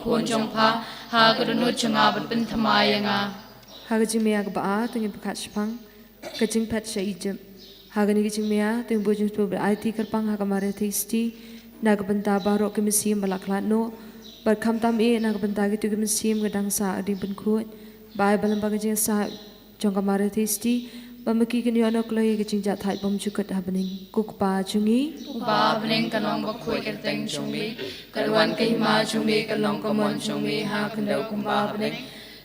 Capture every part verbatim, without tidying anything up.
khun jong pha ha ka dohnud jong nga bad pynthymmai ïa nga. Ha ka jingmaya kaba ar to ngin pynkhat shaphang ka jingphet sha Egypt. Ha kane ka jingmaya to ngin buh jingpynpaw bad aiti kyrpang ha ka Maria Theisotti na ka bynta baroh ki mynsiem ba la khlad noh, bad khamtam eh na ka bynta kito ki mynsiem kiba dang sah ka ding pynkhuid, ba ai ba lyngba ka jingsah jong ka Maria Theisotti ba ma ki kin ïoh noh kloi ïa ka jingjahthait bymjukut ha bneng. Ko Kpa jong ngi uba ha bneng, ka long bakhuid ka kyrteng jong me, ka wan ka hima jong me, ka long ka mon jong me ha khyndew kumba ha bneng.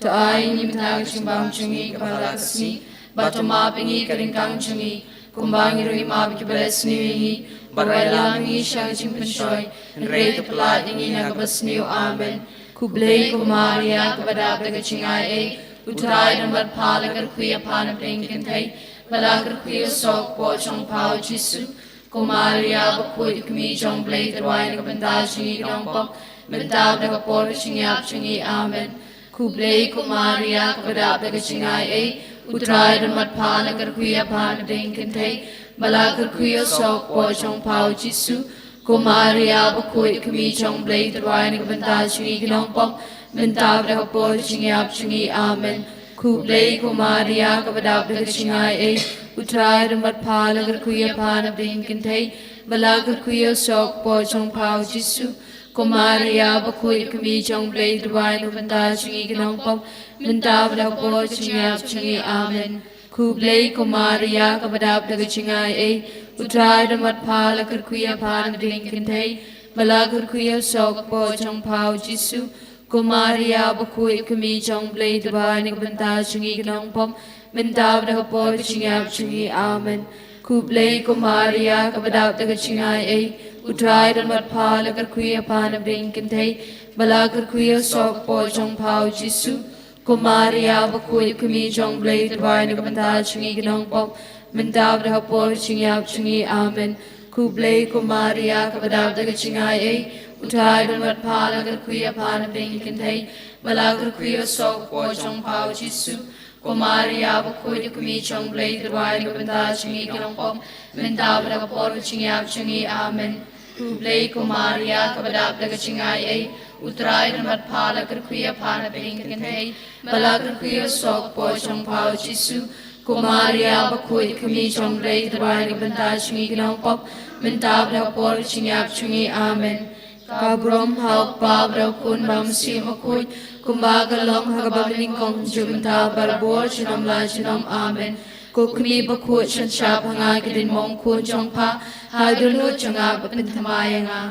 To ai ïa ngi mynta ka jingbam jong ngi kaba la ka sngi, bad to map ïa ngi ka ryngkang jong ngi, kumba ngi ruh ngi map ïa kiba la sniew ïa ngi, bad wat ïalam ïa ngi sha ka jingpynshoi, hynrei to pyllait ïa ngi na kaba sniew. Amen. Khublei ko Maria kaba dap da ka jingaiei, U Trai u don bad pha, la kyrkhu ïa pha na pdeng ki kynthei, bad la kyrkhu ïa u soh u kpoh jong pha u Jisu. Ko Maria bakhuid, kmie jong U Blei, to duwai na ka bynta jong ngi ki nongpop, mynta bad ha ka por ka jingïap jong ngi. Amen. Khublei ko Maria kaba dap da ka jingaiei, U Trai u don bad pha, la kyrkhu ïa pha na pdeng ki kynthei, bad la kyrkhu ïa u soh u kpoh jong pha u Jisu. Ko Maria bakhuid, kmie jong U Blei, to duwai na ka bynta jong ngi ki nongpop, mynta bad ha ka por ka jingïap jong ngi. Amen. Khublei ko Maria kaba dap da ka jingaiei, U Trai u don bad pha, la kyrkhu ïa pha na pdeng ki kynthei, bad la kyrkhu ïa u soh u kpoh jong pha u Jisu. Ko Maria bakhuid, kmie jong U Blei, to duwai na ka bynta jong ngi ki nongpop, mynta bad ha ka por ka jingïap jong ngi. Amen. Khublei ko Maria kaba dap da ka jingaiei, U Trai u don bad pha, la kyrkhu ïa pha na pdeng ki kynthei, bad la kyrkhu ïa u soh u kpoh jong pha u Jisu. Ko Maria bakhuid, kmie jong U Blei, to duwai na ka bynta jong ngi ki nongpop, mynta bad ha ka por ka jingïap jong ngi. Amen. Khublei ko Maria kaba dap da ka jingaiei, U Trai u don bad pha, la kyrkhu ïa pha na pdeng ki kynthei, bad la kyrkhu ïa u soh u kpoh jong pha u Jisu. Ko Maria bakhuid, kmie jong U Blei, to duwai na ka bynta jong ngi ki nongpop, mynta bad ha ka por ka jingïap jong ngi. Amen. Khublei ko Maria kaba dap da ka jingaiei, U Trai u don bad pha, la kyrkhu ïa pha na pdeng ki kynthei, bad la kyrkhu ïa u soh u kpoh jong pha u Jisu. Ko Maria bakhuid, kmie jong U Blei, to duwai na ka bynta jong ngi ki nongpop, mynta bad ha ka por ka jingïap jong ngi. Amen. Khublei ko Maria kaba dap da ka jingaiei, U Trai u don bad pha, la kyrkhu ïa pha na pdeng ki kynthei, bad la kyrkhu ïa u soh u kpoh jong pha u Jisu. Ko Maria bakhuid, kmie jong U Blei, to duwai na ka bynta jong ngi ki nongpop, mynta bad ha ka por ka jingïap jong ngi. Amen. Ka burom ha U Kpa bad ha U Khun bad ha U Mynsiem Bakhuid, kumba ka long ha kaba mynnyngkong, mynta bad barabor, junom la junom. Amen. Ko Kmie bakhuid, shon shap ha nga ka dien mong khun jong pha, ha ka dohnud jong nga bad pynthymmai ïa nga.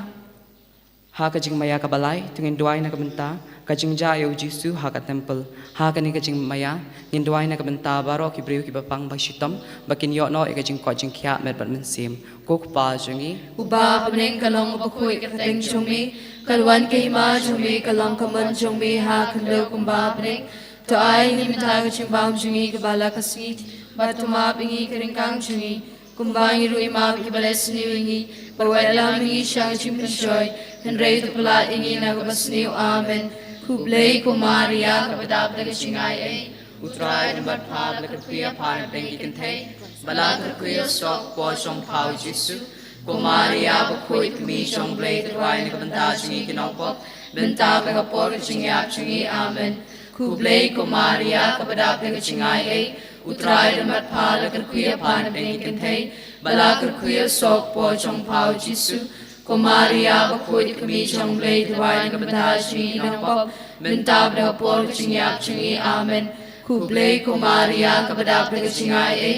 Ha ka jingmaïa kaba lai to ngin duwai na ka bynta ka jingjah ïa u Jisu ha ka templ. Ha kane ka jingmaïa ngin duwai na ka bynta baroh ki briew kiba pang ba shitom, ba kin ïoh noh ïa ka jingkoit jingkhiah met bad mynsiem. Ko Kpa jong ngi uba ha bneng, ka long bakhuid ka kyrteng jong me, ka wan ka hima jong me, ka long ka mon jong me ha khyndew kumba ha bneng. To ai ïa ngi mynta ka jingbam jong ngi kaba la ka sngi, bad to map ïa ngi ka ryngkang jong ngi, kumba ngi ruh ngi map ïa kiba la sniew ïa ngi, bad wat ïalam ïa ngi sha ka jingpynshoi, hynrei to pyllait ïa ngi na kaba sniew. Amen. Khublei ko Maria kaba dap da ka jingaiei, U Trai u don bad pha, la kyrkhu ïa pha na pdeng ki kynthei, bad la kyrkhu ïa u soh u kpoh jong pha u Jisu. Ko Maria bakhuid, kmie jong U Blei, to duwai na ka bynta jong ngi ki nongpop, mynta bad ha ka por ka jingïap jong ngi. Amen. Khublei ko Maria kaba dap da ka jingaiei, U Trai u don bad pha, la kyrkhu ïa pha na pdeng ki kynthei, bad la kyrkhu ïa u soh u kpoh jong pha u Jisu. Ko Maria bakhuid, kmie jong U Blei, to duwai na ka bynta jong ngi ki nongpop, mynta bad ha ka por ka jingïap jong ngi. Amen. Khublei ko Maria kaba dap da ka jingaiei,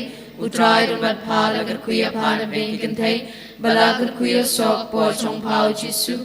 U Trai u don bad pha, la kyrkhu ïa pha na pdeng ki kynthei, bad la kyrkhu ïa u soh u kpoh jong pha u Jisu.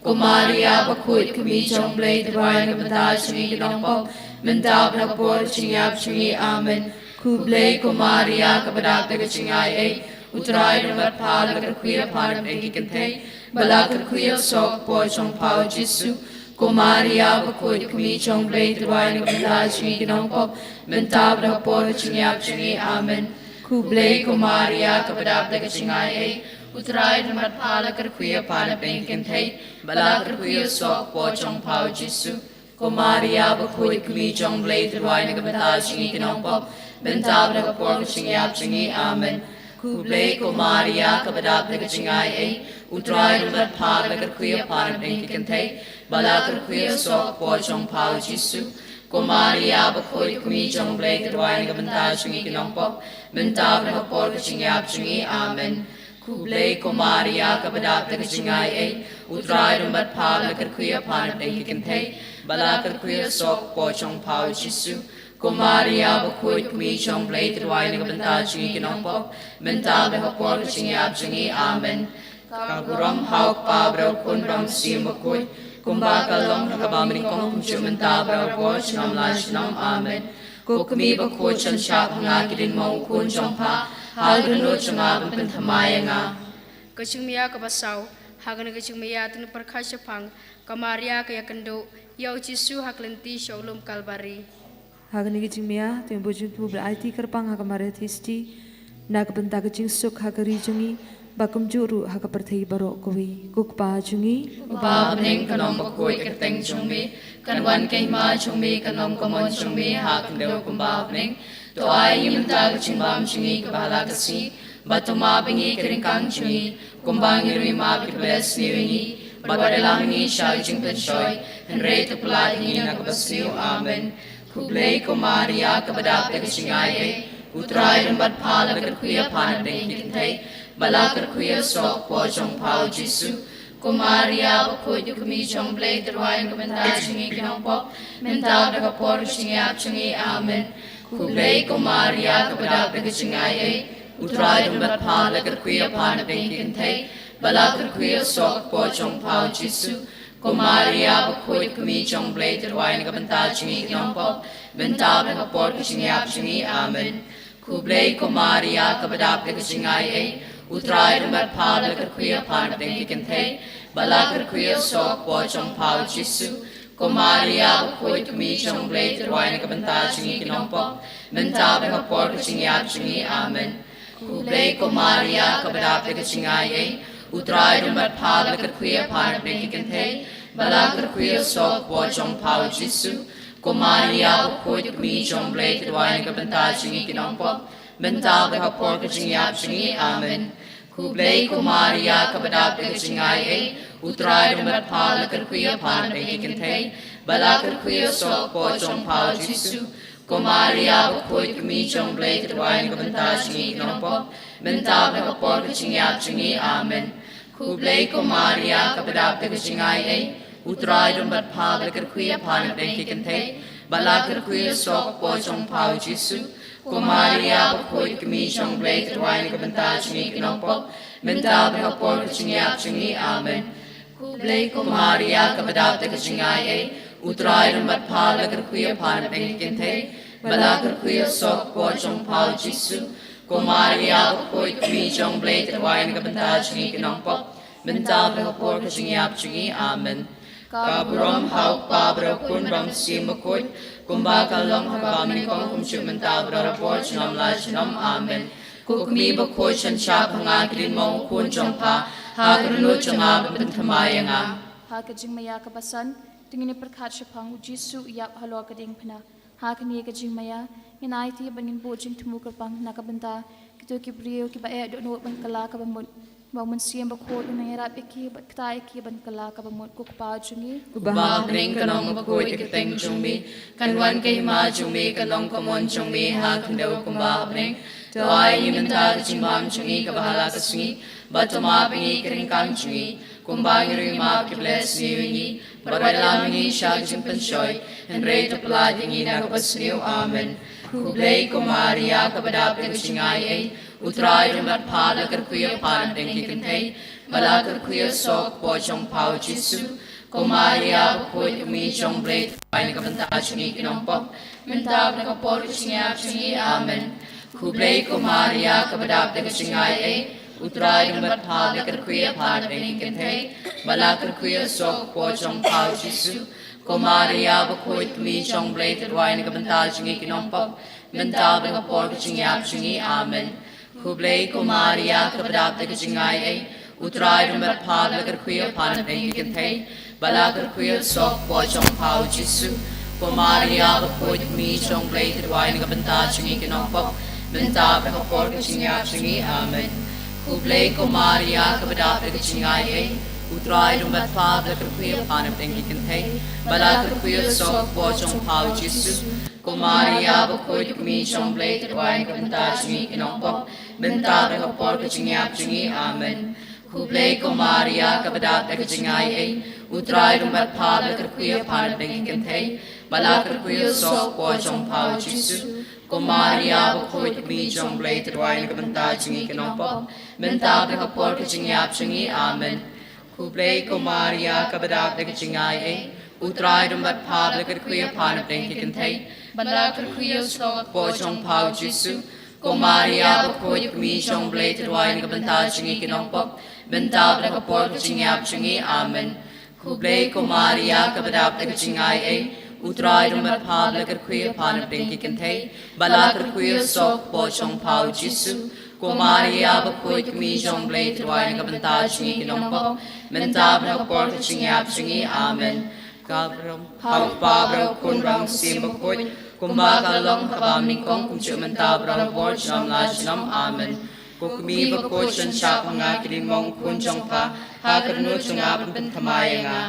Ko Maria bakhuid, kmie jong U Blei, to duwai na ka bynta jong ngi ki nongpop, mynta bad ha ka por ka jingïap jong ngi. Amen. Khublei ko Maria kaba dap da ka jingaiei, U Trai u don bad pha, la kyrkhu ïa pha na pdeng ki kynthei, bad la kyrkhu ïa u soh u kpoh jong pha u Jisu. Ko Maria bakhuid, kmie jong U Blei, to duwai na ka bynta jong ngi ki nongpop, mynta bad ha ka por ka jingïap jong ngi. Amen. Khublei ko Maria kaba dap da ka jingaiei, U Trai u don bad pha, la kyrkhu ïa pha na pdeng ki kynthei, bad la kyrkhu ïa u soh u kpoh jong pha u Jisu. Ko Maria bakhuid, kmie jong U Blei, to duwai na ka bynta jong ngi ki nongpop, mynta bad ha ka por ka jingïap jong ngi. Amen. Khublei ko Maria, kaba dap da ka jingai ei, u Trai u don bad pha, la kyrkhu ïa pha napdeng ki kynthei, bad la kyrkhu ïa u soh ka por jong pha u Jisu. Ko Maria bakhuid, kmie jong u Blei, ka duwai na ka bynta jong ngi ki nongpop, mynta bad ha ka por ka jingïap jong ngi. Amen. Khublei ko Maria, kaba dap da ka jingai ei, u Trai u don bad pha, la kyrkhu ïa pha napdeng ki kynthei, bad la kyrkhu ïa u soh ka por jong pha u Jisu. Ko Maria bakhuid, kmie jong u Blei, ka duwai na ka bynta jong ngi ki nongpop, mynta bad ha ka por ka jingïap jong ngi. Amen. Ka burom ha u Kpa, bad ha u Khun, bad ha u Mynsiem Bakhuid, kumba ka long ha kaba nyngkong, kumjuh mynta bad ha ka por junom la junom. Amen. Ko kmie bakhuid, sngap ha nga ki dien mong u khun jong pha, ha ka dohnud jong nga ban pynthymmai ïa nga. Ka jingmaïa kaba saw. Ha kane ka jingmaïa to ngin pyrkhat shaphang ka Maria ka ïakynduh ïa u Jisu ha ka lynti sha u lum Kalbari. Ha kane ka jingmaïa to ngin buh jingthmu bad aiti kyrpang ha ka Maria Theisotti na ka bynta ka jingsuk ha ka ri jong ngi, bad kumjuh ruh ha ka pyrthei baroh kawei. Ko Kpa jong ngi uba ha bneng, ka nongbakhuid ka kyrteng jong me, kan wan ka hima jong me, kan long ka mon jong me ha khyndew kumba ha bneng. To ai ïa ngi mynta ka jingbam jong ngi kaba ha la ka sngi, bad to map ïa ngi ki ryngkang jong ngi, kumba ngi ruh ngi map ïa kiba la sniew ïa ngi, bad wat ïalam ïa ngi sha ka jingpynshoi, hynrei to pyllait ïa ngi na kaba sniew. Amen. Khublei ko Maria, kaba dap da ka jingai ei, u Trai u don bad pha, la kyrkhu ïa pha napdeng ki kynthei, bad la kyrkhu ïa u soh ka por jong pha u Jisu. Ko Maria bakhuid, kmie jong u Blei, to duwai na ka bynta jong ngi ki nongpop, mynta bad ha ka por ka jingïap jong ngi. Amen. Khublei ko Maria, kaba dap da ka jingai ei, u Trai u don bad pha, la kyrkhu ïa pha napdeng ki kynthei, bad la kyrkhu ïa u soh ka por jong pha u Jisu. Ko Maria bakhuid, kmie jong u Blei, to duwai na ka bynta jong ngi ki nongpop, mynta bad ha ka por ka jingïap jong ngi. Amen. Khublei ko Maria, kaba dap da ka jingai ei, u Trai u don bad pha, la kyrkhu ïa pha napdeng ki kynthei, bad la kyrkhu ïa u soh ka por jong pha u Jisu. Ko Maria bakhuid, kmie jong u Blei, to duwai na ka bynta jong ngi ki nongpop, mynta bad ha ka por ka jingïap jong ngi. Amen. Khublei ko Maria, kaba dap da ka jingai ei, u Trai u don bad pha, la kyrkhu ïa pha napdeng ki kynthei, bad la kyrkhu ïa u soh ka por jong pha u Jisu. Ko Maria bakhuid, kmie jong u Blei, to duwai na ka bynta jong ngi ki nongpop, mynta bad ha ka por ka jingïap jong ngi. Amen. Khublei ko Maria, kaba dap da ka jingai ei, u Trai u don bad pha, la kyrkhu ïa pha napdeng ki kynthei, bad la kyrkhu ïa u soh ka por jong pha u Jisu. Ko Maria bakhuid, kmie jong u Blei, to duwai na ka bynta jong ngi ki nongpop, mynta bad ha ka por ka jingïap jong ngi. Amen. Khublei ko Maria, kaba dap da ka jingai ei, u Trai u don bad pha, la kyrkhu ïa pha napdeng ki kynthei, bad la kyrkhu ïa u soh ka por jong pha u Jisu. Ko Maria bakhuid, kmie jong u Blei, to duwai na ka bynta jong ngi ki nongpop, mynta bad ha ka por ka jingïap jong ngi. Amen. Khublei ko Maria, kaba dap da ka jingai ei, u Trai u don bad pha, la kyrkhu ïa pha napdeng ki kynthei, bad la kyrkhu ïa u soh ka por jong pha u Jisu. Ko Maria bakhuid, kmie jong u Blei, to duwai na ka bynta jong ngi ki nongpop, mynta bad ha ka por ka jingïap jong ngi. Amen. Ka burom ha u Kpa, bad ha u Khun, bad ha u Mynsiem Bakhuid, kumba ka long ha kaba nyngkong, kumjuh mynta bad ha ka por junom la junom. Amen. Ko kmie bakhuid, sngap ha nga ki dien mong u khun jong pha, ha ka dohnud jong nga ban pynthymmai ïa nga. Ha ka jingmaïa kaba san, to ngin ïa pyrkhat shaphang u Jisu u ïap halor ka diengphna. Ha kane ka jingmaïa ngin aiti bad ngin buh jingthmu kyrpang na ka bynta kito ki briew kiba eh dohnud ban kylla kaba mut, ba u Mynsiem Bakhuid un nang ïarap ïa ki bad kta ïa ki ban kylla kaba mut. Ko Kpa jong ngi uba ha bneng, ka nongbakhuid ka kyrteng jong me, kan wan ka hima jong me, kan long ka mon jong me ha khyndew kumba ha bneng. To ai ïa ngi mynta ka jingbam jong ngi kaba ha la ka sngi, bad to map ïa ngi ki ryngkang jong ngi, kumba ngi ruh ngi map ïa kiba la sniew ïa ngi, bad wat ïalam ïa ngi sha ka jingpynshoi, hynrei to pyllait ïa ngi na kaba sniew. Amen. Khublei ko Maria, kaba dap da ka jingai ei, u Trai u don bad pha, la kyrkhu ïa pha napdeng ki kynthei, bad la kyrkhu ïa u soh ka por jong pha u Jisu. Ko Maria bakhuid, kmie jong u Blei, to duwai na ka bynta jong ngi ki nongpop, mynta bad ha ka por ka jingïap jong ngi. Amen. Khublei ko Maria, kaba dap da ka jingai ei, u Trai u don bad pha, la kyrkhu ïa pha napdeng ki kynthei, bad la kyrkhu ïa u soh ka por jong pha u Jisu. Ko Maria bakhuid, kmie jong u Blei, to duwai na ka bynta jong ngi ki nongpop, mynta bad ha ka por ka jingïap jong ngi. Amen. Khublei ko Maria, kaba dap da ka jingai ei, u Trai u don bad pha, la kyrkhu ïa pha napdeng ki kynthei, bad la kyrkhu ïa u soh ka por jong pha u Jisu. Ko Maria bakhuid, kmie jong u Blei, to duwai na ka bynta jong ngi ki nongpop, Mynta bad ha ka por ka jingïap jong ngi. Amen. Khublei ko Maria, kaba dap da ka jingaiei, U Trai u don bad pha, ba la kyrkhu ïa pha na pdeng ki kynthei, bad la kyrkhu ïa u soh ka kpoh jong pha u Jisu. Ko Maria bakhuid, ka kmie jong U Blei, to duwai na ka bynta jong ngi ki nongpop, mynta bad ha ka por ka jingïap jong ngi. Amen. Khublei ko Maria, kaba dap da ka jingaiei, U Trai u don bad pha, ba la kyrkhu ïa pha na pdeng ki kynthei, bad la kyrkhu ïa u soh ka kpoh jong pha u Jisu. Ko Maria bakhuid, ka kmie jong U Blei, to duwai na ka bynta jong ngi ki nongpop, mynta bad ha ka por ka jingïap jong ngi. Amen. Khublei ko Maria, kaba dap da ka jingaiei, U Trai u don bad pha, ba la kyrkhu ïa pha na pdeng ki kynthei, bad la kyrkhu ïa u soh ka kpoh jong pha u Jisu. Ko Maria bakhuid, ka kmie jong U Blei, to duwai na ka bynta jong ngi ki nongpop, mynta bad ha ka por ka jingïap jong ngi. Amen. Khublei ko Maria, kaba dap da ka jingaiei, U Trai u don bad pha, ba la kyrkhu ïa pha na pdeng ki kynthei, bad la kyrkhu ïa u soh ka kpoh jong pha u Jisu. Ko Maria bakhuid, ka kmie jong U Blei, to duwai na ka bynta jong ngi ki nongpop, mynta bad ha ka por ka jingïap jong ngi. Amen. Ka bynta ha u Kpa bad ha u Khun bad ha u Mynsiem Bakhuid, kumba ka la long ha kaba nyngkong, kumjuh mynta bad barabor, junom la junom. Amen. Ko kmie bakhuid, shon shah ha nga ki lyngngoh u khun jong pha, ha ka dohnud jong nga phin pynthymmai ïa nga.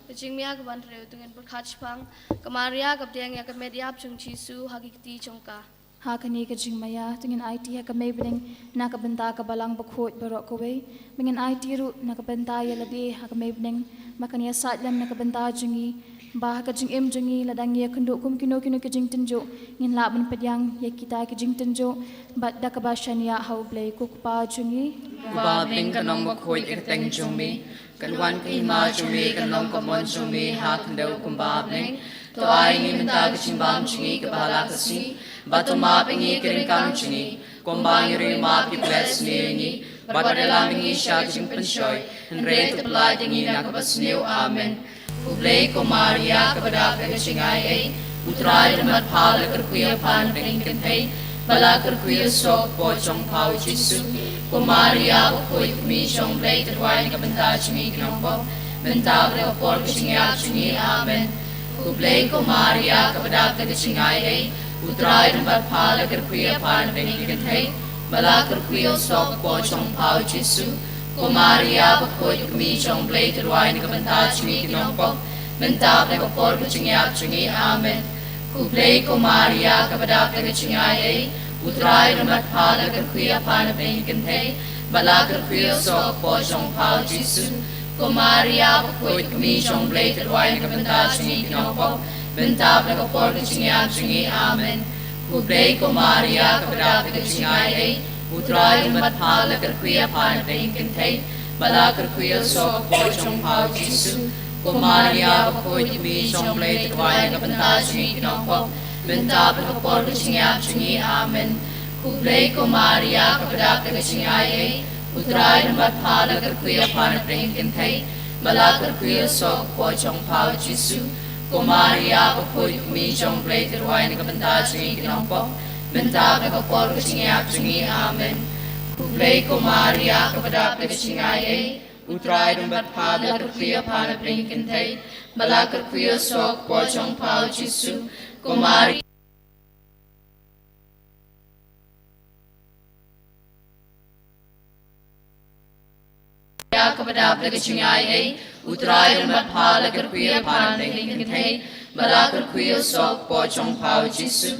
Ka jingmaïa kaba hynriew, to ngin pyrkhat shaphang ka Maria kaba pdiang ïa ka met ïap jong u Jisu ha ki kti jong ka. Ha kane ka jingmaïa, to ngin aiti ha ka Mei Bneng na ka bynta ka Balang Bakhuid baroh kawei, ba ngin aiti ruh na ka bynta ïa lade ha ka Mei Bneng, ba kan ïasaid lem na ka bynta jong ngi, ba ha ka jingim jong ngi, lada ngi ïakynduh kum kino kino ki jingtynjuh, ngin lah ban pdiang ïa kita ki jingtynjuh bad da kaba shaniah ha U Blei, ko Kpa jong ngi. Ko Kpa bneng, kan long bakhuid ïa ka kyrteng jong me, kan wan ka hima jong me, kan long ka mon jong me ha khyndew kumba ha bneng. To ai ngi mynta ka jingbam jong ngi kaba la ka sngi, bad to map ïa ngi ki ryngkang jong ngi, kumba ngi ruh ngi map ïa kiba la sniew ïa ngi, bad wat ïalam ïa ngi sha ka jingpynshoi, hynrei to pyllait ïa ngi na kaba sniew. Amen. Khublei ko Maria, kaba dap da ka jingaiei, U Trai u don bad pha, ba la kyrkhu ïa pha na pdeng ki kynthei, bad la kyrkhu ïa u soh ka kpoh jong pha u Jisu. Ko Maria bakhuid, ka kmie jong U Blei, to duwai na ka bynta jong ngi ki nongpop, mynta bad ha ka por ka jingïap jong ngi. Amen. Khublei ko Maria, kaba dap da ka jingaiei, U Trai u don bad pha, ba la kyrkhu ïa pha na pdeng ki kynthei, bad la kyrkhu ïa u soh ka kpoh jong pha u Jisu. Ko Maria bakhuid, ka kmie jong U Blei, to duwai na ka bynta jong ngi ki nongpop, mynta bad ha ka por ka jingïap jong ngi. Amen. Khublei ko Maria, kaba dap da ka jingaiei, U Trai u don bad pha, ba la kyrkhu ïa pha na pdeng ki kynthei, bad la kyrkhu ïa u soh ka kpoh jong pha u Jisu. Ko Maria bakhuid, ka kmie jong U Blei, to duwai na ka bynta jong ngi ki nongpop, mynta bad ha ka por ka jingïap jong ngi. Amen. Khublei ko Maria, kaba dap da ka jingaiei, U Trai u don bad pha, ba la kyrkhu ïa pha na pdeng ki kynthei, bad la kyrkhu ïa u soh ka kpoh jong pha u Jisu. Ko Maria bakhuid, ka kmie jong U Blei, to duwai na ka bynta jong ngi ki nongpop, mynta bad ha ka por ka jingïap jong ngi. Amen. Khublei ko Maria, kaba dap da ka jingaiei, U Trai u don bad pha, ba la kyrkhu ïa pha na pdeng ki kynthei, bad la kyrkhu ïa u soh ka kpoh jong pha u Jisu. Ko Maria bakhuid, ka kmie jong U Blei, to duwai na ka bynta jong ngi ki nongpop, mynta bad ha ka por ka jingïap jong ngi. Amen. Khublei ko Maria, kaba dap da ka jingaiei, U Trai u don bad pha, ba la kyrkhu ïa pha na pdeng ki kynthei, bad la kyrkhu ïa u soh ka kpoh jong pha u Jisu. Ko Maria kaba dap da ka jingaiei, U Trai u don bad pha, ba la kyrkhu ïa pha na pdeng ki kynthei, bad la kyrkhu ïa u soh ka kpoh jong pha u Jisu.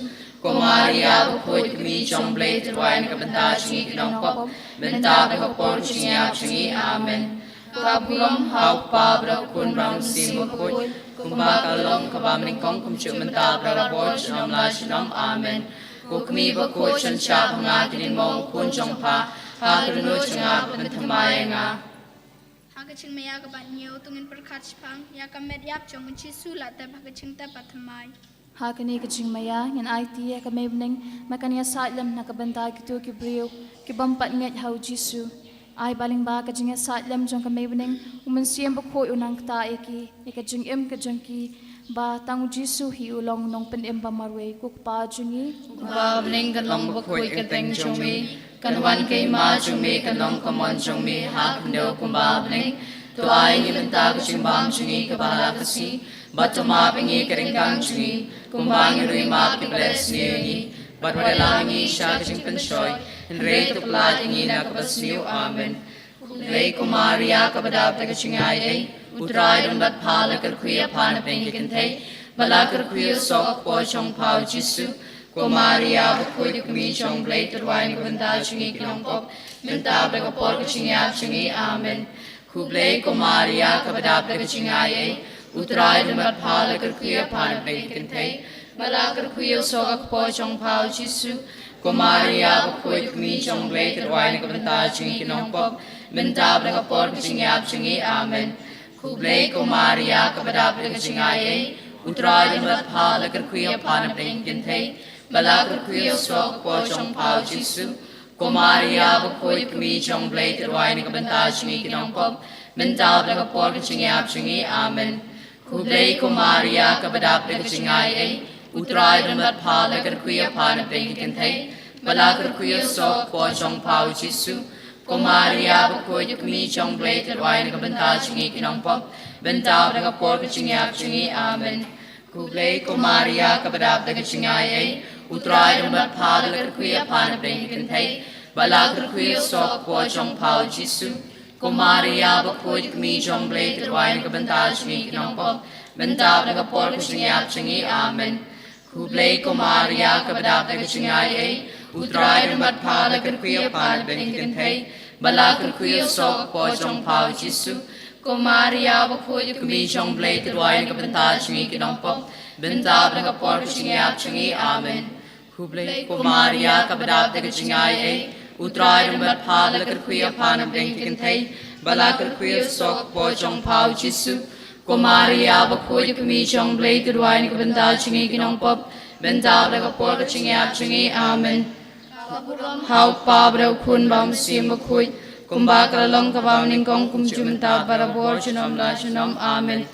Ko Maria bakhuid, ka kmie jong U Blei, to duwai na ka bynta jong ngi ki nongpop, mynta bad ha ka por ka jingïap jong ngi. Amen. Ka burom ha u Kpa bad ha u Khun bad ha u Mynsiem Bakhuid, kumba ka la long ha kaba nyngkong, kumjuh mynta bad barabor, junom la junom. Amen. Ko kmie bakhuid, shon shah ha nga ki lyngngoh u khun jong pha, ha ka dohnud jong nga phin pynthymmai ïa nga. Ha ka jingmaïa kaba hynñiew, to ngin pyrkhat shaphang ïa ka met ïap jong u Jisu, la tep ha ka jingtep bad thymmai. Ha kane ka jingmaïa ngin aiti ïa ka Mei Bneng, ba kan ïasaid lem na ka bynta kito ki briew ki bym pat ngeit ha u Jisu. Ai ba lyngba ka jingïasaid lem jong ka Mei Bneng, u Mynsiem Bakhuid un nang ktah ïa ki, ïa ka jingim ka jong ki, ba tang u Jisu hi u long u Nongpynim ba marwei, ko Kpa jong ngi. Ko Kpa bneng, kan long bakhuid ka kyrteng jong me, kan wan ka hima jong me, kan long ka mon jong me ha khyndew kumba ha bneng. To ai ngi mynta ka jingbam jong ngi kaba la ka sngi, bad to map ïa ngi ki ryngkang jong ngi, kumba ngi ruh ngi map ïa kiba la sniew ïa ngi, Bad wat ïalam ïa ngi sha ka jingpynshoi, hynrei to pyllait ïa ngi na kaba sniew. Amen. Khublei ko Maria kaba dap da ka jingaiei, U Trai u don bad pha, la kyrkhu ïa pha na pdeng ki kynthei, bad la kyrkhu ïa u soh ka kpoh jong pha u Jisu. Ko Maria bakhuid, ka kmie jong U Blei, to duwai na ka bynta jong ngi ki nongpop, mynta bad ha ka por ka jingïap jong ngi. Amen. Khublei ko Maria kaba dap da ka jingaiei, U Trai u don bad pha, la kyrkhu ïa pha na pdeng ki kynthei, bad la kyrkhu ïa u soh ka kpoh jong pha u Jisu. Ko Maria bakhuid, ka kmie jong U Blei, to duwai na ka bynta jong ngi ki nongpop, mynta bad ha ka por ka jingïap jong ngi. Amen. Khublei ko Maria kaba dap da ka jingaiei, U Trai u don bad pha, la kyrkhu ïa pha na pdeng ki kynthei, bad la kyrkhu ïa u soh ka kpoh jong pha u Jisu. Ko Maria bakhuid, ka kmie jong U Blei, to duwai na ka bynta jong ngi ki nongpop, mynta bad ha ka por ka jingïap jong ngi. Amen. Khublei ko Maria kaba dap da ka jingaiei, U Trai u don bad pha, la kyrkhu ïa pha na pdeng ki kynthei, bad la kyrkhu ïa u soh ka kpoh jong pha u Jisu. Ko Maria bakhuid, ka kmie jong U Blei, to duwai na ka bynta jong ngi ki nongpop, mynta bad ha ka por ka jingïap jong ngi. Amen. Khublei ko Maria kaba dap da ka jingaiei, U Trai u don bad pha, la kyrkhu ïa pha na pdeng ki kynthei, bad la kyrkhu ïa u soh ka kpoh jong pha u Jisu. Ko Maria bakhuid, ka kmie jong U Blei, to duwai na ka bynta jong ngi ki nongpop, mynta bad ha ka por ka jingïap jong ngi. Amen. Khublei ko Maria kaba dap da ka jingaiei, U Trai u don bad pha, la kyrkhu ïa pha na pdeng ki kynthei, bad la kyrkhu ïa u soh ka kpoh jong pha u Jisu. Ko Maria bakhuid, ka kmie jong U Blei, to duwai na ka bynta jong ngi ki nongpop, mynta bad ha ka por ka jingïap jong ngi. Amen. Khublei ko Maria kaba dap da ka jingaiei, U Trai u don bad pha, la kyrkhu ïa pha na pdeng ki kynthei, bad la kyrkhu ïa u soh ka kpoh jong pha u Jisu. Ko Maria bakhuid, ka kmie jong U Blei, to duwai na ka bynta jong ngi ki nongpop, mynta bad ha ka por ka jingïap jong ngi. Amen. Ha U Kpa bad ha U Khun bad ha U Mynsiem Bakhuid, kumba ka la long kaba nyngkong, kumjuh mynta barabor, junom la junom. Amen.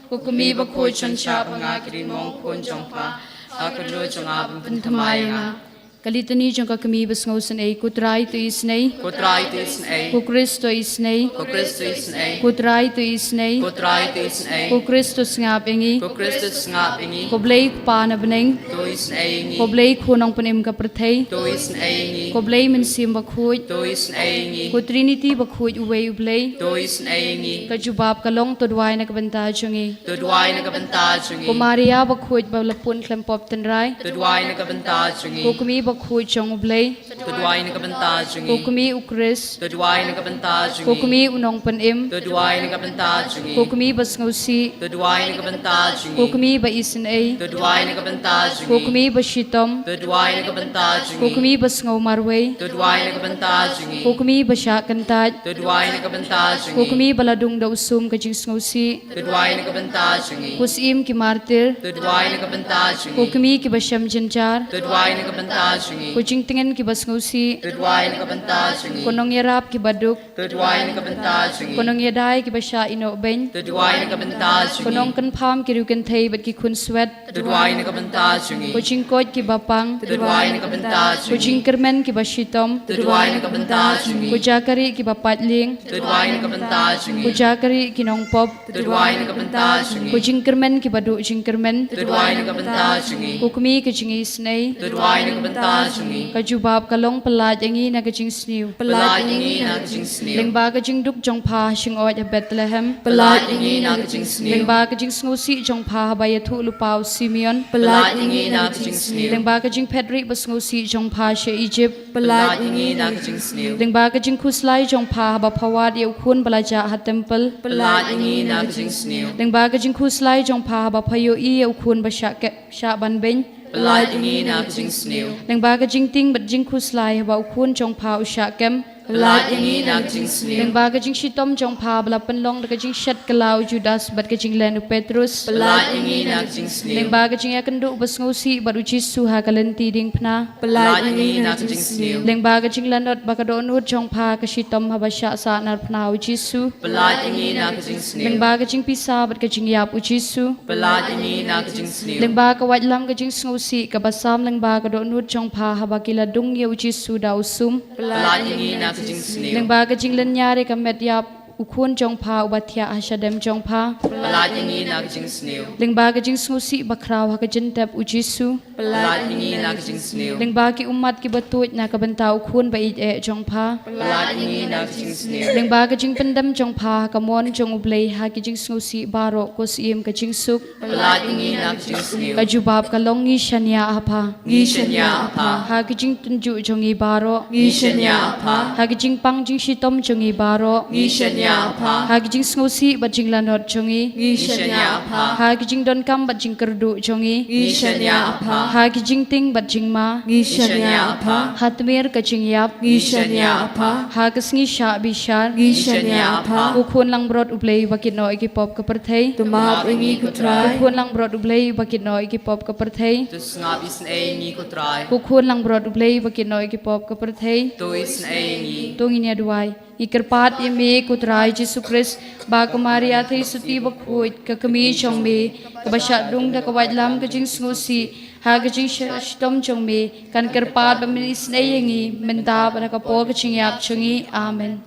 Ko kmie bakhuid, shon shah ba nga ka dei mo khun jong pha, ha ka dohnud jong nga ban pynthymmai ïa nga. Ka Litani jong ka kmie basngewsynei. Ko Trai, to isynei. Ko Trai, to isynei. Ko Khrist, to isynei. Ko Khrist, to isynei. Ko Trai, to isynei. Ko Trai, to isynei. Ko Khrist, to sngap ïa ngi. Ko Khrist, to sngap ïa ngi. Ko Blei Kpa na bneng, to isynei ïa ngi. Ko Blei Khun Nongpynim ka pyrthei, to isynei ïa ngi. Ko Blei Mynsiem Bakhuid, to isynei ïa ngi. Ko Trinity bakhuid uwei U Blei, to isynei ïa ngi. Ka jubab ka long, to duwai na ka bynta jong ngi. To duwai na ka bynta jong ngi. Ko Maria bakhuid ba la pun khlem pop tynrai, to duwai na ka bynta jong ngi. Ko kmie bakhuid jong U Blei, to duwai na ka bynta jong ngi. Ko kmie U Khrist, to duwai na ka bynta jong ngi. Ko kmie U Nongpynim, to duwai na ka bynta jong ngi. Ko kmie basngewsih, to duwai na ka bynta jong ngi. Ko kmie ba isynei, to duwai na ka bynta jong ngi. Ko kmie bashitom, to duwai na ka bynta jong ngi. Ko kmie basngew marwei, to duwai na ka bynta jong ngi. Ko kmie bashah kyntait, to duwai na ka bynta jong ngi. Ko kmie ba la dung da u sum ka jingsngewsih, to duwai na ka bynta jong ngi. Ko Syiem ki martir, to duwai na ka bynta jong ngi. Ko kmie kiba shem jynjar, to duwai na ka bynta jong ngi. Ko jingtngen kiba sngewsih, to duwai na ka bynta jong ngi. Ko nongïarap kiba duk, to duwai na ka bynta jong ngi. Ko nongïadei kiba shah ïehnoh beiñ, to duwai na ka bynta jong ngi. Ko nongkynpham ki riewkynthei bad ki khunswet, to duwai na ka bynta jong ngi. Ko jingkoit kiba pang, to duwai na ka bynta jong ngi. Ko jingkyrmen kiba shitom, to duwai na ka bynta jong ngi. Ko jakarieh kiba paidlieng, to duwai na ka bynta jong ngi. Ko jakarieh ki nongpop, to duwai na ka bynta jong ngi. Ko jingkyrmen kiba duh jingkyrmen, to duwai na ka bynta jong ngi. Ko kmie ka jingisynei, to duwai na ka bynta jong ngi. Ka jubab ka long, pyllait ïa ngi na ka jingsniew. Pyllait ïa ngi na ka jingsniew. Lyngba ka jingduk jong pha ha shyngkut ha Bethlehem, pyllait ïa ngi na ka jingsniew. Lyngba ka jingsngewsih jong pha haba ïathuh lypa u Simeon, pyllait ïa ngi na ka jingsniew. Lyngba ka jingphetrieh basngewsih jong pha sha Egypt, pyllait ïa ngi na ka jingsniew. Lyngba ka jingkhuslai jong pha haba pha wad ïa u khun ba la jah ha templ, pyllait ïa ngi na ka jingsniew. Lyngba ka jingkhuslai jong pha haba pha ïohi ïa u khun ba shah ke-, shah ban beiñ, pyllait ïa ngi na ka jingsniew. Lyngba ka jingtieng bad jingkhuslai haba u khun jong pha u shah kem, pyllait ïa ngi na ka jingsniew. Lyngba ka jingshitom jong pha ba la pynlong da ka jingshet kylla u Judas bad ka jinglen u Petrus, pyllait ïa ngi na ka jingsniew. Lyngba ka jingïakynduh basngewsih bad u Jisu ha ka lynti diengphna, pyllait ïa ngi na ka jingsniew. Lyngba ka jinglanot ba ka dohnud jong pha ka shitom haba shah sahnarphna u Jisu, pyllait ïa ngi na ka jingsniew. Lyngba ka jingpisa bad ka jingïap u Jisu, pyllait ïa ngi na ka jingsniew. Lyngba ka waitlam ka jingsngewsih kaba sam lyngba ka dohnud jong pha haba ki la dung ïa u Jisu da u sum, pyllait ïa ngi na ka jingsniew. Lyngba ka jinglynñiar ïa ka met ïap u khun jong pha uba thiah ha shadem jong pha, pyllait ïa ngi na ka jingsniew. Lyngba ka jingsngewsih bakhraw ha ka jingtep u Jisu, Pyllait ïa ngi na ka jingsniew. Lyngba ki ummat kiba tuid na ka bynta u Khun ba ïeit eh jong pha. Pyllait ïa ngi na ka jingsniew. Lyngba ka jingpyndem jong pha ha ka mon jong U Blei ha ki jingsngewsih baroh, ko Syiem ka jingsuk. Pyllait ïa ngi na ka jingsniew. Ka jubab ka long, ngi shaniah ha pha. Ngi shaniah ha pha. Ha ki jingtynjuh jong ngi baroh. Ngi shaniah ha pha. Ha ki jingpang jingshitom jong ngi baroh. Ngi shaniah ha pha. Ha ki jingsngewsih bad jinglanot jong ngi. Ngi shaniah ha pha. Ha ki jingdonkam bad jingkyrduh jong ngi. Ngi shaniah ha pha. Ha ki jingtieng bad jingma. Ngi shaniah ha pha. Ha tmier ka jingïap. Ngi shaniah ha pha. Ha ka sngi shah bishar. Ngi shaniah ha pha. Ko Khun langbrot U Blei uba kynnoh ïa ki pop ka pyrthei. To map ïa ngi, ko Trai. Ko Khun langbrot U Blei uba kynnoh ïa ki pop ka pyrthei. To sngap isynei ïa ngi, ko Trai. Ko Khun langbrot U Blei uba kynnoh ïa ki pop ka pyrthei. To isynei ïa ngi. To ngin ïa duwai. Ngi kyrpad ïa me, ko Trai Jisu Khrist, ba ka Maria Theisotti bakhuid, ka kmie jong me, kaba shah dung da ka waitlam ka jingsngewsih ha ka jingshitom jong me, kan kyrpad ba men isynei ïa ngi mynta bad ha ka por ka jingïap jong ngi. Amen.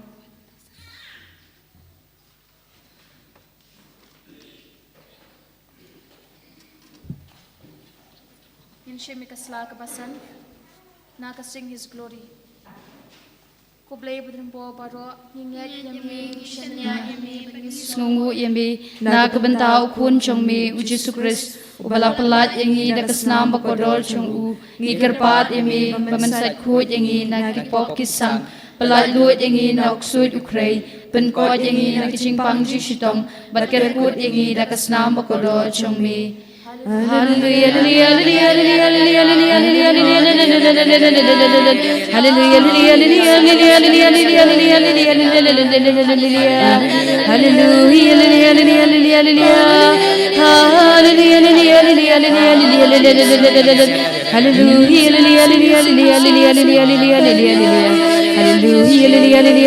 Ngin shim ïa ka sla kaba san na ka Sing His Glory. Ko Blei badonbor baroh, ngi ngeit ïa me, ngi shaniah ïa me, bad ngi sngewnguh ïa me, na ka bynta u Khun jong me u Jisu Khrist, uba la pyllait ïa ngi da ka snam bakordor jong u. Ngi kyrpad ïa me ba men sait khuid ïa ngi na ki pop ki sam, pyllait luid ïa ngi na u ksuid u khrei, pynkoit ïa ngi na ki jingpang jingshitom, bad kyr kut ïa ngi da ka snam bakordor jong me. Haleluya, haleluya, haleluya. Haleluya, haleluya,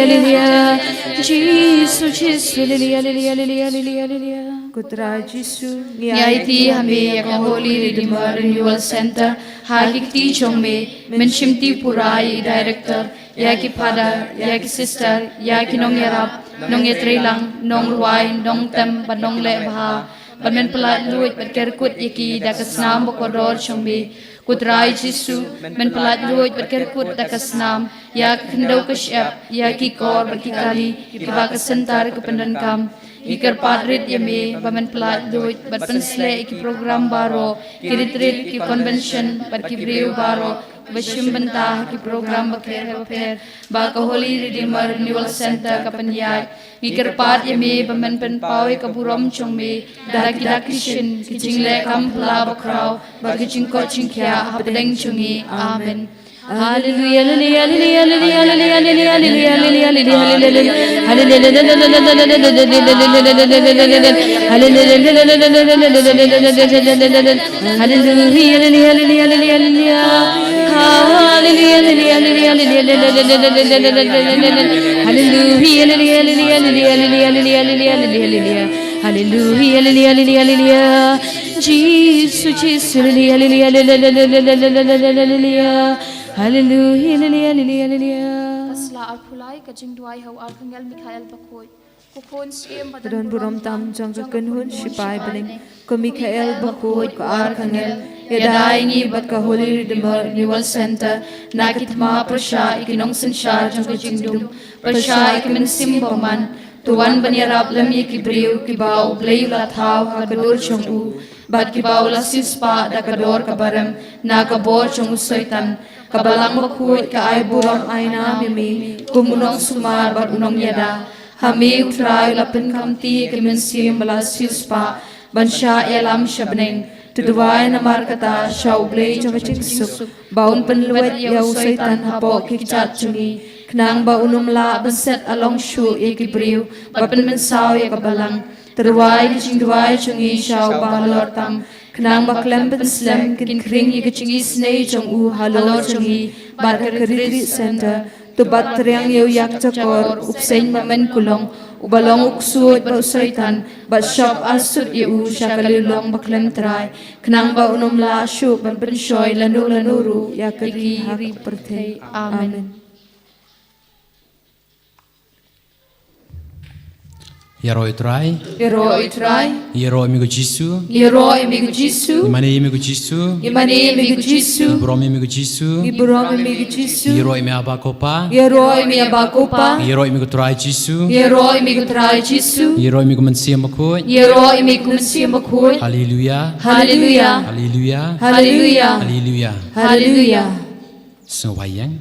haleluya. Jisu, Jisu, haleluya, haleluya, haleluya. Ko Trai Jisu, ngi aiti ha me ïa ka Holy Redeemer Renewal Centre, ha ki kti jong me, men shim ti pura ïa i director, ïa ki father, ïa ki sister, ïa ki nongïarap, nongïatreilang, nongrwai, nongtem, bad nongleh bha. Bad men pyllait luid bad kyr kut ïa ki da ka snam bakordor jong me. Ko Trai Jisu, men pyllait luid bad kyr kut da ka snam ïa ka khyndew ka shyiap, ïa ki kor bad ki kali kiba ka syntar ka pyndonkam. Ngi kyrpad rit ïa me ba men pyllait luid bad pynsleh ïa ki program baroh, ki retreat, ki convention, bad ki briew baroh ba shim bynta ha ki program bapher bapher ba ka Holy Redeemer Renewal Centre ka pynïaid. Ngi kyrpad ïa me ba men pynpaw ïa ka burom jong me da ki dak ki shin, ki jingleh kam phylla bakhraw, bad ki jingkoit jingkhiah hapdeng jong ngi. Amen. Haleluya, haleluya, haleluya. Haleluya, haleluya, haleluya, haleluya. Haleluya, haleluya, haleluya, haleluya. Haleluya, haleluya, haleluya, haleluya. Haleluya, haleluya, haleluya, haleluya. Jisu, Jisu, haleluya, haleluya, haleluya, haleluya. Haleluya, haleluya, haleluya, haleluya. Ka sla arphew lai, ka jingduwai ha u Arkangel Mikhael bakhuid. Ko Khun Syiem ba don burom tam jong ka kynhun shipai bneng, ko Mikhael bakhuid, ko Arkangel, ïada ïa ngi bad ka Holy Redeemer Renewal Centre na ki thma pyrshah ïa ki nongsynshar jong ka jingdum, pyrshah ïa ki mynsiem bymman. To wan ban ïarap lem ïa ki briew kiba U Blei u la thaw ha ka dur jong u, bad kiba u la siewspah da ka dor kaba rem na ka bor jong u Soitan. Ka Balang bakhuid ka ai burom ai nam ïa me kum u nongsumar bad u nongïada. Ha me U Trai u la pynkhamti ïa ki mynsiem ba la siewspah ban shah ïalam sha bneng. To duwai namar kata sha U Blei jong ka jingsuk, ba un pynlwet ïa u Soitan hapoh ki kjat jong ngi, khnang ba un ym lah ban set along shuh ïa ki briew bad pynmynsaw ïa ka Balang. To duwai ki jingduwai jong ngi sha u Bahalor tam, khnang ba khlem pynslem kin khring ïa ka jingisynei jong u halor jong ngi bad ka Retreat Centre. To bat triang ïa u Ïakjakor, u Bseiñ Bymmen Kulong, uba long u ksuid bad u Soitan, bad shop arsut ïa u sha ka liang long ba khlem trai, khnang ba un ym lah shuh ban pynshoi lano lano ruh ïa ka ri ha ka pyrthei. Amen. Ïaroh ïa u Trai. Ïaroh ïa u Trai. Ïaroh ïa me ko Jisu. Ïaroh ïa me ko Jisu. Ïa mane ïa me ko Jisu. Ïa mane ïa me ko Jisu. Ïa burom ïa me ko Jisu. Ïa burom ïa me ko Jisu. Ïaroh ïa me Aba ko Pa. Ïaroh ïa me Aba ko Pa. Ïaroh ïa me ko Trai Jisu. Ïaroh ïa me ko Trai Jisu. Ïaroh ïa me ko Mynsiem Bakhuid. Ïaroh ïa me ko Mynsiem Bakhuid. Haleluia. Haleluia. Haleluia. Haleluia. Haleluia. Haleluia. Sngewbha ïeng.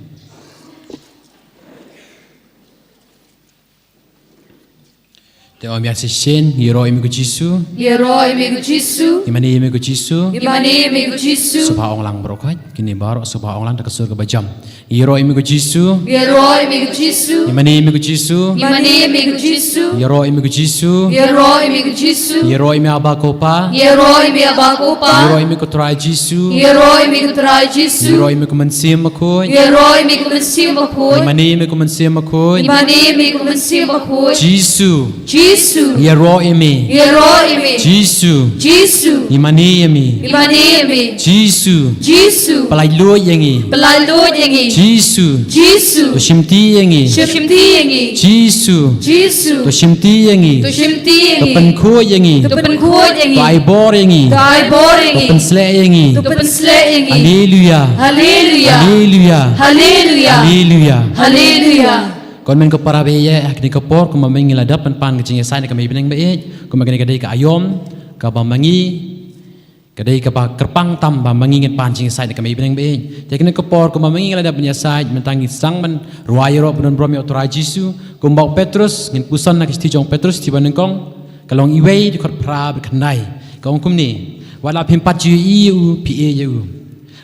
Te ong ïa shisien, ïaroh ïa me ko Jisu. Ïaroh ïa me ko Jisu. Ïa mane ïa me ko Jisu. Ïa mane ïa me ko Jisu. Sngewbha ong lang baroh khoit, kine baroh sngewbha ong lang da ka sur kaba jam. Ïaroh ïa me ko Jisu. Ïaroh ïa me ko Jisu. Ïa mane ïa me ko Jisu. Ïa mane ïa me ko Jisu. Ïaroh ïa me ko Jisu. Ïaroh ïa me ko Jisu. Ïaroh ïa me Aba ko Pa. Ïaroh ïa me Aba ko Pa. Ïaroh ïa me ko Trai Jisu. Ïaroh ïa me ko Trai Jisu. Ïaroh ïa me ko Mynsiem Bakhuid. Ïaroh ïa me ko Mynsiem Bakhuid. Ïa mane ïa me ko Mynsiem Bakhuid. Ïa mane ïa me ko Mynsiem Bakhuid. Jisu. Jisu. Ïaroh ïa me. Ïaroh ïa me. Jisu. Jisu. Ïa mane ïa me. Ïa mane ïa me. Jisu. Jisu. Pyllait luid ïa ngi. Pyllait luid ïa ngi. Jisu. Jisu. To shimti ïa ngi. Shimti ïa ngi. Jisu. Jisu. To shimti ïa ngi. To shimti ïa ngi. To pynkhuid ïa ngi. To pynkhuid ïa ngi. To ai bor ïa ngi. To ai bor ïa ngi. To pynshlur ïa ngi. To pynshlur ïa ngi. Haleluia. Haleluia. Haleluia. Haleluia. Haleluia. Haleluia. Ko hynmen ko para baieit, ha kane ka por kumba ma ngi la dep ban pan ka jingïasaid na ka Mei Bneng baieit, kumba kane ka dei ka aïom kaba ma ngi, ka dei kaba kyrpang tam ba ma ngi ngin pan jingïasaid na ka Mei Bneng baieit. Te ha kane ka por kumba ma ngi la dep ban ïasaid, mynta ngi sdang ban rwai ïaroh pyndonburom ïa u Trai Jisu. Kumba u Petrus, ngin puson na ka shithi jong u Petrus, shithi banyngkong, ka lynnong wei, dkhot phra bad khyndai. Ka ong kumne: Wat la phim pat ju ïohi ïa u, phi ïeit ïa u.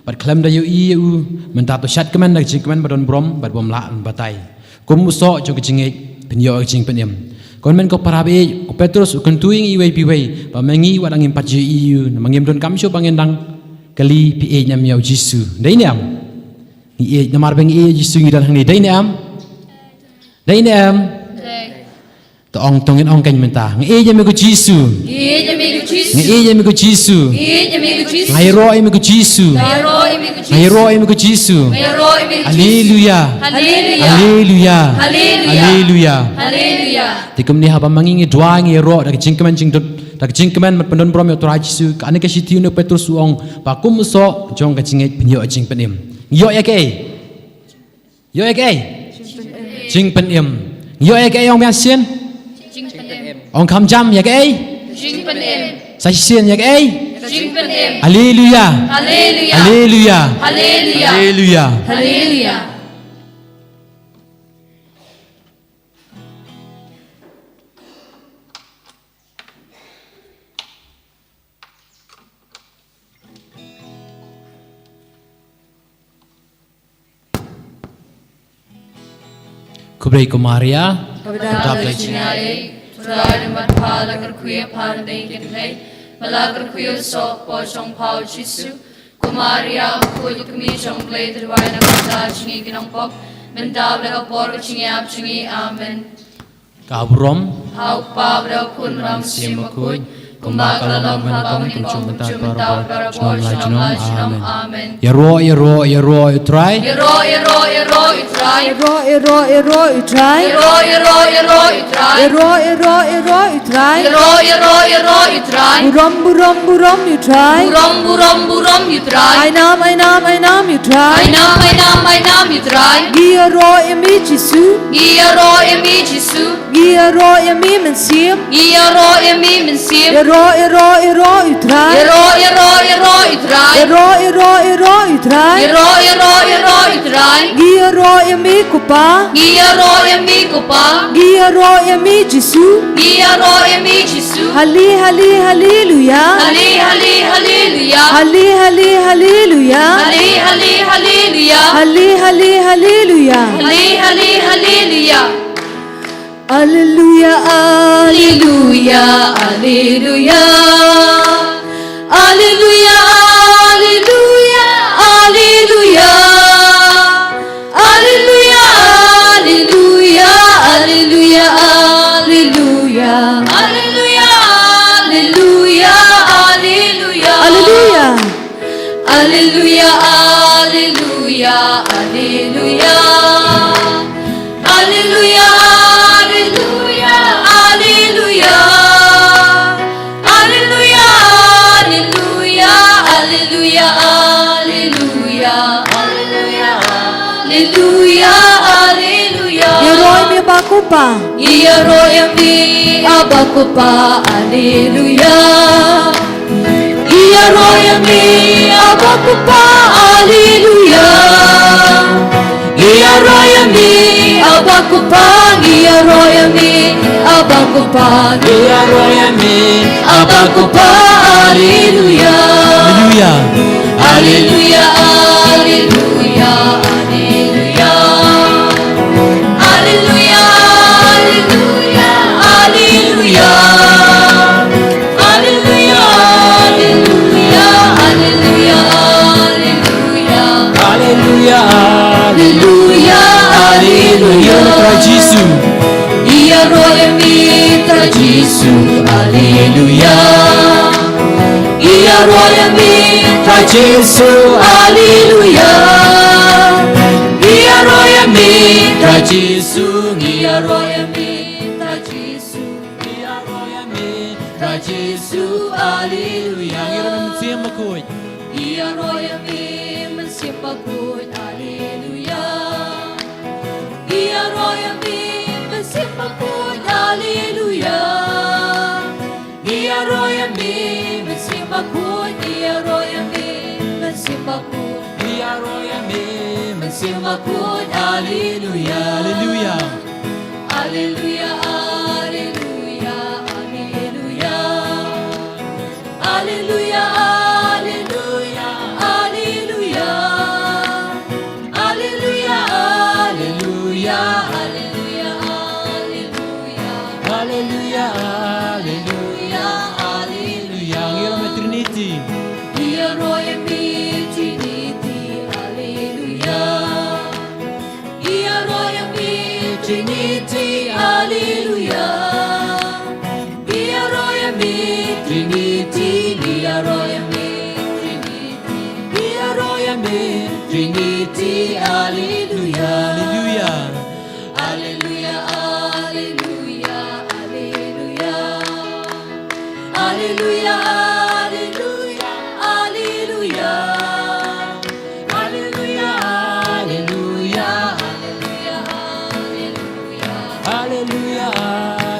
Bad khlem da ïohi ïa u, mynta to shad kmen da ka jingkmen ba donburom bad bym lah ban batai. Kum u soh jong ka jingngeit, phin ïoh ka jingpynim. Ko hynmen ko para baieit, u Petrus u kyntu ïa ngi iwei pa iwei ba ma ngi wat la ngim pat ju ïohi ïa u, namar ngim donkam shuh ba ngin dang kylli, phi ïeit ne em ïa u Jisu. Dei ne em? Ngi ïeit, namar ba ngi ïeit ïa u Jisu ngi don hangne. Dei ne em? Dei ne em? Dei. To ong, to ngin ong kein mynta: Nga ïeit ïa me ko Jisu. Nga ïeit ïa me ko Jisu. Nga ïeit ïa me ko Jisu. Nga ïeit ïa me ko Jisu. Nga ïaroh ïa me ko Jisu. Nga ïaroh ïa me ko Jisu. Nga ïaroh ïa me ko Jisu. Nga ïaroh ïa me ko Jisu. Haleluia. Haleluia. Haleluia. Haleluia. Haleluia. Te kumne haba ma ngi ngi duwai, ngi ïaroh da ka jingkmen jingdon, da ka jingkmen ban pyndonburom ïa u Trai Jisu, kane ka shithi u Petrus u ong ba kum u soh jong ka jingngeit phin ïoh jingpynim. Ngi ïoh ïa kaei? Ïoh ïa kaei? Jingpynim. Ïoh ïa kaei, ong biang shisien? Jingpynim. Ong kham jam, ïa kaei? Jingpynim. Sa shisien, ïa kaei? Jingpynim. Haleluia. Haleluia. Haleluia. Haleluia. Haleluia. Haleluia. Khublei ko Maria. Kaba dap da ka jingaiei, U Trai u don bad pha, la kyrkhu ïa pha hapdeng ki kynthei, bad la kyrkhu ïa u soh hapoh jong pha u Jisu. Ko Maria, khuid kmie jong U Blei, to duwai na ka bynta jong ngi ki nongpop, mynta bad ha ka por ka jingïap jong ngi. Amen. Ka burom ha u Kpa bad ha u Khun bad ha u Mynsiem Bakhuid, kumba ka la long, ka la bam, kumjuh mynta, baroh junom la junom. Amen. Ïaroh, ïaroh, ïaroh ïa u Trai. Ïaroh, ïaroh, ïaroh ïa u Trai. Ïaroh, ïaroh, ïaroh ïa u Trai. Ïaroh, ïaroh, ïaroh ïa u Trai. Ïaroh, ïaroh, ïaroh ïa u Trai. Ïaroh, ïaroh, ïaroh ïa u Trai. Burom, burom, burom ïa u Trai. Burom, burom, burom ïa u Trai. Ai nam, ai nam, ai nam ïa u Trai. Ai nam, ai nam, ai nam ïa u Trai. Ngi ïaroh ïa me Jisu. Ngi ïaroh ïa me Jisu. Ngi ïaroh ïa me Mynsiem. Ngi ïaroh ïa me Mynsiem. Ïaroh, ïaroh, ïaroh ïa u Trai. Ïaroh, ïaroh, ïaroh ïa u Trai. Ïaroh, ïaroh, ïaroh ïa u Trai. Ïaroh, ïaroh, ïaroh ïa u Trai. Ngi ïaroh ïa me ko Pa. Ngi ïaroh ïa me ko Pa. Ngi ïaroh ïa me Jisu. Ngi ïaroh ïa me Jisu. Hale, hale, haleluia. Hale, hale, haleluia. Hale, hale, haleluia. Hale, hale, haleluia. Hale, hale, haleluia. Hale, hale, haleluia. Alleluia, alleluia, alleluia. Alleluia, alleluia, alleluia. Alleluia, alleluia, alleluia, alleluia. Alleluia, alleluia, alleluia. Alleluia. Alleluia, alleluia, alleluia. Alleluia, alleluia, alleluia. Alleluia, alleluia, alleluia, alleluia, alleluia. Ïaroh ïa me Baba ko Pa. Ïaroh ïa me Baba ko Pa, alleluia. Ïaroh ïa me Baba ko Pa, alleluia. Ïaroh ïa me Baba ko Pa, ïaroh ïa me Baba ko Pa, ïaroh ïa me Baba ko Pa, alleluia. Alleluia. Alleluia, alleluia, alleluia. Alleluia, alleluia, alleluia. Alleluia, alleluia, alleluia, alleluia. Alleluia, alleluia, alleluia. Ïaroh ïa me Trai Jisu. Ïaroh ïa me Trai Jisu, alleluia. Ïaroh ïa me Trai Jisu, alleluia. Ïaroh ïa me Trai Jisu, ïaroh ïa me Trai Jisu. Ïaroh ïa me Trai Jisu, alleluia. Ngi ïaroh ïa me Mynsiem Bakhuid. Ïaroh ïa me Mynsiem Bakhuid, alleluia. Ïaroh ïa me Mynsiem Bakhuid, alleluia. Ïaroh ïa me Mynsiem Bakhuid, ïaroh ïa me Mynsiem Bakhuid. Ïaroh ïa me Mynsiem Bakhuid, alleluia. Alleluia. Alleluia, alleluia, alleluia. Alleluia, alleluia, alleluia. Alleluia, alleluia, alleluia, alleluia. Alleluia, alleluia, alleluia. Ngi ïaroh ïa me Trinity. Ïaroh ïa me Trinity, alleluia. Ïaroh ïa me Trinity, alleluia. Ïaroh ïa me Trinity, ïaroh ïa me Trinity. Ïaroh ïa me Trinity, alleluia. Alleluia. Alleluia, alleluia, alleluia. Alleluia, alleluia, alleluia. Alleluia, alleluia, alleluia, alleluia. Alleluia,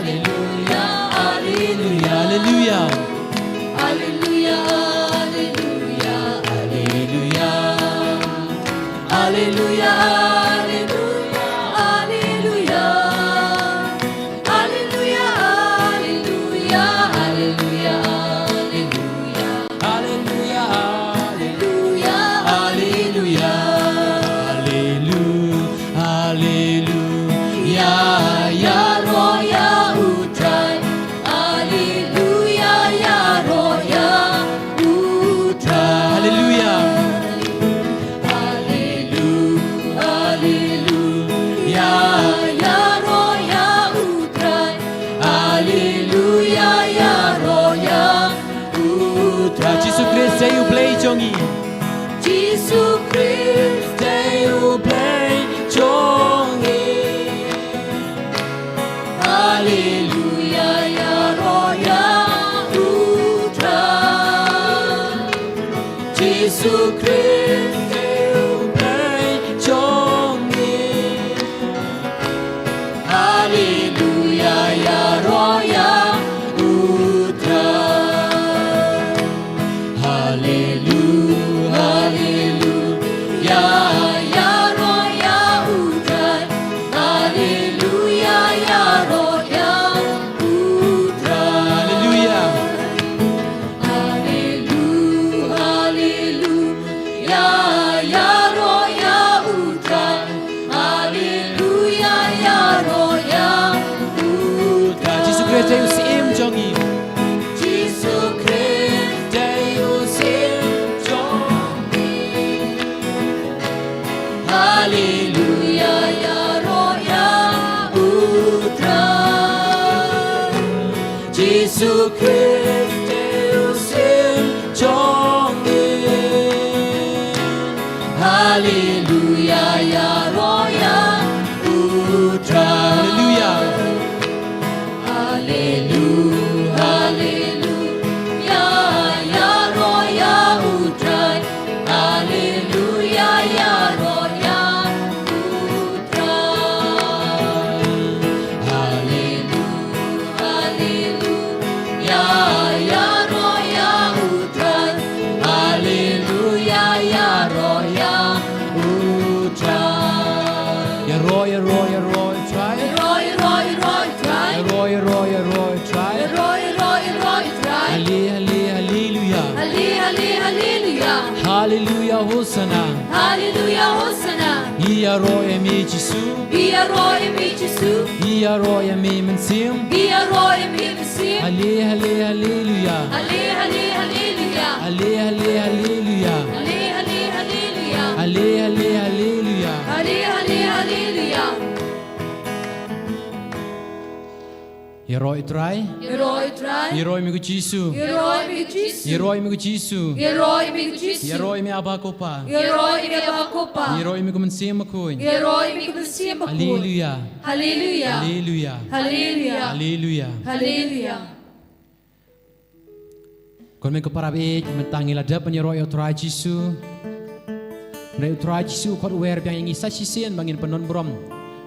alleluia, alleluia, alleluia. Alleluia, alleluia, alleluia. Alleluia, alleluia, alleluia. Alleluia, alleluia, alleluia, alleluia. Alleluia, alleluia, alleluia. Alleluia, alleluia. Ïaroh ïa u Trai. Alleluia, ïaroh ïa u Trai. Alleluia. Alleluia, alleluia, ïaroh ïa u Trai. Alleluia, ïaroh ïa u Trai. Jisu Khrist dei U Blei jong ngi. Jisu Khrist dei U Blei jong ngi. Alleluia, ïaroh ïa u Trai. Jisu Khrist dei U Blei jong ngi. Alleluia, ïaroh ïa u Trai. Alleluia, alleluia, ïaroh ïa u Trai. Alleluia, ïaroh ïa u Trai. Alleluia. Alleluia, alleluia, ïaroh ïa u Trai. Alleluia, ïaroh ïa u Trai. Jisu Khrist dei U Syiem jong ngi. Jisu Khrist dei U Syiem jong ngi. Alleluia, ïaroh ïa u Trai. Jisu Khrist dei U Syiem jong ngi. Alleluia, ïaroh ïa u Trai. Alleluia. Alleluia, alleluia, ïaroh ïa u Trai. Hallelujah. Hallelujah, Hosanna. Hallelujah, Hosanna. Ïaroh ïa me Jisu. Ïaroh ïa me Jisu. Ïaroh ïa me Mynsiem. Ïaroh ïa me Mynsiem. Halle, halle, hallelujah. Halle, halle, hallelujah. Halle, halle, hallelujah. Halle, halle, hallelujah. Halle, halle, hallelujah. Halle, halle, hallelujah. Ïaroh ïa u Trai. Ïaroh ïa u Trai. Ïaroh ïa me ko Jisu. Ïaroh ïa me ko Jisu. Ïaroh ïa me ko Jisu. Ïaroh ïa me ko Jisu. Ïaroh ïa me Aba ko Pa. Ïaroh ïa me Aba ko Pa. Ïaroh ïa me ko Mynsiem Bakhuid. Ïaroh ïa me ko Mynsiem Bakhuid. Hallelujah. Hallelujah. Hallelujah. Hallelujah. Hallelujah. Ko hynmen ko para baieit, mynta ngi la dep ban ïaroh ïa u Trai Jisu. Hynrei u Trai Jisu u khot wer biang ïa ngi sa shisien ba ngin pyndon burom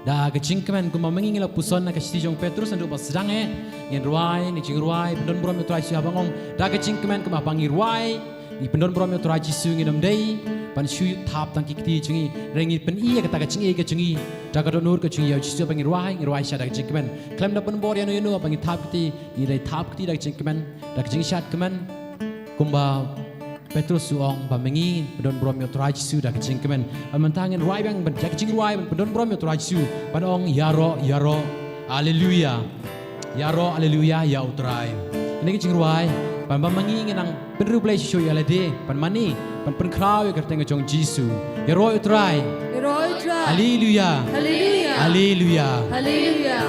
da ka jingkmen, kumba ma ngi ngi la puson na ka shithi jong u Petrus naduh ba sdang eh. Ngin rwai, ngin jingrwai pyndon burom ïa u Trai Jisu haba nga ong da ka jingkmen, kumba haba ngi rwai, ngi pyndon burom ïa u Trai Jisu, ngin ym dei ban shu thap tang ki kti jong ngi. Hynrei ngin pyni ïa kata ka jingaiei ka jong ngi da ka dohnud ka jong ngi ïa u Jisu. Ba ngin rwai, ngin rwai sha da ka jingkmen. Khlem da pynbor ïano ïano, ba ngin thap kti, ngi dei thap kti da ka jingkmen, da ka jingshad kmen. Kumba Petrus u ong ba ma ngi pyndon burom ïa u Trai Jisu da ka jingkmen. Bad mynta ngin rwai biang bad da ka jingrwai ban pyndon burom ïa u Trai Jisu, ban ong ïaroh, ïaroh, haleluya. Ïaroh, haleluya ïa u Trai. Kane ka jingrwai, ban ba ma ngi ngin nang pynriewblei shuh shuh ïa lade, ban mane, ban pynkhraw ïa ka kyrteng ka jong u Jisu. Ïaroh ïa u Trai. Ïaroh ïa u Trai. Haleluya. Haleluya. Haleluya. Haleluya.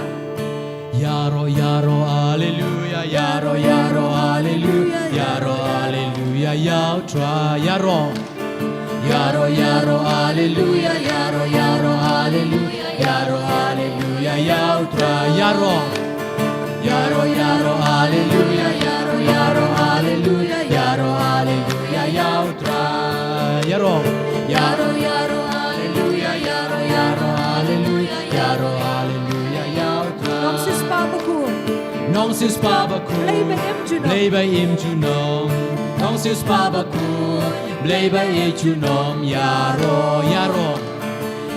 Ïaroh, ïaroh, haleluya, ïaroh, ïaroh, haleluya, ïaroh, haleluya ïa u Trai, ïaroh. Ïaroh, ïaroh, haleluya, ïaroh, ïaroh, haleluya, ïaroh, haleluya ïa u Trai, ïaroh. Ïaroh, ïaroh, haleluya, ïaroh, ïaroh, haleluya, ïaroh, haleluya ïa u Trai, ïaroh. Ïaroh, ïaroh, haleluya, ïaroh, ïaroh, haleluya, ïaroh, haleluya ïa u Trai. Nong Sister Papa Bakhuid. Nong Sister Papa Bakhuid. Blei ba im junom. Blei ba im junom. Nong Sister Papa Bakhuid. Blei ba im junom. Ïaroh, ïaroh.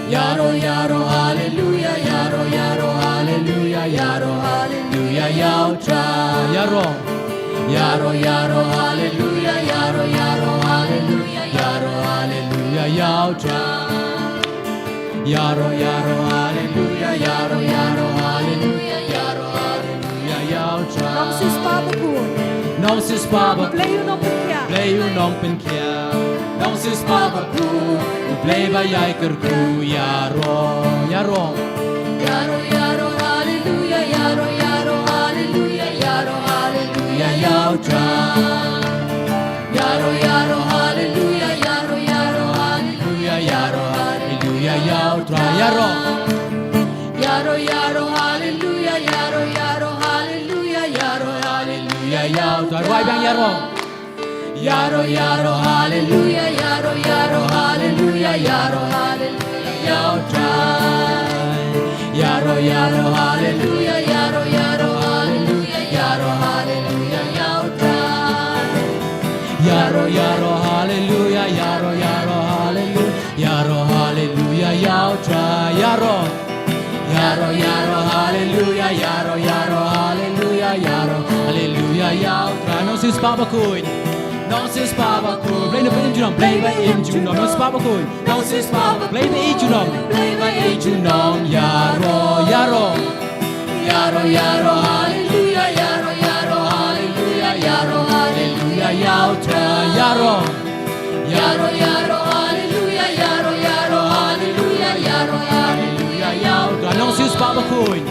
Ïaroh, ïaroh, haleluya, ïaroh, ïaroh, haleluya, ïaroh, haleluya ïa u Trai. Ïaroh. Ïaroh, ïaroh, haleluya, ïaroh, ïaroh, haleluya, ïaroh, haleluya ïa u Trai. Ïaroh, ïaroh, haleluya, ïaroh, ïaroh, haleluya, ïaroh, haleluya ïa u Trai. Nong Sister Papa Bakhuid. Nong Sister Papa Bakhuid. Blei u nongpynkhiah. Blei u nongpynkhiah. Nong Sister Papa Bakhuid. Blei ba ïai kyrkhu, ïaroh, ïaroh. Ïaroh, ïaroh, haleluya, ïaroh, ïaroh, haleluya, ïaroh, haleluya ïa u Trai. Ïaroh, ïaroh, haleluya, ïaroh, ïaroh, haleluya, ïaroh, haleluya ïa u Trai, ïaroh. Ïaroh, ïaroh, haleluya, ïaroh, ïaroh, haleluya, ïaroh, haleluya ïa u Trai. Rwai biang, ïaroh. Ïaroh, ïaroh, haleluya, ïaroh, ïaroh, haleluya, ïaroh, haleluya ïa u Trai. Ïaroh, ïaroh, haleluya, ïaroh, ïaroh, haleluya, ïaroh, haleluya ïa u Trai. Ïaroh, ïaroh, haleluya, ïaroh, ïaroh, haleluya, ïaroh, haleluya ïa u Trai, ïaroh. Ïaroh, ïaroh, haleluya, ïaroh, ïaroh, haleluya, ïaroh, haleluya ïa u Trai. Nong Sister Papa Bakhuid. Nong Sister Papa Bakhuid. Blei ba im junom, Blei ba im junom. Nong Sister Papa Bakhuid. Nong Sister Papa Bakhuid. Blei ba im junom. Blei ba im junom. Ïaroh, ïaroh. Ïaroh, ïaroh, haleluya, ïaroh, ïaroh, haleluya, ïaroh, haleluya ïa u Trai, ïaroh. Ïaroh, ïaroh, haleluya, ïaroh, ïaroh, haleluya, ïaroh, haleluya ïa u Trai. Nong Sister Papa Bakhuid.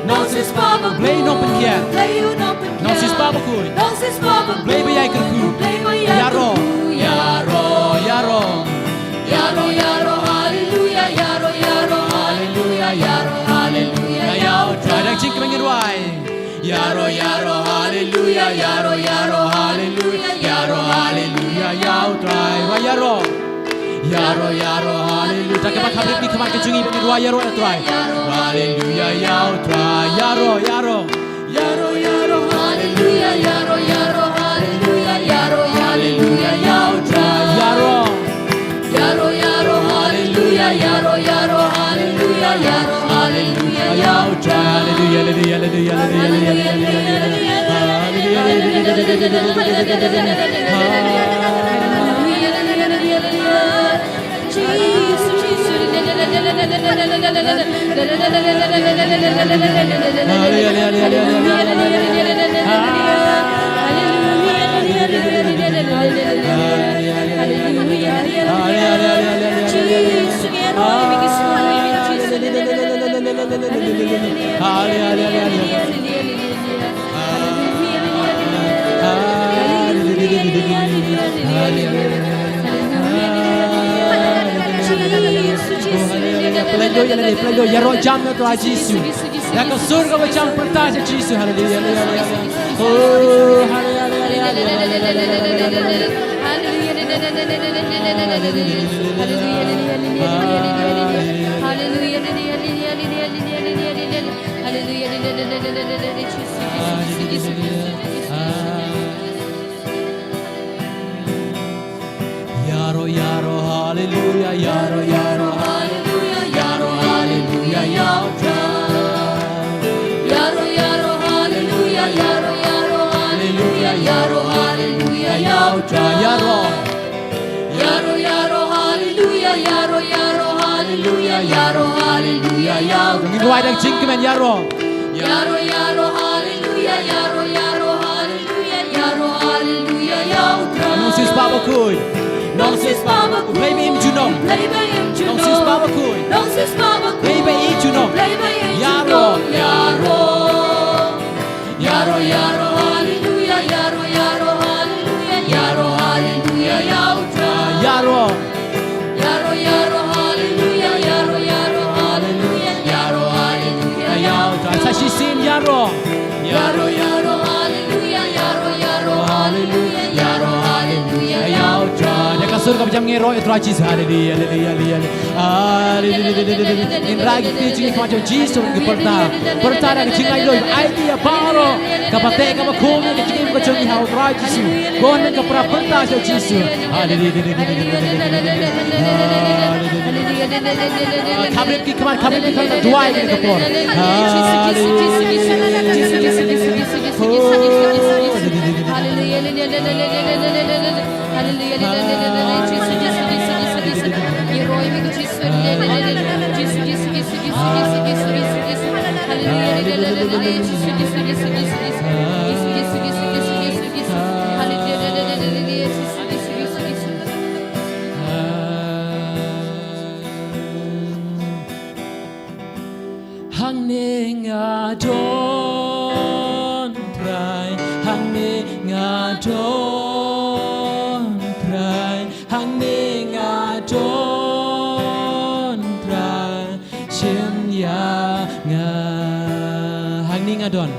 Nong Sister Papa Bakhuid. Blei u nongpynkhiah. Blei u nongpynkhiah. Nong Sister Papa Bakhuid. Nong Sister Papa Bakhuid. Blei ba ïai kyrkhu. Blei ba ïai kyrkhu. Ïaroh, ïaroh, ïaroh. Ïaroh, ïaroh, haleluya, ïaroh, ïaroh, haleluya, ïaroh, haleluya ïa u Trai. Da ka jingkmen ngin rwai. Ïaroh, ïaroh, haleluya, ïaroh, ïaroh, haleluya, ïaroh, haleluya ïa u Trai. Rwai ïaroh. Ïaroh, ïaroh, haleluya. Da kaba kham rit ki khmat ka jong ngi ba ngin rwai ïaroh ïa u Trai. Haleluya ïa u Trai. Ïaroh, ïaroh. Ïaroh, ïaroh, haleluya, ïaroh, ïaroh, haleluya, ïaroh, haleluya ïa u Trai. Ïaroh. Ïaroh, ïaroh, haleluya, ïaroh, ïaroh, haleluya, ïaroh, haleluya ïa u Trai. Haleluya, haleluya, haleluya, haleluya, haleluya, haleluya. Pynlait ïa lade, pynlait ïa, ïaroh jam ïa u Trai Jisu. Ïa ka sur kaba jam pyrta ïa Jisu. Haleluya, haleluya, haleluya. Oh, haleluya, haleluya, haleluya, haleluya. Haleluya, haleluya, haleluya, haleluya. Haleluya, haleluya, haleluya, haleluya, haleluya. Haleluya, haleluya, haleluya, haleluya, haleluya, Jisu, Jisu, Jisu, Jisu, Jisu, Jisu. Ïaroh, ïaroh, haleluya, ïaroh, ïaroh, haleluya, ïaroh, haleluya, ïa u Trai. Ïaroh, ïaroh, haleluya, ïaroh, ïaroh, haleluya, ïaroh, haleluya, ïa u Trai. Ïaroh. Ïaroh, ïaroh, haleluya, ïaroh, ïaroh, haleluya, ïaroh, haleluya, ïa u Trai. Ngin duwai da ka jingkmen, ïaroh. Ïaroh, ïaroh, haleluya, ïaroh, ïaroh, haleluya, ïaroh, haleluya, ïa u Trai. Nongsiewspah bakhuid. Nongsiewspah bakhuid. Blei ba im junom. Blei ba im junom. Nongsiewspah bakhuid. Nongsiewspah bakhuid. Blei ba im junom. Blei ba im junom. Ïaroh. Ïaroh. Ïaroh, ïaroh, haleluya, ïaroh, ïaroh, haleluya, ïaroh, haleluya, ïa u Trai. Ïaroh. Ïaroh, ïaroh, haleluya, ïaroh, ïaroh, haleluya, ïaroh, haleluya, ïa u Trai. Sa shisien ïaroh. Ïaroh, ïaroh, haleluya, ïaroh, ïaroh, haleluya, ïaroh, haleluya, ïa u Trai. Ïa ka sur kaba jam ngi ïaroh ïa u Trai Jisu. Haleluya, haleluya, haleluya, haleluya. Haleluya. Ngin rah ïa ki kti jong ngi ha khmat jong u Jisu, ngin pyrta. Pyrta da ka jinglaitluid, aiti ïa baroh kaba teh kaba khum ïa ka jingim ka jong ngi ha u Trai Jisu. Ko hynmen ko para, pyrta ïa u Jisu. Haleluya. Khapknip ki khmat, khapknip ki khmat, duwai ïa kane ka por. Haleluya. Hangne nga don Trai, hangne nga don Trai, hangne nga don Trai, shim ïa nga. Hangne nga don,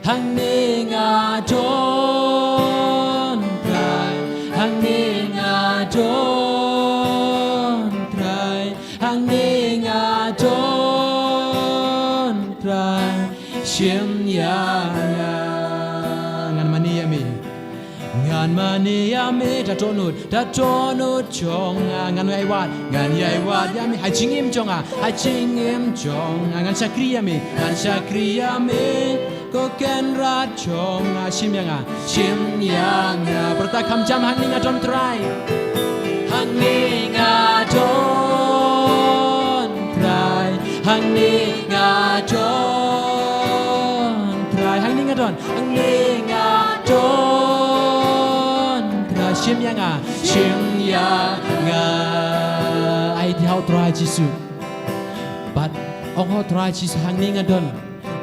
hangne nga don Trai, hangne nga don Trai, hangne nga don Trai, shim ïa nga. Ngan mane ïa me. Ngan mane ïa me, da dohnud, da dohnud jong nga. Ngan ïai wad, ngan ïai wad ïa me ha jingim jong nga, ha jingim jong nga. Ngan shakri ïa me, ngan shakri ïa me, ko Kynrad jong nga. Shim ïa nga, shim ïa nga. Pyrta kham jam, hangne nga don Trai. Hangne nga don Trai, hangne nga don Trai, hangne nga don, hangne nga don Trai, shim ïa nga, shim ïa nga. Aiti ha u Trai Jisu. Bad ong ha u Trai Jisu, hangne nga don.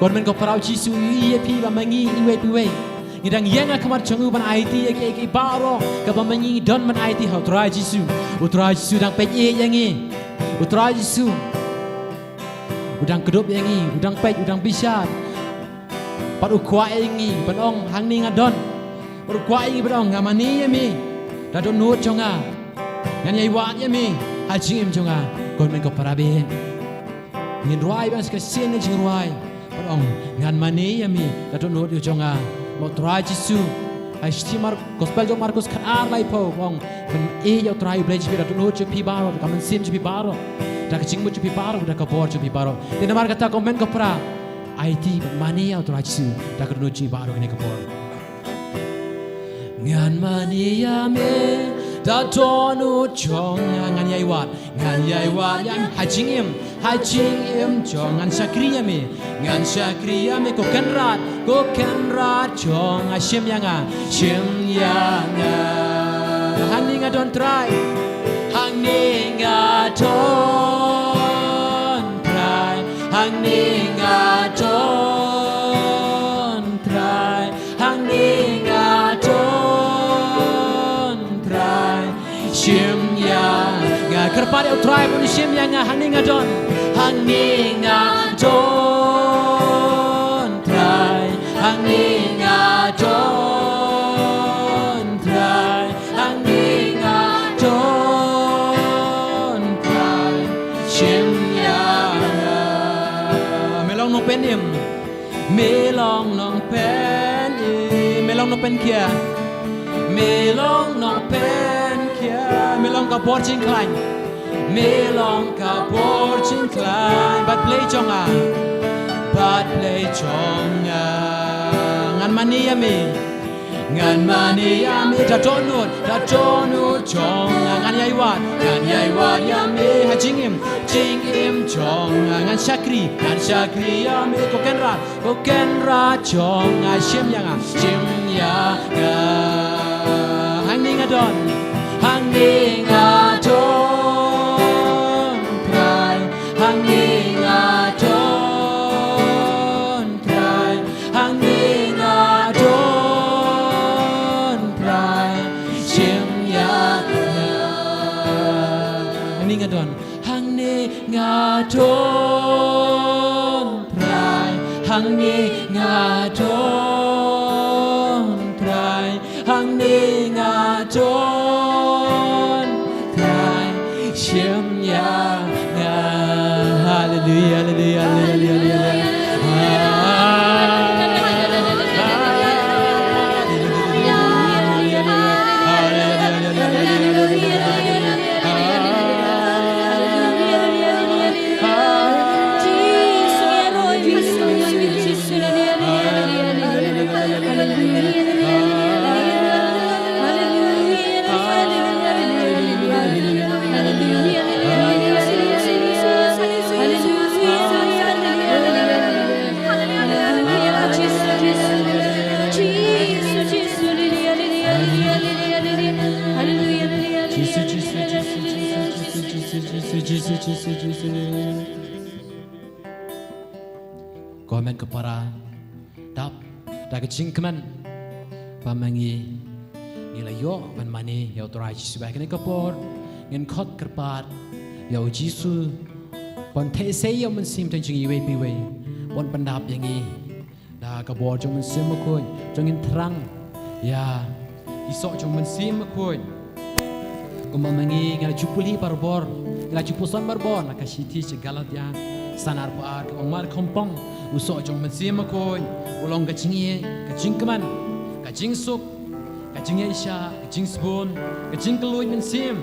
Ko hynmen ko para, u Jisu u ïohi ïa phi ba ma ngi iwei pa iwei ngi dang ïeng ha khmat jong u ban aiti ïa kiei kiei baroh kaba ma ngi ngi don ban aiti ha u Trai Jisu. U Trai Jisu u dang peit ïa ngi. U Trai Jisu u dang kdup ïa ngi, u dang peit, u dang bishar. Bad u kwah ïa ngi ban ong, hangne nga don. Bad u kwah ïa ngi ban ong, nga mane ïa me da dohnud jong nga. Ngan ïai wad ïa me ha jingim jong nga. Ko hynmen ko para, bad ngin rwai ban sa ka sien ka jingrwai. Bad ong, ngan mane ïa me da dohnud jong nga. Ba u Trai Jisu ha shithi Mar-, Gospel jong Markos khatar laiphew, ong, pynïeit ïa u Trai U Blei jong phi da dohnud jong phi baroh, da ka mynsiem jong phi baroh, da ka jingmut jong phi baroh, da ka bor jong phi baroh. Te namar kata, ko hynmen ko para, aiti bad mane ïa u Trai Jisu da ka dohnud jong ngi baroh kane ka por. Ngan mane ïa me da dohnud jong nga, ngan ïai wad, ngan ïai wad ïa me ha jingim Ha jingim jong nga ngan shakri ïa me, ngan shakri ïa me ko Kynrad, ko Kynrad jong nga, shim ïa nga, shim ïa nga. Hangne nga don Trai, hangne nga don Trai, hangne nga don Trai, hangne nga don Trai, shim ïa nga. Kyrpad ïa u Trai ban shim ïa nga, hangne nga don, hangne nga don Trai, hangne nga don Trai, hangne nga don Trai, shim ïa nga. Me long nongpynim, me long nongpynim, me long nongpynkhia, me long nongpynkhia, me long ka bor jingkhlaiñ, me long ka bor jingkhlaiñ, bad Blei jong nga, bad Blei jong nga. Ngan mane ïa me, ngan mane ïa me, da dohnud, da dohnud jong nga. Ngan ïai wad, ngan ïai wad ïa me ha jingim, jingim jong nga. Ngan shakri, ngan shakri ïa me ko Kynrad, ko Kynrad jong nga, shim ïa nga, shim ïa nga. Hangne nga don, hangne nga don Trai, hangne nga don Trai, hangne nga don Trai, shim ïa nga. Hangne nga don, hangne nga don Trai, hangne nga don Trai, hangne nga don Trai, shim ïa nga. Haleluya, haleluya, haleluya, haleluya. Jisu, Jisu, Jisu. Ko hynmen ko para, dap da ka jingkmen ba ma ngi ngi la ïoh ban mane ïa u Trai Jisu. Ba ha kane ka por ngin khot kyrpad ïa u Jisu ban theh sei ïa u Mynsiem Teng jong ngi iwei pa iwei, ban pyndap ïa ngi da ka bor jong u Mynsiem Bakhuid. To ngin thrang ïa ki soh jong u Mynsiem Bakhuid. Kumba ma ngi ngi la ju pule barabor, ngi la ju puson barabor na ka shithi sha Galatia san arphew ar, ka ong mar khamtam u soh jong u Mynsiem Bakhuid u long ka jingïeit, ka jingkmen, ka jingsuk, ka jingïaishah, ka jingsbun, ka jingkylluid mynsiem,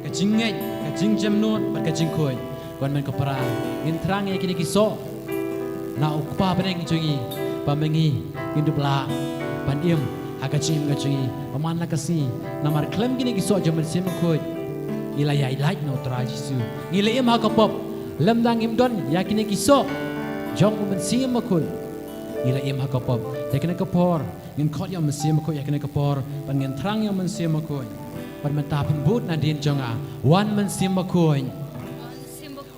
ka jingngeit, ka jingjemnud bad ka jingkhuid. Ko hynmen ko para, ngin thrang ïa kine ki soh na u Kpa bneng jong ngi, ba ma ngi ngin dup lah ban im ha ka jingim ka jong ngi ba man la ka sngi. Namar khlem kine ki soh jong u Mynsiem Bakhuid ngi la ïailait na u Trai Jisu, ngi la im ha ka pop. Lymda ngim don ïa kine ki soh jong u Mynsiem Bakhuid, ngi la im ha ka pop. Te kane ka por ngin khot ïa u Mynsiem Bakhuid, ïa kane ka por ban ngin thrang ïa u Mynsiem Bakhuid. Bad mynta pynbud nadien jong nga, wan Mynsiem Bakhuid.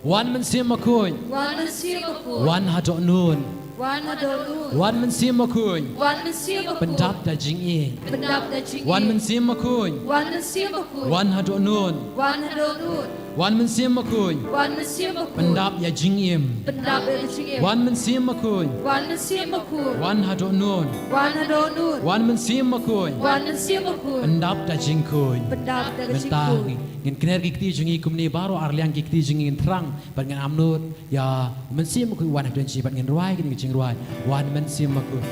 Wan Mynsiem Bakhuid. Wan Mynsiem Bakhuid. Wan ha dohnud. Wan ha dohnud. Wan Mynsiem Bakhuid. Wan Mynsiem Bakhuid. Pyndap da jingïeit. Pyndap da jingïeit. Wan Mynsiem Bakhuid. Wan Mynsiem Bakhuid. Wan ha dohnud. Wan ha dohnud. Wan Mynsiem Bakhuid. Wan Mynsiem Bakhuid. Pyndap ïa jingim. Pyndap ïa jingim. Wan Mynsiem Bakhuid. Wan Mynsiem Bakhuid. Wan ha dohnud. Wan ha dohnud. Wan Mynsiem Bakhuid. Wan Mynsiem Bakhuid. Pyndap da jingkhuid. Pyndap da jingkhuid. Mynta ngin kner ki kti jong ngi kumne baroh, ar liang ki kti jong ngi, ngin thrang bad ngin amnud ïa u Mynsiem Bakhuid wan ha kyrdan jong ngi bad ngin rwai kine ki jingrwai. Wan Mynsiem Bakhuid.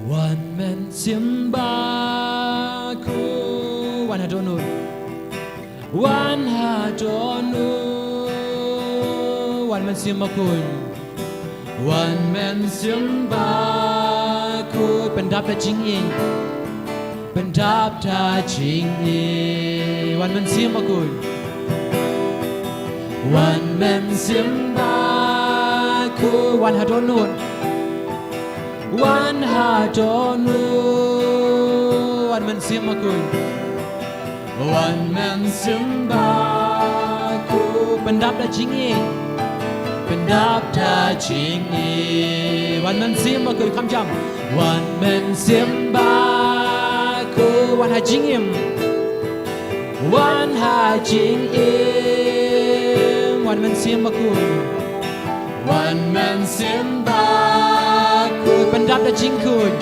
Wan Mynsiem Bakhuid. Wan ha dohnud. Wan ha dohnud. Wan Mynsiem Bakhuid. Wan Mynsiem Bakhuid. Pyndap da jingïeit. Pyndap da jingïeit. Wan Mynsiem Bakhuid. Wan Mynsiem Bakhuid. Wan ha dohnud. Wan ha dohnud. Wan Mynsiem Bakhuid. Wan Mynsiem Bakhuid. Pyndap da jingïeit. Pyndap da jingïeit. Wan Mynsiem Bakhuid, kham jam. Wan Mynsiem Bakhuid. Wan ha jingim. Wan ha jingim. Wan Mynsiem Bakhuid. Wan Mynsiem Bakhuid. Pyndap da jingkhuid.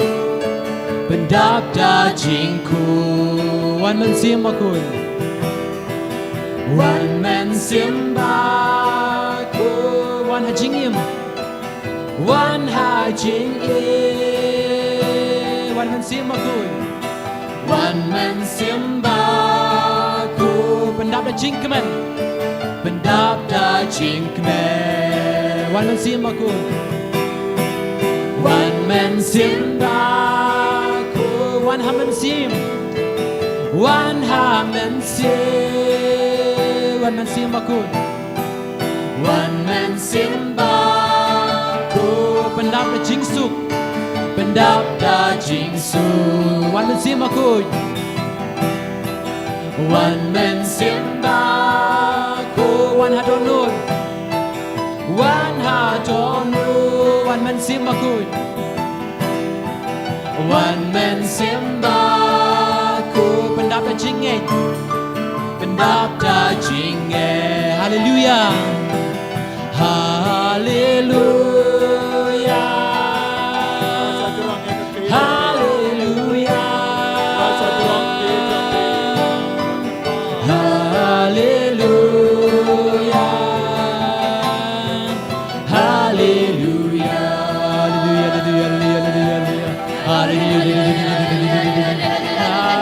Pyndap da jingkhuid. Wan Mynsiem Bakhuid. Wan Mynsiem Bakhuid. Wan ha jingim. Wan ha jingim. Wan Mynsiem Bakhuid. Wan Mynsiem Bakhuid. Pyndap da jingkmen. Pyndap da jingkmen. Wan Mynsiem Bakhuid. Wan Mynsiem Bakhuid. Wan ha mynsiem. Wan ha mynsiem. Wan Mynsiem Bakhuid. Wan Mynsiem Bakhuid. Pyndap da jingsuk. Pyndap da jingsuk. Wan Mynsiem Bakhuid. Wan Mynsiem Bakhuid. Wan ha dohnud. Wan ha dohnud. Wan Mynsiem Bakhuid. Wan Mynsiem Bakhuid. Pyndap da jingngeit. Pyndap da jingngeit. Haleluya. Haleluya. Haleluya. Haleluya. Haleluya. Haleluya. Haleluya. Haleluya. Haleluya.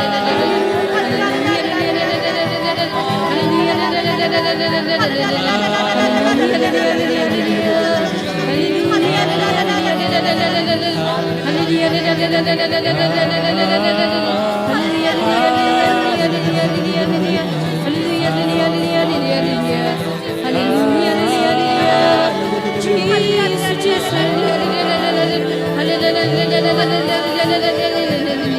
Hallelujah, hallelujah, hallelujah. Jesus, Jesus, hallelujah, hallelujah, hallelujah.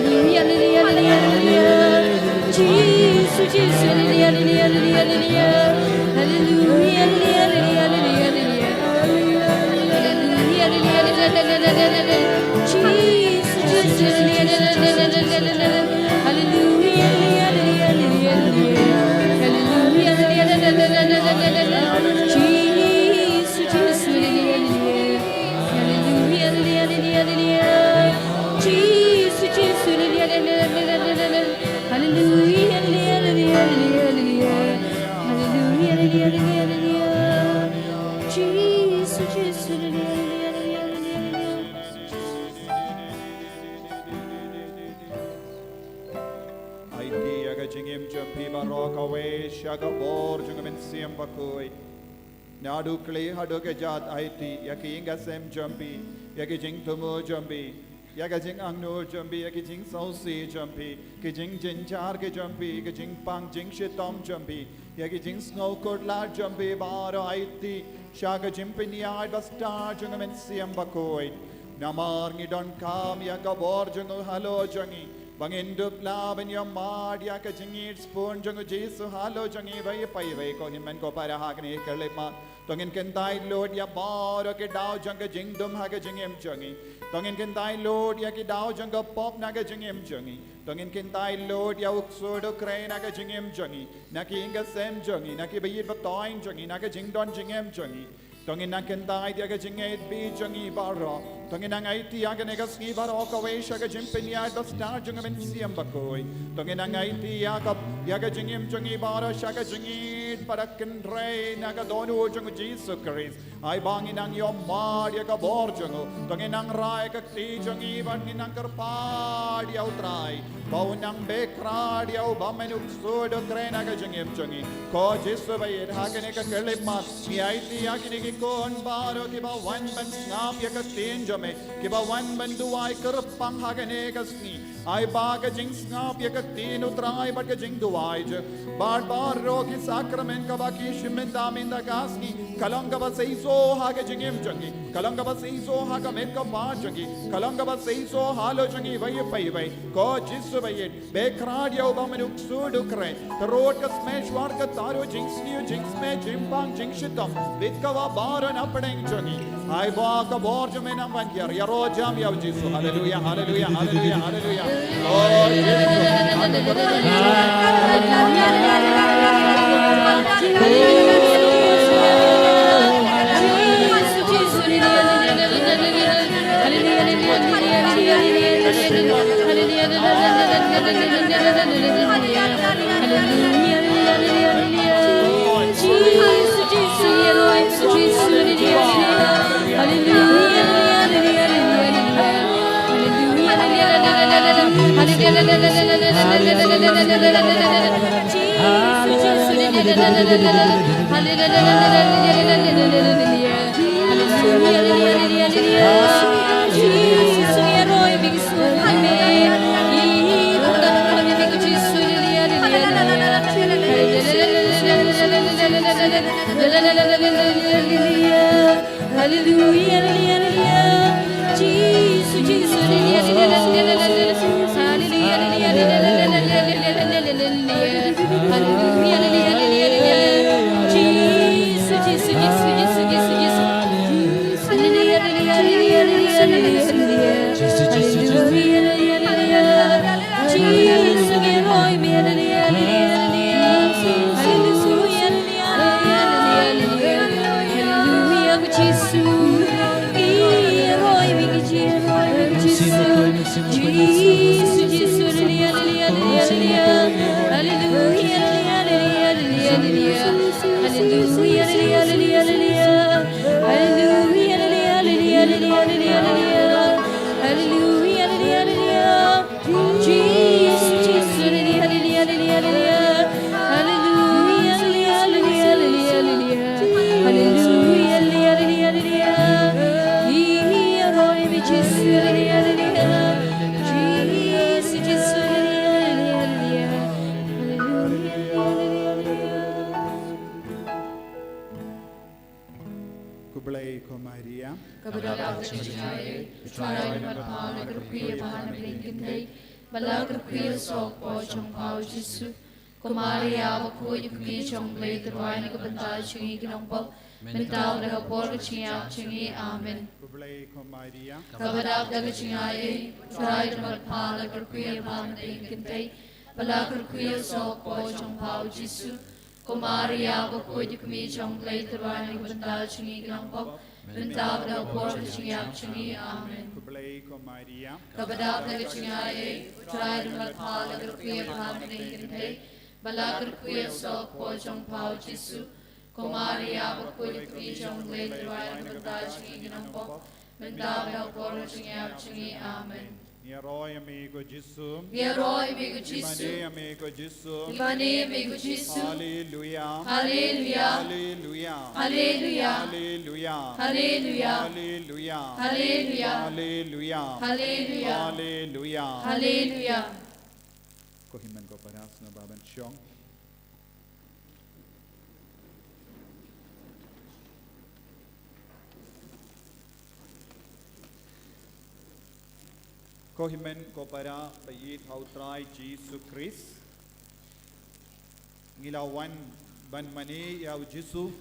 Hallelujah, hallelujah, hallelujah, hallelujah. Jesus, Jesus, hallelujah, hallelujah, hallelujah, hallelujah. Hallelujah, hallelujah, hallelujah, hallelujah. Hallelujah, hallelujah, hallelujah, hallelujah. Jesus, Jesus, hallelujah, hallelujah, hallelujah. Hallelujah, hallelujah, hallelujah, hallelujah. Hallelujah, hallelujah, hallelujah, hallelujah. Jesus, Jesus, hallelujah, hallelujah. Hallelujah, hallelujah, hallelujah, hallelujah. Jesus, Jesus, hallelujah, hallelujah, hallelujah, hallelujah. Hallelujah, hallelujah, hallelujah, hallelujah. Hallelujah, hallelujah, hallelujah, hallelujah. Jesus, Jesus, hallelujah, hallelujah, hallelujah, hallelujah. Aiti ïa ka jingim jong phi baroh kawei sha ka bor jong ka Mynsiem Bakhuid. Naduh kli haduh kjat aiti ïa ki ïing ki sem jong phi, ïa ki jingthmu jong phi, ïa ka jingangnud jong phi, ïa ki jingsngewsih jong phi, ki jingjynjar ki jong phi, ki jingpang jingshitom jong phi, ïa ki jingsngewkhuslai jong phi baroh aiti sha ka jingpynïaid bastad jong ka Mynsiem Bakhuid. Namar ngi donkam ïa ka bor jong u halor jong ngi ba ngin dup lah ban ïohmad ïa ka jingïeit spun jong u Jisu halor jong ngi ba ïa phi wei ko hynmen ko para ha kane ka khyllipmat. To ngin kyntait lut ïa baroh ki daw jong ka jingdum ha ka jingim jong ngi. To ngin kyntait lut ïa ki daw jong ka pop na ka jingim jong ngi. To ngin kyntait lut ïa u ksuid u kren na ka jingim jong ngi, na ki ïing ki sem jong ngi, na ki baieit bathoiñ jong ngi, na ka jingdon jingem jong ngi. To ngin nang kyntait ïa ka jingngeit bha jong ngi baroh. To ngin nang aiti ïa kane ka sngi baroh kawei sha ka jingpynïaid bastad jong ka Mynsiem Bakhuid. To ngin nang aiti ïa ka, ïa ka jingim jong ngi baroh sha ka jingïeit bad ka kynrei na ka dohnud jong u Jisu Khrist. Ai ba ngin nang ïohmad ïa ka bor jong u. To ngin nang rai ka kti jong ngi bad ngin nang kyrpad ïa u Trai ba un nang beh krad ïa u bym mih u ksuid u kren na ka jingim jong ngi. Ko Jisu baieit, ha kane ka khyllipmat ngi aiti ïa kine ki khun baroh kiba wan ban sngap ïa ka ktien jong me, kiba wan ban duwai kyrpang ha kane ka sngi. Ai ba ka jingsngap ïa ka ktien U Trai bad ka jingduwai jong u. Bad baroh ki sakramen kaba ki shim mynta mynta ka sngi, ka long kaba seisoh ha ka jingim jong ngi, ka long kaba seisoh ha ka met ka phad jong ngi, ka long kaba seisoh halor jong ngi iwei pa iwei. Ko Jisu ba ïeit, ba khraw ïa u ba mynta u ksuid u khreh. Tyrwa ka sngewsih, ka tyrwa jingsniew, jingsniew, jingpang, jingshitom. Bit ka ba baroh na pdeng jong ngi. Ai ba ka bor jong me nang ban ïar, ïaroh jam ïa u Jisu. Haleluia, haleluia, haleluia, haleluia. Oh, Jisu. Hallelujah, hallelujah, hallelujah. Jesus, Jesus, hallelujah, hallelujah, hallelujah. Hallelujah, hallelujah, hallelujah, hallelujah. Hallelujah, hallelujah, hallelujah, hallelujah. Jesus, Jesus, Jesus, Jesus, Jesus, Jesus. Hallelujah, hallelujah, hallelujah, hallelujah, hallelujah. Jesus, Jesus, Jesus. Hallelujah, hallelujah, hallelujah. Jesus, we roy me, hallelujah, hallelujah, hallelujah. Hallelujah, hallelujah, hallelujah, hallelujah. Hallelujah, Jesus. Roy me, Jesus, roy me, Jesus. Jesus, Jesus, hallelujah, hallelujah, hallelujah. Hallelujah, hallelujah, hallelujah, hallelujah. Hallelujah, hallelujah, hallelujah, hallelujah. Hallelujah, hallelujah, hallelujah, hallelujah. Hallelujah, hallelujah, hallelujah. Jesus, Jesus, hallelujah, hallelujah, hallelujah, hallelujah. Hallelujah, hallelujah, hallelujah, hallelujah. Hallelujah, hallelujah, hallelujah, hallelujah. Hallelujah, Lord, we just hallelujah, hallelujah. Jesus, Jesus, hallelujah, hallelujah, hallelujah. Hallelujah, hallelujah, hallelujah. Khublei ko Maria. Kaba dap da ka jingaiei, U Trai u don bad pha, la kyrkhu ïa pha ha ki kynthei, bad la kyrkhu ïa u soh ka por jong pha U Jisu. Ko Maria bakhuid, u kmie jong U Blei, to duwai na ka bynta jong ngi ki nongpop, mynta bad ha ka por ka jingïap jong ngi. Amen. Khublei ko Maria. Kaba dap da ka jingaiei, U Trai u don bad pha, la kyrkhu ïa pha ha ki kynthei, bad la kyrkhu ïa u soh ka por jong pha U Jisu. Ko Maria bakhuid, u kmie jong U Blei, to duwai na ka bynta jong ngi ki nongpop, mynta bad ha ka por ka jingïap jong ngi. Amen. Khublei ko Maria. Kaba dap da ka jingaiei, U Trai u don bad pha, la kyrkhu ïa pha ha ki kynthei, bad la kyrkhu ïa u soh ka por jong pha U Jisu. Ko Maria bakhuid, u kmie jong U Blei, to duwai na ka bynta jong ngi ki nongpop, mynta bad ha ka por ka jingïap jong ngi. Amen. Ngi ïaroh ïa me ko Jisu. Ngi ïaroh ïa me ko Jisu. Ngi mane ïa me ko Jisu. Ngi mane ïa me ko Jisu. Haleluia. Haleluia. Haleluia. Ko hynmen ko para, sngewbha ban shong. Ko hynmen ko para ba ïeit ha U Trai Jisu Khrist, ngi la wan ban mane ïa U Jisu.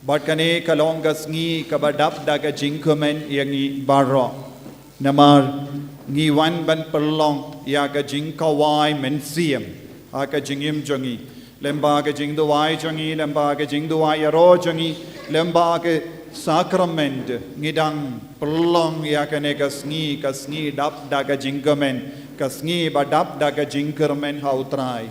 Bad kane ka long ka sngi kaba dap da ka jingkyrmen ïa ngi baroh. Namar ngi wan ban pynlong ïa ka jingkhawai mynsiem ha ka jingim jong ngi. Lyngba ka jingduwai jong ngi, lyngba ka jingduwai ïaroh jong ngi, lyngba ka sakrament, ngi dang pynlong ïa kane ka sngi, ka sngi dap da ka jingkyrmen, ka sngi ba dap da ka jingkyrmen ha U Trai.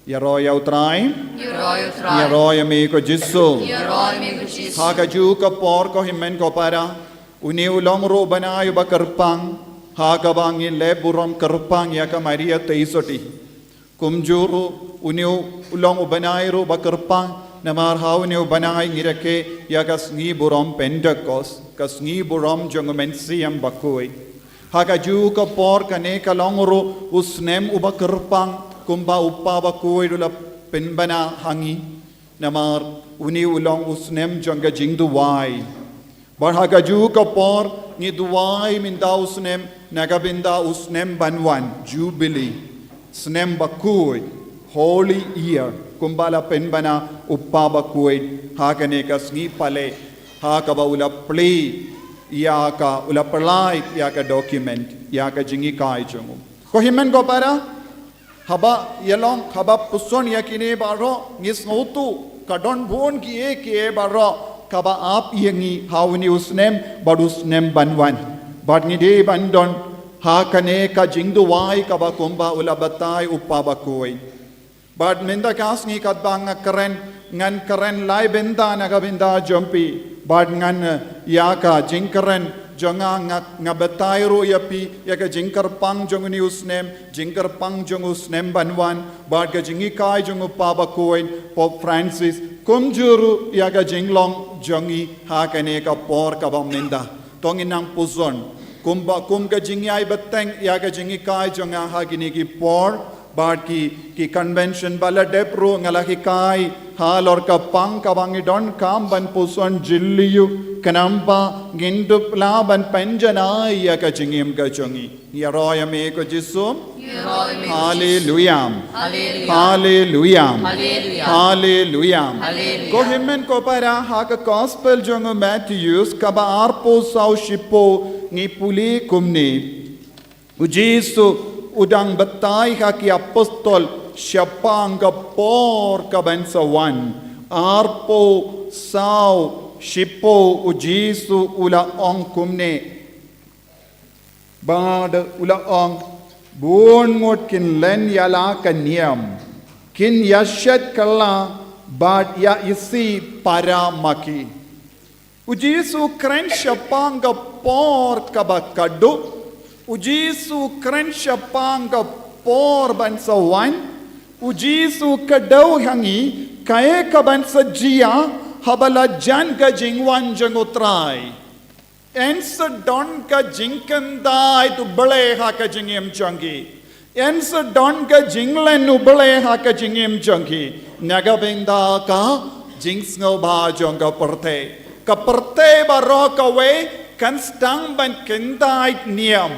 Ïaroh ïa U Trai. Ïaroh ïa U Trai. Ïaroh ïa me ko Jisu. Ïaroh ïa me ko Jisu. Ha kajuh ka por ko hynmen ko para, une u long ruh u bnai uba kyrpang, ha kaba ngi leh burom kyrpang ïa ka Maria Theisotti. Kumjuh ruh une u long u bnai ruh uba kyrpang, namar ha une u bnai ngi rakhe ïa ka sngi burom Pentekost, ka sngi burom jong u Mynsiem Bakhuid. Ha kajuh ka por kane ka long ruh u snem uba kyrpang kumba u Kpa bakhuid u la pynbna ha ngi. Namar une u long u snem jong ka jingduwai. Bad ha kajuh ka por ngi duwai mynta u snem na ka bynta u snem ban wan, Jubilee, snem bakhuid, Holy Year, kumba la pynbna u Kpa bakhuid ha kane ka sngi pale, ha kaba u la plie ïa ka, u la pynlait ïa ka document, ïa ka jinghikai jong u. Ko hynmen ko para, haba ïalong, haba puson ïa kine baroh, ngi sngewthuh ka don bun kiei kiei baroh kaba ap ïa ngi ha une u snem bad u snem ban wan. Bad ngi dei ban don ha kane ka jingduwai kaba kumba u la batai u Kpa bakhuid. Bad mynta ka sngi katba nga kren, ngan kren lai bynta na ka bynta jong phi. Bad ngan, eh, ïa ka jingkren jong nga, nga, nga batai ruh ïa phi ïa ka jingkyrpang jong une u snem, jingkyrpang jong u snem ban wan, bad ka jinghikai jong u Kpa bakhuid Pope Francis, kumjuh ruh ïa ka jinglong jong ngi ha kane ka por kaba mynta. To ngin nang puson kumba, kum ka jingïai bteng ïa ka jinghikai jong nga ha kine ki por, bad ki, ki convention ba la dep ruh nga la hikai halor ka pang kaba ngi donkam ban puson jylliew, khnang ba ngin dup lah ban pynjanai ïa ka jingim ka jong ngi. Ïaroh ïa me ko Jisu. Ïaroh ïa me ko Jisu. Haleluya. Haleluya. Haleluya. Haleluya. Haleluya. Haleluya. Ko hynmen ko para, ha ka gospel jong u Matthew kaba arphew saw shiphew ngi pule kumne. U Jisu u dang batai ha ki apostol shaphang ka por kaban sa wan. Arphew saw shiphew u Jisu u la ong kumne. Bad u la ong, bun ngut kin len ïa la ka niam, kin ïa shet kylla bad ïa isih para ma ki. U Jisu u kren shaphang ka por kaba khatduh. U Jisu u kren shaphang ka por ban sa wan. U Jisu u kdew ha ngi kaei kaban sa jia haba la jan ka jingwan jong u Trai. Yn sa don ka jingkyndait u Blei ha ka jingim jong ki. Yn sa don ka jinglen u Blei ha ka jingim jong ki. Na ka bynta ka jingsngewbha jong ka pyrthei. Ka pyrthei baroh kawei kan sdang ban kyndait niam.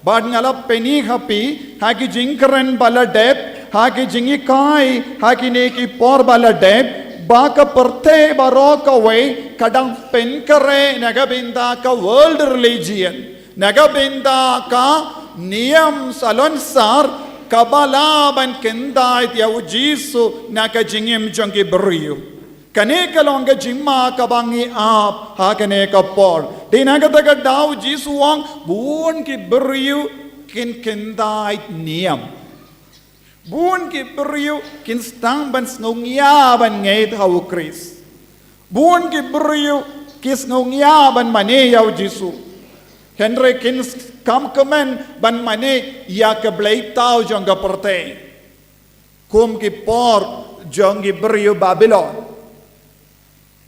Bad nga la pyni ha phi, ha ki jingkren ba la dep, ha ki jinghikai, ha kine ki por ba la dep, ba ka pyrthei baroh kawei ka dang pynkhreh na ka bynta ka world religion, na ka bynta ka niam salonsar kaba lah ban kyndait ïa u Jisu na ka jingim jong ki briew. Kane ka long ka jingma kaba ngi ap ha kane ka por. Dei na kata ka daw u Jisu u ong bun ki briew kin kyndait niam. Bun ki briew kin sdang ban sngew ngia ban ngeit ha u Khrist. Bun ki briew ki sngew ngia ban mane ïa u Jisu. Hynrei kin kam kmen ban mane ïa ka blei thaw jong ka pyrthei. Kum ki por jong ki briew Babilon.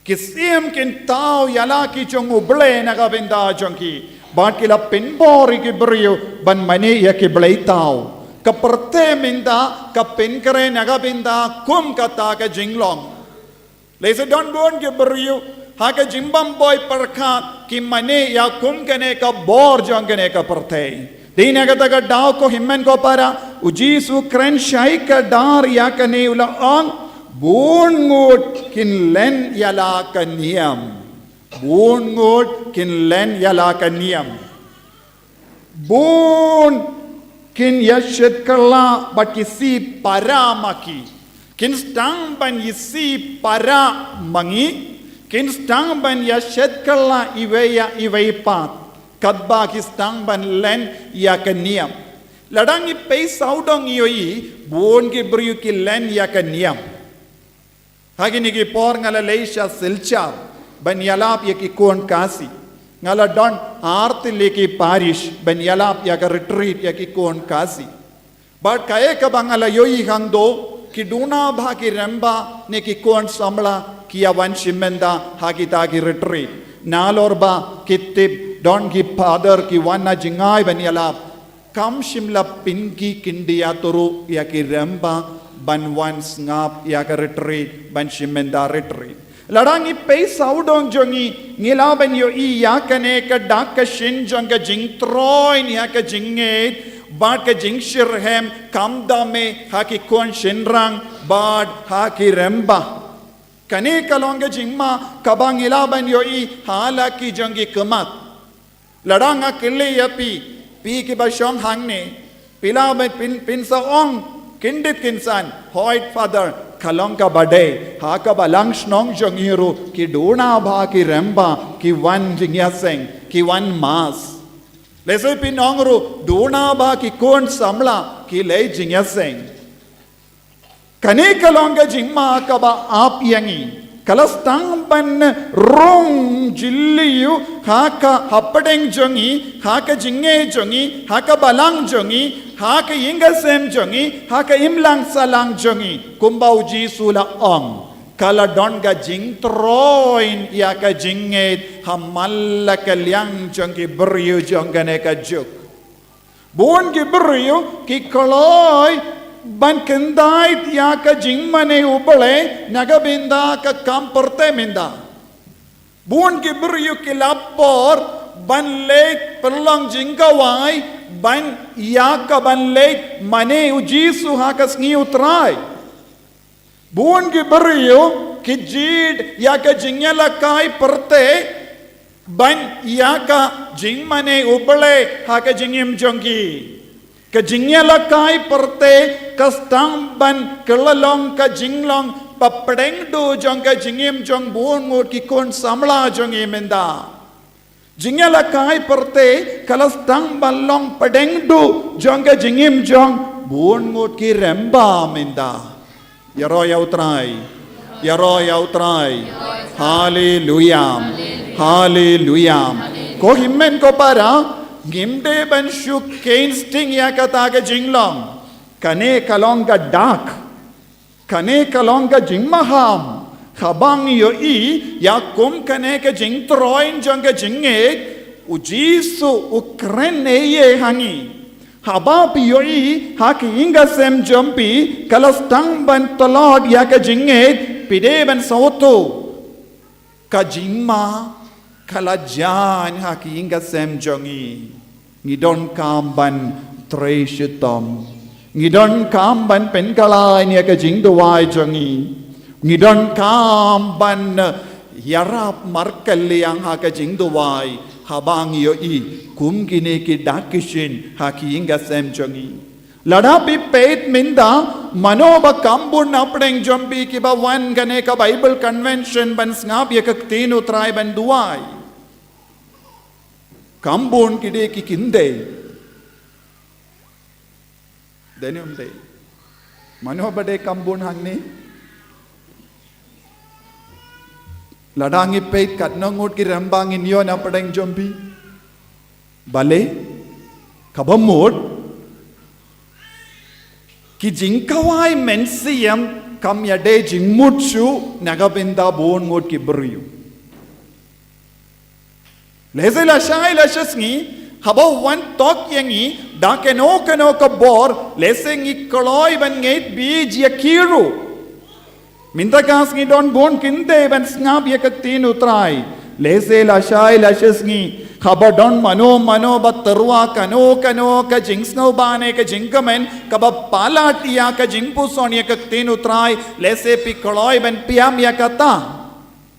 Ki siem kin thaw ïa la ki jong u Blei na ka bynta jong ki. Bad ki la pynbor ïa ki briew ban mane ïa ki blei thaw. Ka pyrthei mynta ka pynkhreh na ka bynta kum kata ka jinglong. Lehse don bun ki briew ha ka jingbym poi pyrkhat ki mane ïa kum kane ka bor jong kane ka pyrthei. Dei na kata ka daw ko hynmen ko para, u Jisu u kren shai kdar ïa kane, u la ong, bun ngut kin len ïa la ka niam. Bun ngut kin len ïa la ka niam. Bun kin ïa shet kylla bad ki isih para ma ki. Kin sdang ban isih para ma ngi. Kin sdang ban ïa shet kylla iwei ïa iwei pat. Katba ki sdang ban len ïa ka niam. Lada ngi peit sawdong ngi ïohi bun ki briew ki len ïa ka niam. Ha kine ki por nga la leit sha Silchar ban ïalap ïa ki khun Khasi. Nga la don ar tylli ki parish ban ïalap ïa ka retreat ïa ki khun Khasi. Bad kaei kaba nga la ïohi hangto, ki duna bha ki rangbah ne ki khun samla ki ïa wan shim bynta ha kita ki retreat. Nalor ba ki tip Don ki father ki wan na jingai ban ïalap. Kam shym la pynki kyndit ruh ïa ki remba ban wan sngap ïa ka retreat ban shim ynda retreat. Lada ngi peit sawdong jong ngi, ngi lah ban ïohi ïa kane ka dak ka shin jong ka jingtroiñ ïa ka jingngeit bad ka jingshitrhem, kam da me ha ki khun shynrang bad ha ki remba. Kane ka long ka jingma kaba ngi lah ban ïohi ha la ki jong ki khmat. Lada nga kylli ïa phi, phi kiba shong hangne, phi lah ban pyn, pynsa ong kyndit kynsan, hooid father, ka long kaba dei, ha ka balang shnong jong ngi ruh ki duna ba ki remba ki wan jingïaseng, ki wan mass. Lehse phin ong ruh duna ba ki khun samla ki leit jingïaseng. Kane ka long ka jingma kaba ap ïa ngi. Ka la sdang ban rung jylliew ha ka hapdeng jong ngi, ha ka jingngeit jong ngi, ha ka balang jong ngi, ha ka ïing ka sem jong ngi, ha ka imlang sahlang jong ngi. Kumba u Jisu la ong, ka la don ka jingtroiñ ïa ka jingngeit ha man la ka liang jong ki briew jong kane ka juk. Bun ki briew ki kloi ban kyntait ïa ka jingmane U Blei na ka bynta ka kam pyrthei mynta. Bun ki briew ki la por ban leit pynlong jingkhawai ban ïa ka ban leit mane U Jisu ha ka sngi U Trai. Bun ki briew ki jied ïa ka jingïalehkai pyrthei ban ïa ka jingmane U Blei ha ka jingim jong ki. Ka jingïalehkai pyrthei ka sdang ban kylla long ka jinglong ba pdeng duh jong ka jingim jong bun ngut ki khun samla jong ngi mynta. Jingïalehkai pyrthei ka la sdang ban long pdeng duh jong ka jingim jong bun ngut ki remba mynta. Ïaroh ïa U Trai. Ïaroh ïa U Trai. Haleluya. Haleluya. Ko hynmen ko para, ngim dei ban shu kheiñ sting ïa kata ka jinglong. Kane ka long ka dak. Kane ka long ka jingmaham. Haba ngi ïohi ïa kum kane ka jingtroiñ jong ka jingngeit, U Jisu u kren ei ei ha ngi. Haba phi ïohi ha ki ïing ka sem jong phi ka la sdang ban tlot ïa ka jingngeit, phi dei ban sngewthuh. Ka jingma ka la jan ha ki ïing ka sem jong ngi. Ngi donkam ban trei shitom. Ngi donkam ban pynkylla ïa ka jingduwai jong ngi. Ngi donkam ban, eh, ïarap markylliang ha ka jingduwai. Haba ngi ïohi kum kine ki dak ki shin ha ki ïing ka sem jong ngi. Lada phi peit mynta, mano ba kam bun na pdeng jong phi kiba wan kane ka Bible Convention ban sngap ïa ka ktien U Trai ban duwai. Kam bun ki dei ki kyndit. Dei ne ym dei? Mano ba dei kam bun hangne? Lada ngi peit katno ngut ki remba ngin ïoh na pdeng jong phi. Balei? Kaba mut ki jingkhawai mynsiem kam ïadei jingmut shuh na ka bynta bun ngut ki briew. Lehse lashai lashisngi haba wan tok ïa ngi da kano kano ka bor, lehse ngi kloi ban ngeit beit ïa ki ruh. Mynta ka sngi don bun kynthei ban sngap ïa ka ktien U Trai. Lehse lashai lashisngi haba don mano mano ba tyrwa kano kano ka jingsngewbha ne ka jingkmen kaba palat ïa ka jingpuson ïa ka ktien U Trai, lehse phi kloi ban pynïap ïa kata.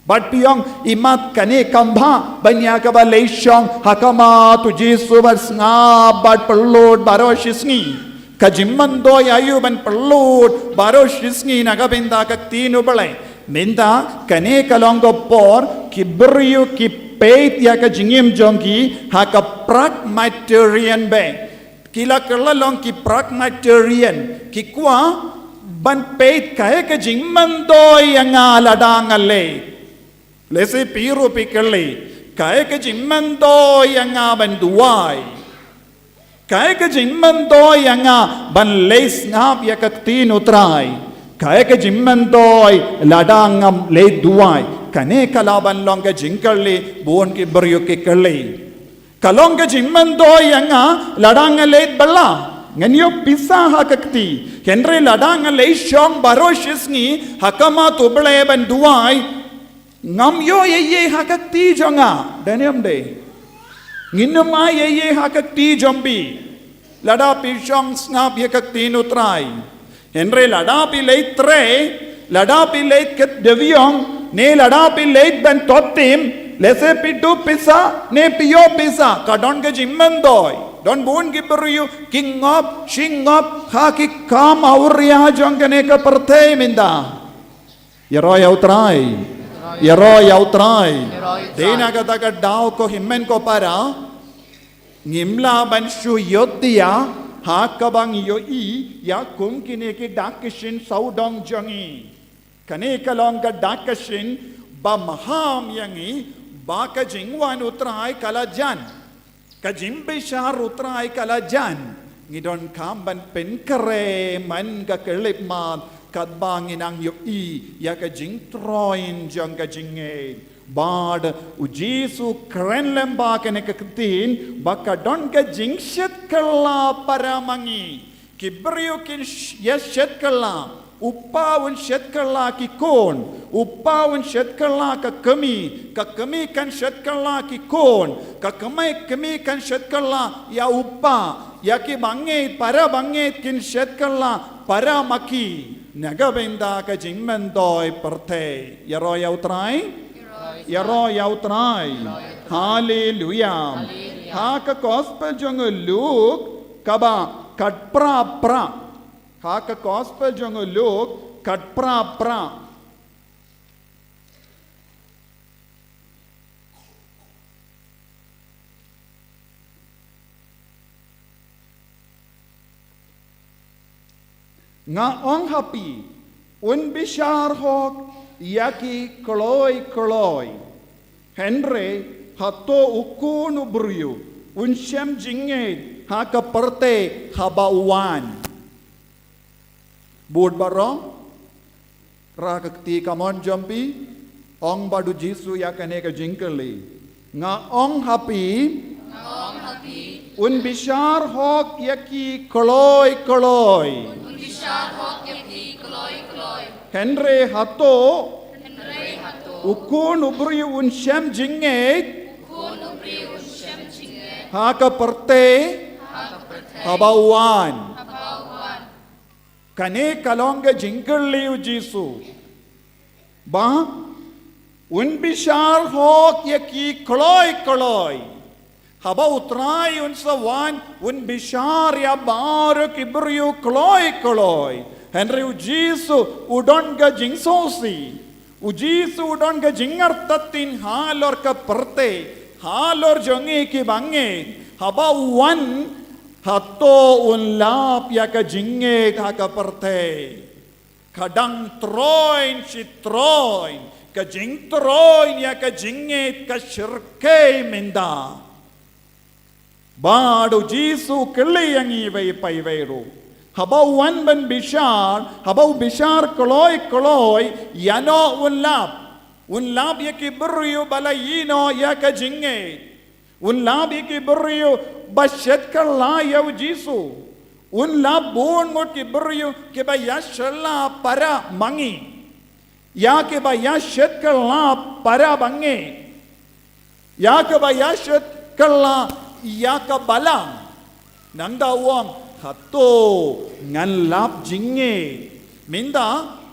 Bad phi ong, imat kane kam bha ban ïa kaba leit shong ha khmat U Jisu bad sngap bad pynlut baroh shisngi. Ka jingmyntoi aïu ban pynlut baroh shisngi na ka bynta ka ktien U Blei? Mynta kane ka long ka por ki briew ki peit ïa ka jingim jong ki ha ka Pragmatarian beit. Ki la kylla long ki Pragmatarian, ki kwah ban peit kaei ka jingmyntoi ïa nga lada nga leit. Lehse phi ruh phi kylli, kaei ka jingmyntoi ïa nga ban duwai? Kaei ka jingmyntoi ïa nga ban leit sngap ïa ka ktien U Trai? Kaei ka jingmyntoi lada ngam leit duwai? Kane ka lah ban long ka jingkylli bun ki briew ki kylli. Ka long ka jingmyntoi ïa nga, lada nga leit bylla, ngan ïoh pisa ha ka kti. Hynrei lada nga leit shong baroh shisngi ha khmat U Blei ban duwai, ngam ïoh ei ei ha ka kti jong nga. Dei ne em dei? Ngin ym ai ei ei ha ka kti jong phi lada phi shong sngap ïa ka ktien U Trai. Hynrei lada phi leit trei, lada phi leit kit dewïong, ne lada phi leit ban tohtim, lehse phi dup pisa ne phi ïoh pisa, ka don ka jingmyntoi. Don bun ki briew ki ngop shi ngop ha ki kam awria jong kane ka pyrthei mynta. Ïaroh ïa U Trai. Ïaroh ïa U Trai. Dei na kata ka daw, ko hynmen ko para, ngim lah ban shu ïohthiah ha kaba ngi ïohi ïa kum kine ki dak ki shin sawdong jong ngi. Kane ka long ka dak ka shin ba maham ïa ngi ba ka jingwan U Trai ka la jan. Ka jingbishar U Trai ka la jan. Ngi donkam ban pynkhreh man ka khyllipmat katba ngi nang ïohi ïa ka jingtroiñ jong ka jingngeit. Bad U Jisu u kren lem ba kane ka ktien ba ka don ka jingshit kylla para ma ngi. Ki briew kin sh-, ïa shit kylla. U pa un shit kylla ki khun, u pa un shit kylla ka kmie, ka kmie kan shit kylla ki khun, ka kmie, kmie kan shit kylla ïa u pa, ïa ki bangeit, para bangeit kin shit kylla para ma ki. Na ka bynta ka jingmyntoi pyrthei. Ïaroh ïa U Trai. Ïaroh ïa U Trai. Haleluia. Ha ka gospel jong u Luk kaba khatphra phra. Ha ka gospel jong u Luk khatphra phra. Nga ong ha phi, un bishar hok ïa ki kloi kloi. Hynrei hato u Khun u briew un shem jingngeit ha ka pyrthei haba u wan? Bud baroh, rah ka kti kamon jong phi, ong bad u Jisu ïa kane ka jingkylli. Nga ong ha phi, Nga ong ha phi, un bishar hok ïa ki kloi kloi. Un bishar hok ïa ki kloi kloi. Hynrei hato, Hynrei hato, u Khun u briew un shem jingngeit, u Khun u briew un shem jingngeit, ha ka pyrthei, ha ka pyrthei, haba u wan? Haba u wan. Kane ka long ka jingkylli u Jisu. Ba un bishar hok ïa ki kloi kloi. Haba u Trai un sa wan, un bishar ïa baroh ki briew kloi kloi. Hynrei u Jisu u don ka jingsngewsih. U Jisu u don ka jingartatien halor ka pyrthei, halor jong ngi ki bangeit. Haba u wan, hato un lap ïa ka jingngeit ha ka pyrthei? Ka dang troiñ shi troiñ, ka jingtroiñ ïa ka jingngeit ka shyrkhei mynta. Bad u Jisu u kylli ïa ngi iwei pa iwei ruh. Haba u wan ban bishar, haba u bishar kloi kloi, ïano un lap? Un lap ïa ki briew ba la ïehnoh ïa ka jingngeit. Un lap ïa ki briew ba shet kylla ïa u Jisu. Un lap bun ngut ki briew kiba ïa shet kylla para ma ngi. Ïa kiba ïa shet kylla para bangeit. Ïa kiba ïa shet kylla ïa ka balang. Nangta u ong, hato ngan lap jingngeit? Mynta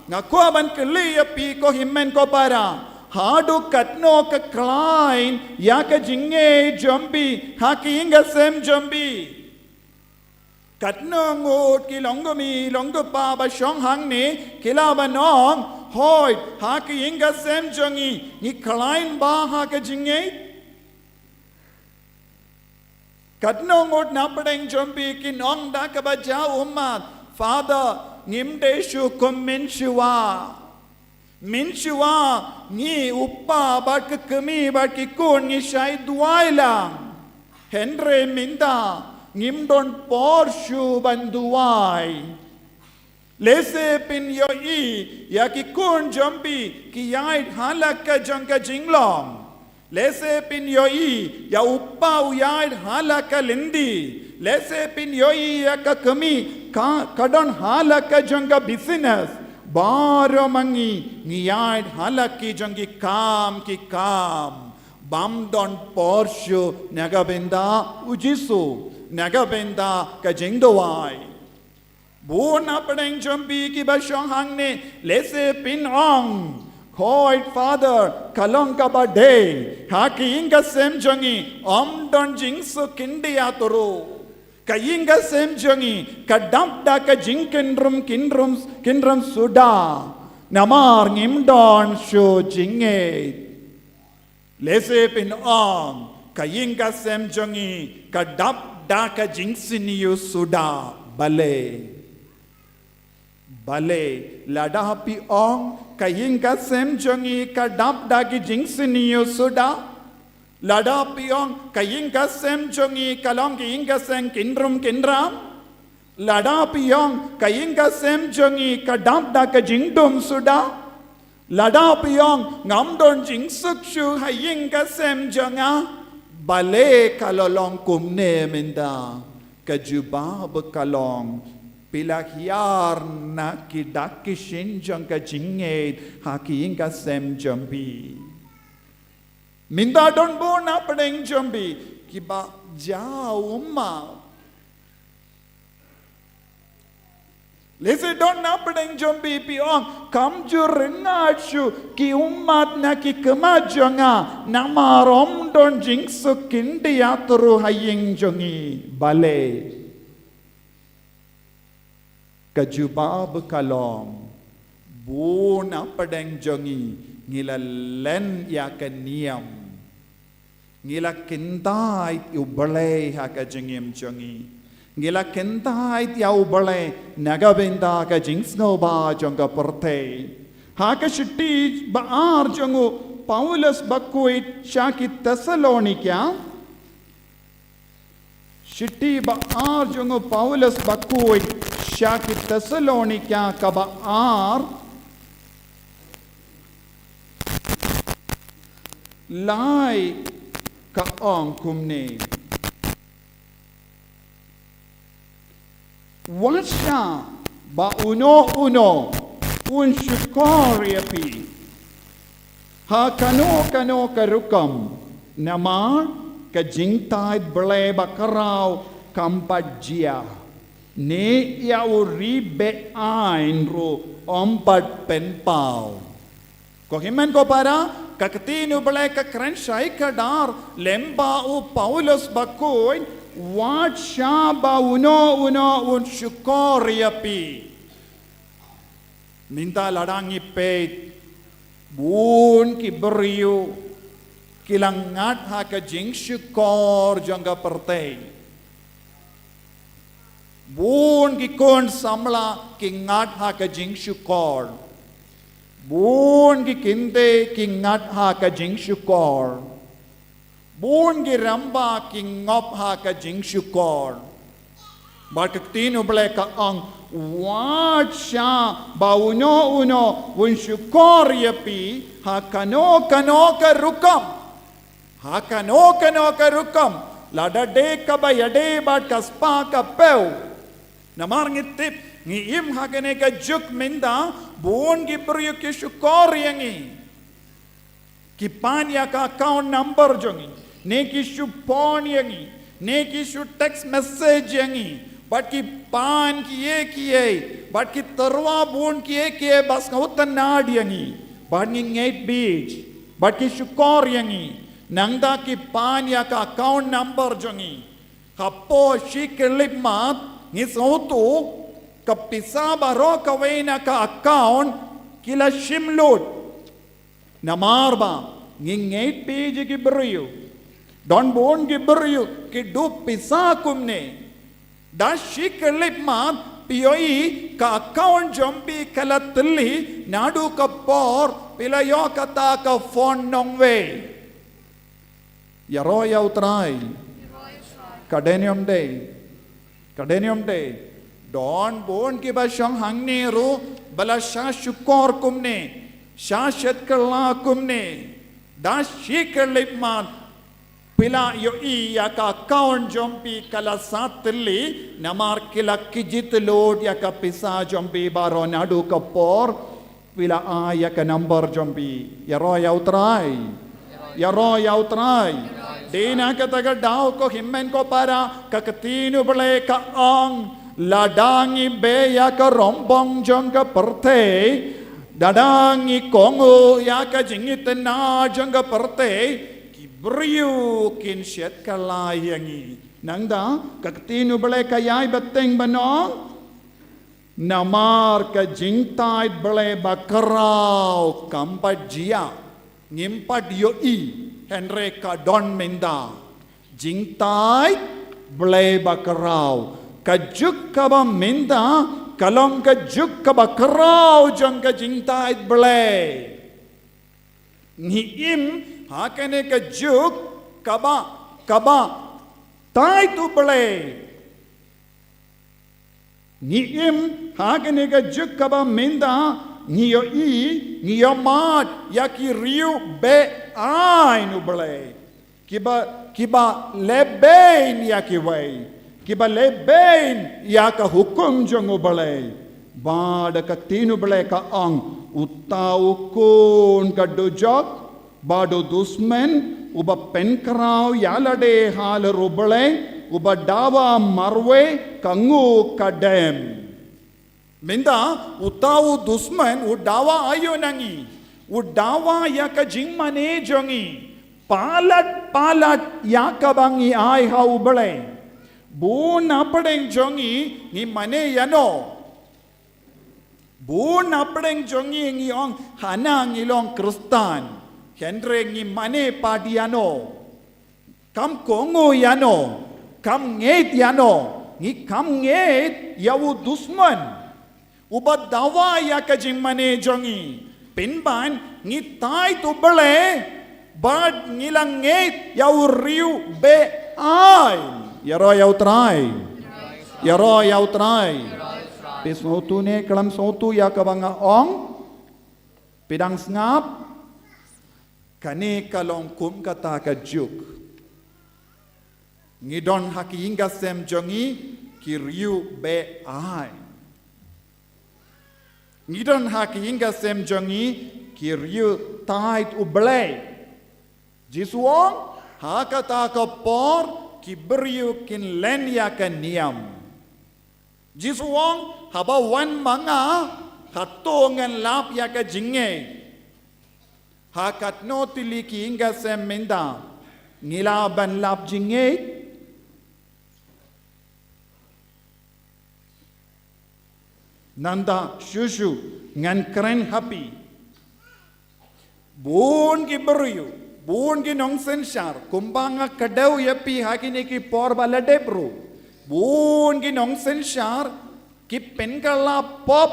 nga kwah ban kylli ïa phi ko hynmen ko para. Haduh katno ka khlaiñ ïa ka jingngeit jong phi ha ka ïing ka sem jong phi? Katno ngut ki longkmie longkpa ba shong hangne ki lah ban ong, hooid, ha ka ïing ka sem jong ngi, ngi khlaiñ bha ha ka jingngeit? Katno ngut na pdeng jong phi kin ong da kaba jaw ummat, Father, ngim dei shuh kum mynshuwa. Mynshuwa ngi u pa bad ka kmie bad ki khun ngi shait duwai lang. Hynrei mynta ngim don por shuh ban duwai. Lehse phin ïohi ïa ki khun jong phi ki ïaid ha la ka jong ka jinglong. Lehse phin ïohi ïa u kpa u ïaid ha la ka lynti. Lehse phin ïohi ïa ka kmie ka, ka don ha la ka jong ka business. Baroh ma ngi ngi ïaid ha la ki jong ki kam ki kam. Bym don por shuh na ka bynta u Jisu, na ka bynta ka jingduwai. Bun na pdeng jong phi kiba shong hangne, lehse phin ong, "Hooid Father, ka long kaba dei, ha ka ïing ka sem jong ngi ym don jingsuk khyndiat ruh. Ka ïing ka sem jong ngi ka dap da ka jingkynrum kynrum kynrum suda. Namar ngim don shuh jingngeit." Lehse phin ong, "Ka ïing ka sem jong ngi ka dap da ka jingsniew suda." Balei? Balei, lada phi ong, "Ka ïing ka sem jong ngi ka dap da ki jingsniew suda." Lada phi ong, "Ka ïing ka sem jong ngi ka long ka ïing ka sem kynrum kynram." Lada phi ong, "Ka ïing ka sem jong ngi ka dap da ka jingdum suda." Lada phi ong, "Ngam don jingsuk shuh ha ïing ka sem jong nga." Balei ka la long kumne mynta? Ka jubab ka long, phi la hiar na ki dak ki shin jong ka jingngeit ha ka ïing ka sem jong phi. Mynta don bun na pdeng jong phi kiba jaw ummat. Lehse don na pdeng jong phi, phi ong, "Kam ju rngat shuh ki ummat na ki khmat jong nga, namar ym don jingsuk khyndiat ruh ha ïing jong ngi." Balei? Ka jubab ka long, bun na pdeng jong ngi ngi la len ïa ka niam. Ngi la kyntait ïa U Blei ha ka jingim jong ngi. Ngi la kyntait ïa U Blei na ka bynta ka jingsngewbha jong ka pyrthei. Ha ka shithi ba ar jong u Paulus bakhuid sha ki Thessalonika. Shithi ba ar jong u Paulus bakhuid sha ki Thessalonika kaba ar. Lai ka ong kumne. Wat shah ba uno uno un shukor ïa phi ha kano kano ka rukom, namar ka jingthait Blei bakhraw kam pat jia, ne ïa u ri be-aiñ ruh ym pat pynpaw. Ko hynmen ko para, ka ktien U Blei ka kren shai kdar lem bad u Paulus bakhuid, wat shah ba uno uno un shukor ïa phi. Mynta lada ngi peit, bun ki briew ki la ngat ha ka jingshukor jong ka pyrthei. Bun ki khun samla ki ngat ha ka jingshukor. Bun ki kynthei ki ngat ha ka jingshukor. Bun ki rangbah ki ngop ha ka jingshukor. Bad ka ktien U Blei ka ong, wat shah ba uno uno un shukor ïa phi ha kano kano ka rukom. Ha kano kano ka rukom, lada dei kaba ïadei bad ka spah ka phew. Namar ngi tip, ngi im ha kane ka juk mynta, bun ki briew ki shukor ïa ngi. Ki pan ïa ka account number jong ngi, ne ki shu phone ïa ngi, ne ki shu text message ïa ngi, bad ki pan kiei kiei, bad ki tyrwa bun kiei kiei ba sngewtynnad ïa ngi, bad ngi ngeit beit, bad ki shukor ïa ngi. Nangta ki pan ïa ka account number jong ngi. Hapoh shi khyllipmat ngi sngewthuh ka pisa baroh kawei na ka account ki la shim lut. Namar ba ngi ngeit beit ïa ki briew. Don bun ki briew ki dup pisa kumne. Da shi khyllipmat phi ïohi ka account jong phi ka la thylli naduh ka por phi la ïoh kata ka phone nongwei. Ïaroh ïa U Trai. Ka dei ne ym dei? Ka dei ne ym dei? Don bun kiba shong hangne ruh ba la shah shukor kumne, shah shet kylla kumne. Da shi khyllipmat phi la ïohi ïa ka account jong phi ka la satlli, namar ki la kjit lut ïa ka pisa jong phi baroh naduh ka por phi la ai ïa ka number jong phi. Ïaroh ïa U Trai. Ïaroh ïa U Trai. Dei na kata ka daw ko hynmen ko para, ka ktien U Blei ka ong, lada ngi beh ïa ka rombong jong ka pyrthei, lada ngi kohnguh ïa ka jingïthuhlypa jong ka pyrthei, ki briew kin shet kylla ïa ngi. Nangta ka ktien U Blei ka ïai bteng ban ong, namar ka jingtait Blei bakhraw kam pat jia, ngim pat ïohi, hynrei ka don mynta. Jingtait Blei bakhraw. Ka juk kaba mynta ka long ka juk kaba khraw jong ka jingtait Blei. Ngi im ha kane ka juk kaba, kaba tait U Blei. Ngi im ha kane ka juk kaba mynta ngi ïohi, ngi ïohmad ïa ki riew beh aiñ U Blei. Kiba, kiba leh beiñ ïa kiwei. Kiba leh beiñ ïa ka hukum jong U Blei. Bad ka ktien U Blei ka ong, uta u khun ka dujok, bad u dusmen, uba pynkhraw ïalade halor U Blei, uba dawa marwei, ka nguh ka dem. Mynta, uta u dusmen, u dawa aïu na ngi, u dawa ïa ka jingmane jong ngi, palat, palat ïa kaba ngi ai ha U Blei. Bun na pdeng jong ngi, ngi mane ïano. Bun na pdeng jong ngi ngi ong hana ngi long Khristan. Hynrei ngi mane pat ïano. Kam kohnguh ïano. Kam ngeit ïano. Ngi kam ngeit ïa u dusmen. Uba dawa ïa ka jingmane jong ngi. Pynban ngi tait U Blei. Bad ngi la ngeit ïa u riew beh aiñ. Ïaroh ïa U Trai. Ïaroh ïa U Trai. Phi sngewthuh ne khlem sngewthuh ïa kaba nga ong. Phi dang sngap. Kane ka long kum kata ka juk. Ngi don ha ki ïing ki sem jong ngi ki riew beh aiñ. Ngi don ha ki ïing ki sem jong ngi ki riew tait U Blei. Jisu ong, ha kata ka por ki briew kin len ïa ka niam. Jisu ong, haba wan ma nga, hato ngan lap ïa ka jingngeit. Ha katno tylli ki ïing ki sem mynta, ngi lah ban lap jingngeit. Nangta shuh shuh ngan kren ha phi. Bun ki briew, bun ki nongsynshar, kumba nga kdew ïa phi ha kine ki por ba la dep ruh. Bun ki nongsynshar, ki pynkylla pop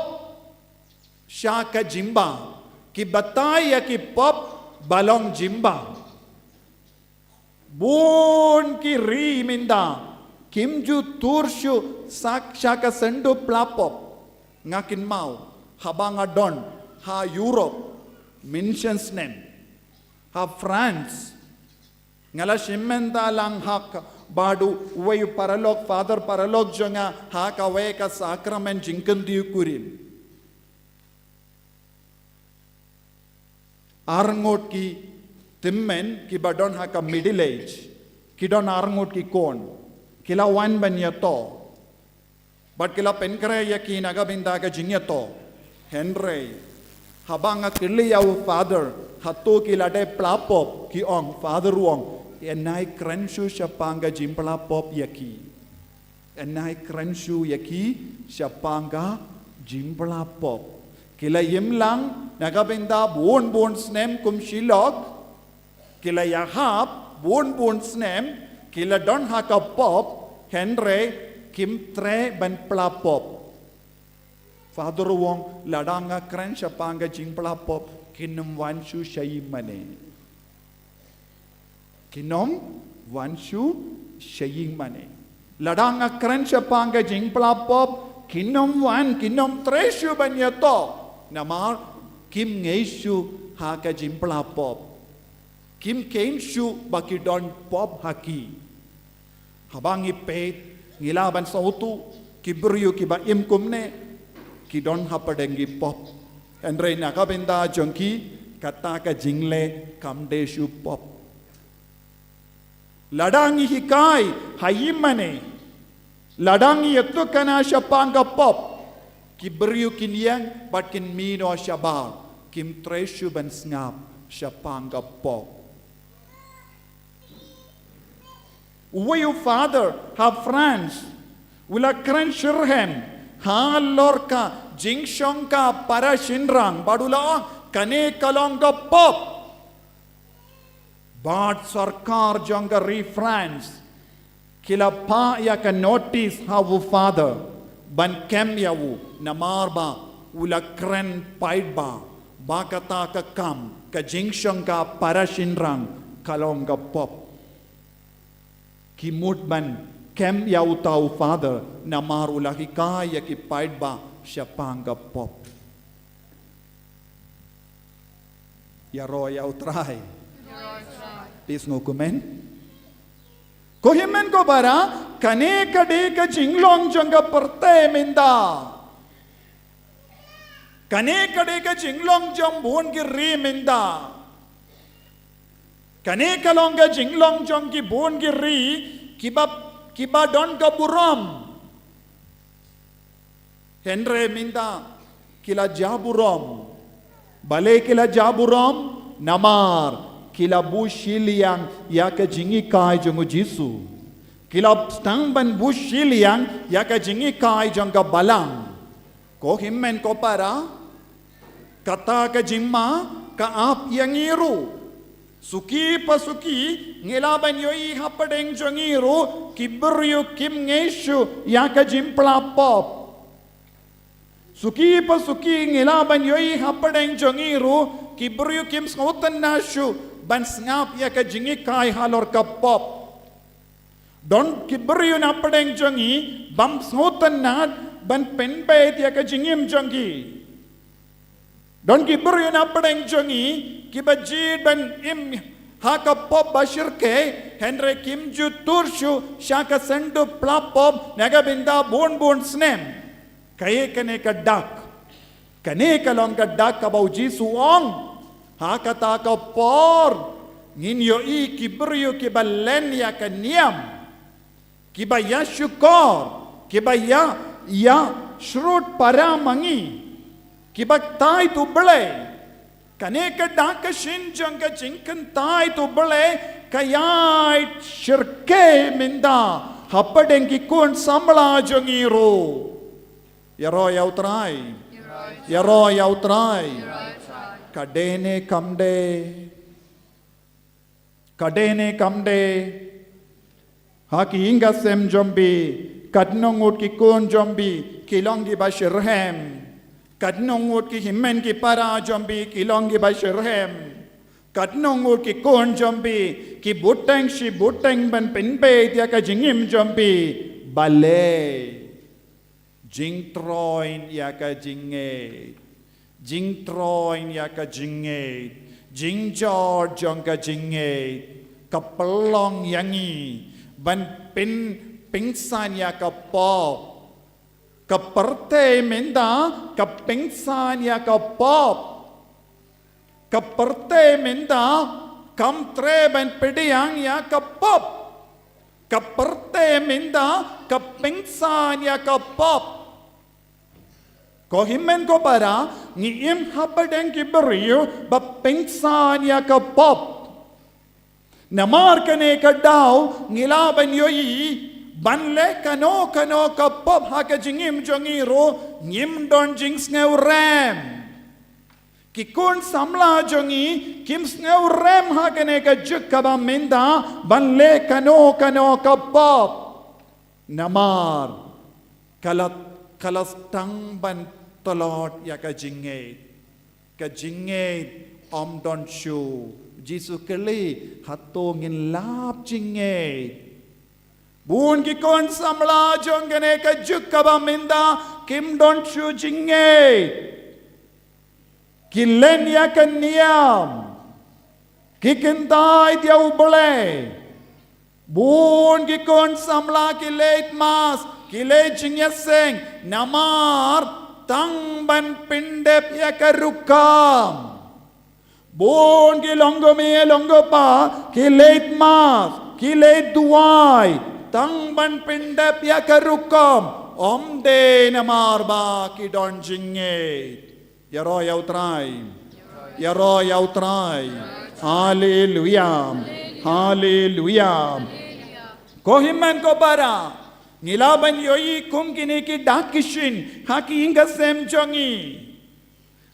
sha ka jingbah, ki batai ïa ki pop ba long jingbah. Bun ki ri mynta, kim ju tur shuh sha ka synduh pla pop. Nga kynmaw, haba nga don ha Europe, mynshem snem, ha France. Nga la shim mynta lang ha kaba uwei u paralok, father paralok jong nga, ha kawei ka sakramen jingkyntiew kurim. Arngut ki tymmen kiba don ha ka middle age, ki don arngut ki khun, ki la wan ban ïato. Bad ki la pynkhreh ïa ki na ka bynta ka jingïato. Hynrei, haba nga kylli ïa u father, hato ki la dep pla pop, ki ong, father u ong, yn nai kren shuh shaphang ka jingpla pop ïa ki. Yn nai kren shuh ïa ki shaphang ka jingpla pop. Ki la im lang na ka bynta bun bun snem kum shi lok. Ki la ïahap bun bun snem, ki la don ha ka pop, hynrei kim treh ban pla pop. Father u ong, lada nga kren shaphang ka jingpla pop, kin ym wan shuh sha ïing mane. Kin ym wan shuh sha ïing mane. Lada nga kren shaphang ka jingpla pop, kin ym wan, kin ym treh shuh ban ïato. Namar kim ngeit shuh ha ka jingpla pop. Kim kheiñ shuh ba ki don pop ha ki. Haba ngi peit, ngi lah ban sngewthuh, ki briew kiba im kumne, ki don hapdeng ki pop. Hynrei na ka bynta jong ki, kata ka jingleh kam dei shuh pop. Lada ngi hikai ha i mane, lada ngi ïathuhkhana shaphang ka pop, ki briew kin ïeng bad kin mih noh shabar, kim treh shuh ban sngap shaphang ka pop. Uwei u father ha France u la kren shitrhem halor ka jingshongkha para shynrang bad u la ong, kane ka long ka pop. Bad sorkar jong ka ri France ki la phah ïa ka notice ha u father ban kem ïa u namar ba u la kren paidbah ba kata ka kam ka jingshongkha para shynrang ka long ka pop. Ki mut ban kem ïa uta u father namar u la hikai ïa ki paidbah shaphang ka pop. Ïaroh ïa U Trai. Phi sngew kumne? Ko hynmen ko para, kane ka dei ka jinglong jong ka pyrthei mynta. Kane ka dei ka jinglong jong bun ki ri mynta. Kane ka long ka jinglong jong ki bun ki ri kiba, kiba don ka burom. Hynrei mynta ki la jah burom. Balei ki la jah burom? Namar ki la buh shiliang ïa ka jinghikai jong u Jisu. Ki la sdang ban buh shiliang ïa ka jinghikai jong ka balang. Ko hynmen ko para, kata ka jingma ka ap ïa ngi ruh. Suki pa suki ngi lah ban ïohi hapdeng jong ngi ruh ki briew kim ngeit shuh ïa ka jingpla pop. Suki pa suki ngi lah ban ïohi hapdeng jong ngi ruh ki briew kim sngewtynnad shuh ban sngap ïa ka jinghikai halor ka pop. Don ki briew na pdeng jong ngi bym sngewtynnad ban pynbeit ïa ka jingim jong ki. Don ki briew na pdeng jong ngi kiba jied ban im ha ka pop ba shyrkhei, hynrei kim ju tur shuh sha ka sngewthuh pla pop na ka bynta bun bun snem. Kaei kane ka dak? Kane ka long ka dak kaba u Jisu u ong, ha kata ka por ngin ïohi ki briew kiba len ïa ka niam, kiba ïa shukor, kiba ïa, ïa shrut para ma ngi, kiba kyntait U Blei. Kane ka dak ka shin jong ka jingkyntait U Blei ka ïai shyrkhei mynta hapdeng ki khun samla jong ngi ruh. Ïaroh ïa U Trai. Ïaroh ïa U Trai. Ka dei ne kam dei? Ka dei ne kam dei? Ha ki ïing ki sem jong phi, katno ngut ki khun jong phi ki long kiba shitrhem? Katno ngut ki hynmen ki para jong phi ki long kiba shitrhem? Katno ngut ki khun jong phi ki bteng shi bteng ban pynbeit ïa ka jingim jong phi? Balei? Jingtroiñ ïa ka jingngeit. Jingtroiñ ïa ka jingngeit. Jingjot jong ka jingngeit ka pynlong ïa ngi ban pyn, pynsan ïa ka pop. Ka pyrthei mynta ka pynsan ïa ka pop. Ka pyrthei mynta kam treh ban pdiang ïa ka pop. Ka pyrthei mynta ka pynsan ïa ka pop. Ko hynmen ko para, ngi im hapdeng ki briew ba pynsan ïa ka pop. Namar kane ka daw ngi lah ban ïohi ban leh kano kano ka pop ha ka jingim jong ngi ruh ngim don jingsngewrem. Ki khun samla jong ngi kim sngewrem ha kane ka juk kaba mynta ban leh kano kano ka pop. Namar ka la, ka la sdang ban tlot ïa ka jingngeit. Ka jingngeit ym don shuh. Jisu kylli, hato ngin lap jingngeit? Bun ki khun samla jong kane ka juk kaba mynta kim don shuh jingngeit. Ki len ïa ka niam. Ki kyntait ïa U Blei. Bun ki khun samla ki leit mass, ki leit jingïaseng, namar tang ban pyndep ïa ka rukom. Bun ki long ko mei long ko pa, ki leit mass, ki leit duwai, tang ban pyndep ïa ka rukom, ym dei namar ba ki don jingngeit. Ïaroh ïa U Trai. Ïaroh ïa U Trai. Haleluya. Haleluya. Ko hynmen ko para, ngi lah ban ïohi kum kine ki dak ki shin ha ki ïing ki sem jong ngi.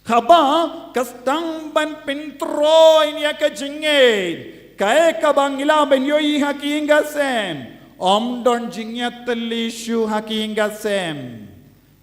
Haba ka sdang ban pyntroi ïa ka jingngeit, kaei kaba ngi lah ban ïohi ha ki ïing ki sem? Ym don jingïatylli shuh ha ki ïing ki sem.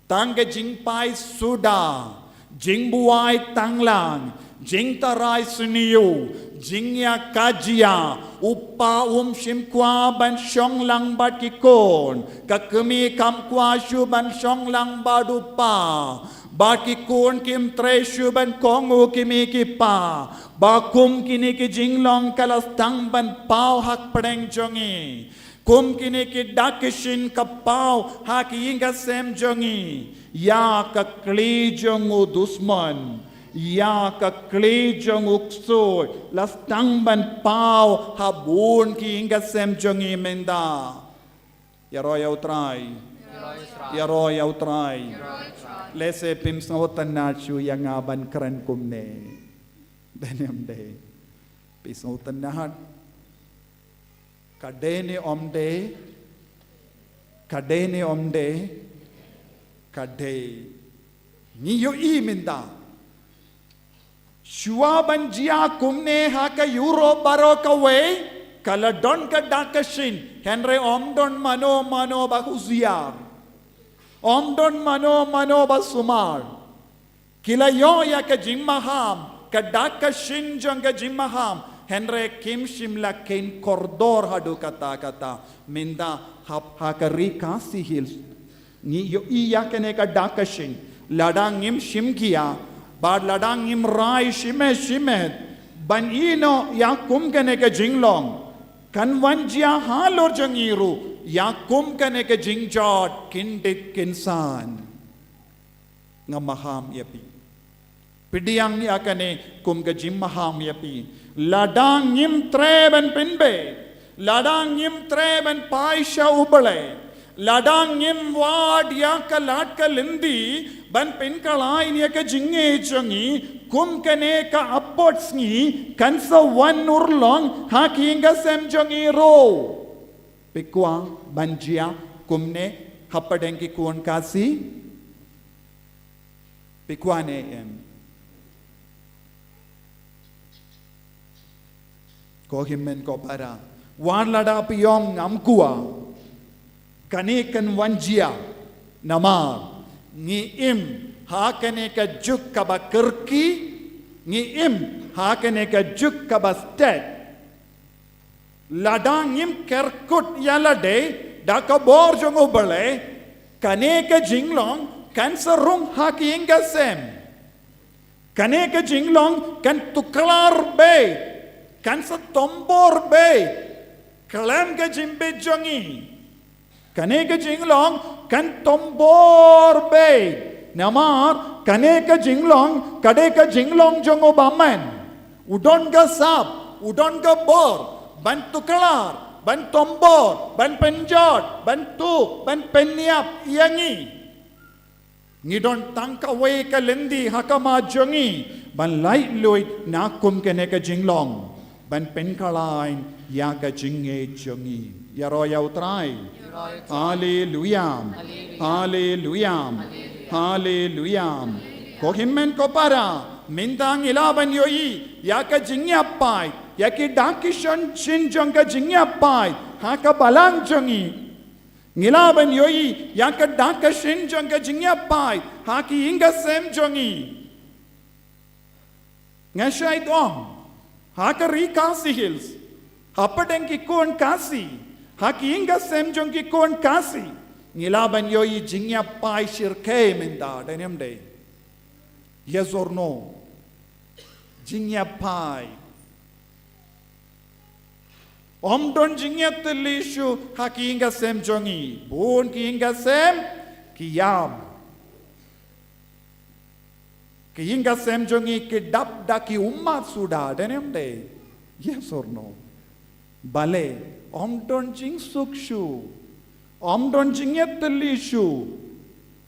Tang ka jingpai suda, jingbuaid tanglang, jingtharai sniew, jingïakajia, u pa um shym kwah ban shong lang bad ki khun, ka kmie kam kwah shuh ban shong lang bad u pa, bad ki khun kim treh shuh ban kohnguh ki mei ki pa, ba kum kine ki jinglong ka la sdang ban paw hapdeng jong ngi. Kum kine ki dak ki shin ka paw ha ki ïing ki sem jong ngi. Ïa ka kli jong u dusmon, ïa ka kli jong u ksuid la sdang ban paw ha bun ki ïing ki sem jong ngi mynta. Ïaroh ïa U Trai. Ïaroh ïa U Trai. Lehse phim sngewtynnat shuh ïa nga ban kren kumne. Dei ne ym dei? Phi sngewtynnat? Ka dei ne ym dei? Ka dei ne ym dei? Ka dei. Ngi ïohi mynta, shuwa ban jia kumne ha ka Europe baroh kawei, ka la don ka dak ka shin, hynrei ym don mano mano ba husiar. Ym don mano mano ba sumar. Ki la ïoh ïa ka jingmaham, ka dak ka shin jong ka jingmaham, hynrei kim shym la kheiñ kordor haduh katta katta. Mynta hap ha ka Ri Khasi Hills, ngi ïohi ïa kane ka dak ka shin. Lada ngim shim khia, bad lada ngim rai shimet shimet ban ïehnoh ïa kum kane ka jinglong, kan wan jia halor jong ngi ruh ïa kum kane ka jingjot kyndit kynsan. Nga maham ïa phi. Pdiang ïa kane kum ka jingmaham ïa phi. Lada ngim treh ban pynbeit, lada ngim treh ban pai sha U Blei, lada ngim wad ïa ka lad ka lynti ban pynkylla ïa ka jingngeit jong ngi, kum kane ka apot sngi kan sa wan urlong ha ki ïing ki sem jong ngi ruh. Phi kwah ban jia kumne hapdeng ki khun Khasi? Phi kwah ne em? Ko hynmen ko para, wat lada phi ong ngam kwah, kane kan wan jia. Namar ngi im ha kane ka juk kaba kyrkieh, ngi im ha kane ka juk kaba stet. Lada ngim kerkut ïa lade da ka bor jong U Blei, kane ka jinglong kan sa rung ha ki ïing ki sem. Kane ka jinglong kan tuklar beit, kan sa tombor beit khlem ka jingbit jong ngi. Kane ka jinglong kan tombor beit. Namar kane ka jinglong ka dei ka jinglong jong U Bymman. U don ka sap, u don ka bor ban tuklar, ban tombor, ban pynjot, ban tuh, ban pynïap ïa ngi. Ngi don tang kawei ka lynti ha khmat jong ngi ban laitluid na kum kane ka jinglong, ban pynkylla ïa ka jingngeit jong ngi. Ïaroh ïa U Trai. Haleluya. Haleluya. Haleluya. Ko hynmen ko para, mynta ngi lah ban ïohi ïa ka jingïapait, ïa ki dak ki shin jong ka jingïapait ha ka balang jong ngi. Ngi lah ban ïohi ïa ka dak ka shin jong ka jingïapait ha ki ïing ki sem jong ngi. Nga shait ong, ha ka Ri Khasi Hills, hapdeng ki khun Khasi, ha ki ïing ki sem jong ki khun Khasi, ngi lah ban ïohi jingïapait shyrkhei mynta, dei ne ym dei? Yes or no? Jingïapait. Ym don jingïatylli shuh ha ki ïing ki sem jong ngi. Bun ki ïing ki sem ki ïam. Ki ïing ki sem jong ngi ki dap da ki ummat suda, dei ne ym dei? Yes or no? Balei? Ym don jingsuk shuh. Ym don jingïatylli shuh.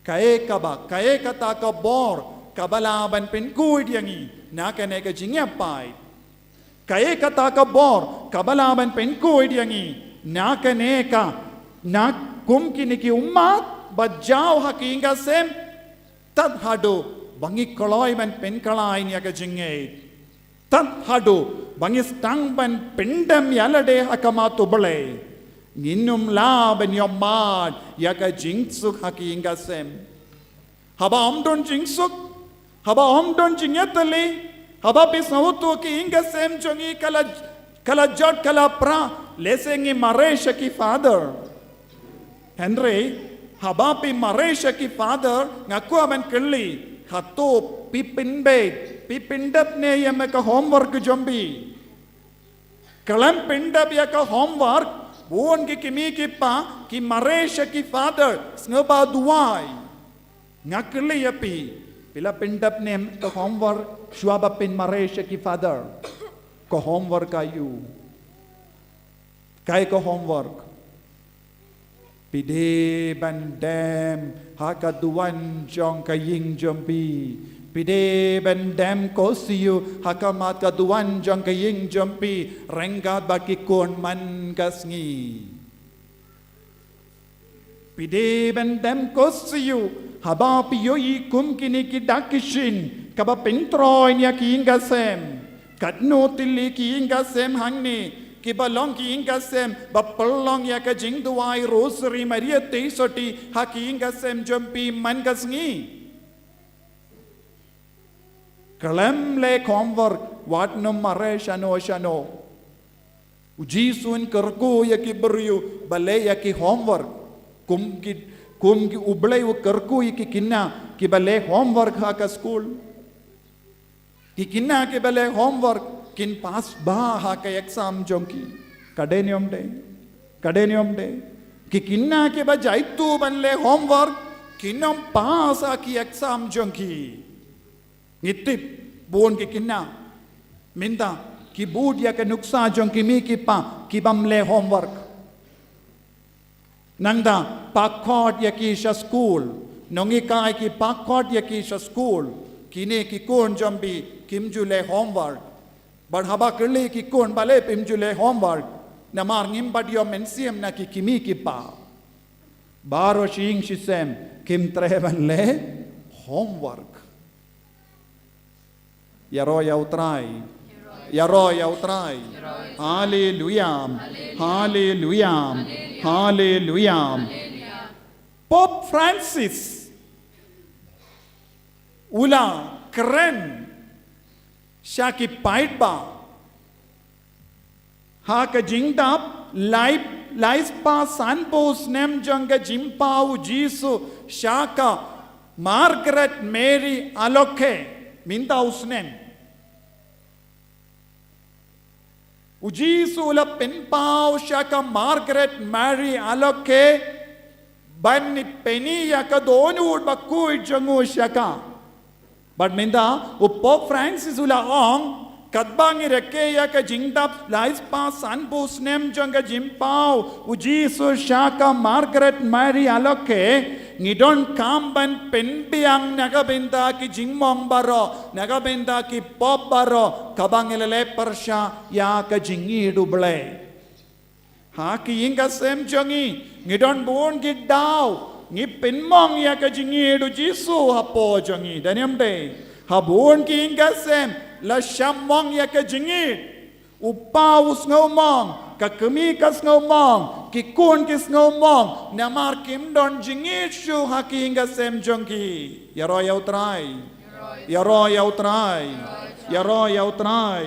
Kaei kaba, kaei kata ka bor kaba lah ban pynkhuid ïa ngi na kane ka jingïapaid? Kaei kata ka bor kaba lah ban pynkhuid ïa ngi na kane ka, na kum kine ki ummat ba jaw ha ki ïing ki sem? Tad haduh ba ngi kloi ban pynkylla ïa ka jingngeit. Tad haduh ba ngi sdang ban pyndem ïa lade ha khmat U Blei, ngin ym lah ban ïohmad ïa ka jingsuk ha ki ïing ki sem. Haba ym don jingsuk, haba ym don jingïatylli, haba phi sngewthuh ki ïing ki sem jong ngi ka la, ka la jot, ka la pra, lehse ngi mareh sha ki father. Hynrei haba phi mareh sha ki father, nga kwah ban kylli, hato phi pynbeit, phi pyndep ne ïa me ka homework jong phi? Khlem pyndep ïa ka homework, bun ki kmie ki kpa ki mareh sha ki father, sngewbha duwai. Nga kylli ïa phi, phi la pyndep ne em ka homework shuwa ba phin mareh sha ki father? Ka homework aïu? Kaei ka homework? Phi dei ban dem ha ka duwan jong ka ïing jong phi. Phi dei ban dem ko siew ha khmat ka duwan jong ka ïing jong phi, ryngkat bad ki khun man ka sngi. Phi dei ban dem ko siew haba phi ïohi kum kine ki dak ki shin kiba pyntroi ïa ki ïing ki sem. Katno tylli ki ïing ki sem hangne kiba long ki ïing ki sem ba pynlong ïa ka jingduwai Rosary Maria Theisotti ha ki ïing ki sem jong phi man ka sngi. Khlem leh homework, wat nym mareh shano shano. U Jisu un kyrkhu ïa ki briew ba leh ïa ki homework. Kum ki, kum ki U Blei u kyrkhu ïa ki khynnah kiba leh homework ha ka skul. Ki khynnah kiba leh homework kin pass bha ha ka exam jong ki. Ka dei ne ym dei? Ka dei ne ym dei? Ki khynnah kiba jaituh ban leh homework kin ym pass ha ki exam jong ki. Ngi tip bun ki khynnah mynta ki bud ïa ka nuksa jong ki kmie ki kpa ki bym leh homework. Nangta pynkhot ïa ki sha skul, nonghikai ki pynkhot ïa ki sha skul. Kine ki khun jong phi kim ju leh homework. Bad haba kylli ki khun balei phim ju leh homework, namar ngim pat ïoh mynsiem na ki kmie ki kpa. Baroh shi ïing shi sem kim treh ban leh homework. Ïaroh ïa U Trai. Ïaroh ïa U Trai. Haleluia. Haleluia. Haleluia. Pope Francis u la kren sha ki paidbah ha ka jingdap lai, lai spah sanphew snem jong ka jingpaw U Jisu sha ka Margaret Mary Alacoque mynta u snem. U Jisu u la pynpaw sha ka Margaret Mary Alacoque ban pyni ïa ka dohnud bakhuid jong u sha ka. Bad mynta u Pope Francis u la ong, katba ngi rakhe ïa ka jingdap lai spah sanphew snem jong ka jingpaw U Jisu sha ka Margaret Mary Alacoque, ngi donkam ban pynbiang na ka bynta ki jingmong baroh, na ka bynta ki pop baroh, kaba ngi la leh pyrshah ïa ka jingïeit U Blei. Ha ki ïing ki sem jong ngi, ngi don bun ki daw ngi pynmong ïa ka jingïeit U Jisu hapoh jong ngi, dei ne ym dei? Ha bun ki ïing ki sem la shah mong ïa ka jingïeit. U pa u sngewmong, ka kmie ka sngewmong, ki khun ki sngewmong, namar kim don jingïeit shuh ha ki ïing ki sem jong ki. Ïaroh ïa U Trai. Ïaroh ïa U Trai. Ïaroh ïa U Trai.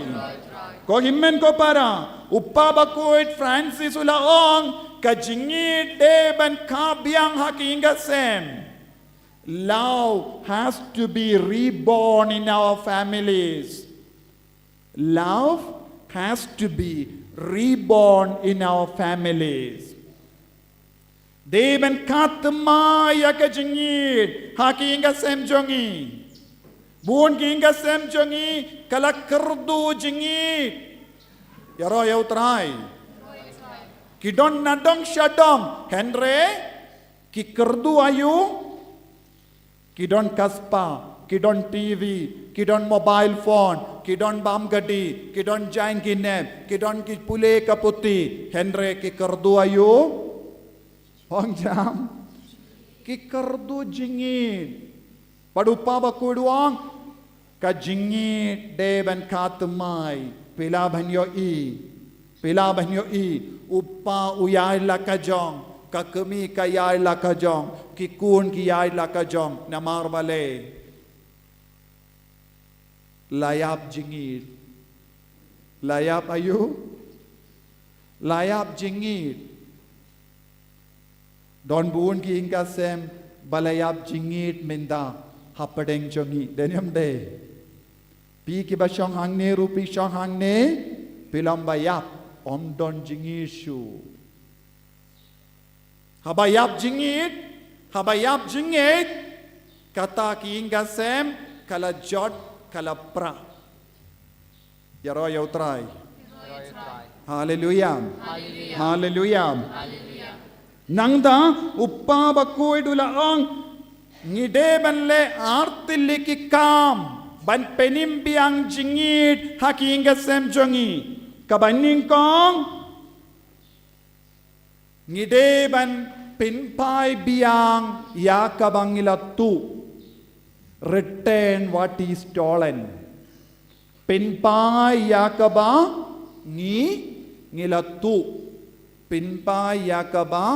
Ko hynmen ko para, u Pope bakhuid Francis u la ong, ka jingïeit dei ban kha biang ha ki ïing ki sem. Love has to be reborn in our families. Love has to be reborn in our families. Dei ban kha thymmai ïa ka jingngeit ha ki ïing ka sem jong ngi. Bun ki ïing ka sem jong ngi ka la kyrduh jingngeit. Ïaroh ïa U Trai. Ki don na dong sha dong, hynrei ki kyrduh aïu? Ki don ka spah, ki don T V, ki don mobile phone, ki don bam gadi, ki don jaiñ ki nep, ki don ki pule ka puthi, hynrei ki kyrduh aïu? Ong jam. Ki kyrduh jingngeit. Bad U Kpa Bakhuid u ong, ka jingngeit dei ban kha thymmai, phi lah ban ïohi. Phi lah ban ïohi, u kpa u ïaid la ka jong, ka kmie ka ïaid la ka jong, ki khun ki ïaid la ka jong, namar balei? La ïap jingngeit. La ïap aïu? La ïap jingngeit. Don bun ki ïing ka sem ba la ïap jingngeit mynta hapdeng jong ngi. Dei ne ym dei? Phi kiba shong hangne ruh phi shong hangne, phi long ba ïap, ym don jingngeit shuh. Haba ïap jingngeit, haba ïap jingngeit, kata ki ïing ka sem ka la jot, ka la prah. Ïaroh ïa U Trai. Haleluya. Haleluya. Nangta U Kpa Bakhuid u la ong, ngi dei ban leh ar tylli ki kam ban pynim biang jingngeit ha ki ïing ka sem jong ngi. Kaba nyngkong, ngi dei ban pynphai biang ïa kaba ngi la tuh. Return what is stolen. Pynphai ïa kaba ngi, ngi la tuh. Pynphai ïa kaba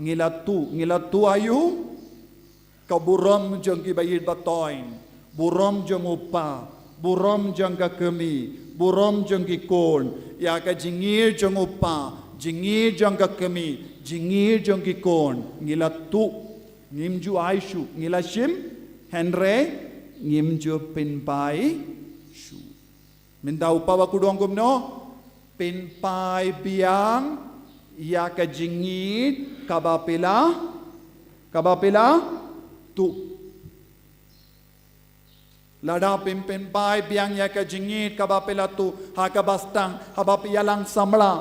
ngi la tuh. Ngi la tuh aïu? Ka burom jong ki ba ïeit ba thoiñ, burom jong u kpa, burom jong ka kmie, burom jong ki khun, ïa ka jingngeit jong u kpa, jingngeit jong ka kmie, jingngeit jong ki khun, ngi la tuh, ngim ju ai shuh, ngi la shim, hynrei ngim ju pynphai shuh. Mynta U Kpa Bakhuid u ong kumno? Pynphai biang ïa ka jingngeit kaba phi la, kaba phi la tuh. Lada phim pynphai biang ïa ka jingngeit kaba phi la tuh, ha kaba sdang, haba phi ïalang samla,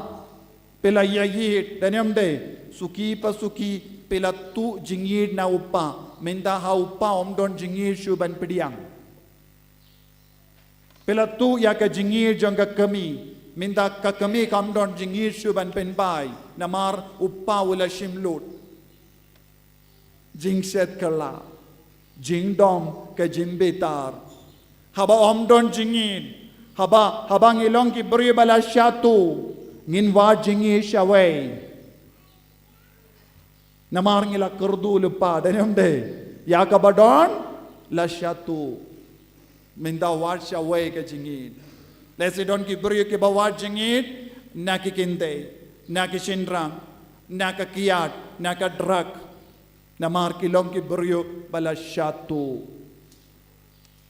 phi la ïa ïeit, dei ne ym dei? Suki pa suki, phi la tuh jingngeit na u kpa, mynta ha u kpa ym don jingngeit shuh ban pdiang. Phi la tuh ïa ka jingngeit jong ka kmie, mynta ka kmie kam don jingngeit shuh ban pynphai, namar u kpa u la shim lut. Jingshet kylla, jingdom ka jingbitar. Haba ym don jingngeit, haba, haba ngi long ki briew ba la shatu, ngin wad jingngeit shawei. Namar ngi la kyrduh lypa, dei ne ym dei? Ïa kaba don la shatu. Mynta wad shawei ka jingngeit. Lehse don ki briew kiba wad jingngeit na ki kynthei, na ki shynrang, na ka kiad, na ka drug. Namar ki long ki briew ba la shatu.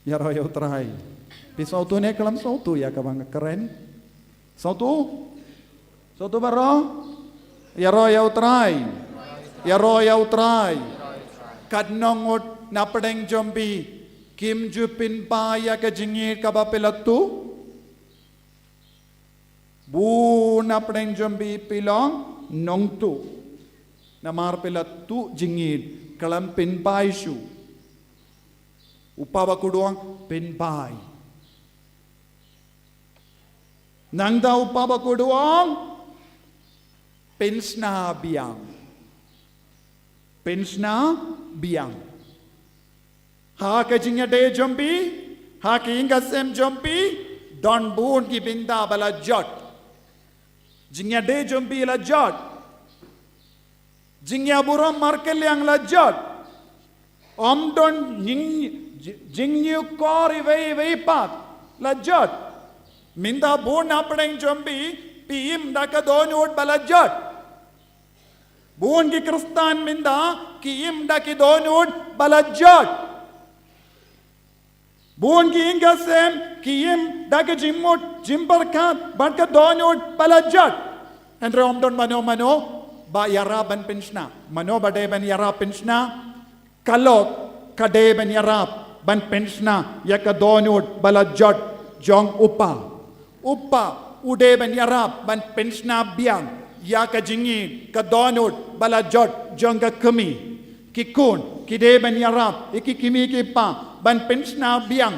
Ïaroh ïa U Trai. Phi sngewthuh ne khlem sngewthuh ïa kaba nga kren? Sngewthuh? Sngewthuh baroh? Ïaroh ïa U Trai. Ïaroh ïa U Trai. Katno ngut na pdeng jong phi kim ju pynphai ïa ka jingngeit kaba phi la tuh? Bun na pdeng jong phi phi long nongtuh. Namar phi la tuh jingngeit, khlem pynphai shuh. U Kpa Bakhuid u ong pynphai. Nangta U Kpa Bakhuid u ong pynshna biang. Pynshna biang. Ha ka jingïadei jong phi, ha ka ïing ka sem jong phi, don bun ki bynta ba la jot. Jingïadei jong phi la jot. Jingïaburom markylliang la jot. Ym don jing, jingïakor iwei ïa iwei pat la jot. Mynta bun na pdeng jong phi, phi im da ka dohnud ba la jot. Bun ki Khristan mynta ki im da ki dohnud ba la jot. Bun ki ïing ki sem ki im da ka jingmut jingpyrkhat bad ka dohnud ba la jot. Hynrei ym don mano mano ba ïarap ban pynshna. Mano ba dei ban ïarap pynshna? Ka lok ka dei ban ïarap ban pynshna ïa ka dohnud ba la jot jong u kpa. U kpa u dei ban ïarap ban pynshna biang ïa ka jingïeit ka dohnud ba la jot jong ka kmie. Ki khun ki dei ban ïarap ïa ki kmie ki kpa ban pynshna biang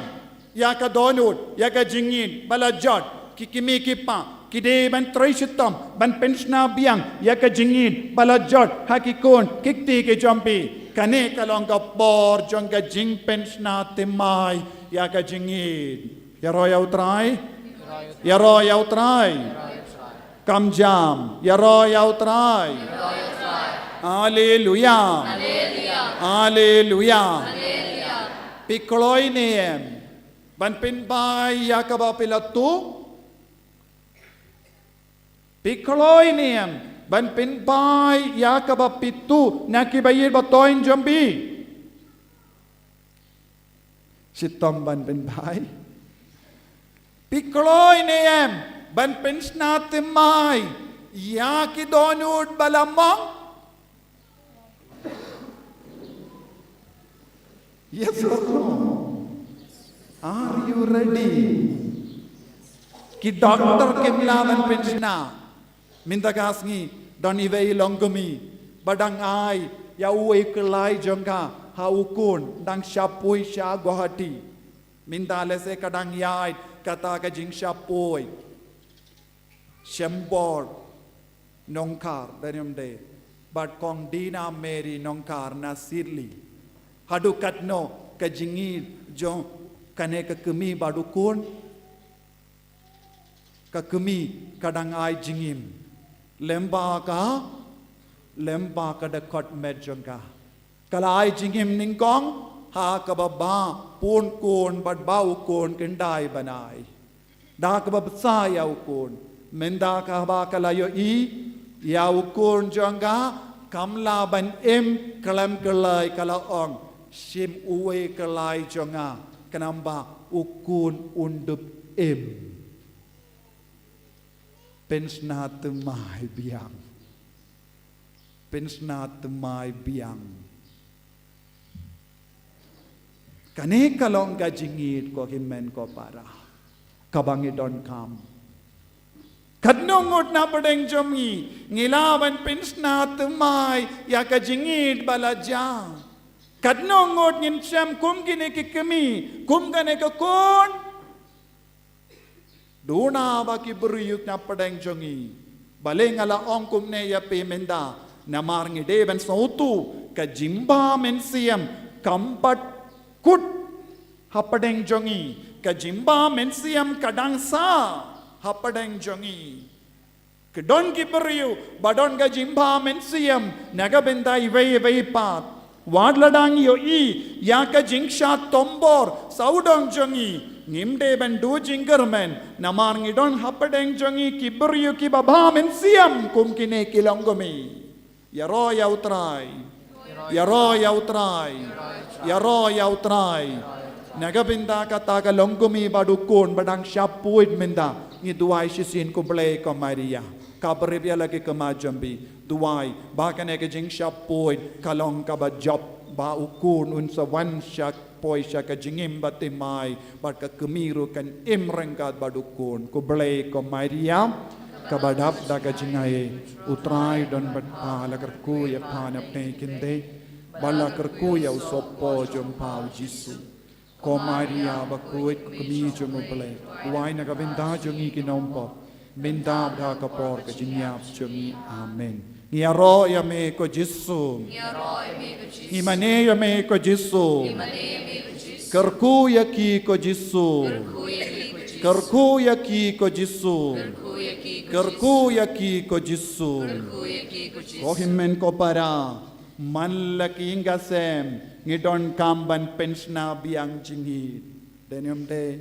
ïa ka dohnud ïa ka jingïeit ba la jot. Ki kmie ki kpa ki dei ban trei shitom ban pynshna biang ïa ka jingïeit ba la jot ha ki khun ki kti ki jong phi. Kane ka long ka por jong ka jingpynshna thymmai ïa ka jingïeit. Ïaroh ïa U Trai. Ïaroh ïa U Trai. Kam jam. Ïaroh ïa U Trai. Haleluya. Haleluya. Phi kloi ne em ban pynbha ïa kaba phi la tuh? Phi kloi ne em ban pynbha ïa kaba phi tuh na ki ba ïeit ba thoiñ jong phi? Shitom ban pynbha. Phi kloi ne em ban pynshna thymmai ïa ki dohnud ba la mong? Yes or no? Are you ready? Ki doktor kim lah ban pynshna. Mynta ka sngi don iwei i longkmie ba dang ai ïa uwei u khlai jong ka ha u khun, dang shah poi sha Guwahati. Mynta lehse ka dang ïaid kata ka jingshah poi Shembor Nongkhar, dei ne ym dei, bad Kong Dina Mary Nongkhar na Sirli. Haduh katno ka jingïeit jong kane ka kmie bad u khun? Ka kmie ka dang ai jingim lem bad ka, lem bad ka dkhot met jong ka. Ka la ai jingim nyngkong ha kaba bha pun khun bad bha u khun kin dei ban ai. Da kaba bsa ïa u khun. Mynta kaba ka la ïohi ïa u khun jong ka kam lah ban im khlem khlaiñ, ka la ong, shim uwei u khlai jong nga, khnang ba u khun un dup im. Pynshna thymmai biang. Pynshna thymmai biang. Kane ka long ka jingïeit, ko hynmen ko para, kaba ngi donkam. Katno ngut na pdeng jong ngi ngi lah ban pynshna thymmai ïa ka jingïeit ba la jia? Katno ngut ngin shem kum kine ki kmie, kum kane ka khun? Duna ba ki briew na pdeng jong ngi. Balei nga la ong kumne ïa phi mynta? Namar ngi dei ban sngewthuh ka jingbha mynsiem kam pat kut ha pdeng jong ngi. Ka jingbha mynsiem ka dang sah ha pdeng jong ngi. Ka don ki briew ba don ka jingbha mynsiem na ka bynta iwei iwei pat. Wat la dang ïohi ïa ka jingshah thombor sawdong jong ngi, ngim dei ban duh jingkyrmen, namar ngi don ha pdeng jong ngi ki briew kiba bha mynsiem kum kine ki longkmie. Ïaroh ïa U Trai. Ïaroh ïa U Trai. Ïaroh ïa U Trai. Na ka bynta kata ka longkmie bad u khun ba dang shah poi mynta, ngi duwai shisien. Ko Blei, ko Maria, ka briew ïa la ki khmat jong phi. Duwai ba kane ka jingshah poi ka long kaba jop, ba u khun un sa wan sha poi sha ka jingim ba thymmai, bad ka kmie ruh kan im ryngkat bad u khun. Ko Blei, ko Maria, kaba dap da ka jingaiei, U Trai don bad pha. La kyrkhu ïa pha na pdeng kynthei, bad la kyrkhu ïa u sohpop jong pha u Jisu. Ko Maria bakhuid, ko kmie jong U Blei, duwai na ka bynta jong ngi ki nongpop, mynta bad ha ka por ka jingïap jong ngi. Amen. Ngi ïaroh ïa me ko Jisu. Ngi mane ïa me ko Jisu. Kyrkhu ïa ki ko Jisu. Kyrkhu ïa ki ko Jisu. Kyrkhu ïa ki ko Jisu. Ko hynmen ko para, man la ki ïing ki sem, ngi donkam ban pynshna biang jingïeit. Dei ne ym dei?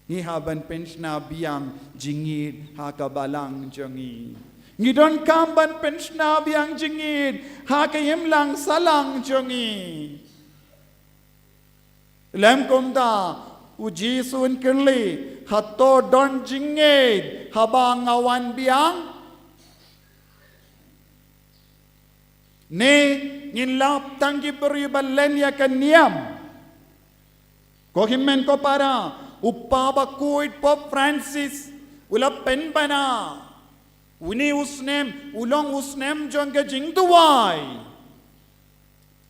Ngi hap ban pynshna biang jingïeit ha ka balang jong ngi. Ngi donkam ban pynshna biang jingïeit ha ka imlang sahlang jong ngi. Lem kumta, u Jisu un kylli, hato don jingngeit haba nga wan biang? Ne ngin lap tang ki briew ba len ïa ka niam. Ko hynmen ko para, u Papa bakhuid Pope Francis u la pynbna, une u snem u long u snem jong ka jingduwai.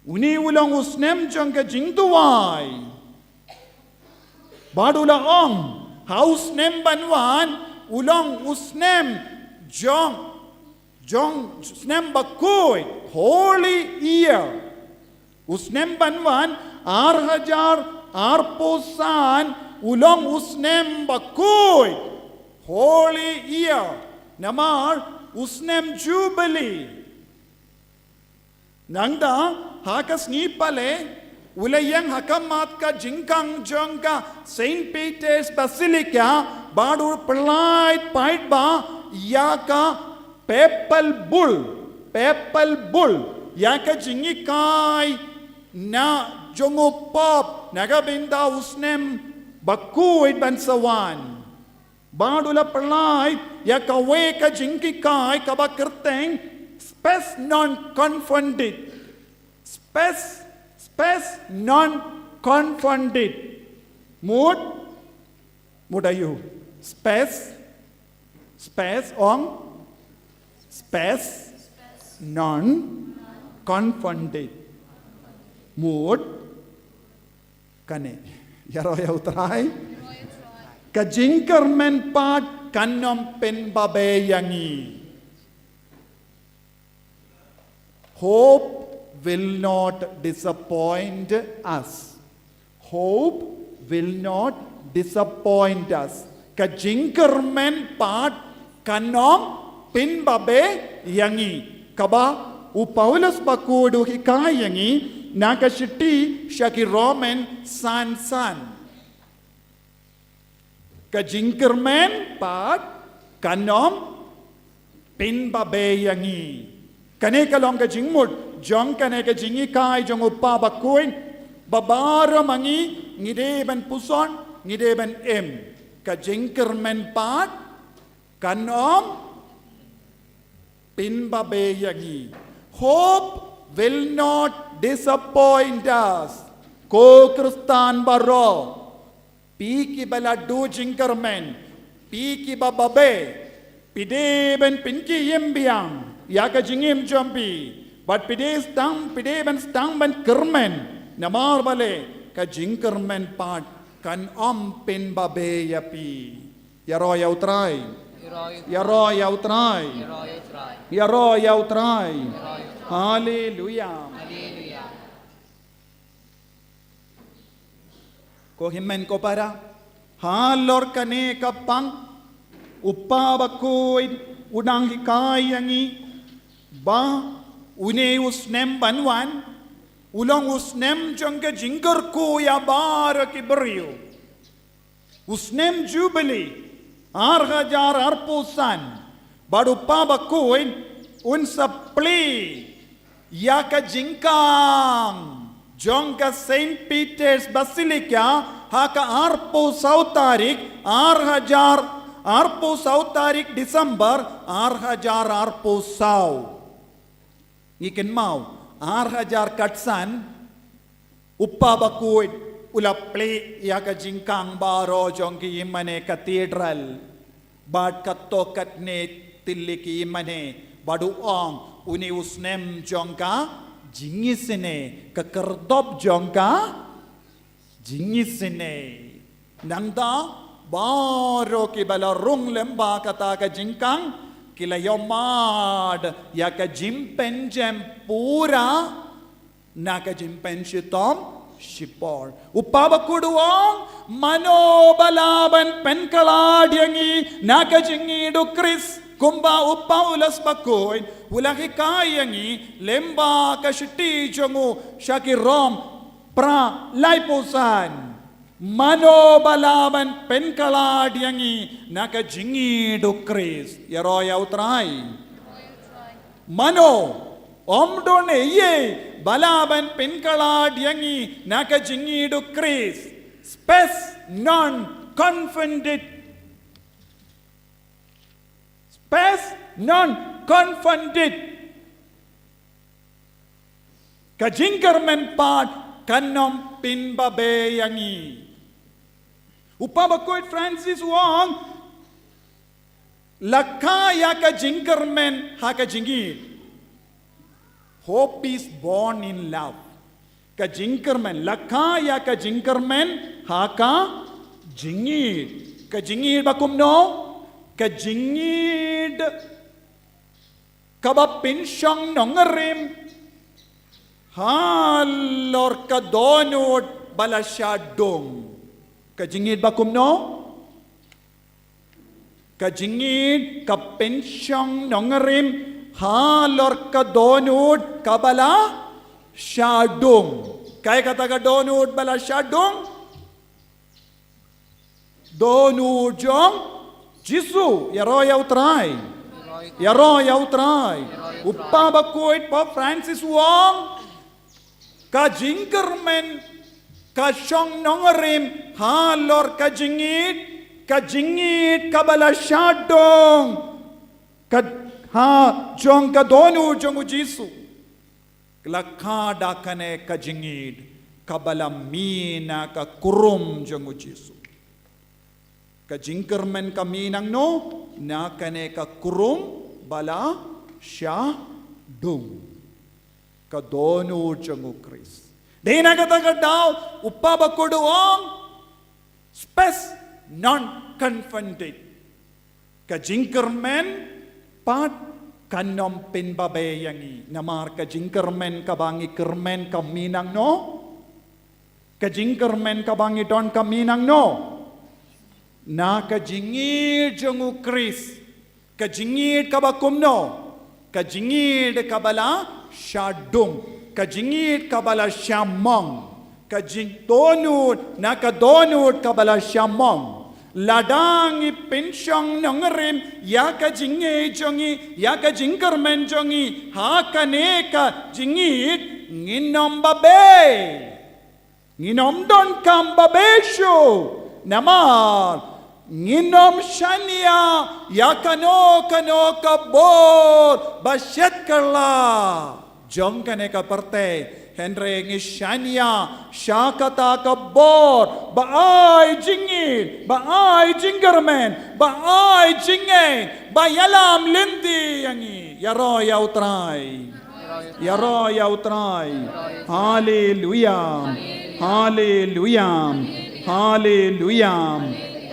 Une u long u snem jong ka jingduwai. Bad u la ong, ha u snem ban wan u long u snem jong, jong snem bakhuid, Holy Year. U snem ban wan, ar hajar arphew san, u long u snem bakhuid, Holy Year. Namar u snem Jubilee. Nangta, ha ka sngi Palei, u la ïeng ha khmat ka jingkhang jong ka Saint Peter's Basilica, bad u pynlait paidbah ïa ka Papal Bull, Papal Bull, ïa ka jinghikai na jong u Pope, na ka bynta u snem bakhuid ban sa wan. Bad u la pynlait ïa kawei ka jinghikai kaba kyrteng Spes Non Confundit. Spes, Spes Non Confundit. Mut, mut aïu? Spes, Spes, ong, Spes Non Confundit. Mut, kane. Ïaroh ïa u Trai. Ka jingkyrmen pat kan ym pynbabe ïa ngi. Hope will not disappoint us. Hope will not disappoint us. Ka jingkyrmen pat kan ym pynbabe ïa ngi. Kaba u Paulus bakhuid u hikai ïa ngi na ka shithi sha ki Roman san san. Ka jingkyrmen pat kan ym pynbabe ïa ngi. Kane ka long ka jingmut jong kane ka jinghikai jong u Papa bakhuid, ba baroh ma ngi ngi dei ban puson, ngi dei ban im. Ka jingkyrmen pat kan ym pynbabe ïa ngi. Hope will not disappoint us. Ko Khristan baroh, phi kiba la duh jingkyrmen, phi kiba babe, phi dei ban pynkhie im biang ïa ka jingim jong phi. Bad phi dei sdang, phi dei ban sdang ban kyrmen. Namar balei? Ka jingkyrmen pat kan ym pynbabe ïa phi. Ïaroh ïa u Trai. Ïaroh ïa u Trai. Ïaroh ïa u Trai. Haleluya. Ko hynmen ko para, halor kane ka pang, u Papa bakhuid u dang hikai ïa ngi ba une u snem ban wan u long u snem jong ka jingkyrkhu ïa baroh ki briew. U snem Jubilee, ar hajar arphew san, bad u Papa bakhuid un sa plie ïa ka jingkhang jong ka Saint Peter's Basilica ha ka arphew saw tarik, ar hajar arphew saw tarik December, ar hajar arphew saw. Ngi kynmaw, ar hajar khatsan, u Papa bakhuid u la plie ïa ka jingkhang baroh jong ki ïingmane cathedral. Bad katto katne tylli ki ïingmane, bad u ong, une u snem jong ka jingisynei, ka khyrdop jong ka jingisynei. Nangta baroh kiba la rung lem bad kata ka jingkhang ki la ïohmad ïa ka jingpynjem pura na ka jingpynshitom shipor. U Papa bakhuid u ong, mano ba lah ban pynkhlad ïa ngi na ka jingïeit u Khrist, kumba u Paulus bakhuid u la hikai ïa ngi lem bad ka shithi jong u sha ki Rom phra laiphew san. Mano ba lah ban pynkhlad ïa ngi na ka jingïeit u Khrist? Ïaroh ïa u Trai. Mano Ym don ei ei ba lah ban pynkylla ïa ngi na ka jingïeid u Khrist. Spes non confundit. Spes non confundit. Ka jingkyrmen pat kan ym pynbabe ïa ngi. U Kpa Bakhuid Francis u ong, la kha ïa ka jingkyrmen ha ka jingïeid. Hope is born in love. Ka jingkyrmen, la kha ïa ka jingkyrmen ha ka jingïeid. Ka jingïeid ba kumno? Ka jingïeid kaba pynshong nongrim halor ka dohnud ba la shah dung. Ka jingïeid ba kumno? Ka jingïeid ka pynshong nongrim halor ka dohnud kaba la shah dung. Kaei kata ka dohnud ba la shah dung? Dohnud jong Jisu. Ïaroh ïa U Trai. Ïaroh ïa U Trai. U Kpa Bakhuid Pope Francis u ong, ka jingkyrmen ka shong nongrim halor ka jingïeid, ka jingïeid kaba la shah dung, ka ha jong ka dohnud jong U Jisu. La kha da kane ka jingïeid kaba la mih na ka kurum jong U Jisu. Ka jingkyrmen ka mih nangno? Na kane ka kurum ba la shah dung. Ka dohnud jong U Khrist. Dei na kata ka daw, U Kpa Bakhuid u ong, spes non confundit. Ka jingkyrmen pat kan ym pynbabe ïa ngi. Namar ka jingkyrmen kaba ngi kyrmen ka mih nangno? Ka jingkyrmen kaba ngi don ka mih nangno? Na ka jingïeid jong U Khrist. Ka jingïeid kaba kumno? Ka jingïeid kaba la shah dung. Ka jingïeid kaba la shah mong. Ka jingdohnud, na ka dohnud kaba la shah mong. Lada ngi pynshong nongrim ïa ka jingïeid jong ngi, ïa ka jingkyrmen jong ngi ha kane ka jingïeid, ngin ym babe. Ngin ym donkam babe shuh. Namar ngin ym shaniah ïa kano kano ka bor ba shet kylla jong kane ka pyrthei. Hynrei ngi shaniah sha kata ka bor ba ai jingïeid, ba ai jingkyrmen, ba ai jingïeid, ba ïalam lynti ïa ngi. Ïaroh ïa U Trai. Ïaroh ïa U Trai. Haleluia. Haleluia. Haleluia.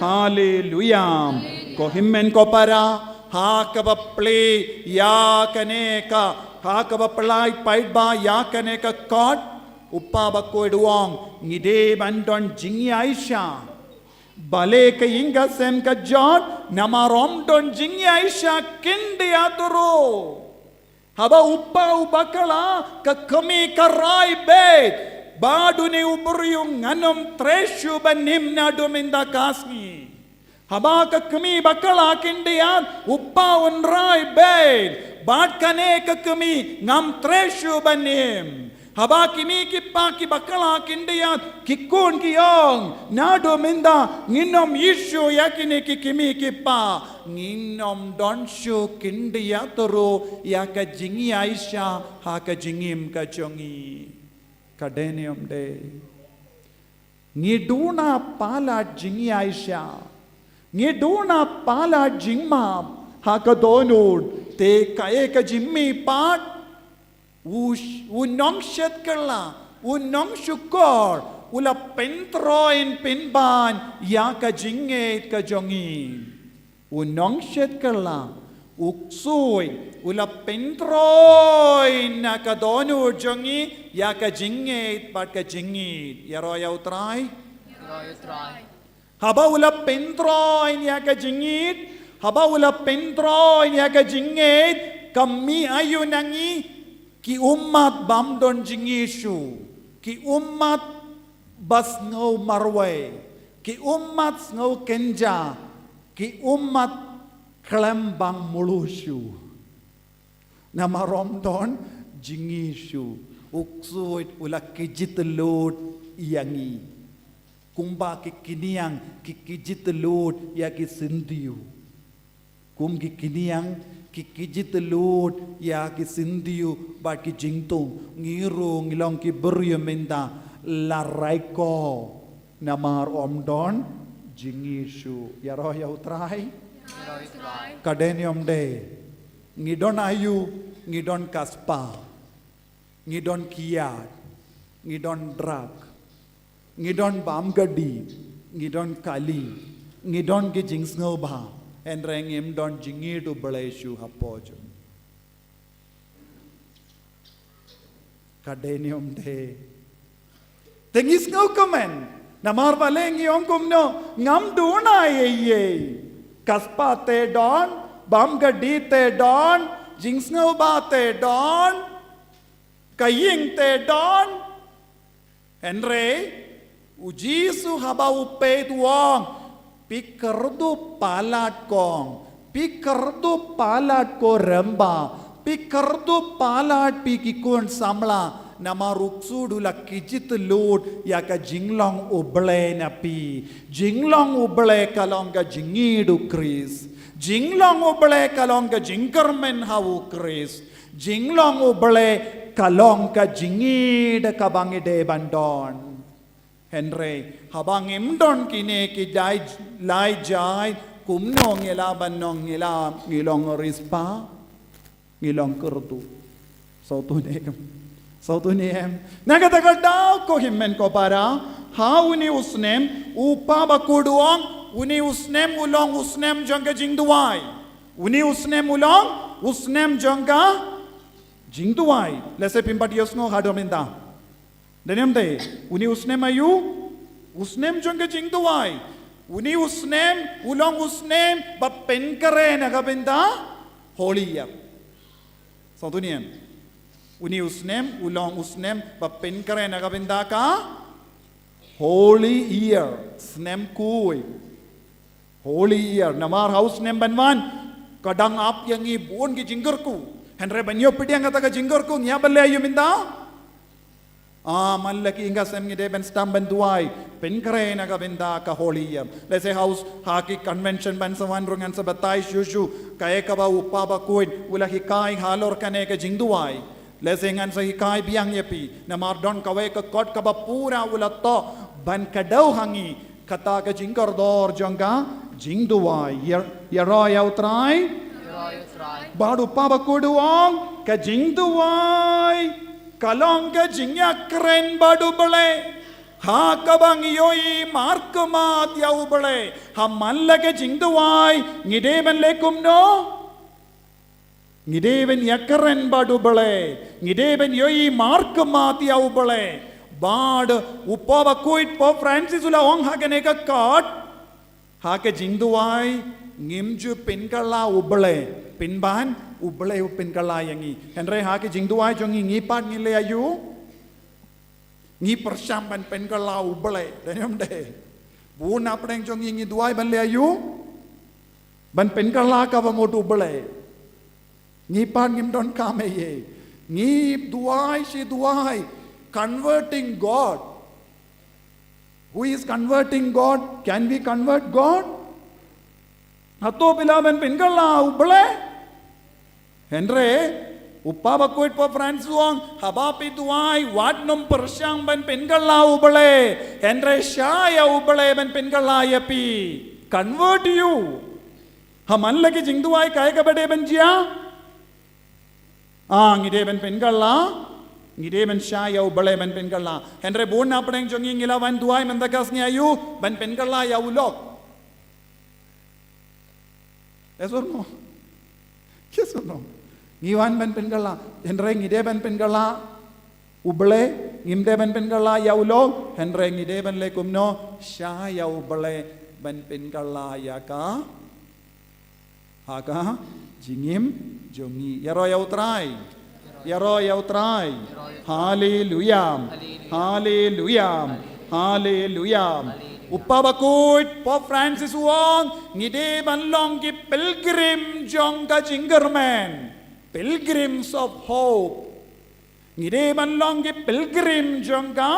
Haleluia. Ko hynmen ko para, ha kaba plie ïa kane ka, ha kaba plie paidbah ïa kane ka kot, u Kpa Bakhuid u ong, ngi dei ban don jingïaishah. Balei ka ïing ka sem ka jot, namar ym don jingïaishah khyndiat ruh. Haba u kpa u bakla, ka kmie ka rai beit, bad une u briew, ngan ym treh shuh ban im naduh mynta ka sngi. Haba ka kmie bakla khyndiat, u kpa un rai beit, bad kane ka kmie, ngam treh shuh ban im. Haba ki kmie ki kpa ki bakla khyndiat, ki khun ki ong, naduh mynta, ngin ym ïeit shuh ïa kine ki kmie ki kpa, ngin ym don shuh khyndiat ruh ïa ka jingïaishah ha ka jingim ka jong ngi. Ka dei ne ym dei? Ngi duna palat jingïaishah. Ngi duna palat jingmap ha ka dohnud, te kaei ka jingmih pat? U, u nongshet kylla, u nongshukor, u la pyntroiñ pynban ïa ka jingngeit ka jong ngi. U nongshet kylla, u ksuid, u la pyntroiñ na ka dohnud jong ngi ïa ka jingngeit bad ka jingngeit. Ïaroh ïa U Trai. Ïaroh ïa U Trai. Haba u la pyntroiñ ïa ka jingngeit, haba u la pyntroiñ ïa ka jingngeit, ka mih aïu na ngi? Ki ummat bym don jingngeit shuh, ki ummat ba sngew marwei, ki ummat sngew kynja, ki ummat khlem bang mluh shuh. Namar ym don Jingïasyrshah, u ksuid u la kjit lut ïa ngi. Kumba ki kñiang ki kjit lut ïa ki syntiew. Kum ki kñiang ki kjit lut ïa ki syntiew bad ki jingtung, ngi ruh ngi long ki briew mynta, la rai ko namar ym don jingïasyrshah. Ïaroh ïa U Trai. Ka dei ne ym dei? Ngi don aïu? Ngi don ka spah, ngi don kiad, ngi don drug, ngi don bam gadi, ngi don kali, ngi don ki jingsngewbha. Hynrei ngim don jingïeit U Blei shuh hapoh jong ngi. Ka dei ne ym dei? Te ngi sngewkmen, namar balei ngi ong kumno? Ngam don ei ei ei. Ka spah te don, bam gadi te don, jingsngewbha te don, ka ïing te don. Hynrei U Jisu haba u peit u ong, phi kyrduh palat kong, phi kyrduh palat ko Rymba, phi kyrduh palat phi ki khun samla, namar u ksuid u la kjit lut ïa ka jinglong U Blei na phi. Jinglong U Blei ka long ka jingïeit U Khrist. Jinglong U Blei ka long ka jingkyrmen ha U Khrist. Jinglong U Blei ka long ka jingïeit kaba ngi dei ban don. Hynrei haba ngim don kine ki jai, lai jai, kumno ngi lah ban ong ngi lah, ngi long riewspah, ngi long kyrduh? Sngewthuh ne em? Sngewthuh ne em? Na kata ka daw ko hynmen ko para, ha une u snem, U Kpa Bakhuid u ong, une u snem u long u snem jong ka jingduwai. Une u snem u long u snem jong ka jingduwai. Lehse phim pat ïohsngew haduh mynta. Dei ne ym dei? Une u snem aïu? U snem jong ka jingduwai. Une u snem u long u snem ba pynkhreh na ka bynta Holy Year. Sngewthuh ne em? Une u snem u long u snem ba pynkhreh na ka bynta ka Holy Year, snem khuid. Holy Year, namar ha u snem ban wan, ka dang ap ïa ngi bun ki jingkyrkhu. Hynrei ban ïoh pdiang kata ka jingkyrkhu, ngi hap ban leh aïu mynta? Ah, man la ki ïing ka sem ngi dei ban sdang ban duwai, pynkhreh na ka bynta ka Holy Year. Lehse ha u, ha ki convention ban sa wan ruh ngan sa batai shuh shuh kaei kaba U Kpa Bakhuid u la hikai halor kane ka jingduwai. Lehse ngan sa hikai biang ïa phi, namar don kawei ka kot kaba pura u la thoh ban kdew ha ngi, kata ka jingkordor jong ka jingduwai. Ïa, ïaroh ïa U Trai. Bad U Kpa Bakhuid u ong, ka jingduwai ka long ka jingïakren bad U Blei. Ha kaba ngi ïohi markhmat ïa U Blei, ha man la ka jingduwai ngi dei ban leh kumno? Ngi dei ban ïakren bad U Blei, ngi dei ban ïohi markhmat ïa U Blei. Bad U Kpa Bakhuid Pope Francis u la ong ha kane ka kot, ha ka jingduwai ngim ju pynkylla U Blei, pynban U Blei u pynkylla ïa ngi. Hynrei ha ka jingduwai jong ngi, ngi pat ngi leh aïu? Ngi pyrshang ban pynkylla U Blei, dei ne ym dei? Bun na pdeng jong ngi ngi duwai ban leh aïu? Ban pynkylla kaba mut U Blei. Ngi pat ngim don kam ei ei. Ngi duwai shi duwai. Converting God. Who is converting God? Can we convert God? Hato phi lah ban pynkylla U Blei? Hynrei U Kpa Bakhuid Pope Francis u ong, haba phi duwai, wat nym pyrshang ban pynkylla U Blei, hynrei shah ïa U Blei ban pynkylla ïa phi. Convert ïa u. Ha man la ki jingduwai kaei kaba dei ban jia? Ah, ngi dei ban pynkylla, ngi dei ban shah ïa U Blei ban pynkylla. Hynrei bun na pdeng jong ngi ngi la wan duwai mynta ka sngi aïu? Ban pynkylla ïa u lok. Yes or no? Yes or no? Ngi wan ban pynkylla, hynrei ngi dei ban pynkylla U Blei, ngim dei ban pynkylla ïa u lok, hynrei ngi dei ban leh kumno? Shah ïa U Blei ban pynkylla ïa ka, ha ka jingim jong ngi. Ïaroh ïa U Trai. Ïaroh ïa U Trai. Haleluya. Haleluya. Haleluya. U Kpa Bakhuid Pope Francis u ong, ngi dei ban long ki pilgrim jong ka jingkyrmen. Pilgrims of hope. Ngi dei ban long ki pilgrim jong ka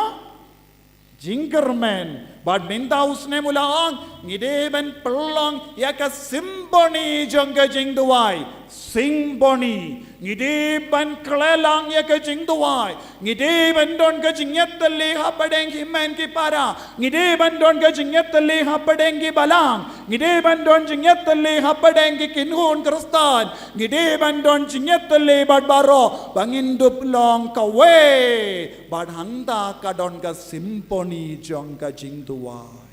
jingkyrmen. Bad mynta u snem u la ong, ngi dei ban pynlong ïa ka symphony jong ka jingduwai. Symphony. Ngi dei ban khleh lang ïa ka jingduwai. Ngi dei ban don ka jingïatylli hapdeng ki hynmen ki para. Ngi dei ban don ka jingïatylli hapdeng ki balang. Ngi dei ban don jingïatylli hapdeng ki kynhun Khristan. Ngi dei ban don jingïatylli bad baroh ba ngin dup long kawei. Bad hangta ka don ka symphony jong ka jingduwai.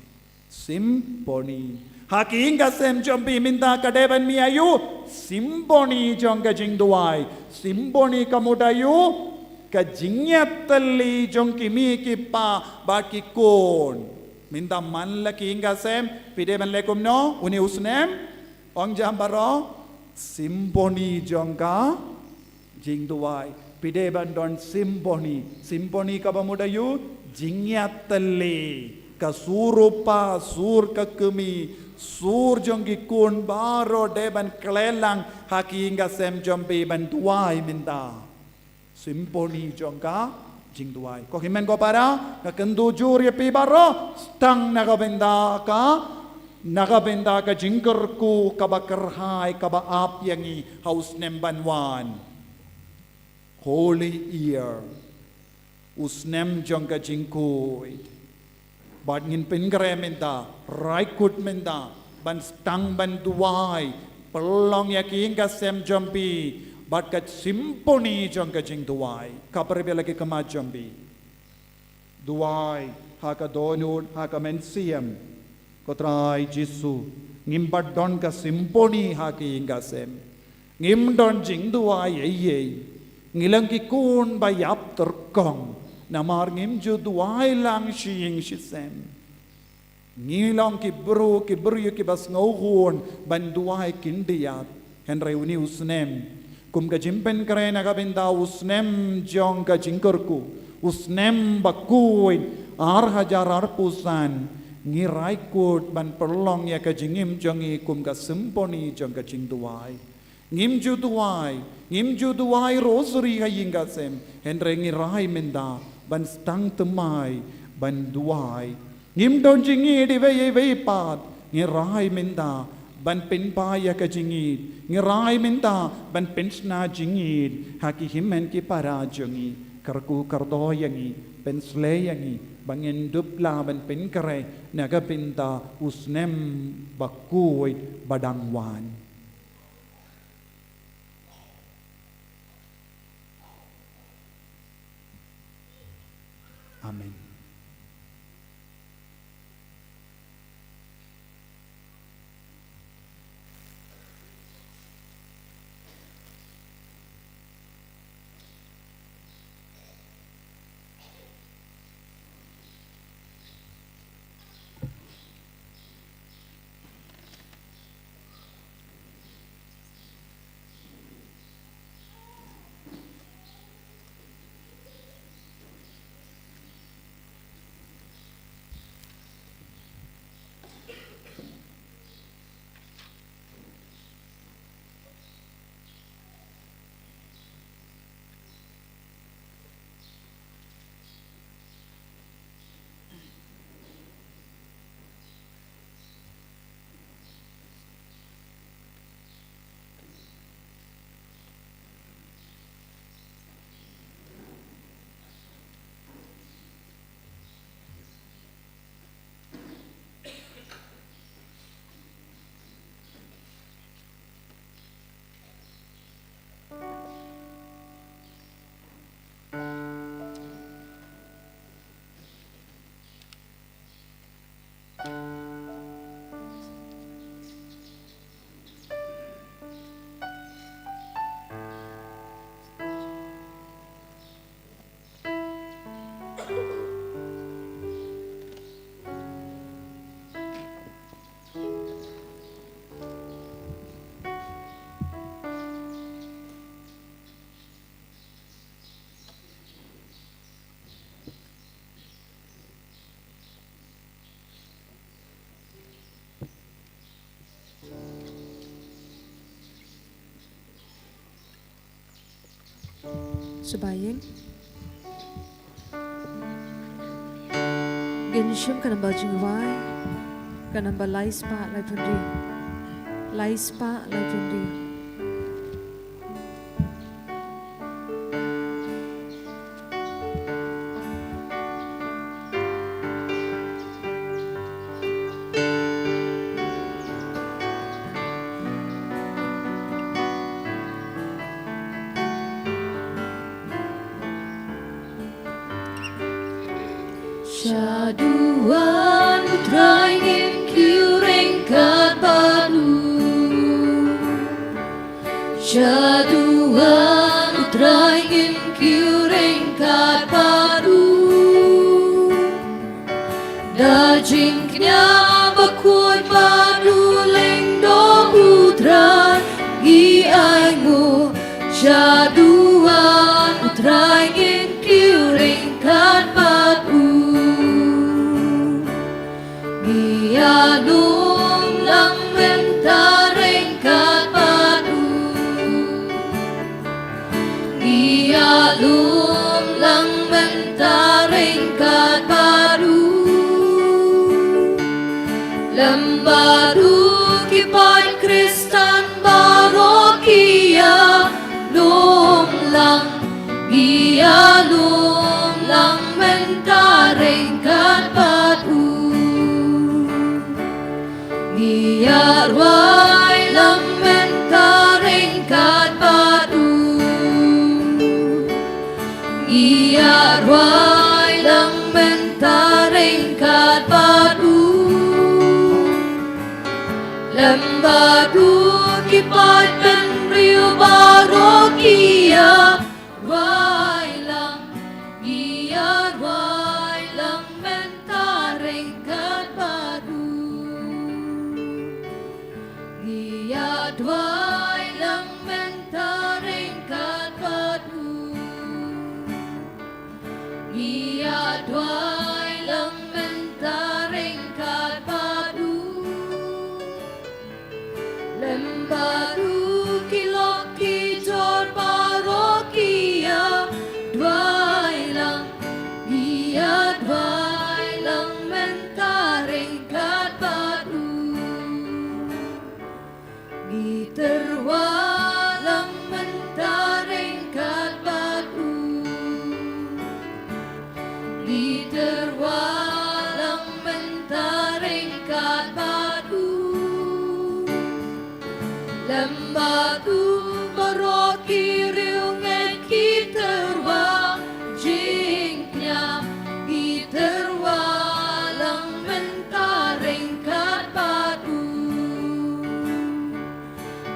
Symphony. Ha ki ïing ka sem jong phi mynta ka dei ban mih aïu? Symphony jong ka jingduwai. Symphony ka mut aïu? Ka jingïatylli jong ki kmie ki kpa bad ki khun. Mynta man la ki ïing ka sem, phi dei ban leh kumno une u snem? Ong jam baroh, symphony jong ka jingduwai. Phi dei ban don symphony. Symphony kaba mut aïu? Jingïatylli. Ka sur u kpa, sur ka kmie, sur jong ki khun baroh dei ban khleh lang ha ki ïing ka sem jong phi ban duwai mynta. Symphony jong ka jingduwai. Ko hynmen ko para, nga kyntu jur ïa phi baroh, sdang na ka bynta ka, na ka bynta ka jingkyrkhu kaba kyrhai kaba ap ïa ngi ha u snem ban wan. Holy Year. U snem jong ka jingkhuid. Bad ngin pynkhreh mynta, rai kut mynta, ban sdang ban duwai, pynlong ïa ki ïing ka sem jong phi, bad ka symphony jong ka jingduwai, ka pyrshah la ki khmat jong phi. Duwai, ha ka dohnud, ha ka mynsiem, ko Trai Jisu, ngim pat don ka symphony ha ki ïing ka sem. Ngim don jingduwai ei ei. Ngi long ki khun ba ïap tyrkhong. Namar ngim ju duwai lang shi ïing shi sem. Ngi long ki briew, ki briew kiba sngewhun ban duwai khyndiat. Hynrei une u snem, kum ka jingpynkhreh na ka bynta u snem jong ka jingkyrkhu, u snem ba khuid, ar hajar arphew san, ngi rai kut ban pynlong ïa ka jingim jong ngi kum ka symphony jong ka jingduwai. Ngim ju duwai, ngim ju duwai rosary ha ïing ka sem, hynrei ngi rai mynta ban sdang thymmai ban duwai. Ngim don jingïeit iwei ïa iwei pat, ngi rai mynta ban pynpaw ïa ka jingïeit, ngi rai mynta ban pynshna jingïeit ha ki hynmen ki para jong ngi, kyrkhu kyrdoh ïa ngi, pynsleh ïa ngi ba ngin dup lah ban pynkhreh na ka bynta u snem ba khuid ba dang wan. Amen. Shaba ïing. Ngin shim ka namba jingrwai, ka namba lai spah laiphew hynriew. Lai spah laiphew hynriew. Shaduan u Trai ngin kiew ryngkat bad u. Shaduan u Trai ngin kiew ryngkat bad u. Da jingkñia bakhuid bad u lyngdoh u Trai ngi ainguh. Shaduan u Trai ngin kiew ryngkat bad u. Ngi ïalum lang mynta ryngkat bad u. Ngi ïalum lang mynta ryngkat bad u. Lem bad u ki paid Khristan baroh ki ïalum lang. Ngi ïalum lang mynta ryngkat bad u. Ngi ïarwai lang mynta ryngkat bad u. Ngi ïarwai lang mynta ryngkat bad u. Lem bad u ki paid bynriew baroh ki ïa rwai lang, ngi ïarwai lang mynta ryngkat bad u. Ngi ïarwai lang mynta ryngkat bad u. Ngi ïarwai lang mynta ryngkat bad u. Lem bad u ki lok ki jor baroh ki ïa duwai lang, ngi ïa duwai lang mynta ryngkat bad u. Ngi tyrwa lang mynta ryngkat bad u. Ngi tyrwa lang mynta ryngkat bad u. Lem bad u baroh ki riewngeit ki tyrwa jingkñia, ki tyrwa lang mynta ryngkat bad u.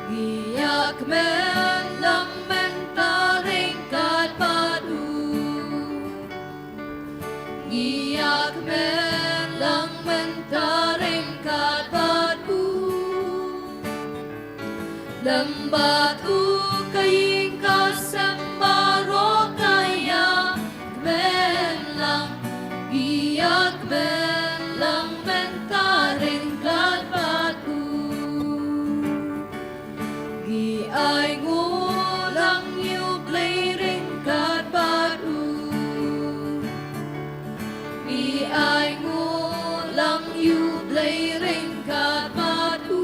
Ngi ïa kmen lang mynta ryngkat bad u. Ngi ïa kmen lang mynta ryngkat bad u. Lem bad u ka ïing ka sem baroh ka ïa kmen lang. Ngi ïa kmen lang mynta ryngkat bad u. Ngi ainguh lang ïa u Blei ryngkat bad u. Ngi ainguh lang ïa u Blei ryngkat bad u.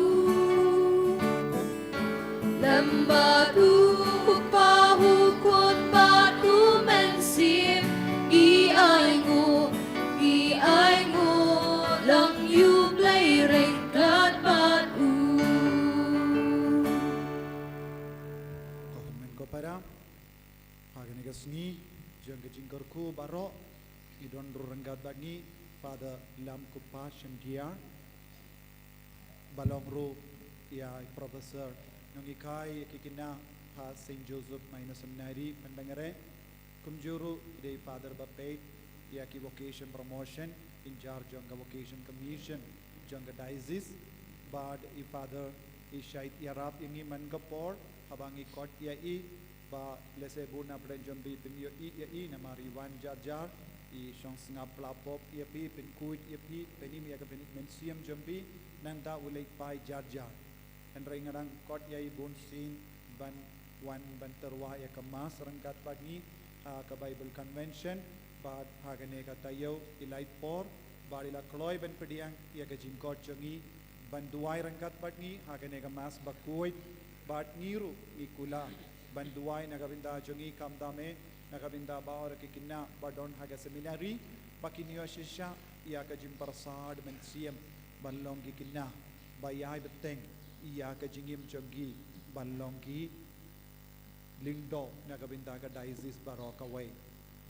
Lem bad u Kpa, u Khun bad u Mynsiem. Ngi ainguh, ngi ainguh lang ïa u Blei ryngkat bad u. Ko hynmen ko para, ha kane ka sngi jong ka jingkyrkhu baroh, ngi don ruh ryngkat bad ngi Father Lamkuppa Shendia, ba long ruh ïa i Professor nonghikai ïa ki khynnah ha Saint Joseph Minor Seminary Bandangare. Kumjuh ruh i dei Father ba peit ïa ki vocation promotion, in charge jong ka vocation commission jong ka diocese. Bad i Father i shait ïarap ïa ngi man ka por haba ngi koit ïa i, ba lehse bun na pdeng jong phi phin ïohi ïa i, namar i wan jar jar, i shong sngap pla pop ïa phi, pynkhuid ïa phi, pynim ïa ka mynsiem jong phi, nangta u leit phai jar jar. Hynrei nga dang koit ïa i bunsien ban wan ban tyrwa ïa ka Mass ryngkat bad ngi ha ka Bible Convention, bad ha kane ka taïew i lait por Bad i la kloi ban pdiang ïa ka jingkhot jong ngi ban duwai ryngkat bad ngi ha kane ka Mass bakhuid, bad ngi ruh ngi kular ban duwai na ka bynta jong ngi, khamtam eh na ka bynta baroh ki khynnah ba don ha ka seminari, ba kin ïoh shisha ïa ka jingpyrsad mynsiem ban long ki khynnah ba ïai bteng ïa ka jingim jong ki ban long ki lyngdoh na ka bynta ka diocese baroh kawei.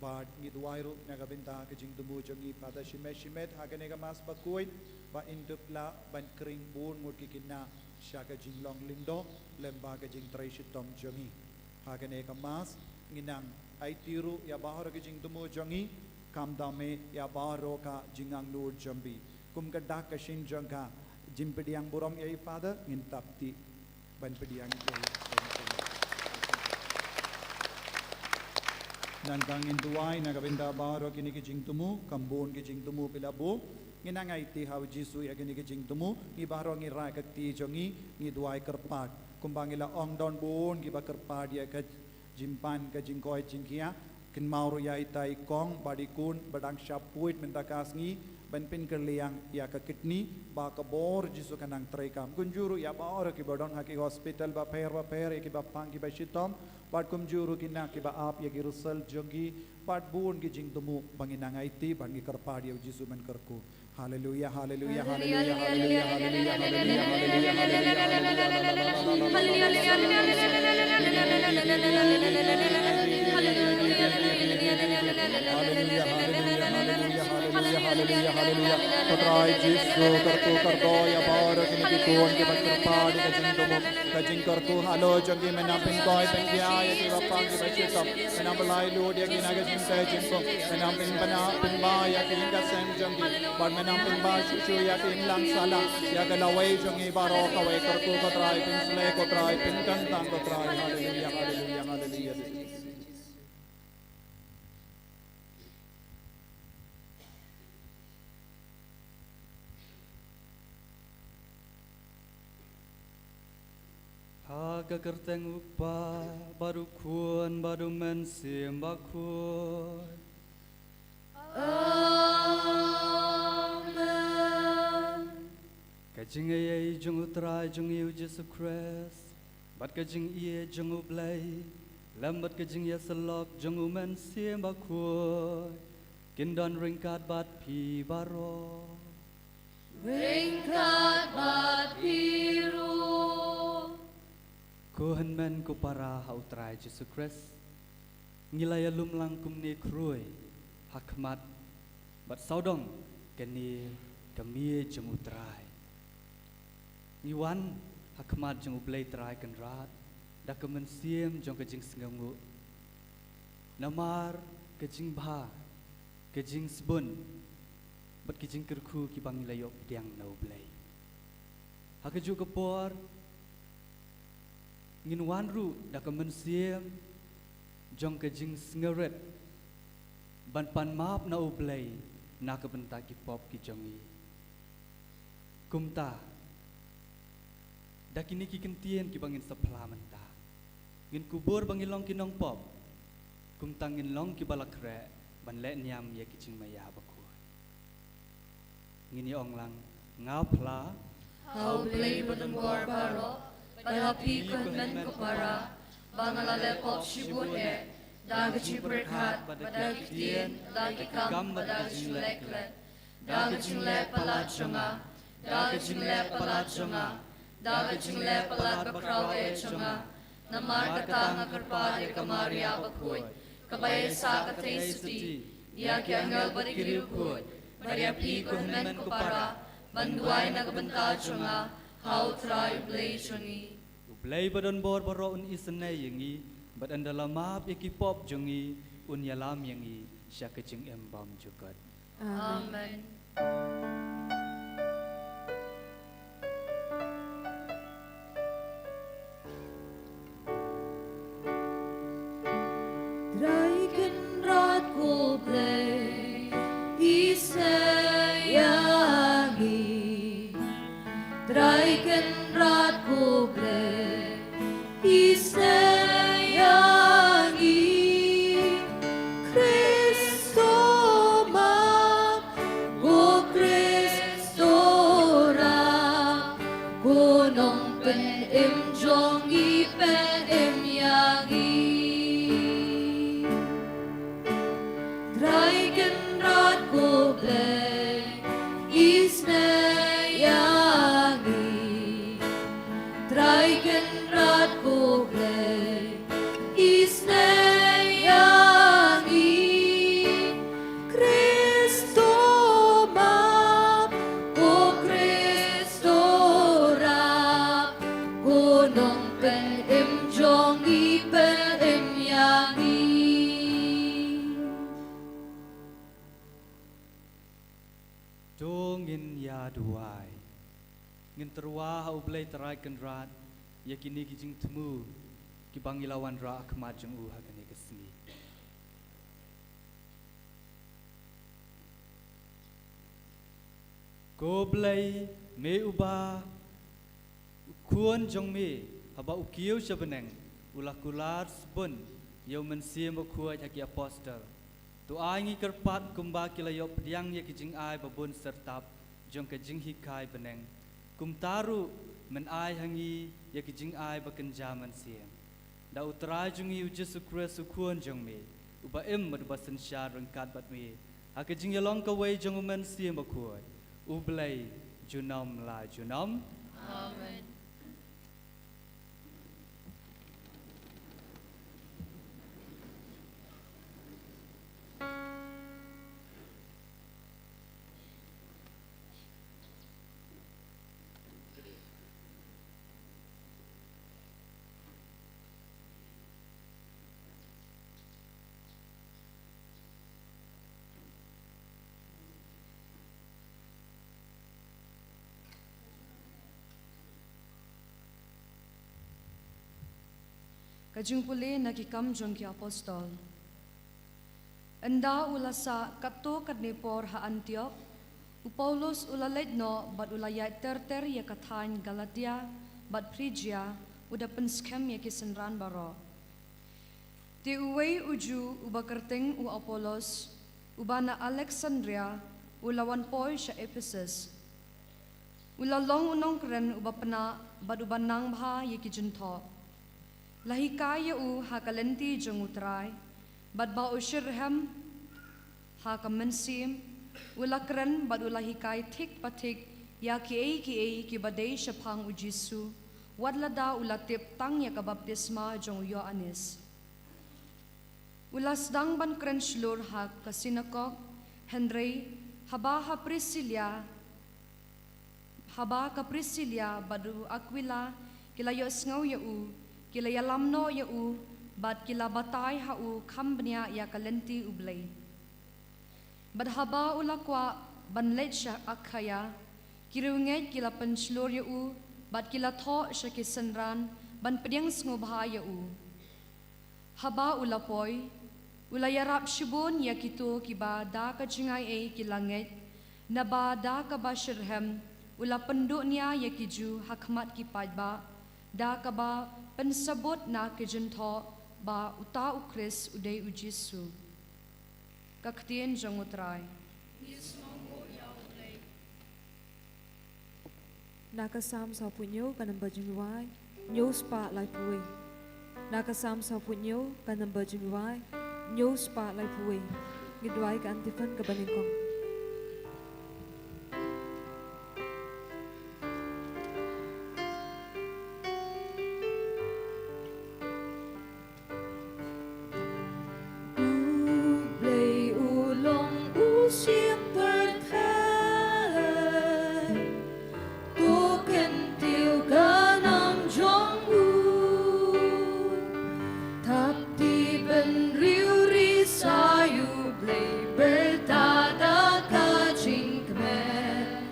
Bad ngi duwai ruh na ka bynta ka jingthmu jong ngi Father Shimet Shimet ha kane ka Mass bakhuid, ba in dup lah ban khring bun ngut ki khynnah sha ka jinglong lyngdoh lyngba ka jingtrei shitom jong ngi. Ha kane ka Mass ngi nang aiti ruh ïa baroh ki jingthmu jong ngi, khamtam eh ïa baroh ka jingangnud jong phi. Kum ka dak ka shin jong ka jingpdiang burom ïa i Father, ngin tap ti ban pdiang ïa i. Nangta ngin duwai na ka bynta baroh kine ki jingthmu, kham bun ki jingthmu phi la buh. Ngi nang aiti ha u Jisu ïa kine ki jingthmu, ngi baroh ngi rah ka kti jong ngi, ngi duwai kyrpad. Kumba ngi la ong, don bun kiba kyrpad ïa ka jingpan ka jingkoit jingkhiah, kynmaw ruh ïa ita i kong bad i khun ba dang shah phuid mynta ka sngi, ban pynkylliang ïa ka kidney, ba ka bor Jisu kan nang treikam. Kumjuh ruh ïa baroh kiba don ha ki hospital bapher bapher, ïa kiba pang kiba shitom, bad kumjuh ruh kine kiba ap ïa ki result jong ki, bad bun ki jingthmu ba ngi nang aiti, bad ngi kyrpad ïa u Jisu ban kyrkhu. Haleluya, haleluya, haleluya, haleluya, haleluya, haleluya, haleluya, haleluya, haleluya, haleluya, haleluya, haleluya, haleluya, haleluya. Ko Trai Jisu, kyrkhu kyrdoh ïa baroh kine ki khun kiba kyrpad ïa ka jingthmu, ka jingkyrkhu. Halor jong ki, men nang pynkhiah pynkhiah ïa kiba pang kiba shitom. Men nang pynlait lut ïa ki na ka jingtei jingpang. Men nang pynbna pynba ïa ki ïing ka sem jong ki. Bad men nang pynba shuh shuh ïa ki imlang sahlang, ïa ka lawei jong ngi baroh kawei. Kyrkhu ko Trai, pynshlei ko Trai, pynkyntang ko Trai. Haleluya, haleluya, haleluya. Ha ka kyrteng u Kpa bad u Khun bad u Mynsiem Bakhuid. Amen. Ka jingaiei jong u Trai jong ngi u Jisu Khrist, bad ka jingïeit jong u Blei, lem bad ka jingïasyllok jong u Mynsiem Bakhuid, kin don ryngkat bad phi baroh. Ryngkat bad phi ruh. Ko hynmen ko para ha u Trai Jisu Khrist, ngi la ïalum lang kumne khrui ha khmat bad sawdong kane ka miej jong u Trai. Ngi wan ha khmat jong u Blei Trai Kynrad da ka mynsiem jong ka jingsngewnguh. Namar ka jingbha, ka jingsbun bad ka jingkyrkhu kiba ngi la ïoh pdiang na u Blei. Ha kajuh ka por, ngin wan ruh da ka mynsiem jong ka jingsngewrit ban pan map na u Blei na ka bynta ki pop ki jong ngi. Kumta, da kine ki kyntien kiba ngin sa phla mynta, ngin kubur ba ngi long ki nongpop. Kumta ngin long kiba la khreh ban leh niam ïa ki jingmaïa bakhuid. Ngin ïa ong lang, nga phla. Ha u Blei badonbor baroh, bad ha phi ko hynmen ko para, ba nga la leh pop shibun eh, da ka jingpyrkhat, bad da ki ktien, da ki kam, bad da ka jingleh klet. Da ka jingleh palat jong nga, da ka jingleh palat jong nga, da ka jingleh palat bakhraw eh jong nga. Namar kata nga kyrpad ïa ka Maria bakhuid, kaba ïaisah ka theisotti, ïa ki angel bad ki riewkhuid, bad ïa phi ko hynmen ko para, ban duwai na ka bynta jong nga ha u Trai u Blei jong ngi. U Blei badonbor baroh un isynei ïa ngi, bad ynda la map ïa ki pop jong ngi, un ïalam ïa ngi sha ka jingim bymjukut. Amen. Trai Kynrad ko Blei, isynei ïa ngi. Trai Kynrad ko Blei, isynei ïa ngi. Khrist, to map, ko Ko Nongpynim jong ngi, pynim ïa ngi. Trai Kynrad ko Blei, isynei ïa ngi. Trai Kynrad ko Blei, isynei ïa ngi. Khristo map, ko Khristo rap, ko Nongpynim jong ngi, pynim ïa ngi. To ngin ïa duwai. Ngin tyrwa ha U Blei Trai Kynrad ïa kine ki jingthmu kiba ngi la wanrah ha khmat jong u ha kane ka sngi. Ko Blei, me uba u Khun jong me, haba u kiew sha bneng, u la kular sbun ïa U Mynsiem Bakhuid ha ki apostol. To ai ngi kyrpad kumba ki la ïoh pdiang ïa ki jingai ba bun syrtap jong ka jinghikai bneng, kumta ruh men ai ha ngi ïa ki jingai ba kynja mynsiem. Da U Trai jong ngi U Jisu Khrist U Khun jong me, uba im bad uba synshar ryngkat bad me ha ka jingïalong kawei jong U Mynsiem Bakhuid, U Blei junom la junom. Amen. Ka jingpule na Ki Kam jong ki Apostol. Ynda u la sah katto katne por ha Antiok, u Paulus u la leit noh bad u la ïaid ter ter ïa ka thaiñ Galatia bad Phrijia, u da pynskhem ïa ki synran baroh. Te uwei u Jiw uba kyrteng u Apolos, uba na Aleksandria, u la wan poi sha Ephesus. U la long u nongkren uba pnah bad uba nang bha ïa ki jingthoh. La hikai ïa u ha ka lynti jong U Trai, bad ba u shitrhem ha ka mynsiem, u la kren bad u la hikai thik pa thik ïa kiei kiei kiba dei shaphang U Jisu, wat lada u la tip tang ïa ka baptisma jong u Ïoannis. U la sdang ban kren shlur ha ka sinagog, hynrei haba ha Prisilia, haba ka Prisilia bad u Akwila ki la ïohsngew ïa u, ki la ïalam noh ïa u, bad ki la batai ha u kham bniah ïa ka lynti U Blei. Bad haba u la kwah ban leit sha Akhaia, ki riewngeit ki la pynshlur ïa u, bad ki la thoh sha ki synran ban pdiang sngewbha ïa u. Haba u la poi, u la ïarap shibun ïa kito kiba da ka jingaiei ki la ngeit, naba da kaba shitrhem u la pynduh nia ïa ki Jiw ha khmat ki paidbah, da kaba pynsabut na ki jingthoh ba uta U Khrist u dei U Jisu. Ka ktien jong U Trai. Na ka Salm sawphew hynñiew ka number jingduwai, hynñiew spah laiphew wei. Na ka Salm sawphew hynñiew ka number jingduwai, hynñiew spah laiphew wei. Ngi duwai ka antiphon kaba nyngkong. U Blei u long u siem pyrthei, to kyntiew ka nam jong u. Thap ti bynriew ri sa ïa U Blei, byrta da ka jingkmen.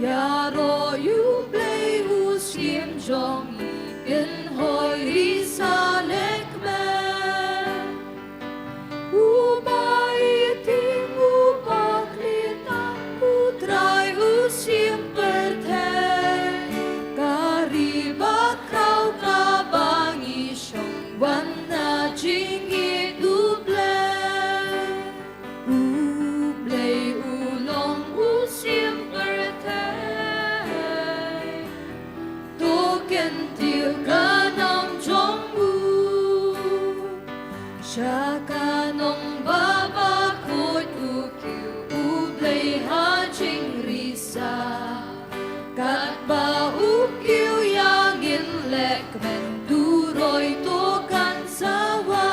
Ïaroh ïa U Blei u siem jong ngi, kynhoi ri sa leh kmen. U bai tieng u bakhleh tam, U Trai u siem pyrthei. Ka ri bakhraw kaba ngi shong, wan na jingïeit U Blei. U Blei u long u siem pyrthei, Kyntiew ka nam jong u sha ka nongbah bakhuid, u kiew U Blei ha jingri sa. Katba u kiew ïa ngi leh kmen, to roi to kan sawa.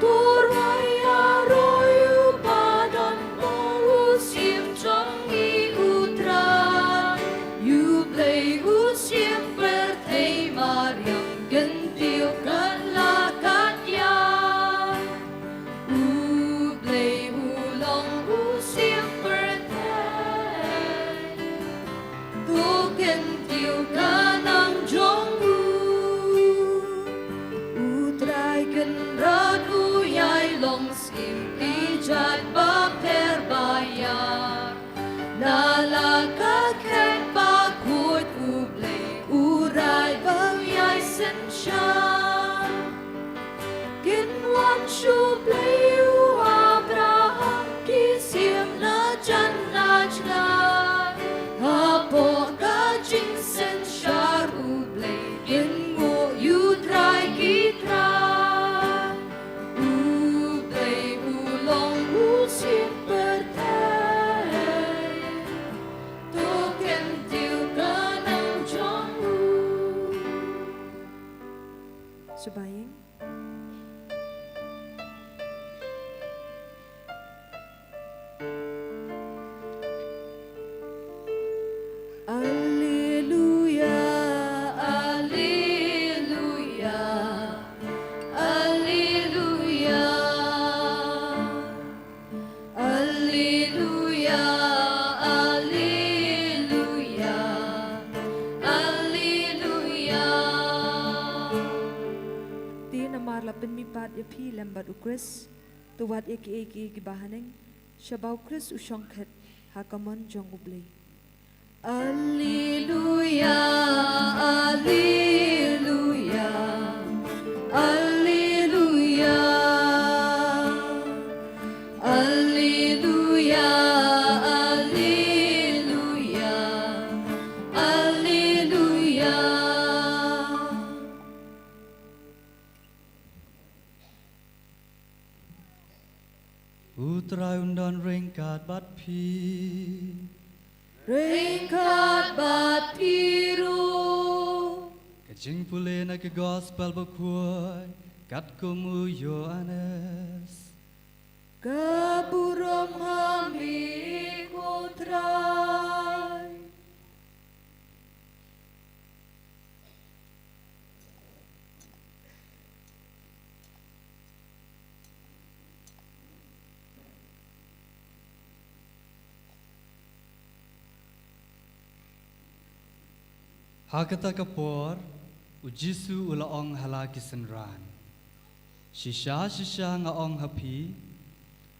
To roi ïa roi u ba don bor, u Syiem jong ngi U Trai. U Blei u Syiem pyrthei mariang, kyntiew kat la kat ïa. U Blei u long u Syiem pyrthei. To kyntiew ka nam jong u. U Trai Kynrad u ïai long Syiem ïa ki jait bapher baïar. Na la ka khet bakhuid U Blei u rai ba u ïai synshar. Kin wan shu Blei u Abraham, ki Syiem na jan na jngai. Hapoh ka jingsynshar U Blei kin nguh ïa U Trai ki trai. U Blei u long u Syiem pyrthei. To kyntiew ka nam jong u. Shaba ïing. Alleluia, alleluia, alleluia. Alleluia, alleluia, alleluia. Te namar la pynmihpat ïa phi lem bad U Khrist, to wad ïa kiei kiei kiba haneng, shaba U Khrist u shongkhet ha ka mon jong U Blei. Alleluia, alleluia, alleluia. Alleluia, alleluia, alleluia. U Trai un don ryngkat bad phi. Ryngkat bad phi ruh. Ka jingpule na ka Gospel Bakhuid katkum u Ïoannis. Ka burom ha me ko Trai. Ha kata ka por, u Jisu u la ong ha la ki synran, shisha shisha nga ong ha phi,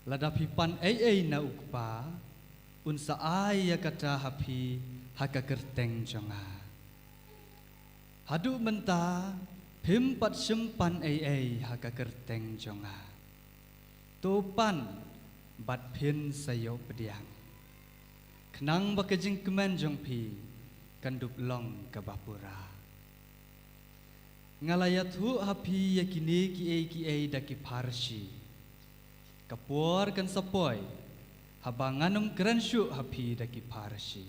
lada phi pan ei ei na u Kpa, un sa ai ïa kata ha phi ha ka kyrteng jong nga. Haduh mynta phim pat shym pan ei ei ha ka kyrteng jong nga. To pan bad phin sa ïoh pdiang, khnang ba ka jingkmen jong phi kan dup long kaba pura. Nga la ïathuh ha phi ïa kine kiei kiei da ki pharshi. Ka por kan sa poi haba ngan ym kren shuh ha phi da ki pharshi.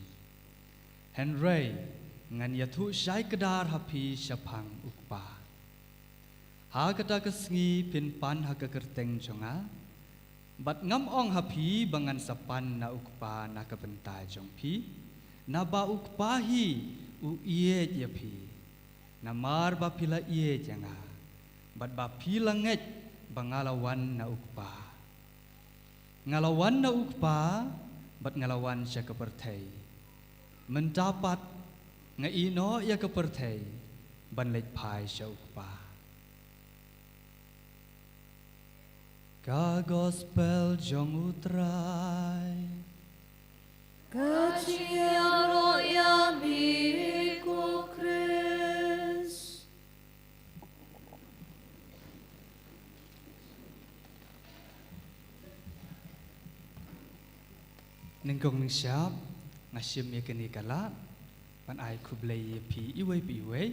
Hynrei ngan ïathuh shai kdar ha phi shaphang u Kpa. Ha kata ka sngi phin pan ha ka kyrteng jong nga. Bad ngam ong ha phi ba ngan sa pan na u Kpa na ka bynta jong phi, naba u Kpa hi u ïeit ïa phi. Namar ba phi la ïeit ïa nga, bad ba phi la ngeit ba nga la wan na u Kpa. Nga la wan na u Kpa, bad nga la wan sha ka pyrthei. Mynta pat nga ïehnoh ïa ka pyrthei ban leit phai sha u Kpa. Ka Gospel jong u Trai. Ka jingïaroh ïa me ko Khrist. Nyngkong nyngshap, nga shim ïa kane ka lad. Ban ai khublei ïa phi iwei pa iwei.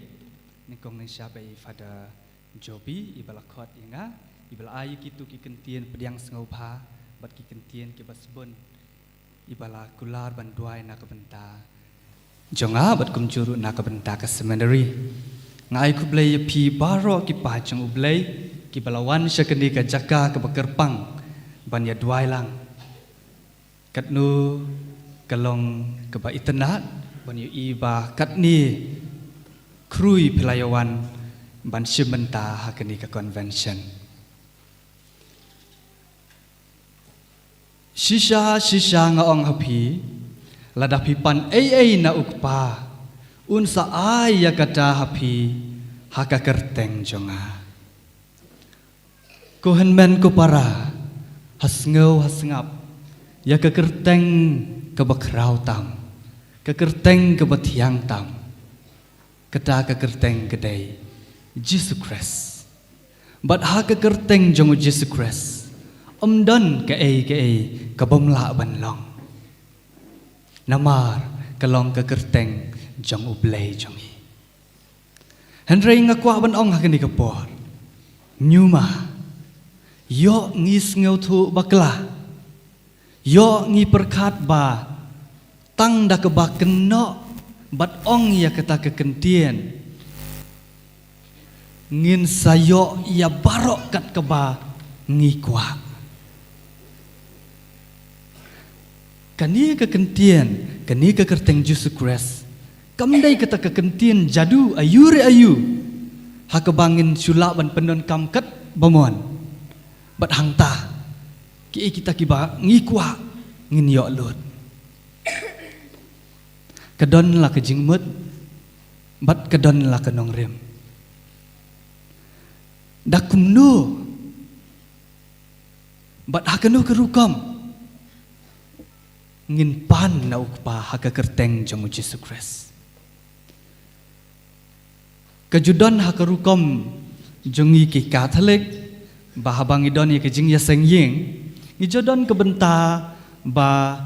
Nyngkong nyngshap ïa i Father Jobi, i ba la khot ïa nga, i ba la ai ïa kitu ki kyntien pdiang sngewbha bad ki kyntien ki ba sbun, i ba la kular ban duwai na ka bynta jong nga bad kumjuh ruh na ka bynta ka seminary. Nga ai khublei ïa phi baroh ki paid jong U Blei ki ba la wan sha kane ka jaka ka ba kyrpang ban ïa duwai lang. Katno ka long ka ba itynnad ban ïohi ba katne khrui phi la ïa wan ban shim bynta ha kane ka convention. Shisha shisha nga ong ha phi, lada phi pan ei ei na U Kpa, un sa ai ïa kata ha phi ha ka kyrteng jong nga. Ko hynmen ko para, ha sngew ha sngap ïa ka kyrteng ka ba khraw tam, ka kyrteng ka ba thiang tam. Kata ka kyrteng ka dei Jisu Khrist. Bad ha ka kyrteng jong U Jisu Khrist ym don kaei kaei ka bym lah ban long. Namar ka long ka kyrteng jong U Blei jong ngi. Hynrei nga kwah ban ong ha kane ka por, ñiuma, ïoh ngi sngewthuh bakla, ïoh ngi pyrkhat ba tang da ka ba kynnoh bad ong ïa kata ka kyntien, ngin sa ïoh ïa baroh kat ka ba ngi kwah. Kane ka kyntien, kane ka kyrteng Jisu Khrist, kam dei kata ka kyntien jadu aïu re aïu ha ka ba ngin shu lah ban pyndonkam kat ba mon. Bad hangta, kiei kita ki ba ngi kwah ngin ïoh lut. Ka don la ka jingmut bad ka don la ka nongrim. Da kumno bad ha kano ka rukom ngin pan na U Kpa ha ka kyrteng jong U Jisu Khrist? Ka ju don ha ka rukom jong ngi ki Katholik, ba haba ngi don ïa ka jingïaseng ïing, ngi ju don ka bynta ba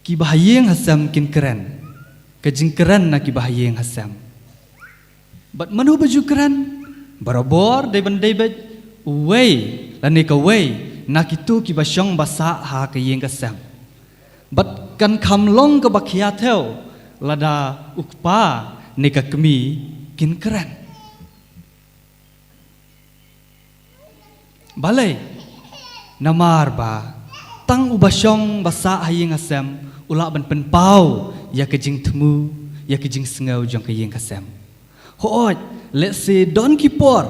ki ba ha ïing ha sem kin kren ka jingkren na ki ba ha ïing ha sem. Bad mano ba ju kren? Barabor dei ban dei beit uwei lane kawei na kitu ki ba shong ba sah ha ka ïing ka sem. Bad kan kham long ka ba khia thew lada U Kpa ne ka Kmie kin kren. Balei? Namar ba tang u ba shong ba sah ha ïing ha sem u lah ban pynpaw ïa ka jingthmu, ïa ka jingsngew jong ka ïing ka sem. Hooid, lehse don ki por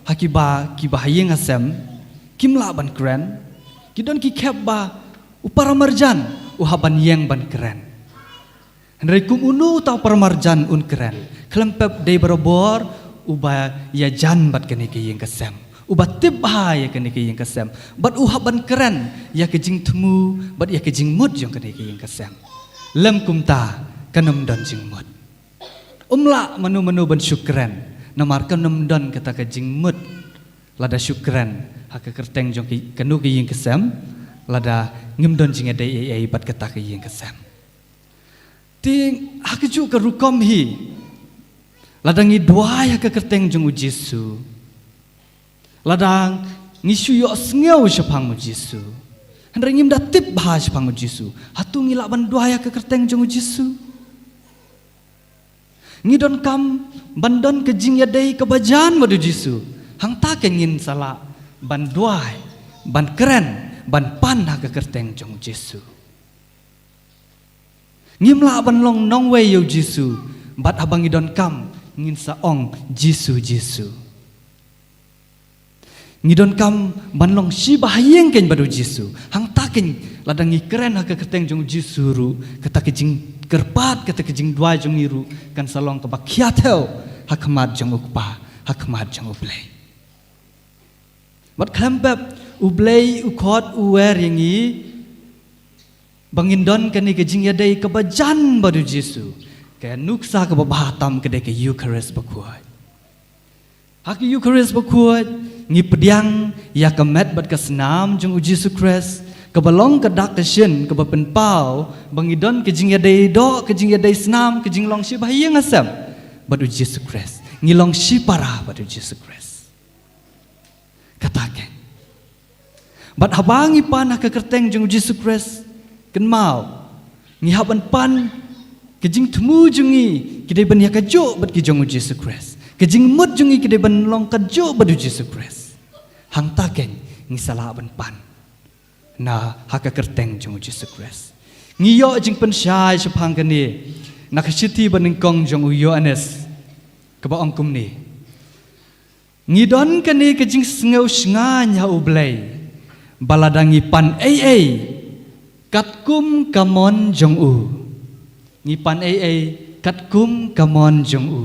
ha ki ba ki ba ha ïing ha sem kim lah ban kren, ki don ki khep ba u paramarjan u hap ban ïeng ban kren. Hynrei kum uno uta u paramarjan un kren? Khlem pep dei barabor u ba ïajan bad kane ka ïing ka sem, u ba tip bha ïa kane ka ïing ka sem, bad u hap ban kren ïa ka jingthmu bad ïa ka jingmut jong kane ka ïing ka sem. Lem kumta kan ym don jingmut. Um lah mano mano ban shu kren, namar kan ym don kata ka jingmut lada shu kren ha ka kyrteng jong ki, kano ka ïing ka sem, lada ngim don jingïadei ei ei bad kata ka ïing ka sem. Te ha kajuh ka rukom hi, lada ngi duwai ha ka kyrteng jong U Jisu, lada ngi shu ïohsngew shaphang U Jisu, hynrei ngim da tip bha shaphang U Jisu, hato ngi lah ban duwai ha ka kyrteng jong U Jisu? Ngi donkam ban don ka jingïadei ka bajan bad U Jisu, hangta kan ngin sa lah ban duwai, ban kren, ban pan ha ka kyrteng jong U Jisu. Ngim lah ban long nongwei ïa U Jisu bad haba ngi donkam ngin sa ong Jisu, Jisu. Ngi donkam ban long shi ba ha ïing kein bad U Jisu. Hangta kein lada ngi kren ha ka kyrteng jong U Jisu ruh, kata ka jingkyrpad, kata ka jingduwai jong ngi ruh kan sa long ka ba khia thew ha khmat jong U Kpa, ha khmat jong U Blei. Bad khlem pep, U Blei u khot u wer ïa ngi ba ngin don kane ka jingïadei ka bajan bad U Jisu. Ka nuksa ka babha tam ka dei ka Eucharist bakhuid. Ha ka Eucharist bakhuid ngi pdiang ïa ka met bad ka snam jong U Jisu Khrist, Kaba long ka dak ka shin, kaba pynpaw ba ngi don ka jingïadei doh, ka jingïadei snam, ka jinglong shibha ïing hasem bad U Jisu Khrist. Ngi long shipara bad U Jisu Khrist. Kata keiñ. Bad haba ngi pan ha ka kyrteng jong U Jisu Khrist, kynmaw, ngi hap ban pan ka jingthmu jong ngi ki dei ban ïa kajuh bad ki jong U Jisu Khrist. Ka jingmut jong ngi ki dei ban long kajuh bad U Jisu Khrist. Hangta keiñ ngi sa lah ban pan na ha ka kyrteng jong U Jisu Khrist. Ngi ïoh jingpynshai shaphang kane na ka shithi banyngkong jong u Ïoannis, kaba ong kumne: Ngi don kane ka jingsngew shngaiñ ha U Blei, ba lada ngi pan ei ei katkum ka mon jong u. Ngi pan ei ei katkum ka mon jong u,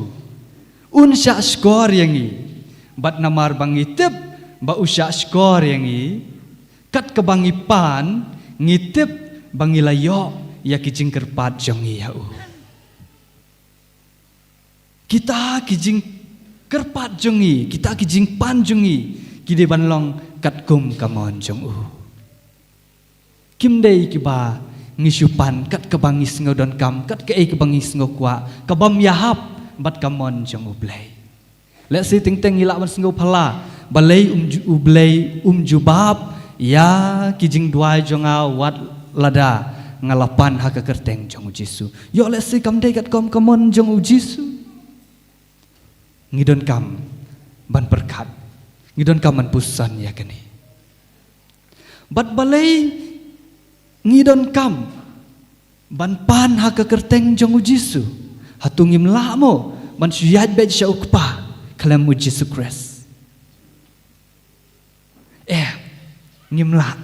un shah shkor ïa ngi. Bad namar ba ngi tip ba u shah shkor ïa ngi, kat kaba ngi pan, ngi tip ba ngi la ïoh ïa ki jingkyrpad jong ngi ha u. Kita ki jingkyrpad jong ngi, kita ki jingpan jong ngi, ki dei ban long katkum ka mon jong u. Kim dei kiba ngi shu pan kat kaba ngi sngew donkam, kat kaei kaba ngi sngew kwah, kabym ïahap bad ka mon jong U Blei. Lehse teng teng ngi lah ban sngew phylla, balei um ju-, U Blei um jubab ïa ki jingduwai jong nga wat lada nga la pan ha ka kyrteng jong U Jisu. Ïoh lehse kam dei katkum ka mon jong U Jisu. Ngi donkam ban pyrkhat, ngi donkam ban puson ïa kane. Bad balei ngi donkam ban pan ha ka kyrteng jong U Jisu? Hato ngim lah mo ban shu ïaid beit sha U Kpa khlem U Jisu Khrist? Eh, ngim lah.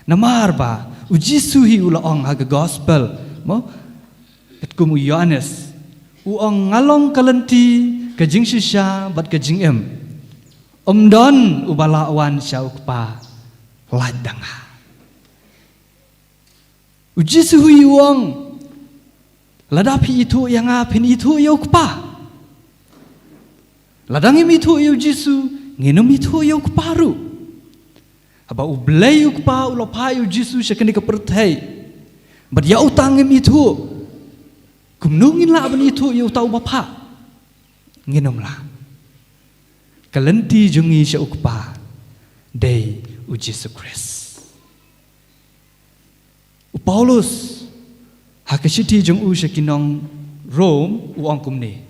Namar ba U Jisu hi u la ong ha ka gospel, mo, katkum u Ïoannis, u ong, nga long ka lynti, ka jingshisha bad ka jingim. Ym don uba lah wan sha U Kpa lait da nga. U Jisu hi u ong, lada phi ithuh ïa nga, phin ithuh ïa U Kpa. Lada ngim ithuh ïa U Jisu, ngin ym ithuh ïa U Kpa ruh. Haba U Blei U Kpa u la phah ïa U Jisu sha kane ka pyrthei, bad ïa uta ngim ithuh, kumno ngin lah ban ithuh ïa uta uba phah? Ngin ym lah. Ka lynti jong ngi sha U Kpa dei U Jisu Khrist. U Paulus, ha ka shithi jong u sha ki nong Rom, u ong kumne: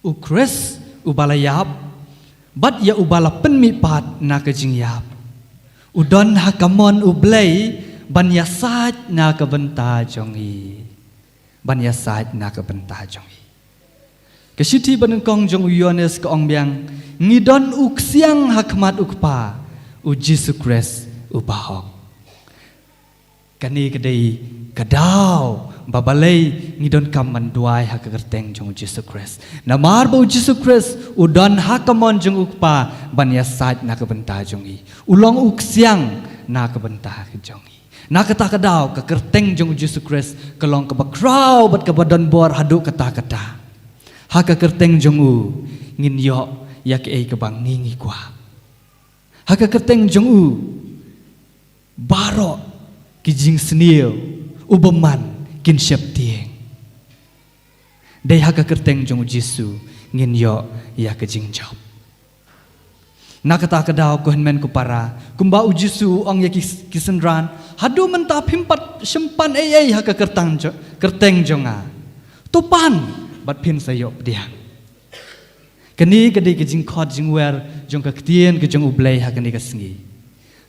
U Khrist uba la ïap, bad ïa uba la pynmihpat na ka jingïap, u don ha ka mon U Blei ban ïasaid na ka bynta jong ngi. Ban ïasaid na ka bynta jong ngi. Ka shithi banyngkong jong u Ïoannis ka ong biang, ngi don u ksiang ha khmat U Kpa, U Jisu Khrist uba hok. Kane ka dei ka daw ba balei ngi donkam ban duwai ha ka kyrteng jong U Jisu Khrist. Namar ba U Jisu Khrist u don ha ka mon jong U Kpa ban ïasaid na ka bynta jong ngi. U long u ksiang na ka bynta jong ngi. Na kata ka daw, ka kyrteng jong U Jisu Khrist ka long kaba khraw bad kaba don bor haduh katta katta. Ha ka kyrteng jong u ngin ïoh ïa kaei kaba ngi ngi kwah. Ha ka kyrteng jong u baroh ki jingsniew, u bymman, kin sheptieng. Dei ha ka kyrteng jong U Jisu ngin ïoh ïa ka jingjop. Na kata ka daw, ko hynmen ko para, kumba U Jisu u ong ïa ki, ki synran, haduh mynta phim pat shym pan ei ei ha ka kyrtang jo-, kyrteng jong nga. To pan bad phin sa ïoh pdiang. Kane ka dei ka jingkhot jingwer jong ka ktien ka jong U Blei ha kane ka sngi.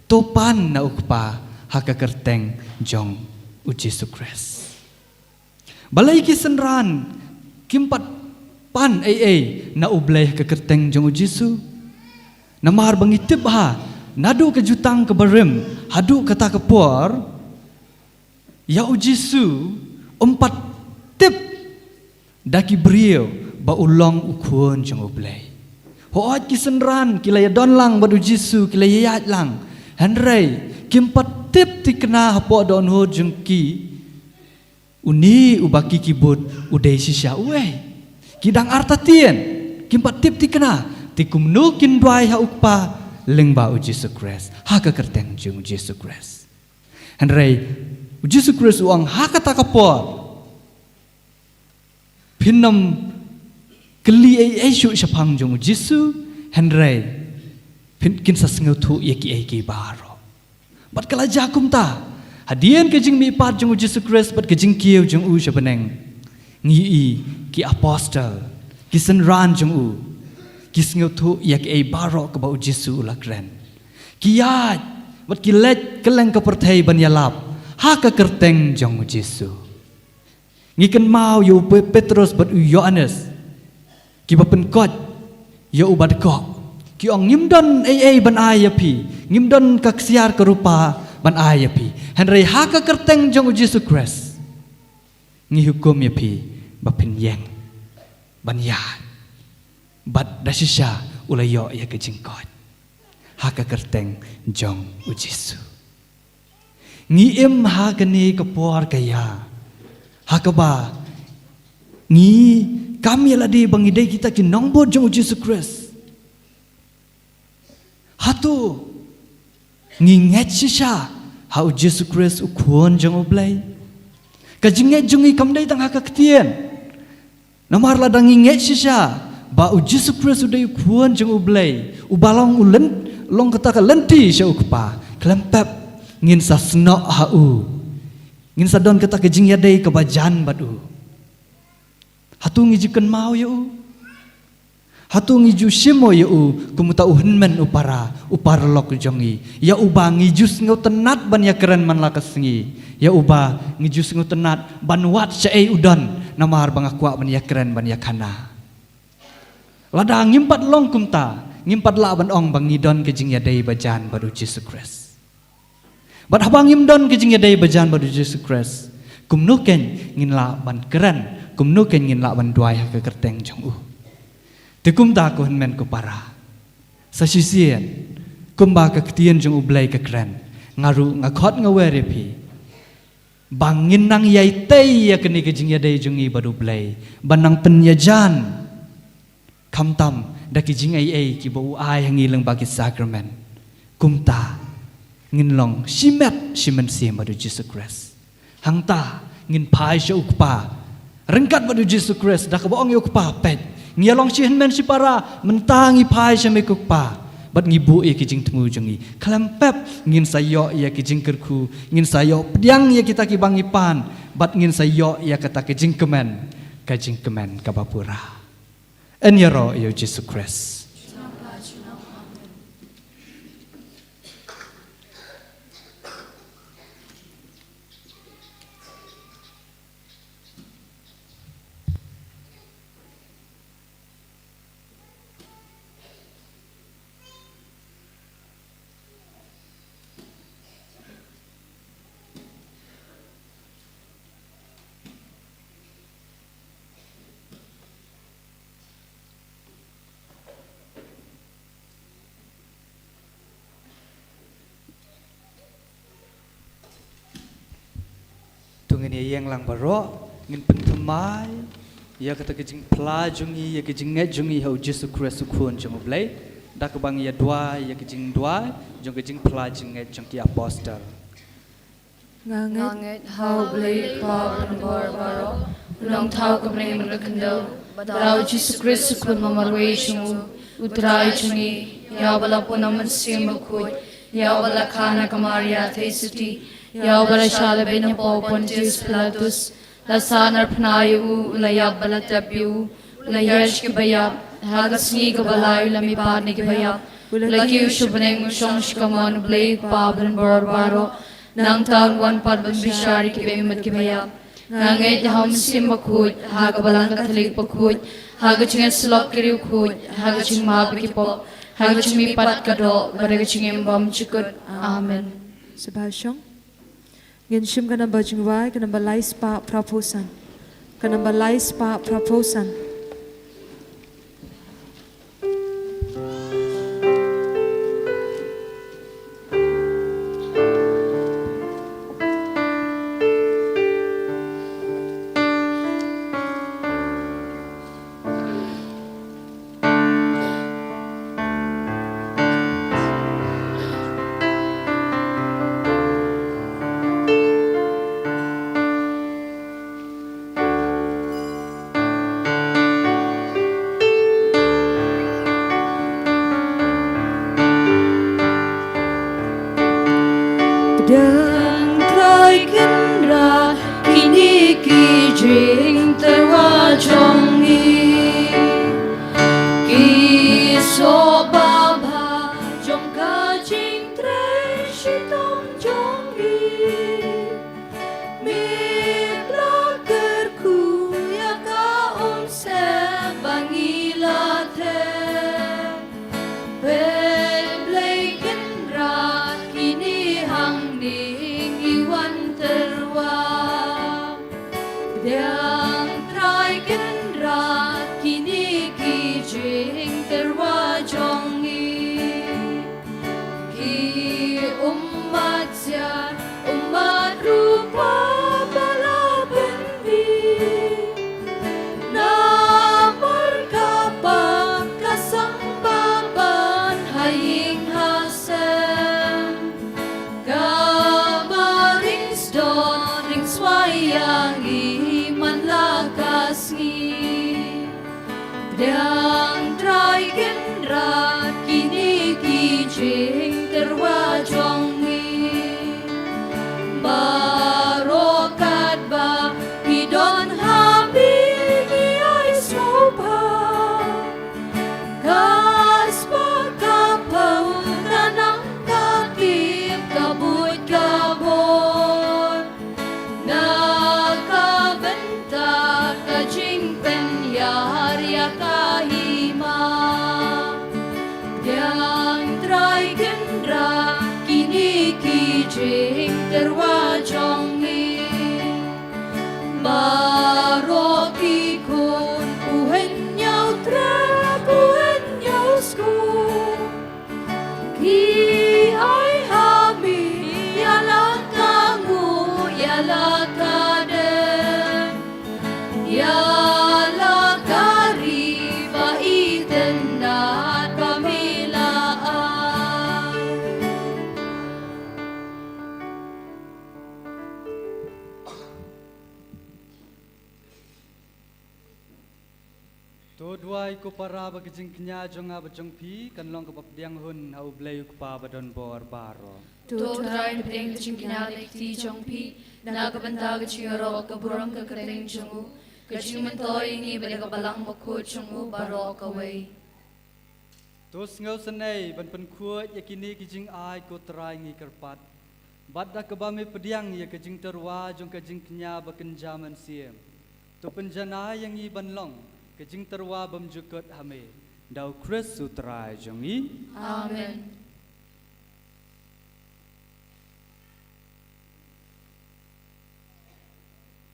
To pan na U Kpa ha ka kyrteng jong U Jisu Khrist. Balei ki synran kim pat pan ei ei na U Blei ha ka kyrteng jong U Jisu? Namar ba ngi tip bha, naduh ka jutang kaba rim haduh kata ka por, ïa U Jisu ym pat tip da ki briew ba u long u Khun jong U Blei. Hooid, ki synran ki la ïadon lang bad U Jisu, ki la ïaid lang. Hynrei kim pat tip thikna hapoh dohnud jong ki, une uba ki ki bud u dei shisha uei. Ki dang artatien, kim pat tip thikna, te kumno kin duwai ha U Kpa lyngba u Jisu Khrist, ha ka kyrteng jong u Jisu Khrist. Hynrei u Jisu Khrist u ong, ha kata ka por phin ym kylli ei ei shuh shaphang jong u Jisu, hynrei phin, kin sa sngewthuh ïa kiei kiei baroh. Bad ka la jia kumta, hadien ka jingmihpat jong u Jisu Khrist bad ka jingkiew jong u sha bneng, ngi ïohi ki apostol, ki synran jong u, ki sngewthuh ïa kiei baroh kaba u Jisu u la kren. Ki ïaid bad ki leit kylleng ka pyrthei ban ïalap ha ka kyrteng jong u Jisu. Ngi kynmaw ïa u Pe-, Petrus bad u Ïoannis, kiba pynkoit ïa u badkoh, ki ong, ngim don ei ei ban ai ïa phi, ngim don ka ksiar ka rupa ban ai ïa phi, hynrei ha ka kyrteng jong u Jisu Khrist ngi hukum ïa phi ba phin ïeng ban ïaid. Bad da shisha u la ïoh ïa ka jingkoit ha ka kyrteng jong u Jisu. Ngi im ha kane ka por ka ïa, ha kaba ngi kam ïa lade ba ngi dei kita ki nongbud jong u Jisu Khrist. Hato ngi ngeit shisha ha u Jisu Khrist, u Khun jong U Blei? Ka jingngeit jong ngi kam dei tang ha ka ktien. Namar lada ngi ngeit shisha ba u Jisu Khrist u dei u Khun jong U Blei, uba long u lyn-, long kata ka lynti sha u Kpa, khlem pep ngin sa snoh ha u, ngin sa don kata ka jingïadei kaba jan bad u. Hato ngi ju kynmaw ïa u? Hato ngi ju shim ïa u kum uta u hynmen u para, u paralok jong ngi, ïa uba ngi ju sngewtynnat ban ïakren man la ka sngi, ïa uba ngi ju sngewtynnat ban wad shaei u don, namar ba nga kwah ban ïakren, ban ïakhana? Lada ngim pat long kumta, ngim pat lah ban ong ba ngi don ka jingïadei bajan bad u Jisu Khrist. Bad haba ngim don ka jingïadei bajan bad u Jisu Khrist, kumno kein ngin lah ban kren, kumno kein ngin lah ban duwai ha ka kyrteng jong u? Te kumta ko hynmen ko para, sa shisien, kumba ka ktien jong U Blei ka kren, nga ruh nga khot nga wer ïa phi ba ngin nang ïai tei ïa kane ka jingïadei jong ngi bad U Blei, ban nang pynïajan, khamtam da ki jingaiei kiba u ai ha ngi lyngba ki sakramen. Kumta ngin long shimet shi mynsiem bad u Jisu Khrist. Hangta ngin phai sha u Kpa ryngkat bad u Jisu Khrist, da kaba ong ïa u Kpa, peit, ngi ïa long shi hynmen shi para, mynta ngi phai sha me ko Kpa, bad ngi buh ïa ki jingthmu jong ngi. Khlem pep ngin sa ïoh ïa ki jingkyrkhu, ngin sa ïoh pdiang ïa kita kiba ngi pan, bad ngin sa ïoh ïa kata ka jingkmen, ka jingkmen kaba pura. Yn ïaroh ïa u Jisu Khrist. To ngin ïa ïeng lang baroh, ngin pynthymmai ïa kata ka jingphla jong ngi, ïa ka jingngeit jong ngi ha u Jisu Khrist u Khun jong U Blei, da kaba ngi ïa duwai ïa ka jingduwai jong ka jingphla jingngeit jong ki apostol. Nga ngeit ha U Blei Kpa Banbor baroh, u nongthaw ka bneng bad ka khyndew, bad ha u Jisu Khrist u Khun ba marwei jong u, u Trai jong ngi, ïa uba la pun na u Mynsiem Bakhuid, ïa uba la kha na ka Maria Theisotti, ïa uba la shah la beiñ hapoh u Pontius Pilatus, la sahnarphna ïa u, u la ïap bad la tep ïa u, u la hiar sha kiba ïap, ha ka sngi kaba lai u la mihpat na kiba ïap, u la kiew sha bneng, u shong sha kamon U Blei Kpa Banbor baroh, nangta un wan pat ban bishar ïa ki beiñ bad kiba ïap. Nga ngeit ha u Mynsiem Bakhuid, ha ka Balang Katholik bakhuid, ha ka jingïasyllok ki riewkhuid, ha ka jingmap ïa ki pop, ha ka jingmihpat ka doh, bad ha ka jingim bymjukut. Amen. Sngewbha shong. Ngin shim ka namba jingrwai, ka namba lai spah phra phew san. Ka namba lai spah phra phew san. Pdiang Trai Kynrad kine ki jingtyrwa jong ngi. Baroh katba ki don ha me ngi ai sngewbha. Ka spah ka phew, ka nang ka tip, ka buit ka bor. Na ka bynta ka jingpynïar ïa ka hima. Pdiang Trai Kynrad kine ki jingtyrwa jong ngi. Baroh ki khun, u hynñiew trep, u hynñiew skul. Ki ai ha me ïa la ka nguh, ïa la ka dem, ïa la ka ri ba itynnad ba me la ai. To duwai ko para ba ka jingkñia jong nga bad jong phi kan long kaba pdiang hun ha U Blei U Kpa ba don bor baroh. To Trai, pdiang ka jingkñia na ka kti jong phi, na ka bynta ka jingïaroh ka burom ka kyrteng jong u, ka jingmyntoi ïa ngi bad ïa ka balang bakhuid jong u baroh kawei. To sngewsynei ban pynkhuid ïa kine ki jingai ko Trai ngi kyrpad. Bad da kaba me pdiang ïa ka jingtyrwa jong ka jingkñia ba kynja mynsiem, to pynjanai ïa ngi ban long ka jingtyrwa bymjukut ha me. Da U Khrist U Trai jong ngi. Amen.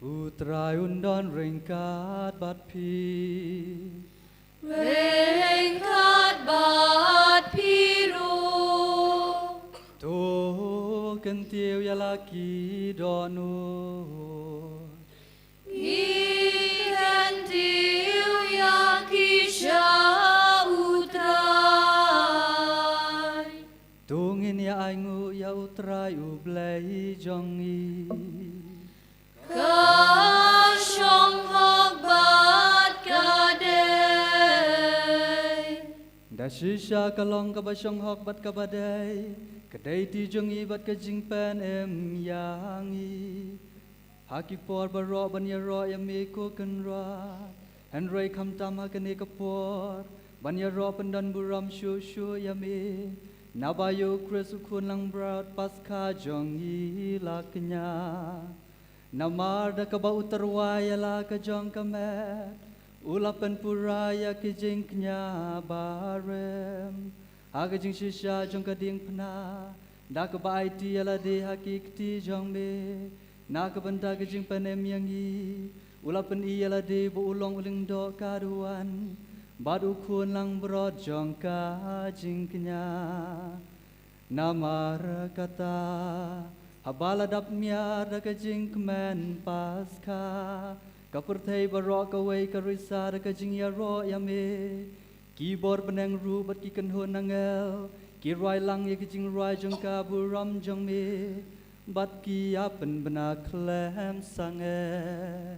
U Trai un don ryngkat bad phi. Ryngkat bad phi ruh. To kyntiew ïa la ki dohnud. Ngi kyntiew ïa ki sha U Trai. To ngin ïa ainguh ïa U Trai U Blei jong ngi. Ka shong hok bad ka dei. Da shisha ka long kaba shong hok bad kaba dei, ka dei ti jong ngi bad ka jingpynim ïa ngi. Ha ki por baroh ban ïaroh ïa me ko Kynrad, hynrei khamtam ha kane ka por ban ïaroh pyndonburom shuh shuh ïa me. Naba ïa U Khrist U Khun langbrot Paskha jong ngi la kñia. Namar da kaba u tyrwa ïa la ka jong ka met, u la pynpura ïa ka jingkñia barim. Ha ka jingshisha jong ka diengphna, da kaba aiti ïa lade ha ki kti jong me, na ka bynta ka jingpynim ïa ngi, u la pyni ïa lade ba u long u lyngdoh ka duwan bad u khun langbrot jong ka jingkñia. Namar kata, haba la dap miar da ka jingkmen Paskha, ka pyrthei baroh kawei ka risa da ka jingïaroh ïa me. Ki bor bneng ruh bad ki kynhun angel ki rwai lang ïa ki jingrwai jong ka burom jong me, bad ki ïa pynbna khlem sangeh.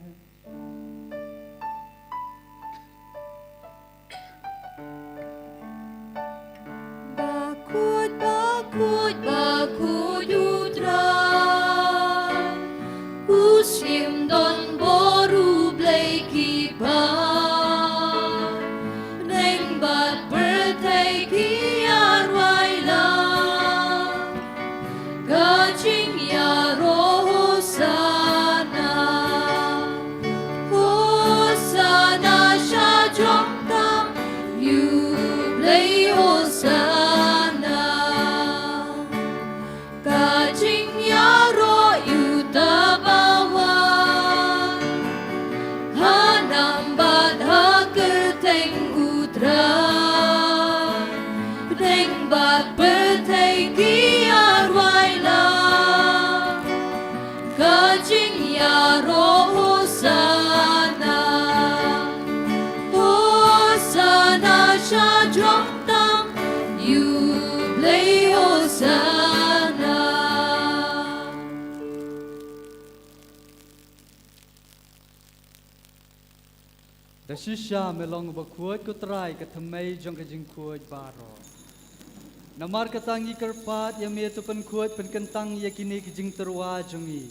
Bakhuid, bakhuid, bakhuid U Trai, u shim don bor U Blei ki bneng bad pyrthei ki ïa rwai lang. Ka jingïaroh Hosana, Hosana sha jrong tam ïa U Blei Hosana. Ka jingïaroh ïa uta ba wan ha nam bad ha kyrteng U Trai. Bneng bad pyrthei ki ïa rwai lang. Ka jingïaroh Hosana, Hosana sha jrong tam ïa U Blei Hosana. Da shisha me long uba khuid, ko Trai, ka thymmei jong ka jingkhuid baroh. Namar kata ngi kyrpad ïa me, to pynkhuid pynkyntang ïa kine ki jingtyrwa jong ngi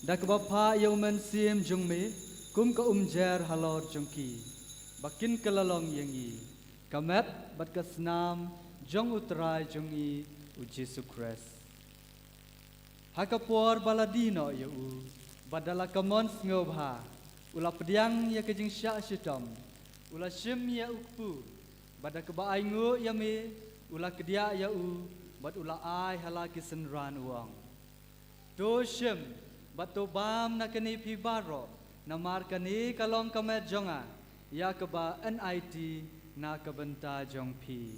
da kaba phah ïa u Mynsiem jong me kum ka umjer halor jong ki, ba kin kylla long ïa ngi ka met bad ka snam jong u Trai jong ngi u Jisu Khrist. Ha ka por ba la die noh ïa u, bad da la kamon sngewbha, u la pdiang ïa ka jingshah shitom, u la shim ïa u kpu, bad da kaba ainguh ïa me, u la kdiah ïa u, bad u la ai ha la ki synran, u ong: To shim bad to bam na kane phi baroh, namar kane ka long ka met jong nga, ïa kaba yn aiti na ka bynta jong phi.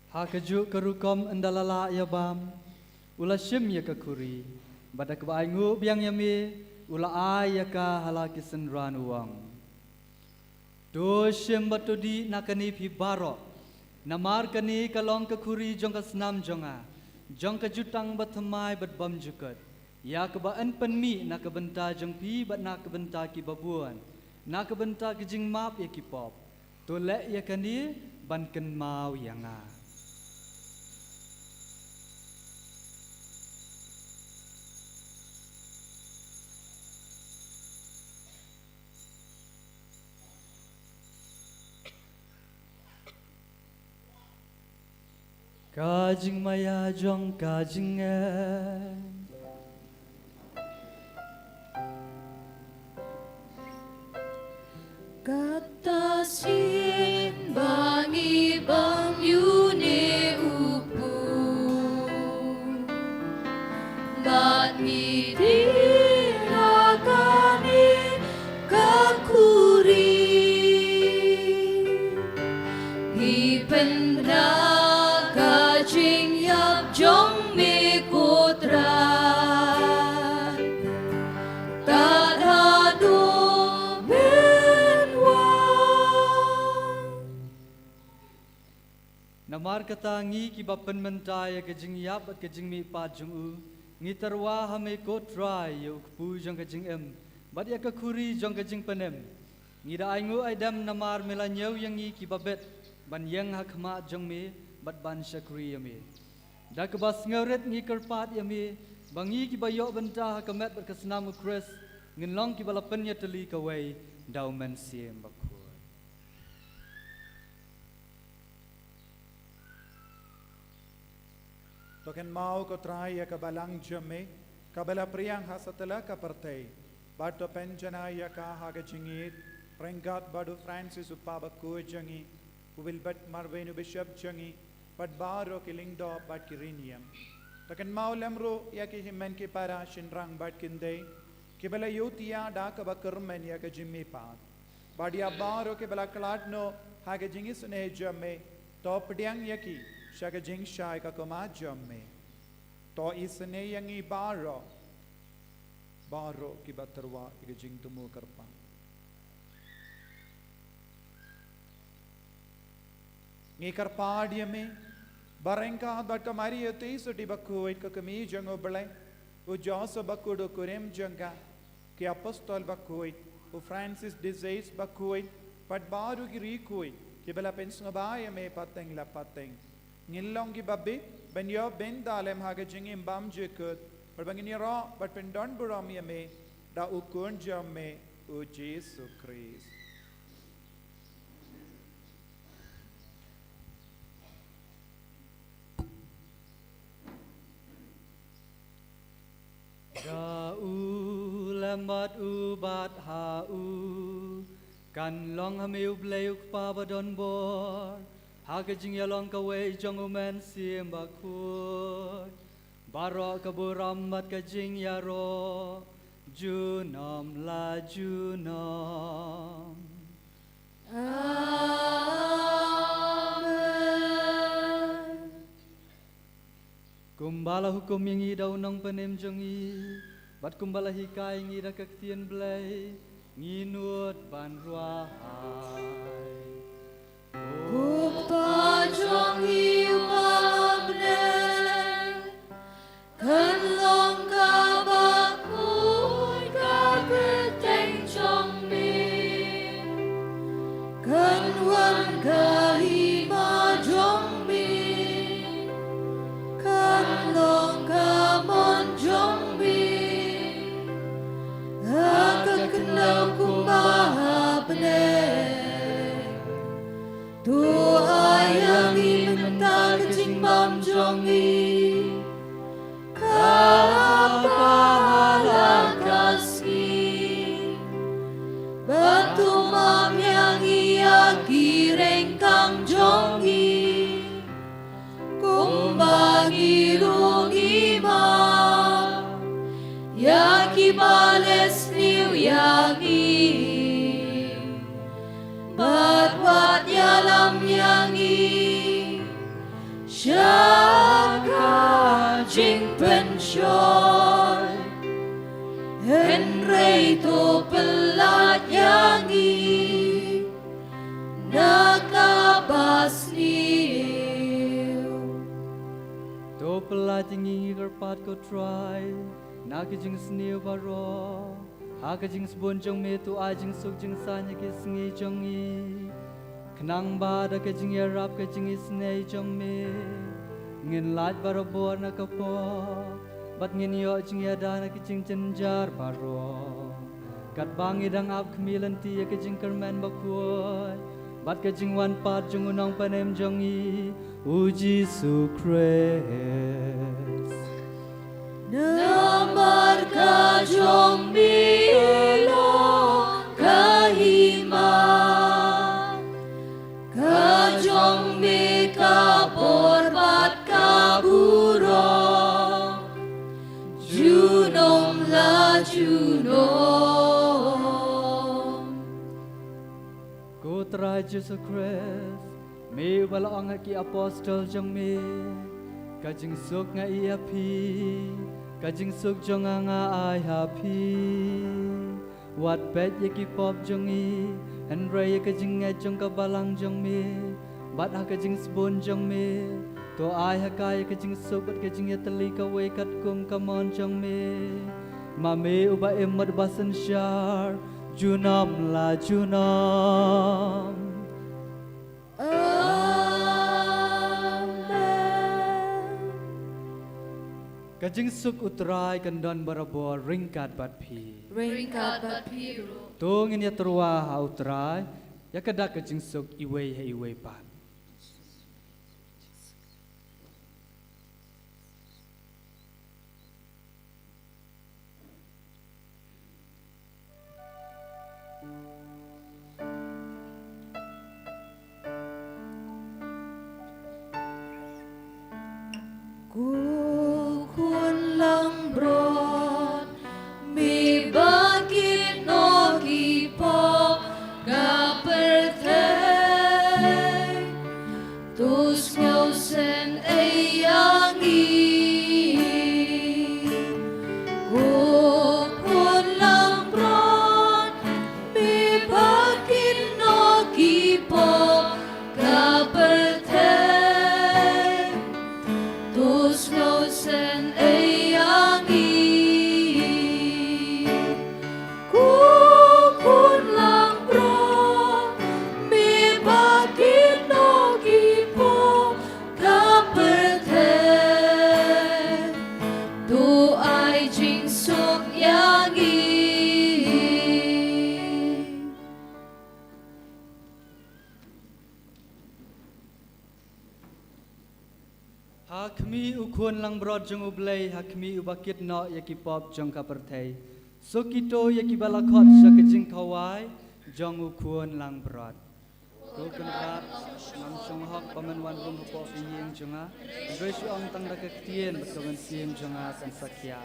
Ha kajuh ka rukom, ynda la lah ïa bam, u la shim ïa ka khuri, bad da kaba ainguh biang ïa me, u la ai ïa ka ha la ki synran, u ong: To shim bad to dih na kane phi baroh, namar kane ka long ka khuri jong ka snam jong nga, jong ka jutang bathymmai bad bymjukut, ïa kaba yn pynmih na ka bynta jong phi bad na ka bynta ki babun, na ka bynta ka jingmap ïa ki pop. To leh ïa kane ban kynmaw ïa nga. Ka jingmaïa jong ka jingngeit. Kata sien ba ngi bam ïa une u kpu, bad ngi dih na kane ka khuri, ngi pynbna ka jingïap jong me, ko Trai, tad haduh men wan. Namar kata, ngi kiba pynmynta ïa ka jingïap bad ka jingmihpat jong u, ngi tyrwa ha me, ko Trai, ïa u kpu jong ka jingim bad ïa ka khuri jong ka jingpynim. Ngi da ainguh aidem namar me la ñiew ïa ngi kiba bit ban ïeng ha khmat jong me bad ban shakri ïa me. Da kaba sngewrit ngi kyrpad ïa me ba ngi kiba ïoh bynta ha ka met bad ka snam u Khrist ngin long kiba la pynïatylli kawei da u Mynsiem Bakhuid. To kynmaw, ko Trai, ïa ka balang jong me kaba la pdiang ha satlak ka pyrthei, bad to pynjanai ïa ka ha ka jingïeit ryngkat bad u Francis u Papa bakhuid jong ngi, u Wilbert Marwein u Bishop jong ngi, bad baroh ki lyngdoh bad ki riewniam. To kynmaw lem ruh ïa ki hynmen ki para shynrang bad kynthei kiba la ïohthiah da kaba kyrmen ïa ka jingmihpat. Bad ïa baroh kiba la khlad noh ha ka jingisynei jong me, to pdiang ïa ki sha ka jingshai ka khmat jong me. To isynei ïa ngi baroh, baroh kiba tyrwa ïa ka jingthmu kyrpang. Ngi kyrpad ïa me ba ryngkat bad ka Maria Theisotti bakhuid, ka kmie jong u Blei, u Joseph bakhuid u kurim jong ka, ki apostol bakhuid, u Francis de Sales bakhuid, bad baroh ki riewkhuid kiba la pynsngewbha ïa me pateng la pateng, ngin long kiba bit ban ïoh bynta lem ha ka jingim bymjukut, bad ba ngin ïaroh bad pyndonburom ïa me da u Khun jong me, u Jisu Khrist. Da u lem bad u bad ha u, kan long ha me u Blei u Kpa badonbor, ha ka jingïalong kawei jong u Mynsiem Bakhuid, baroh ka burom bad ka jingïaroh junom la junom. Amen. Kumba la hukum ïa ngi da u Nongpynim jong ngi, bad kumba la hikai ïa ngi da ka ktien Blei, Ngi nud ban ruah hai. Ko Pa jong ngi uba ha bneng, kan long kaba khuid ka kyrteng jong me. Kan wan ka hima jong me. Kan long ka mon jong me ha ka khyndew kumba ha bneng. To ai ïa ngi mynta ka jingbam jong ngi. Kaba ha la ka sngi. Bad to map ïa ngi ïa ki ryngkang jong ngi. Kumba ngi ruh ngi map ïa kiba leh sniew ïa ngi. Bad wat ïalam ïa ngi sha ka jingpynshoi. Hynrei to pyllait ïa ngi na kaba sniew. To pyllait ïa ngi, ngi kyrpad ko Trai, na ka jingsniew baroh. Ha ka jingsbun jong me to ai jingsuk jingsaiñ ha ki sngi jong ngi. Khnang ba da ka jingïarap ka jingisynei jong me, ngin lait barabor na ka pop bad ngin ïoh jingïada na ka jingjynjar baroh. Katba ngi dang ap khmih lynti ïa ka jingkyrmen bakhuid bad ka jingwan pat jong u Nongpynim jong ngi, u Jisu Khrist. Namar ka jong me long ka hima, ka jong me ka bor bad ka burom, junom la junom. Ko Trai Jisu Khrist, me uba la ong ha ki apostol jong me, ka jingsuk nga ai ha phi, ka jingsuk jong nga nga ai ha phi. Wat peit ïa ki pop jong ngi, hynrei ïa ka jingngeit jong ka balang jong me, bad ha ka jingsbun jong me, to ai ha ka ïa ka jingsuk bad ka jingïatylli kawei katkum ka mon jong me. Ma me uba im bad uba synshar, junom la junom. Amen. Ka jingsuk u Trai kan don barabor ryngkat bad phi. Ryngkat bad phi ruh. To ngin ïatyrwa ha u Trai ïa ka dak ka jingsuk iwei ha iwei pat. Ko khun langbrot, me ba kit noh ki pop ka pyrthei, to sngewsynei ïa ngi. Ko khun langbrot, me ba kit noh ki pop ka pyrthei, to sngewsynei ïa ngi. Ko khun langbrot, me ba kit noh ki pop ka pyrthei, to ai jingsuk ïa ngi. Ha khmih u khun langbrot jong U Blei, ha khmih uba kit noh ïa ki pop jong ka pyrthei. Suk ito ïa kiba la khot sha ka jingkhawai jong u khun langbrot. Ko Kynrad, ngam shong hok ba men wan rung hapoh ka ïing jong nga, hynrei shu ong tang da ka ktien bad ka mynsiem jong nga kan satia.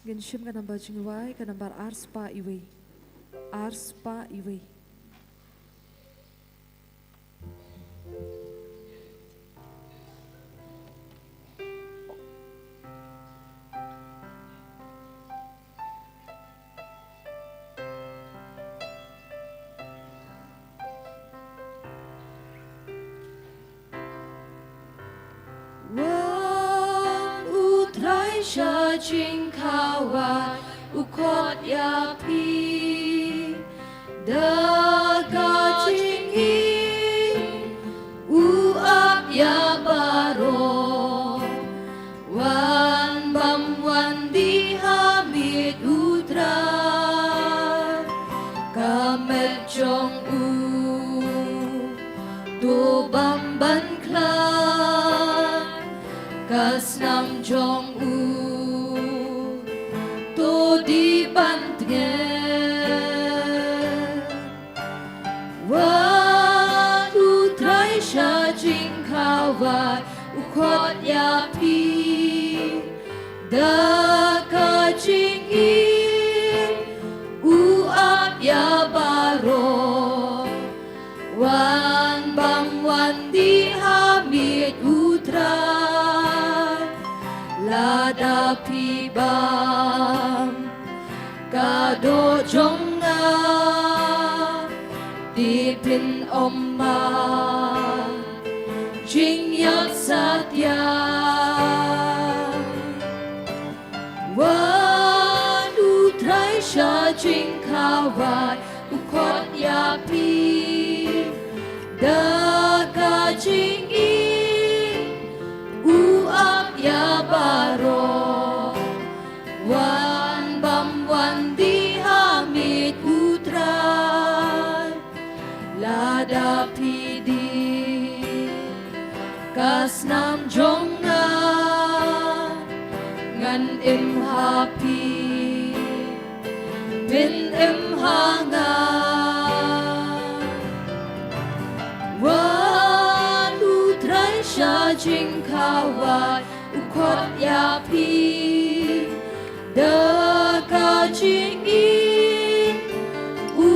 Ngin shim ka nambar jingrwai, ka nambar ar spah iwei. Ar spah iwei. Wan u Trai sha jingkhawai, u khot ïa phi da ka jingim, u ap ïa baroh. Wan bam wan die ha miet u Trai, ka met jong u to bam ban khlaiñ, ka snam jong u to die ban tngen. Wan u Trai sha jingkhawai, u khot ïa phi da ka jingim, u ap ïa baroh. Wan bam wan die ha miet u Trai, lada phi bam ka doh jong nga, te phin ym mad jingïap satia. Wan u Trai sha jingkhawai, u khot ïa phi da ka jingim, u ap ïa baroh. Wan bam wan die ha miet u Trai, lada phi die ka snam jong nga, ngan im ha phi, phin im ha nga. Wan u Trai sha jingkhawai, u khot ïa phi da ka jingim, u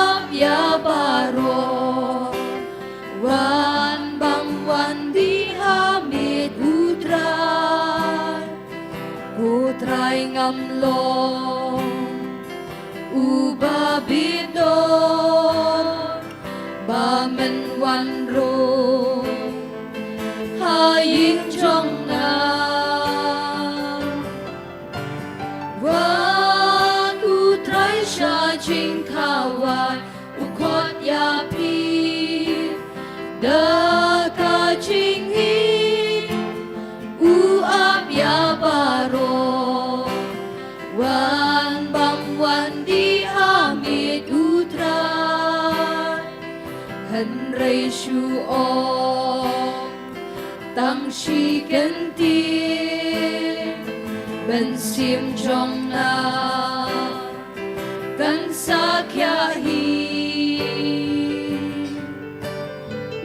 ap ïa baroh. Wan bam wan die ha miet u Trai, ko Trai ngam long uba bitar, ba men wan rung ha ïing jong nga. Wan u Trai sha jingkhawai, u khot ïa phi da ka jingim, u ap ïa baroh. Wan bam wan die ha miet u Trai, hynrei shu ong tang shi kyntien, mynsiem jong nga kan sa khiah hi.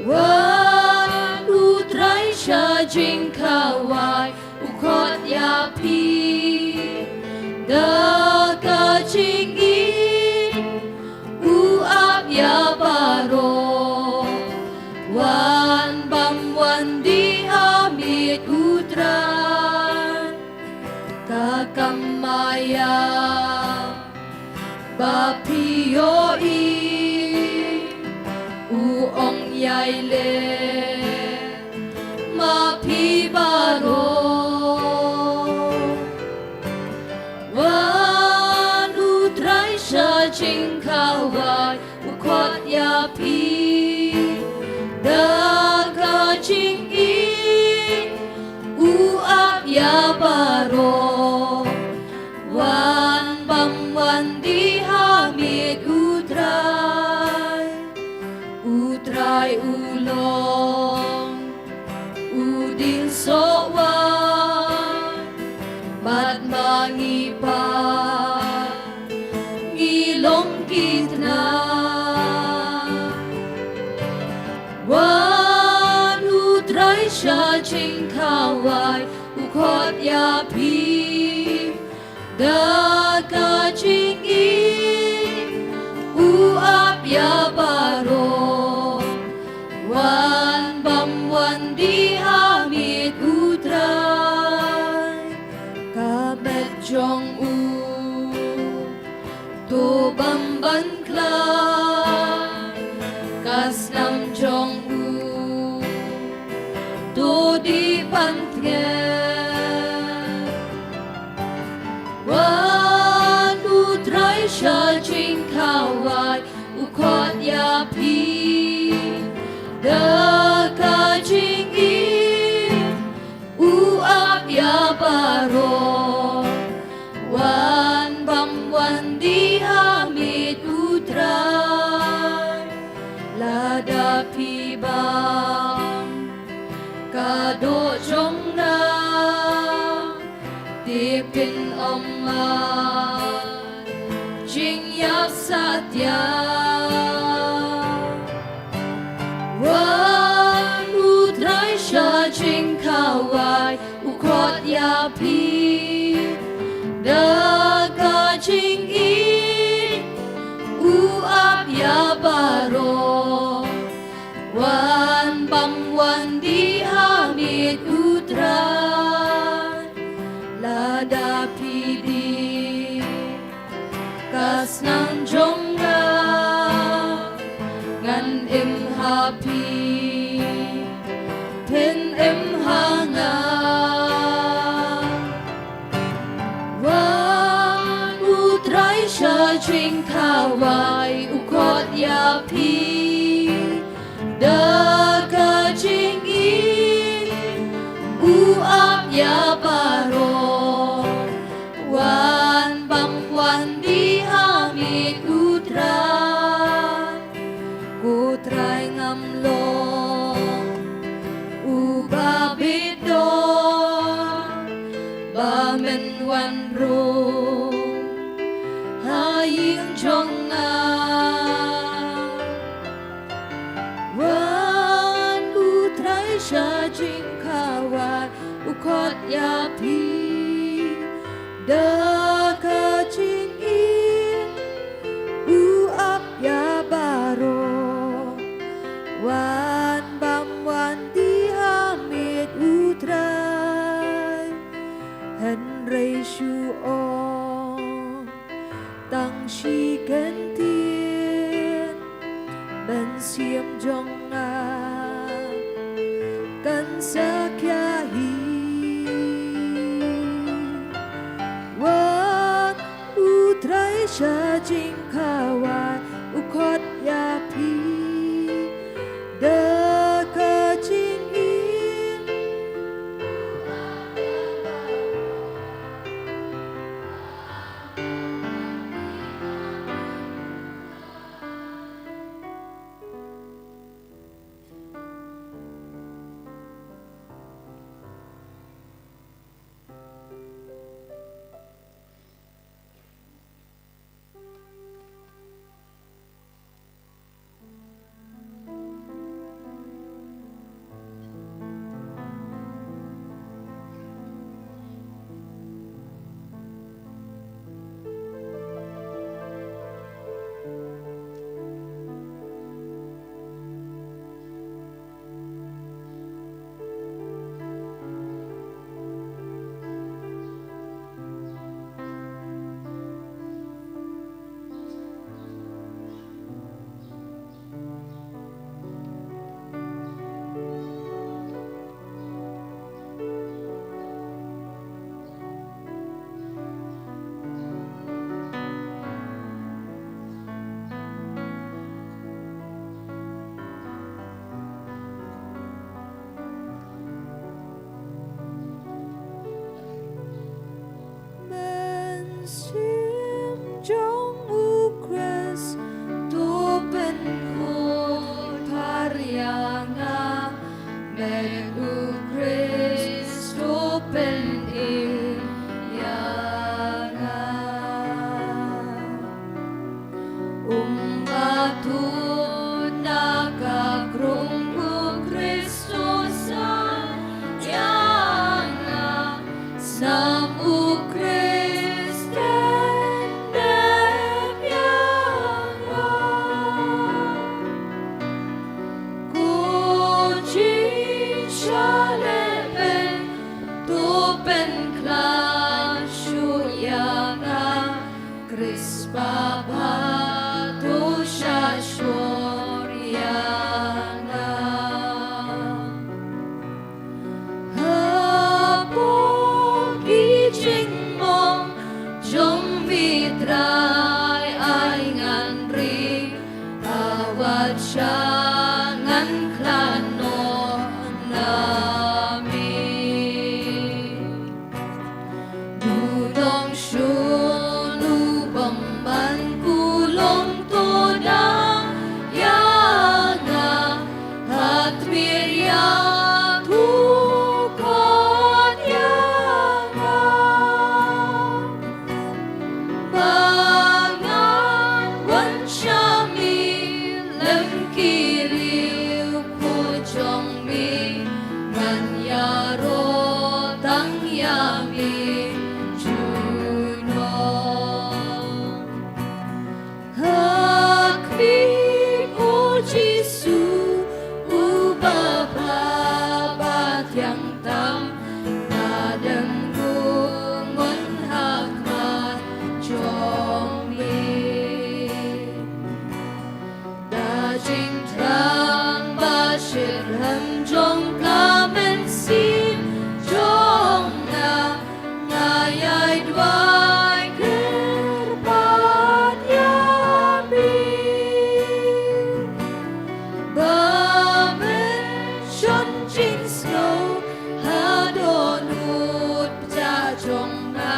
Wan u Trai sha jingkhawai, u khot ïa phi da ka jingim, u ap ïa baroh. Wan bam wan die ha miet u Trai, ka kam maïa ba phi ïohi, u ong ïai leh ma phi baroh. Wan u Trai sha jingkhawai, u khot ïa phi da ka jingim, u ap ïa baroh. Wan bam wan die ha miet u Trai, u Trai u long u dieng sohwaiñ, bad ma ngi pat ngi long ki tnat. Wan u Trai sha jingkhawai, u khot ïa phi Da ka jingim u ap ïa baroh, wan bam wan die ha miet u Trai. Ka met jong u to bam ban khlaiñ, ka snam jong u to die ban tngen. Wan u Trai sha jingkhawai, u khot ïa phi da ka jingim u ap ïa baroh. Wan bam wan die ha miet u Trai. Lada phi bam ka doh jong nga, te phin ym mad jingïap satia. Wan u Trai sha jingkhawai, u khot ïa phi da ka jingim u ap ïa baroh. Wan bam wan die ha miet u Trai. Lada phi die ka snam jong nga, ngan im ha phi, phin im ha nga. Wan u Trai sha jingkhawai, u khot ïa phi da ka jingim u ap ïa baroh. Wan bam wan die ha miet u Trai. Ko Trai ngam long uba bit doh ba men wan rung ha ïing jong nga. Wan u Trai sha jingkhawai, u khot ïa phi da ka jingim u ap ïa baroh. Wan bam wan die ha miet u Trai. Hynrei shu ong tang shi kyntien, mynsiem jong nga kan sa khia hi. Wan u Trai sha jingkhawai, u khot ïa phi da ka jingim. Mynsiem jong u Khrist to pynkhuid phar ïa nga, met u Khrist to pynim ïa nga. Um athut na ka krung u Khrist to san ïa nga, snam u Khrist Bad sha ngan khlad noh na me. Du dong shuh u bym ban kulong to da ïa nga, ha tmier ïa tu kot ïa nga. Ba ngan wan sha me lem ki riewkhuid jong me, ngan ïaroh tang ïa me junom. Ha khmih, O Jisu, uba bha bad thiang tam, nga dem rung mon ha khmat jong me. Da jingthrang ba shitrhem jong ka mynsiem jong nga, nga ïai duwai kyrpad ïa me. Ba men shon jingsngew ha dohnud pjah jong nga,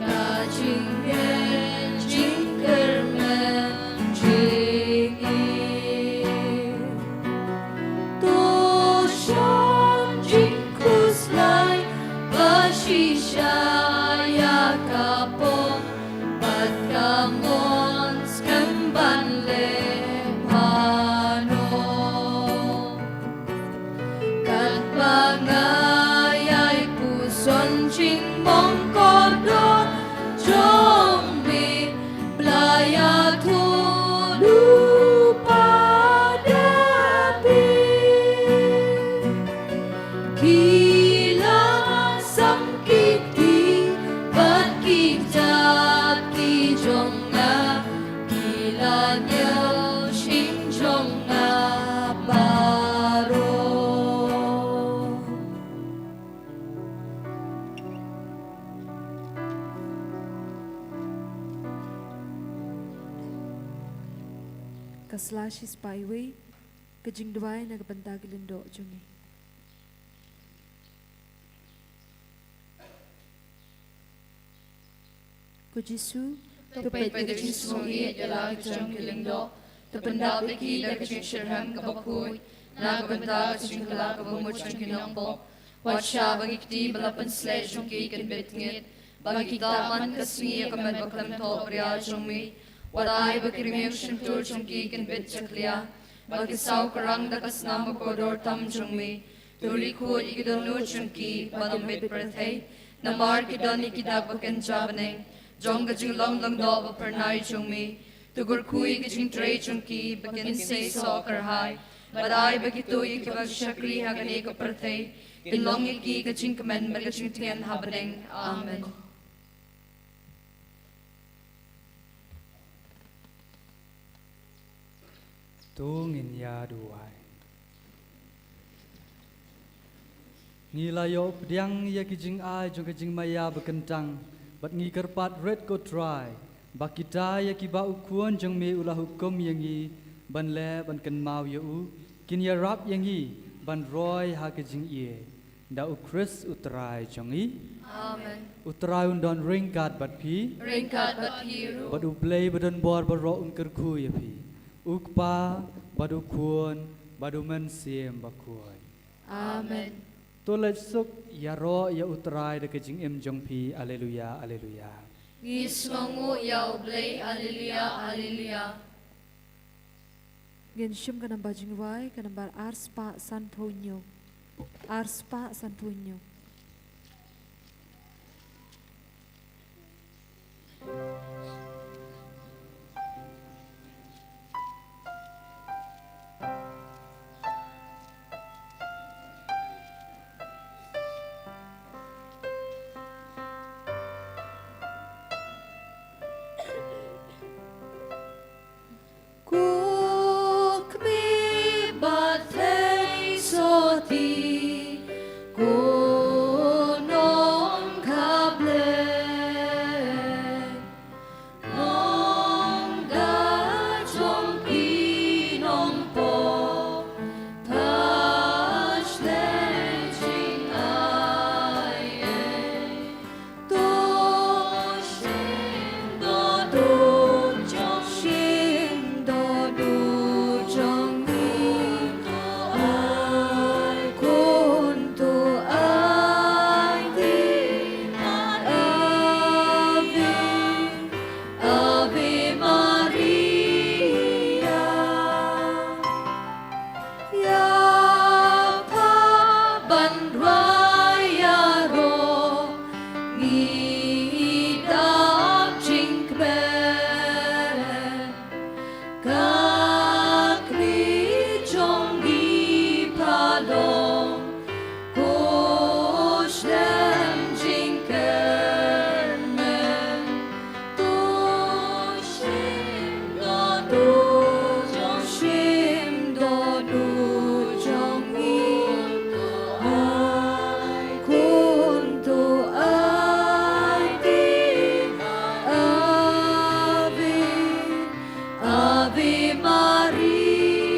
ka jingngeit jingkyrmen jong ngi. To shon jingkhuslai ba shisha ïa ka pop bad ka mon skhem ban leh mano. Katba nga ïai puson jingmong kordor jong me, Blei ïathuh lypa da phi. Ki la sam ki kti bad ki kjat ki jong nga, ki la ñiew sing jong nga baroh. Ka sla shispah iwei, ka jingduwai na ka bynta ki lyngdoh jong ngi. Ko Jisu, to peit ïa ka jingsngewieit ïa la ki jong ki lyngdoh, to pyndap ïa ki da ka jingshitrhem kaba khuid na ka bynta ka jingkylla kaba mut jong ki nongpop. Wat shah ba ki kti ba la pynsleh jong ki kin bit ngit, ba ki ktah man ka sngi ïa ka met ba khlem thohbria jong me. Wat ai ba ki rmiang shyntur jong ki kin bit jakhlia, ba ki saw krang da ka snam bakordor tam jong me. To ri khuid ïa ki dohnud jong ki ba ym bit pyrthei, namar ki don ïa ki dak ba kynja bneng jong ka jinglong lyngdoh ba phyrnai jong me. To kyrkhu ïa ki jingtrei jong ki ba kin seisoh kyrhai, bad ai ba kito ïa kiba shakri ha kane ka pyrthei kin long ïa ki ka jingkmen bad ka jingtngen ha bneng. Amen. To ngin ïa duwai. Ngi la ïoh pdiang ïa ki jingai jong ka jingmaïa ba kyntang, bad ngi kyrpad rit ko Trai ba kita ïa kiba u Khun jong me u la hukum ïa ngi ban leh ban kynmaw ïa u, kin ïarap ïa ngi ban roi ha ka jingïeit. Da u Khrist u Trai jong ngi. Amen. U Trai un don ryngkat bad phi. Ryngkat bad phi ruh. Bad U Blei ba don bor baroh un kyrkhu ïa phi. U Kpa, bad u Khun, bad u Mynsiem Bakhuid. Amen. To leit suk, ïaroh ïa U Trai da ka jingim jong phi. Alleluia, alleluia. Ngi sngewnguh ïa U Blei. Alleluia, alleluia. Ngin shim ka nambar jingrwai, ka nambar arspah sanphew hynñiew. Arspah sanphew hynñiew. Ko khmih bad thei sotti, ko nongkha Blei. Maria.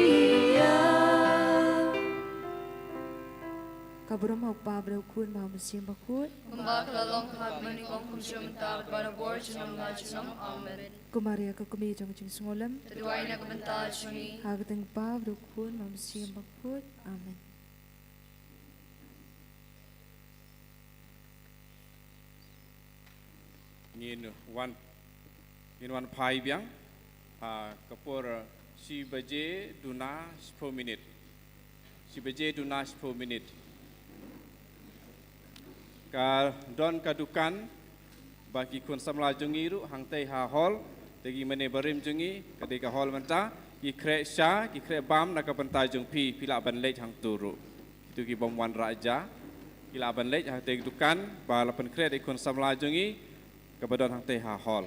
Ka burom ha u Kpa bad ha u Khun bad ha u Mynsiem Bakhuid. Kumba ka la long ha kaba nyngkong, kumjuh mynta bad barabor, junom la junom. Amen. Ko Maria ka kmie jong ka jingsngewlem, to duwai na ka bynta jong ngi. Ha ka kyrteng u Kpa bad u Khun bad u Mynsiem Bakhuid. Amen. Ngin wan, ngin wan phai biang ha ka por shi baje duna shiphew minit. Shi baje duna shiphew minit. Ka don ka dukan ba ki khun samla jong ngi ruh hangtei ha hall, te ki mane barim jong ngi, ka dei ka hall mynta, ki khreh sha, ki khreh bam na ka bynta jong phi, phi lah ban leit hangto ruh. Kito ki bym wanrah ja, ki lah ban leit hangtei dukan ba la pynkhreh da ki khun samla jong ngi, kaba don hangtei ha hall.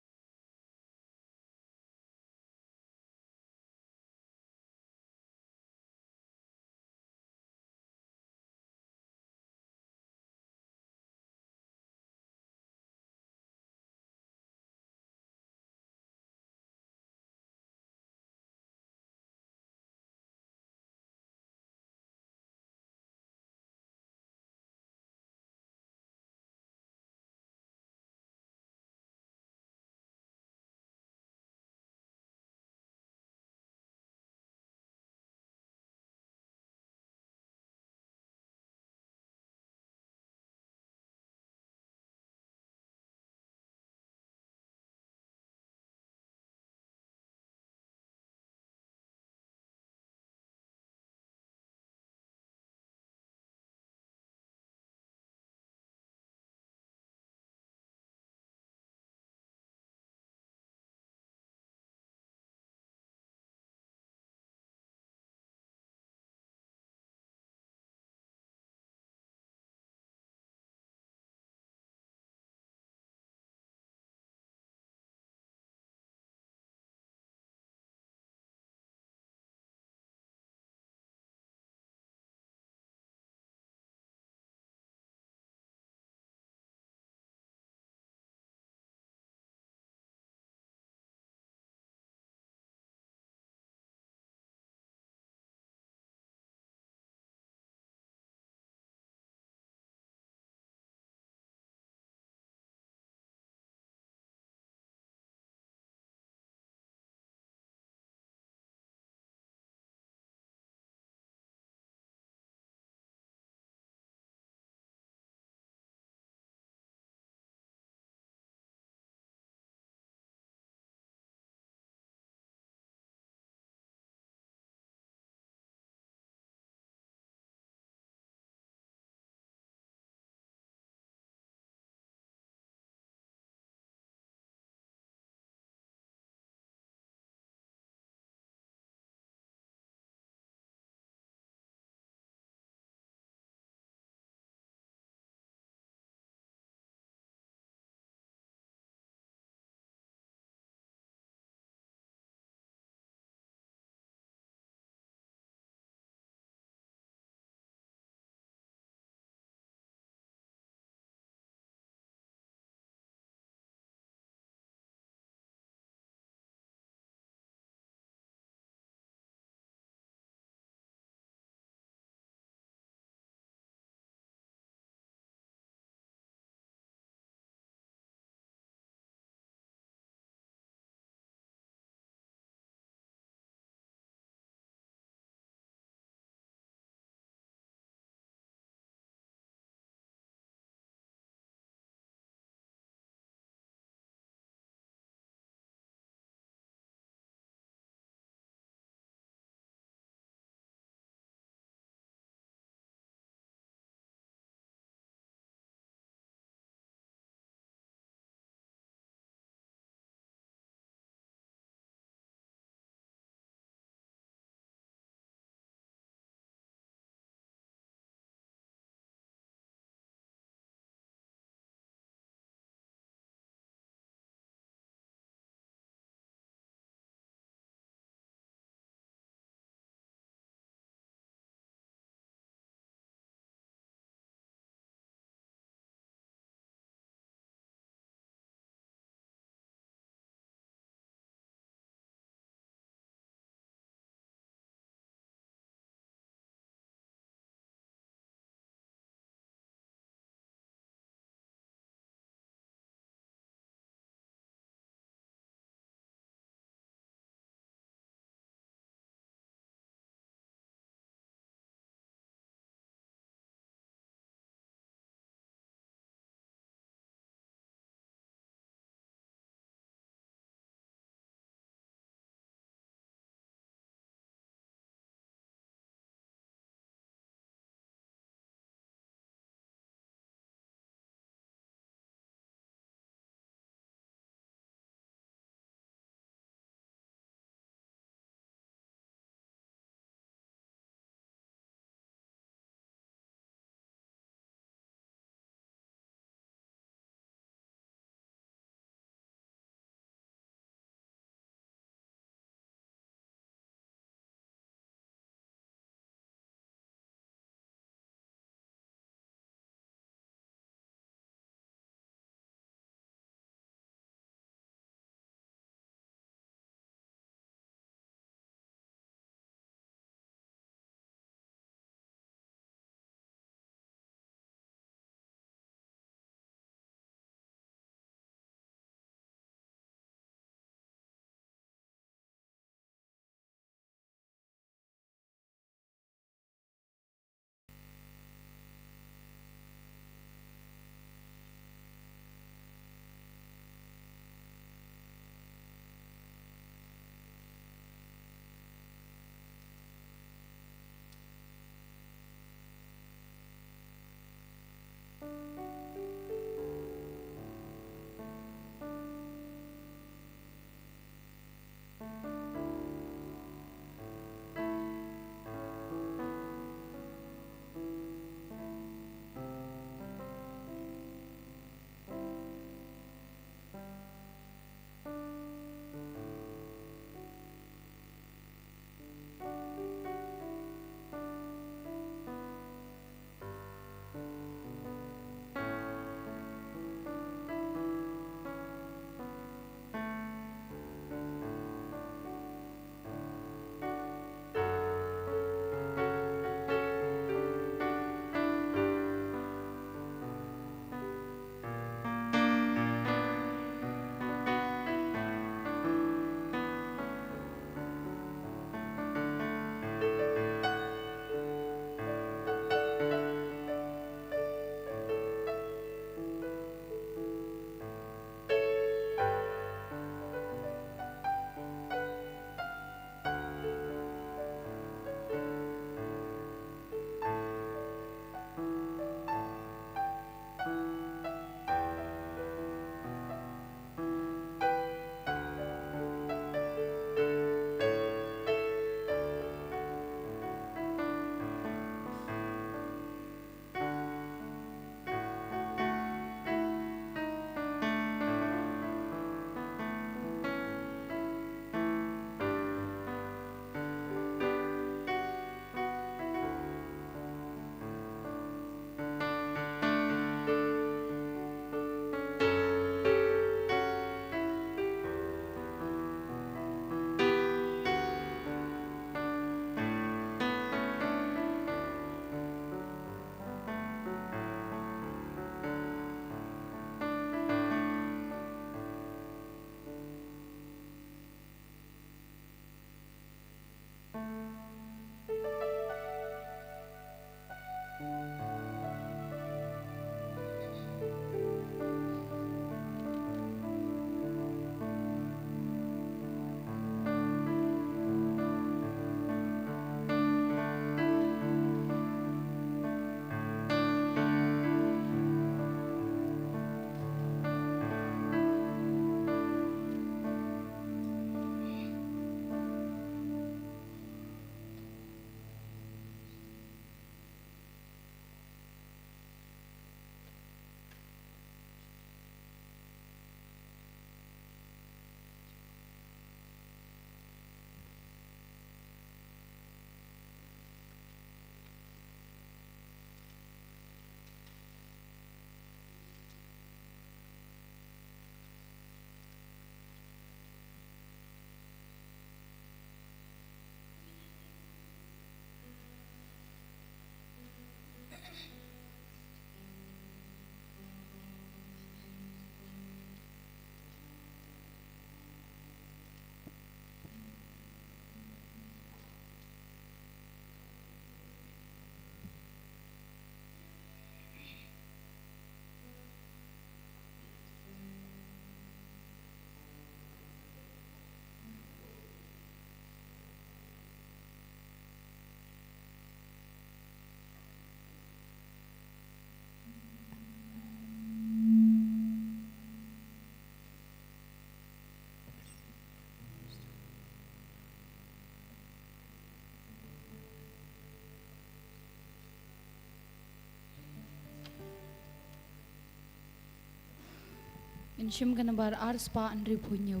Ngin shim ka nambar ar spah hynriewphew hynñiew.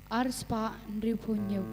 Ar spah hynriewphew hynñiew.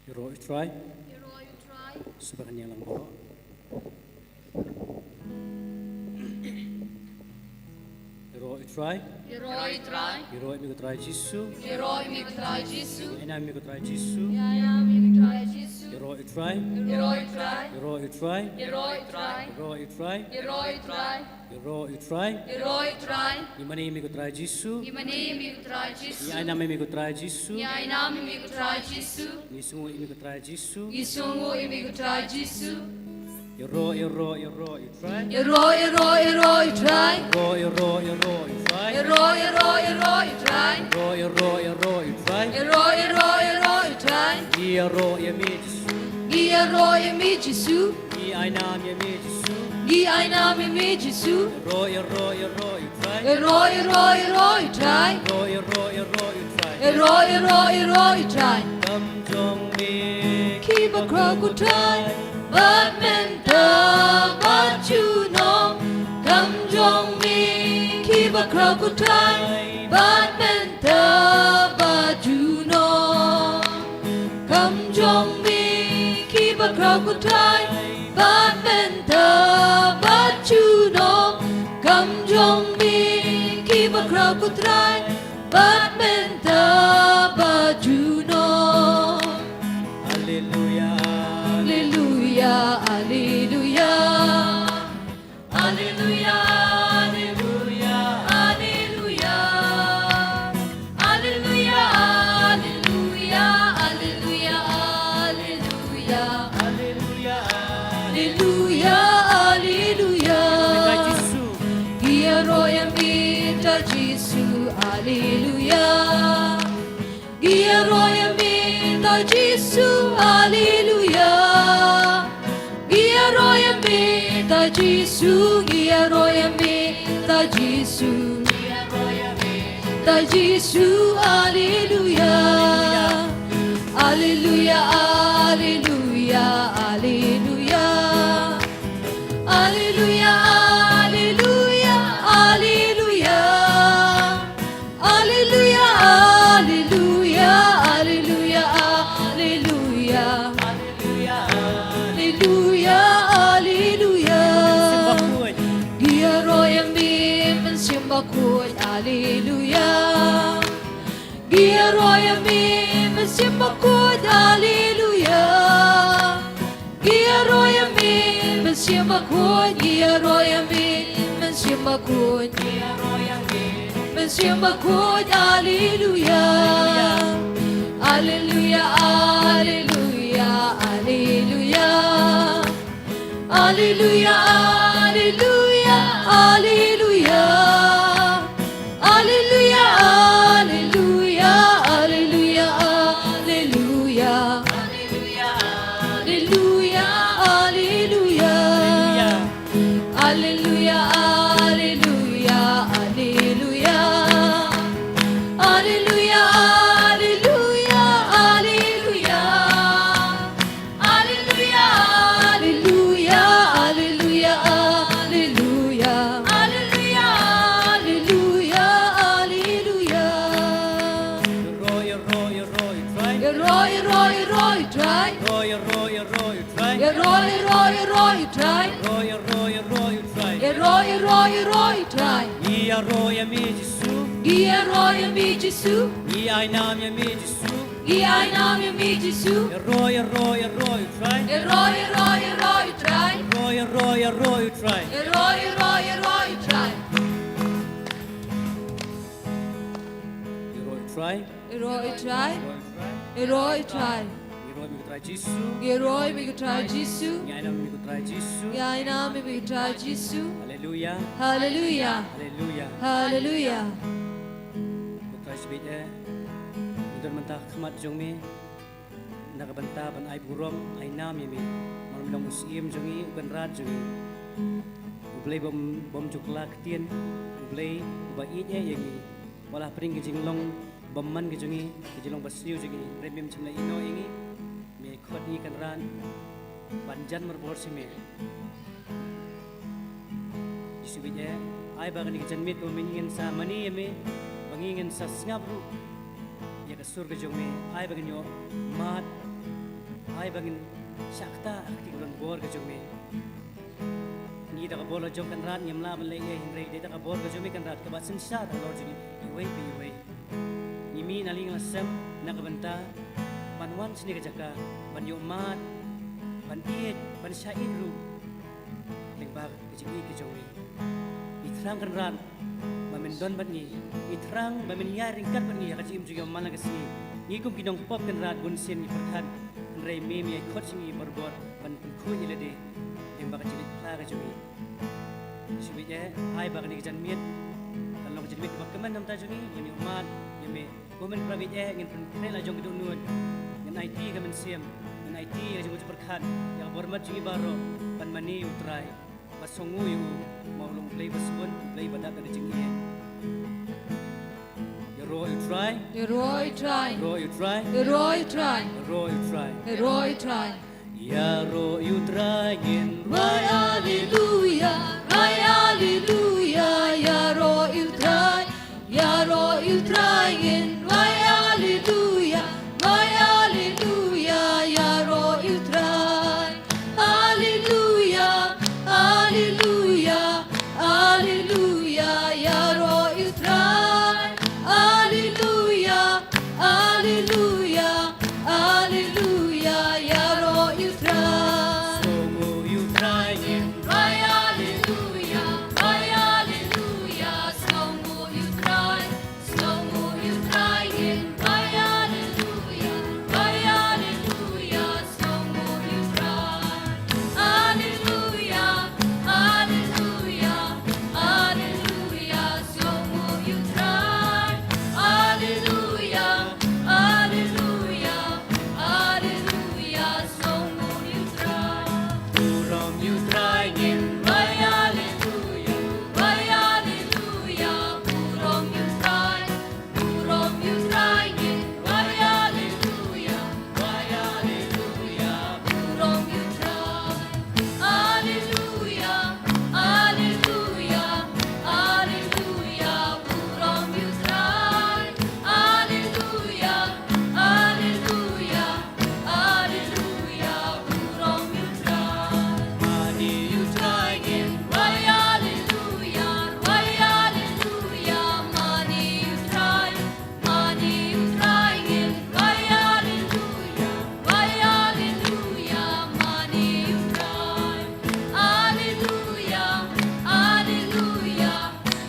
Ïaroh ïa u Trai. Ïaroh ïa u Trai. Sngewbha kan ïalang baroh. Ïaroh ïa u Trai. Ïaroh ïa u Trai. Ïaroh ïa me ko Trai Jisu. Ïaroh ïa me ko Trai Jisu. Ïa ïa me ko Trai Jisu. Ïaroh ïa u Trai. Ïaroh ïa u Trai. Ïaroh ïa u Trai. Ïaroh ïa u Trai. Ïaroh ïa u Trai. Ïaroh ïa u Trai. Ïaroh ïa u Trai. Ïaroh ïa u Trai. Ngi mane ïa me ko Trai Jisu. Ngi mane ïa me ko Trai Jisu. Ngi ainam ïa me ko Trai Jisu. Ngi ainam ïa me ko Trai Jisu. Ngi sngewnguh ïa me ko Trai Jisu. Ngi sngewnguh ïa me ko Trai Jisu. Ïaroh, ïaroh, ïaroh ïa u Trai. Ïaroh, ïaroh, ïaroh ïa u Trai. Ïaroh, ïaroh, ïaroh ïa u Trai. Ïaroh, ïaroh, ïaroh ïa u Trai. Ïaroh, ïaroh, ïaroh ïa u Trai. Ïaroh, ïaroh, ïaroh ïa u Trai. Ngi ïaroh ïa me Jisu. Ngi ïaroh ïa me Jisu. Ngi ainam ïa me Jisu. Ngi ainam ïa me Jisu. Ïaroh, ïaroh, ïaroh ïa u Trai. Ïaroh, ïaroh, ïaroh ïa u Trai. Ïaroh, ïaroh, ïaroh ïa u Trai. Ïaroh, ïaroh, ïaroh ïa u Trai. Kam jong me ki bakhraw ko Trai, bad mynta bad junom. Kam jong me ki bakhraw ko Trai, bad mynta bad junom. Kam jong me ki bakhraw ko Trai, bad mynta bad junom. Kam jong me ki bakhraw ko Trai, bad mynta bad junom. Alleluia, alleluia, alleluia. Alleluia, alleluia, alleluia. Alleluia, alleluia, alleluia, alleluia. Alleluia, alleluia, alleluia. Ngi ïaroh ïa me Trai Jisu, alleluia. Ngi ïaroh ïa me Trai Jisu, alleluia. Ngi ïaroh ïa me Trai Jisu, ngi ïaroh ïa me Trai Jisu. Trai Jisu, alleluia. Alleluia, alleluia, alleluia. Alleluia, alleluia, alleluia. Alleluia, alleluia, alleluia, alleluia. Alleluia, alleluia. Ngi ïaroh ïa me Mynsiem Bakhuid, alleluia. Ngi ïaroh ïa me Mynsiem Bakhuid, alleluia. Ngi ïaroh ïa me Mynsiem Bakhuid, ngi ïaroh ïa me Mynsiem Bakhuid, ngi ïaroh ïa me Mynsiem Bakhuid, alleluia. Alleluia, alleluia, alleluia. Alleluia, alleluia, alleluia. Alleluia, alleluia, alleluia, alleluia. Alleluia, alleluia, alleluia. Alleluia, alleluia, alleluia. Alleluia, alleluia, alleluia. Alleluia, alleluia, alleluia, alleluia. Alleluia, alleluia, alleluia. Ïaroh, ïaroh, ïaroh ïa u Trai. Ïaroh, ïaroh, ïaroh ïa u Trai. Ïaroh, ïaroh, ïaroh ïa u Trai. Ïaroh, ïaroh, ïaroh ïa u Trai. Ïaroh, ïaroh, ïaroh ïa u Trai. Ïaroh, ïaroh, ïaroh ïa u Trai. Ngi ïaroh ïa me Jisu. Ngi ïaroh ïa me Jisu. Ngi ainam ïa me Jisu. Ngi ainam ïa me Jisu. Ïaroh, ïaroh, ïaroh ïa u Trai. Ïaroh, ïaroh, ïaroh ïa u Trai. Ïaroh, ïaroh, ïaroh ïa u Trai. Ïaroh, ïaroh, ïaroh ïa u Trai. Ïaroh ïa u Trai. Ïaroh ïa u Trai. Ïaroh ïa u Trai. Ïaroh ïa me ko Trai Jisu. Ïaroh ïa me ko Trai Jisu. Ngi ainam ïa me ko Trai Jisu. Ngi ainam ïa me ko Trai Jisu. Haleluia. Haleluia. Haleluia. Haleluia. Ko Trai shibit eh, ngi don mynta ha khmat jong me na ka bynta ban ai burom, ai nam ïa me. Namar me long u Syiem jong ngi, u Kynrad jong ngi. U Blei bym, bym ju kylla ktien, u Blei uba ïeit eh ïa ngi. Wat la hapdeng ki jinglong bymman ki jong ngi, ki jinglong basniew jong ngi, hynrei mem shym la ïehnoh ïa ngi. Me khot ïa ngi Kynrad ban jan marwei sha me. Jisu bad eh, ai ba kane ka janmiet kaba ma ngi ngin sa mane ïa me, ba ngi ngin sa sngap ruh ïa ka sur ka jong me, ai ba ngin ïoh mad Ai ba ngin shah ktah ha ka kti ka donbor ka jong me. Ngi da ka bor la jong Kynrad ngim lah ban leh ei ei, hynrei dei da ka bor ka jong me Kynrad kaba synshar halor jong ngi iwei pa iwei. Ngi mih na liang la sem na ka bynta ban wan shane ka jaka ban ïohmad, ban ïeit, ban shah ïeit ruh lyngba ka jingïeit ka jong me. Ngi thrang Kynrad ba men don bad ngi. Ngi thrang ba men ïaid ryngkat bad ngi ha ka jingim jong ngi man la ka sngi. Ngi kum ki nongpop Kynrad bunsien ngi pyrkhat, hynrei me me ïai khot sha ngi barabor ban pynkhuid ïa lade lyngba ka jingleit phla ka jong ngi. Shu bit eh, ai ba kane ka janmiet kan long ka janmiet kaba kmen na ka bynta jong ngi, ngin ïohmad ïa me. Kumne para bangeit, ngin pynkhreh la jong ki dohnud, ngin aiti ïa ka mynsiem, ngin aiti ïa ka jingmut jingpyrkhat, ïa ka bor mat jong ngi baroh ban mane ïa U Trai. Ba sngew ïa u, ma u long U Blei ba sbun, U Blei ba dap da ka jingïeit. Ïaroh ïa U Trai. Ïaroh ïa U Trai. Ïaroh ïa U Trai. Ïaroh ïa U Trai. Ïaroh ïa U Trai. Ïaroh ïa U Trai. Ïaroh ïa U Trai ngin rwai haleluya, rwai haleluya, ïaroh ïa U Trai, ïaroh ïa U Trai ngin rwai haleluya, rwai haleluya, ïaroh ïa U Trai. Haleluya, haleluya, haleluya, ïaroh ïa U Trai. Haleluya, haleluya, haleluya, ïaroh ïa U Trai. Sngew ïa U Trai ngin rwai haleluya, rwai haleluya, sngew ïa U Trai. Sngew ïa U Trai ngin rwai haleluya, rwai haleluya, sngew ïa U Trai. Haleluya, haleluya, haleluya, sngew ïa U Trai. Haleluya, haleluya, haleluya, sngew ïa U Trai. Burom ïa U Trai ngin rwai haleluya, rwai haleluya, burom ïa U Trai. Burom ïa U Trai ngin rwai haleluya, rwai haleluya, burom ïa U Trai. Haleluya, haleluya, haleluya, burom ïa U Trai. Haleluya, haleluya, haleluya, burom ïa U Trai. Mane ïa U Trai ngin rwai haleluya, rwai haleluya, mane ïa U Trai. Mane ïa U Trai ngin rwai haleluya, rwai haleluya, mane ïa U Trai. Haleluya, haleluya,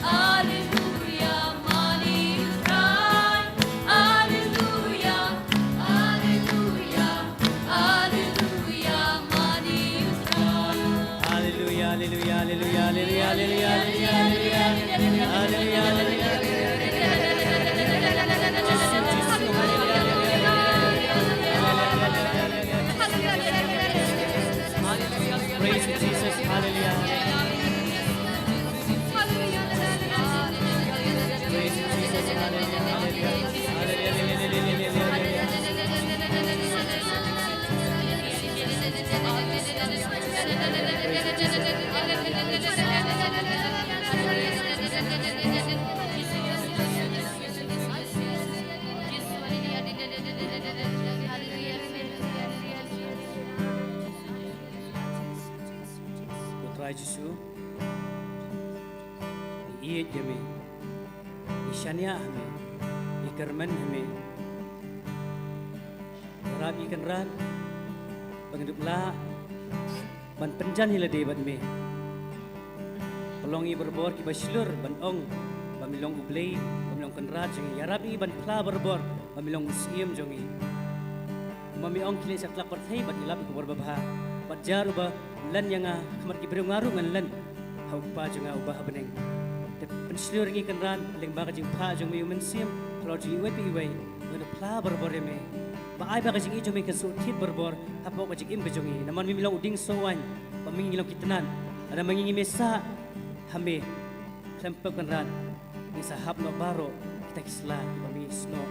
haleluya, mane ïa U Trai. Haleluya, haleluya, haleluya, mane ïa U Trai. Haleluya, haleluya, haleluya, haleluya, haleluya, haleluya, haleluya. Praise you, Jesus. Hallelujah. Praise you, Jesus. Hallelujah. Hallelujah. Ko Trai Jisu, ngi ïeit ïa me, ngi shaniah ha me, ngi kyrmen ha me. Ïarap ïa ngi Kynrad ba ngin dup lah ban pynjan ïa lade bad me. Pynlong ïa ngi barabor kiba shlur ban ong ba me long U Blei, ba me long Kynrad jong ngi. Ïarap ïa ngi ban phla barabor ba me long U Syiem jong ngi. Kumba me ong, khie leit sha tlak pyrthei bad ïalap ïa ka khubor babha. Bad jar uba len ïa nga ha khmat ki briew, nga ruh ngan len ha U Kpa jong nga uba ha bneng. Te pynshlur ïa ngi Kynrad lyngba ka jingphah jong me U Mynsiem halor jong ngi iwei pa iwei, ban phla barabor ïa me. Ba ai ba ka jingïeit jong me kan shu thied barabor hapoh ka jingim ka jong ngi. Namar me, me long u dieng soh waiñ, ba ma ngi ngi long ki tnat. Lada ma ngi ngi mih sah ha me, khlem pep Kynrad, ngin sa hap noh baroh kita ki sla kiba me ngi snoh.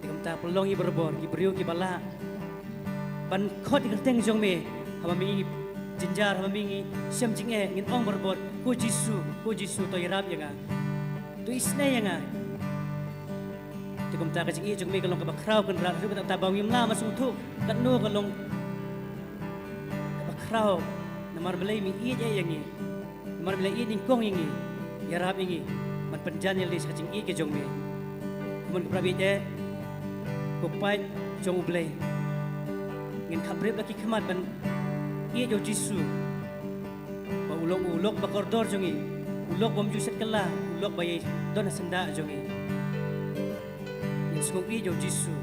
Te kumta pynlong ïa ngi barabor ki briew kiba lah ban khot ïa ka kyrteng jong me. Haba ma ngi ngi jynjar, haba ma ngi ngi shem jingeh, ngin ong barabor, "Ko Jisu, ko Jisu, to ïarap ïa nga, to isynei ïa nga." Te kumta ka jingïeit jong me ka long kaba khraw Kynrad, ruh kata ba ngim lah ban sngewthuh katno ka long Khraw, namar balei me ïeit ïa ngi. Namar balei ïeit nyngkong ïa ngi. Ïarap ïa ngi ban pynjan ïalade sha ka jingïeit ka jong me. Kumno ka pra ïeit eh, ko paid jong U Blei. Ngin khapbrip la ki khmat ban ïeit ïa U Jisu. Ba u long u lok ba kordor jong ngi. U lok bym ju shet kylla, u lok ba ïai don ha syndah jong ngi. Ngin sngewthuh ïeit ïa U Jisu.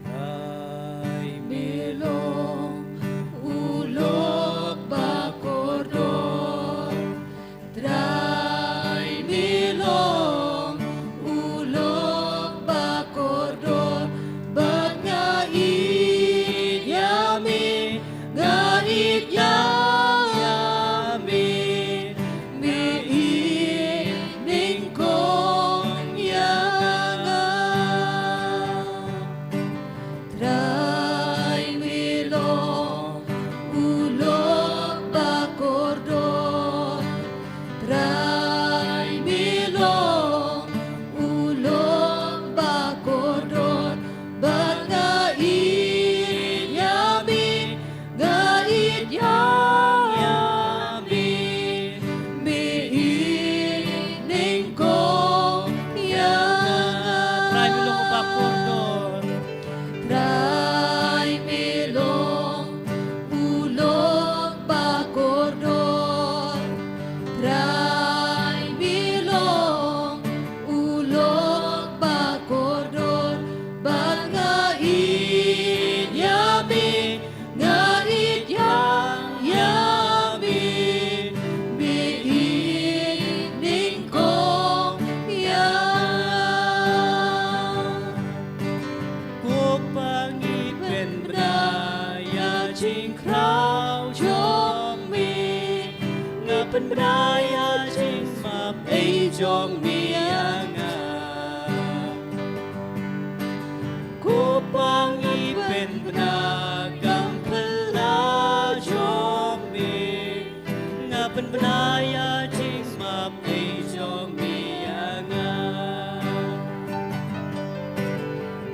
Trai me long u lok ba kordor. Trai me long u lok ba kordor. Bad nga ïeit ïa me, nga ïeit ïa me. Me ïeit nyngkong ïa nga. Trai me long u lok ba kordor. Trai me long u lok ba kordor. Bad nga ïeit ïa me, nga ïeit ïa me. Me ïeit nyngkong ïa nga. Trai me long u ba kordor. Trai me long u lok ba kordor. Trai me long u lok ba kordor. Bad nga ïeit ïa me, nga ïeit ïa me. Me ïeit nyngkong ïa nga. Ko Pa, ngi pynbna ïa jingkhraw jong me. Nga pynbna ïa jingmap ei jong me ïa nga. Ko Pa, ngi pynbna kam phylla jong me. Nga pynbna ïa jingmap ei jong me ïa nga.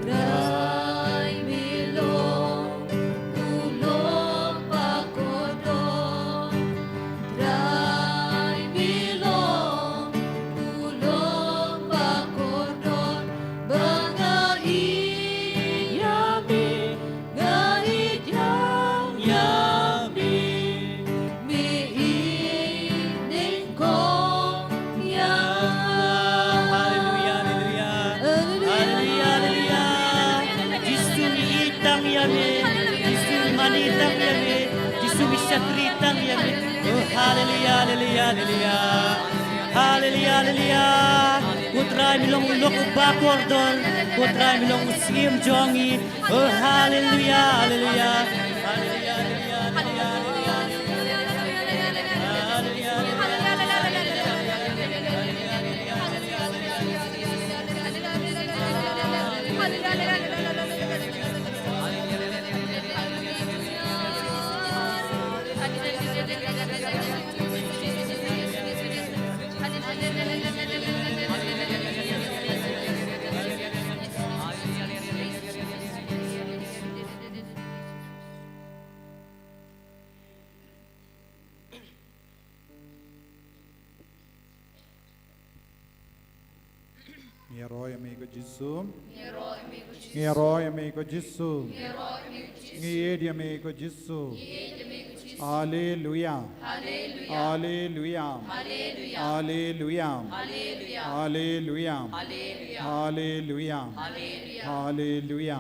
Trai me long u lok ba kordor. Trai me long u lok ba kordor. Ba nga ïeit ïa me, nga ïeit ïa me. Me ïeit nyngkong ïa nga. Haleluya, haleluya. Haleluya, haleluya. Jisu, ngi ïeit tang ïa me. Jisu, ngi mane tang ïa me. Jisu, ngi shakri tang ïa me. Oh, haleluya, haleluya, haleluya. Haleluya, haleluya. Ko Trai, me long u lok uba kordor. Ko Trai, me long u Syiem jong ngi. Oh, haleluya, haleluya. Haleluya, haleluya, haleluya. Ngi ïaroh ïa me ko Jisu. Ngi ïaroh ïa me ko Jisu. Ngi ïeit ïa me ko Jisu. Haleluya. Haleluya. Haleluya. Haleluya.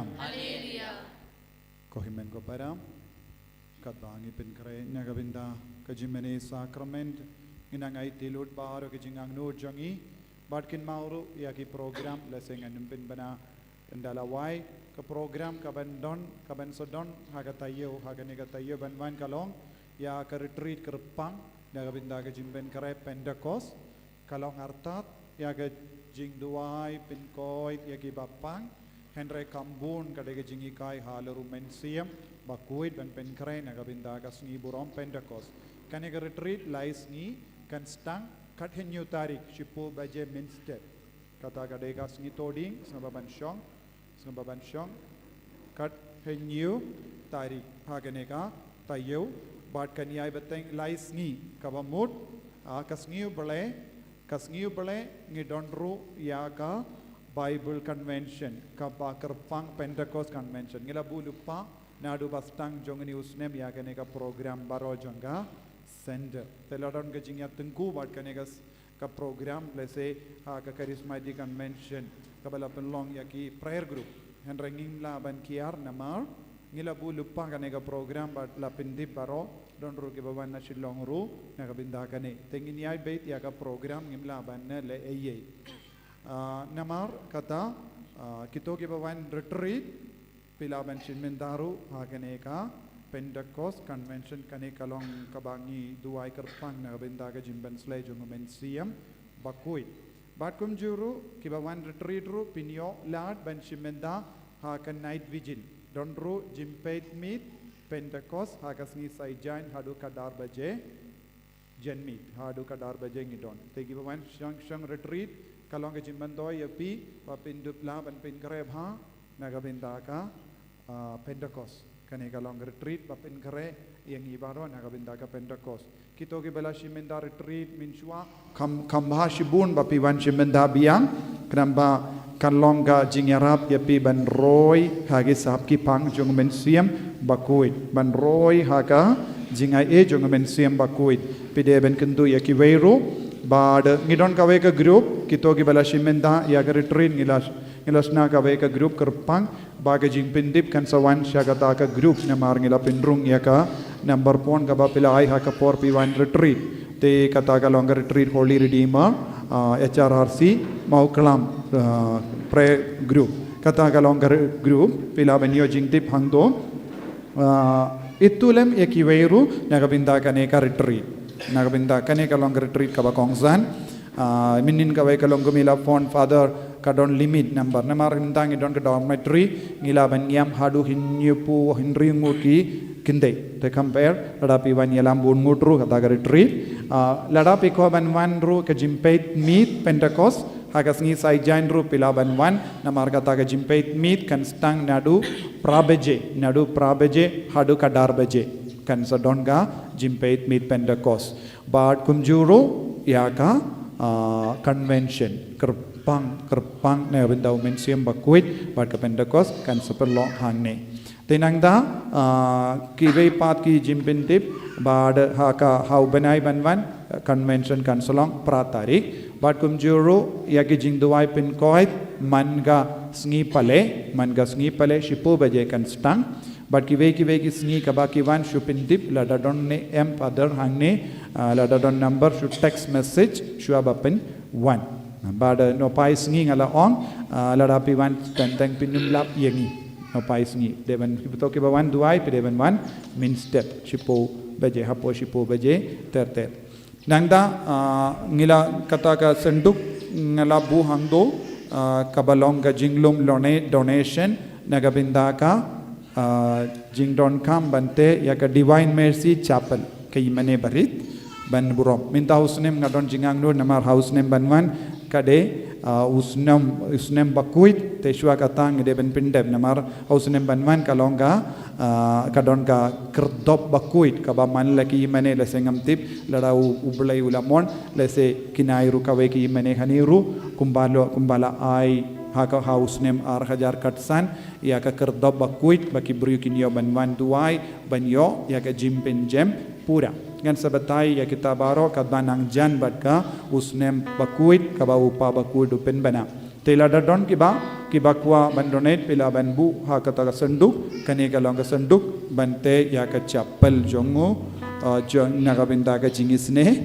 Ko hynmen ko para, katba ngi pynkhreh na ka bynta ka jingmane sakrament, ngi nang aiti lut baroh ki jingangnud jong ngi, bad kynmaw ruh ïa ki program, lehse ngan ym pynbna ynda la wai ka program kaban don, kaban sa don ha ka taïew, ha kane ka taïew ban wan ka long ïa ka retreat kyrpang na ka bynta ka jingpynkhreh Pentecost. Ka long artat ïa ka jingduwai pynkoit ïa kiba pang, hynrei kam bun ka dei ka jinghikai ha la ruh u Mynsiem Bakhuid ban pynkhreh na ka bynta ka sngi burom Pentecost. Kane ka retreat lai sngi, kan sdang kat hynñiew tarik, shiphew baje mynstep. Kata ka dei ka sngi Thohdieng, sngewbha ban shong, sngewbha ban shong. Kat hynñiew tarik ha kane ka taïew, bad kan ïai bteng lai sngi kaba mut, ah, ka sngi U Blei, ka sngi U Blei ngi don ruh ïa ka Bible Convention, kaba kyrpang Pentecost Convention. Ngi la buh lypa naduh ba sdang jong une u snem ïa kane ka program baroh jong ka center. Te la don ka jingïatyngkhuh bad kane ka s-, ka program, lehse ha ka Charismatic Convention kaba la pynlong ïa ki prayer group. Hynrei ngim lah ban kiar namar ngi la buh lypa kane ka program bad la pyndep baroh, don ruh kiba wan na Shillong ruh na ka bynta kane. Te ngin ïai beit ïa ka program, ngim lah ban leh ei ei. Ah, namar kata, ah, kito kiba wan retreat, phi lah ban shim bynta ruh ha kane ka Pentecost Convention. Kane ka long kaba ngi duwai kyrpang na ka bynta ka jingpynsleh jong U Mynsiem Bakhuid. Bad kumjuh ruh kiba wan retreat ruh phin ïoh lad ban shim bynta ha ka night vigil. Don ruh jingpeit miet Pentecost ha ka sngi Saitjaiñ haduh ka ar baje janmiet, haduh ka ar baje ngi don. Te kiba wan shong, shong retreat, ka long ka jingmyntoi ïa phi ba phin dup lah ban pynkhreh bha na ka bynta ka, ah, Pentecost. Kane ka long retreat ba pynkhreh ïa ngi baroh na ka bynta ka Pentecost. Kito kiba la shim bynta retreat mynshuwa, kham, kham bha shibun ba phi wan shim bynta biang, khnang ba kan long ka jingïarap ïa phi ban roi ha ki sap ki phang jong U Mynsiem Bakhuid, ban roi ha ka jingai ei jong U Mynsiem Bakhuid. Phi dei ban kyntu ïa kiwei ruh, bad ngi don kawei ka group, kito kiba la shim bynta ïa ka retreat, ngi la, ngi la shna kawei ka group kyrpang ba ka jingpyndep kan sa wan sha kata ka group, namar ngi la pynrung ïa ka number phone kaba phi la ai ha ka por phi wan retreat. Te kata ka long ka Retreat Holy Redeemer, ah, H R R C Mawklam, ah, prayer group. Kata ka long ka re-, group, phi lah ban ïoh jingtip hangto. Ah, ithuh lem ïa kiwei ruh na ka bynta kane ka retreat. Na ka bynta kane ka long ka retreat kaba kongsan. Ah, mynhynnin kawei ka long kum i la phone, Father, ka don limit number. Namar mynta ngi don ka dormitory, ngi lah ban ngiam haduh hynñiewphew hynriew ngut ki kynthei. Te compare, lada phi wan ïalam bun ngut ruh kata ka retreat. Ah, lada phi kwah ban wan ruh ka jingpeit miet Pentecost ha ka sngi Saitjaiñ ruh phi lah ban wan, namar kata ka jingpeit miet kan sdang naduh phra baje, naduh phra baje haduh ka ar baje. Kan sa don ka jingpeit miet Pentecost. Bad kumjuh ruh ïa ka, ah, convention, kyrpang, kyrpang na ka bynta U Mynsiem Bakhuid bad ka Pentecost kan sa pynlong hangne. Te nangta, ah, kiwei pat ki jingpyntip, bad ha ka, ha u bnai ban wan, convention kan sa long phra tarik. Bad kumjuh ruh ïa ki jingduwai pynkoit man ka sngi Palei, man ka sngi Palei shiphew baje kan sdang. Bad kiwei kiwei ki sngi kaba ki wan shu pyntip, lada don ne em Father hangne, ah, lada don number shu text message shuwa ba phin wan. Bad, eh, nohpai sngi nga la ong, ah, lada phi wan teng teng phin ym lap ïa ngi. Nohpai sngi. Dei ban, kito kiba wan duwai, phi dei ban wan mynstep shiphew baje, hapoh shiphew baje ter ter. Nangta, ah, ngi la kata ka synduk nga la buh hangto, ah, kaba long ka jinglum lone donation na ka bynta ka, ah, jingdonkam ban tei ïa ka Divine Mercy Chapel ka Ïingmane barit ban burom. Mynta ha u snem nga don jingangnud namar ha u snem ban wan ka dei, ah, u snem, u snem bakhuid, te shuwa kata ngi dei ban pyndep namar ha u snem ban wan ka long ka, ah, ka don ka khyrdop bakhuid kaba man la ka Ïingmane, lehse ngam tip lada u, U Blei u la mon, lehse kine ruh kawei ka Ïingmane hangne ruh kumba la, kumba la ai ha ka, ha u snem ar hajar khatsan ïa ka khyrdop bakhuid ba ki briew kin ïoh ban wan duwai ban ïoh ïa ka jingpynjem pura. Ngan sa batai ïa kita baroh katba nang jan bad ka u snem bakhuid kaba u kpa bakhuid u pynbna. Te lada don kiba, kiba kwah ban donate, phi lah ban buh ha kata ka synduk, kane ka long ka synduk ban tei ïa ka chapel jong u, uh, jong, na ka bynta ka jingisynei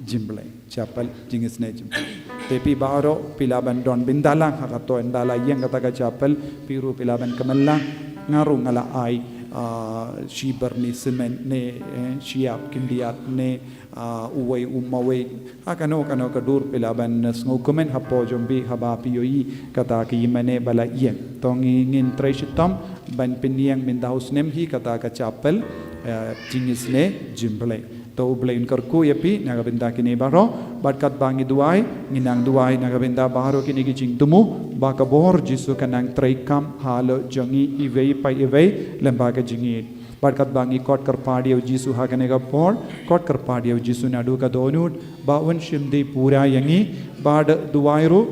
jingblei. Chapel jingisynei jingblei. Te phi baroh phi lah ban don bynta lang ha kato, ynda la ïeng kata ka chapel, phi ruh phi lah ban kmen lang. Nga ruh nga la ai, ah, shi byrni cement ne, eh, shi ïap khyndiat ne, ah, uwei u mawei. Ha kano kano ka dur phi lah ban sngewkmen hapoh jong phi haba phi ïohi kata ka Ïingmane ba la ïeng. To ngi, ngin trei shitom ban pynïeng mynta ha u snem hi kata ka chapel, eh, jingisynei jingblei. To U Blei un kyrkhu ïa phi na ka bynta kine baroh, bad katba ngi duwai, ngi nang duwai na ka bynta baroh kine ki jingthmu, ba ka bor Jisu kan nang treikam halor jong ngi iwei pa iwei lyngba ka jingïeit. Bad katba ngi khot kyrpad ïa U Jisu ha kane ka por, khot kyrpad ïa U Jisu naduh ka dohnud, ba un shim dei pura ïa ngi, bad duwai ruh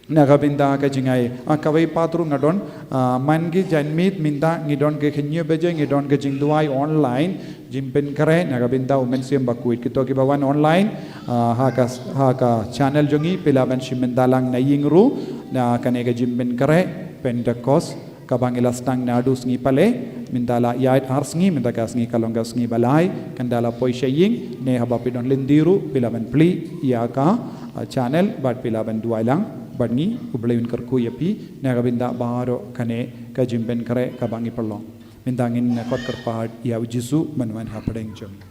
na ka bynta ka jingai. Ah, kawei pat ruh nga don, ah, man ki janmiet mynta ngi don ka khynñiuh baje ngi don ka jingduwai online, jingpynkhreh na ka bynta U Mynsiem Bakhuid. Kito kiba wan online, ah, ha ka, ha ka channel jong ngi phi lah ban shim bynta lang na ïing ruh na kane ka jingpynkhreh Pentecost kaba ngi la sdang naduh sngi Palei, mynta la ïaid ar sngi, mynta ka sngi ka long ka sngi ba lai, kan da la poi sha ïing, ne haba phi don lynti ruh phi lah ban plie ïa ka, ah, channel, bad phi lah ban duwai lang bad ngi. U Blei un kyrkhu ïa phi na ka bynta baroh kane ka jingpynkhreh kaba ngi pynlong. Mynta ngin khot kyrpad ïa U Jisu ban wan hapdeng jong ngi.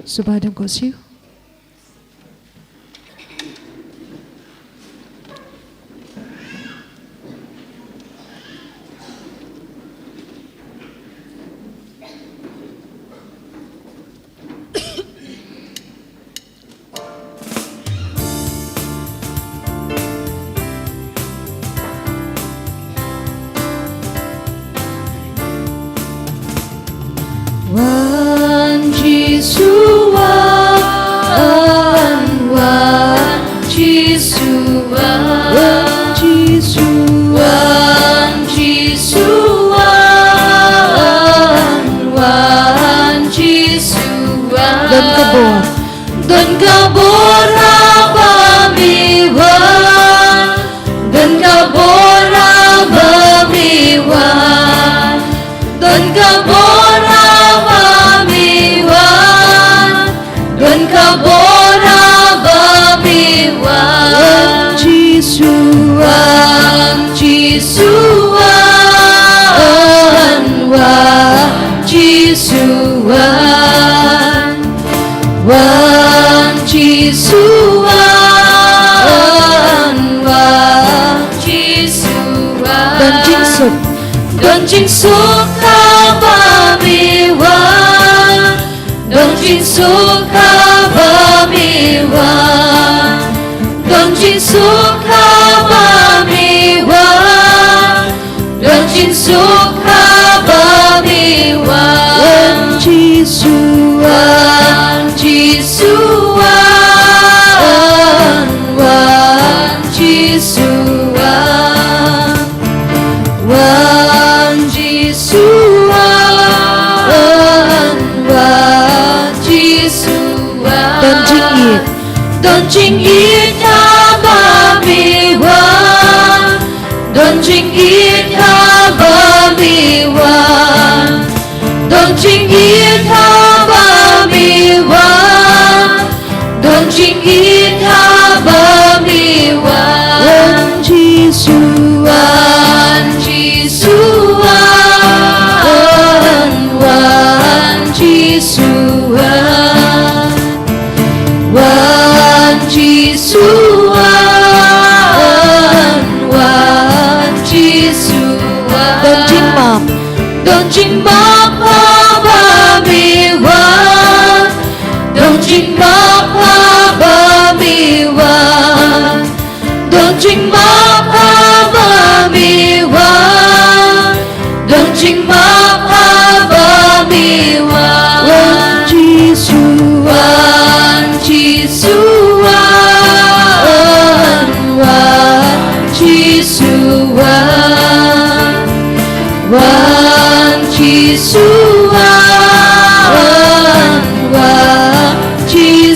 Sngewbha dang koh siew. Wan Jisu wan, wan Jisu wan, Jisu wan, Jisu wan, wan Jisu wan. Don ka bor. Don ka bor haba me wan. Don ka bor haba me wan. Don ka bor haba me wan. Don ka bor haba me wan. Wan Jisu wan. Jisu wan. Wan Jisu wan. Wan Jisu wan, wan Jisu wan. Don jingsuk. Don jingsuk haba me wan. Don jingsuk haba me wan. Don jingsuk haba me wan. Don jingsuk haba me wan. Wan Jisu wan. Wan Jisu wan. Wan Jisu wan. Wan Jisu wan. Wan Jisu wan. Don jingïeit. Don jingïeit haba me wan. Don jingïeit haba me wan. Don jingïeit haba me wan. Don jingïeit haba me wan. Wan Jisu wan. Wan Jisu wan. Wan Jisu wan. Wan Jisu wan, wan Jisu wan. Don jingmap. Don jingmap haba me wan. Don jingmap haba me wan. Don jingmap haba me wan. Don jingmap haba me wan. Wan Jisu wan. Jisu wan. Wan Jisu wan. Wan Jisu wan. Wan Jisu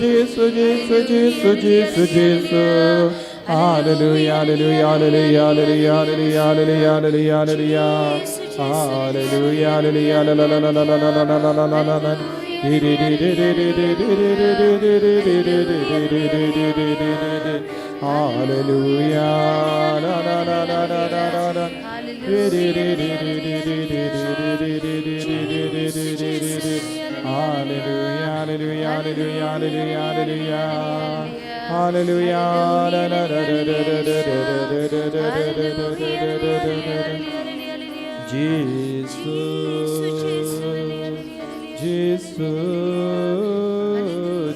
Jisu, Jisu, Jisu, Jisu, Jisu. Hallelujah, hallelujah, hallelujah, hallelujah, hallelujah, hallelujah, hallelujah, hallelujah. Hallelujah, hallelujah, la, la, la, la, la, la, la, la, la, la, la, la. Hallelujah, la, la, la, la, la, la, la, la. Hallelujah, hallelujah, hallelujah, hallelujah, hallelujah, hallelujah. Hallelujah. Jesus, Jesus,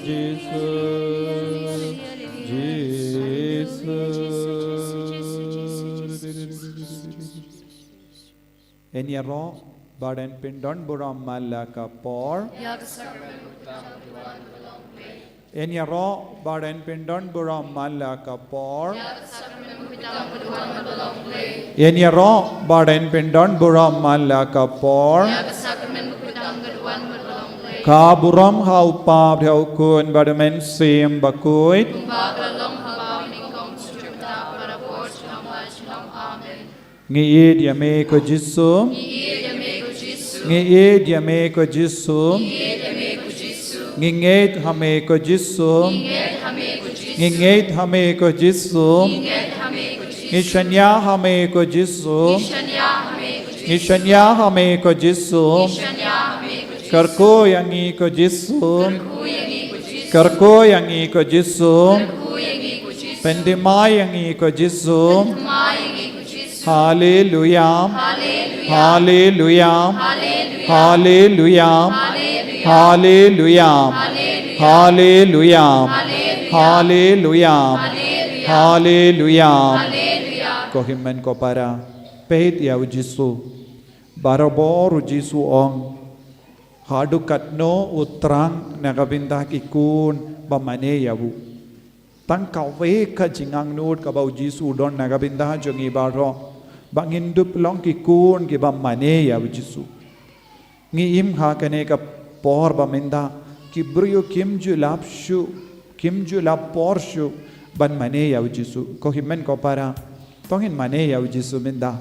Jesus, Jesus. Yn ïaroh bad yn pyndon burom man la ka por. Ïa ka sakramen. Yn ïaroh bad yn pyndon burom man la ka por. Ïa ka sakramen. Yn ïaroh bad yn pyndon burom man la ka por. Ïa ka sakramen. Ka burom ha u Kpa bad ha u Khun bad u Mynsiem Bakhuid. Kumba ka la long ha ba nyngkong, shu syrdap, barabor, shu long ba shu long. Amen. Ngi ïeit ïa me ko Jisu. Ngi ïeit ïa me ko Jisu. Ngi ngeit ha me ko Jisu. Ngi ngeit ha me ko Jisu. Ngi shaniah ha me ko Jisu. Ngi shaniah ha me ko Jisu. Kyrkhu ïa ngi ko Jisu. Kyrkhu ïa ngi ko Jisu. Pynthymmai ïa ngi ko Jisu. Haleluya. Haleluya. Haleluya. Haleluya. Haleluya. Haleluya. Ko hynmen ko para, peit ïa u Jisu. Barabor u Jisu u ong, haduh katno u thrang na ka bynta ki khun ba mane ïa u. Tang kawei ka jingangnud kaba u Jisu u don na ka bynta jong ngi baroh, ba ngin dup long ki khun kiba mane ïa u Jisu. Ngi im ha kane ka por ba mynta, ki briew kim ju lap shuh, kim ju lap por shuh ban mane ïa u Jisu. Ko hynmen ko para, to ngin mane ïa u Jisu mynta.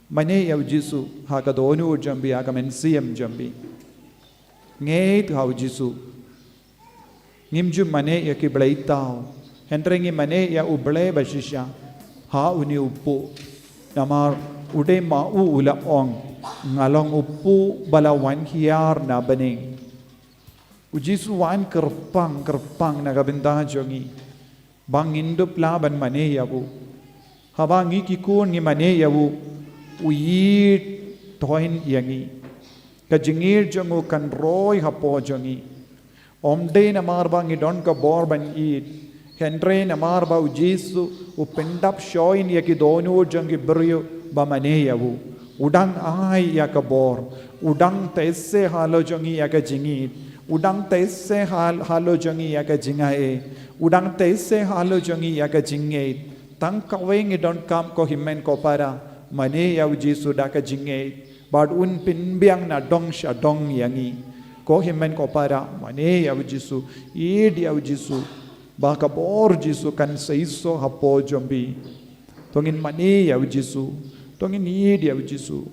Mane ïa u Jisu ha ka dohnud jong phi, ha ka mynsiem jong phi. Ngeit ha u Jisu. Ngim ju mane ïa ki blei thaw, hynrei ngi mane ïa u Blei ba shisha ha une u pud. Namar u dei ma u u la ong, nga long u pud ba la wan hiar na bneng. U Jisu u wan kyrpang kyrpang na ka bynta jong ngi, ba ngin dup lah ban mane ïa u. Haba ngi ki khun ngi mane ïa u, u ïeit toiñ ïa ngi. Ka jingïeit jong u kan roi hapoh jong ngi. Ym dei namar ba ngi don ka bor ban ïeit, hynrei namar ba u Jisu u pyndap shuh ïa ki dohnud jong ki briew ba mane ïa u. U dang ai ïa ka bor, u dang teh se halor jong ngi ïa ka jingïeit, u dang teh se hal-, halor jong ngi ïa ka jingai, u dang teh se halor jong ngi ïa ka jingngeit. Tang kawei ngi donkam ko hynmen ko para, mane ïa u Jisu da ka jingngeit. Bad un pynbiang na dong sha dong ïa ngi. Ko hynmen ko para, mane ïa u Jisu, ïeit ïa u Jisu. Ba ka bor Jisu kan seisoh hapoh jong phi. To ngin mane ïa u Jisu. To ngin ïeit ïa u Jisu.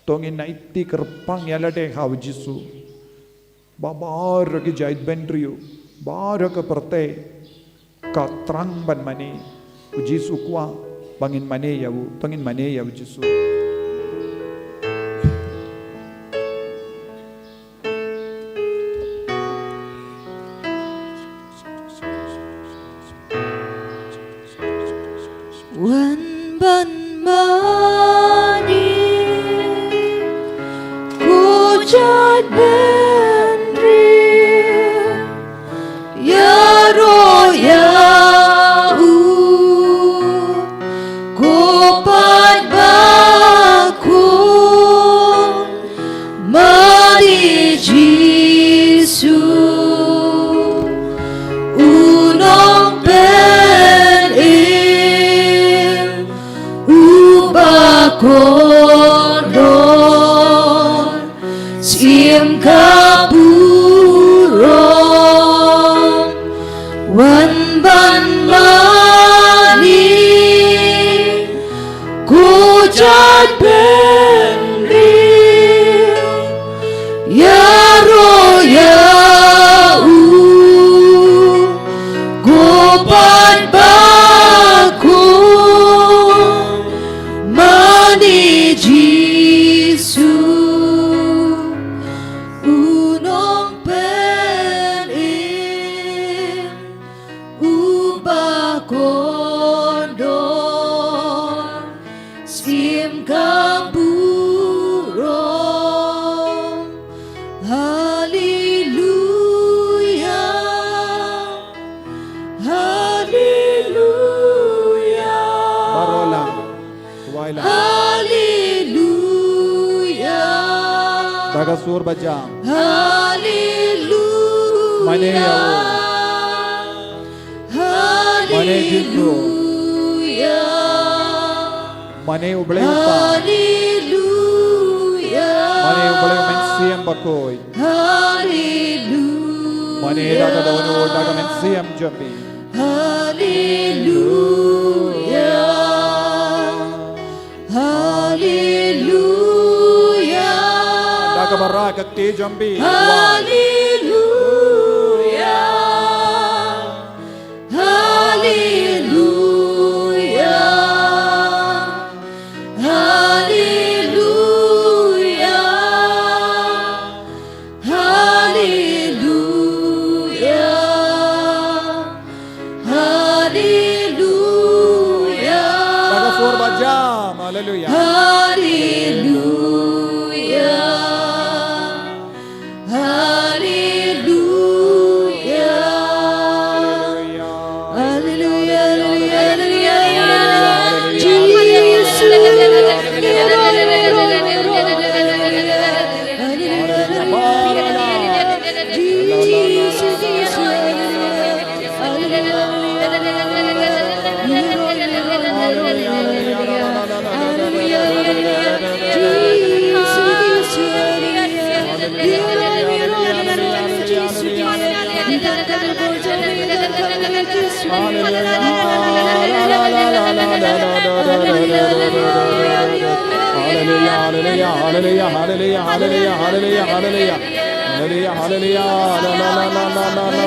To ngin aiti kyrpang ïa lade ha u Jisu. Ba baroh ki jaitbynriew, baroh ka pyrthei ka thrang ban mane. U Jisu u kwah ba ngin mane ïa u. To ngin mane ïa u Jisu. Wan ban mane ko jaitbynriew, ïaroh ïa u ko paid ba khun. Mane Jisu u nongpynim uba kordor, shim ka burom, wan ban ma Jait bynriew ïaroh ïa u, ko paidbah kum mane Jisu, u nongpynim uba kordor syiem ka burom. Haleluia, haleluia. Baroh lang, wai lang. Haleluia. Da ka sur ba jam. Haleluia. Mane ïa u. Mane Jisu. Haleluia. Mane U Blei U Kpa. Haleluia. Mane U Blei U Mynsiem Bakhuid. Haleluia. Mane da ka dohnud da ka mynsiem jong phi. Haleluia. Haleluia. Da kaba rah ka kti jong phi. Haleluia. Haleluia. Haleluia. Haleluia. Haleluia. Da ka sur ba jam. Haleluia. Haleluia. Haleluia. Haleluia. Haleluia. Haleluia. Haleluia. Jisu. Haleluia. Jisu, Jisu. Hallelujah, hallelujah, hallelujah, hallelujah, hallelujah, hallelujah. Hallelujah, hallelujah. La, la, la, la. Hallelujah, hallelujah, hallelujah, hallelujah. Hallelujah. La, la, la, la, la, la, la,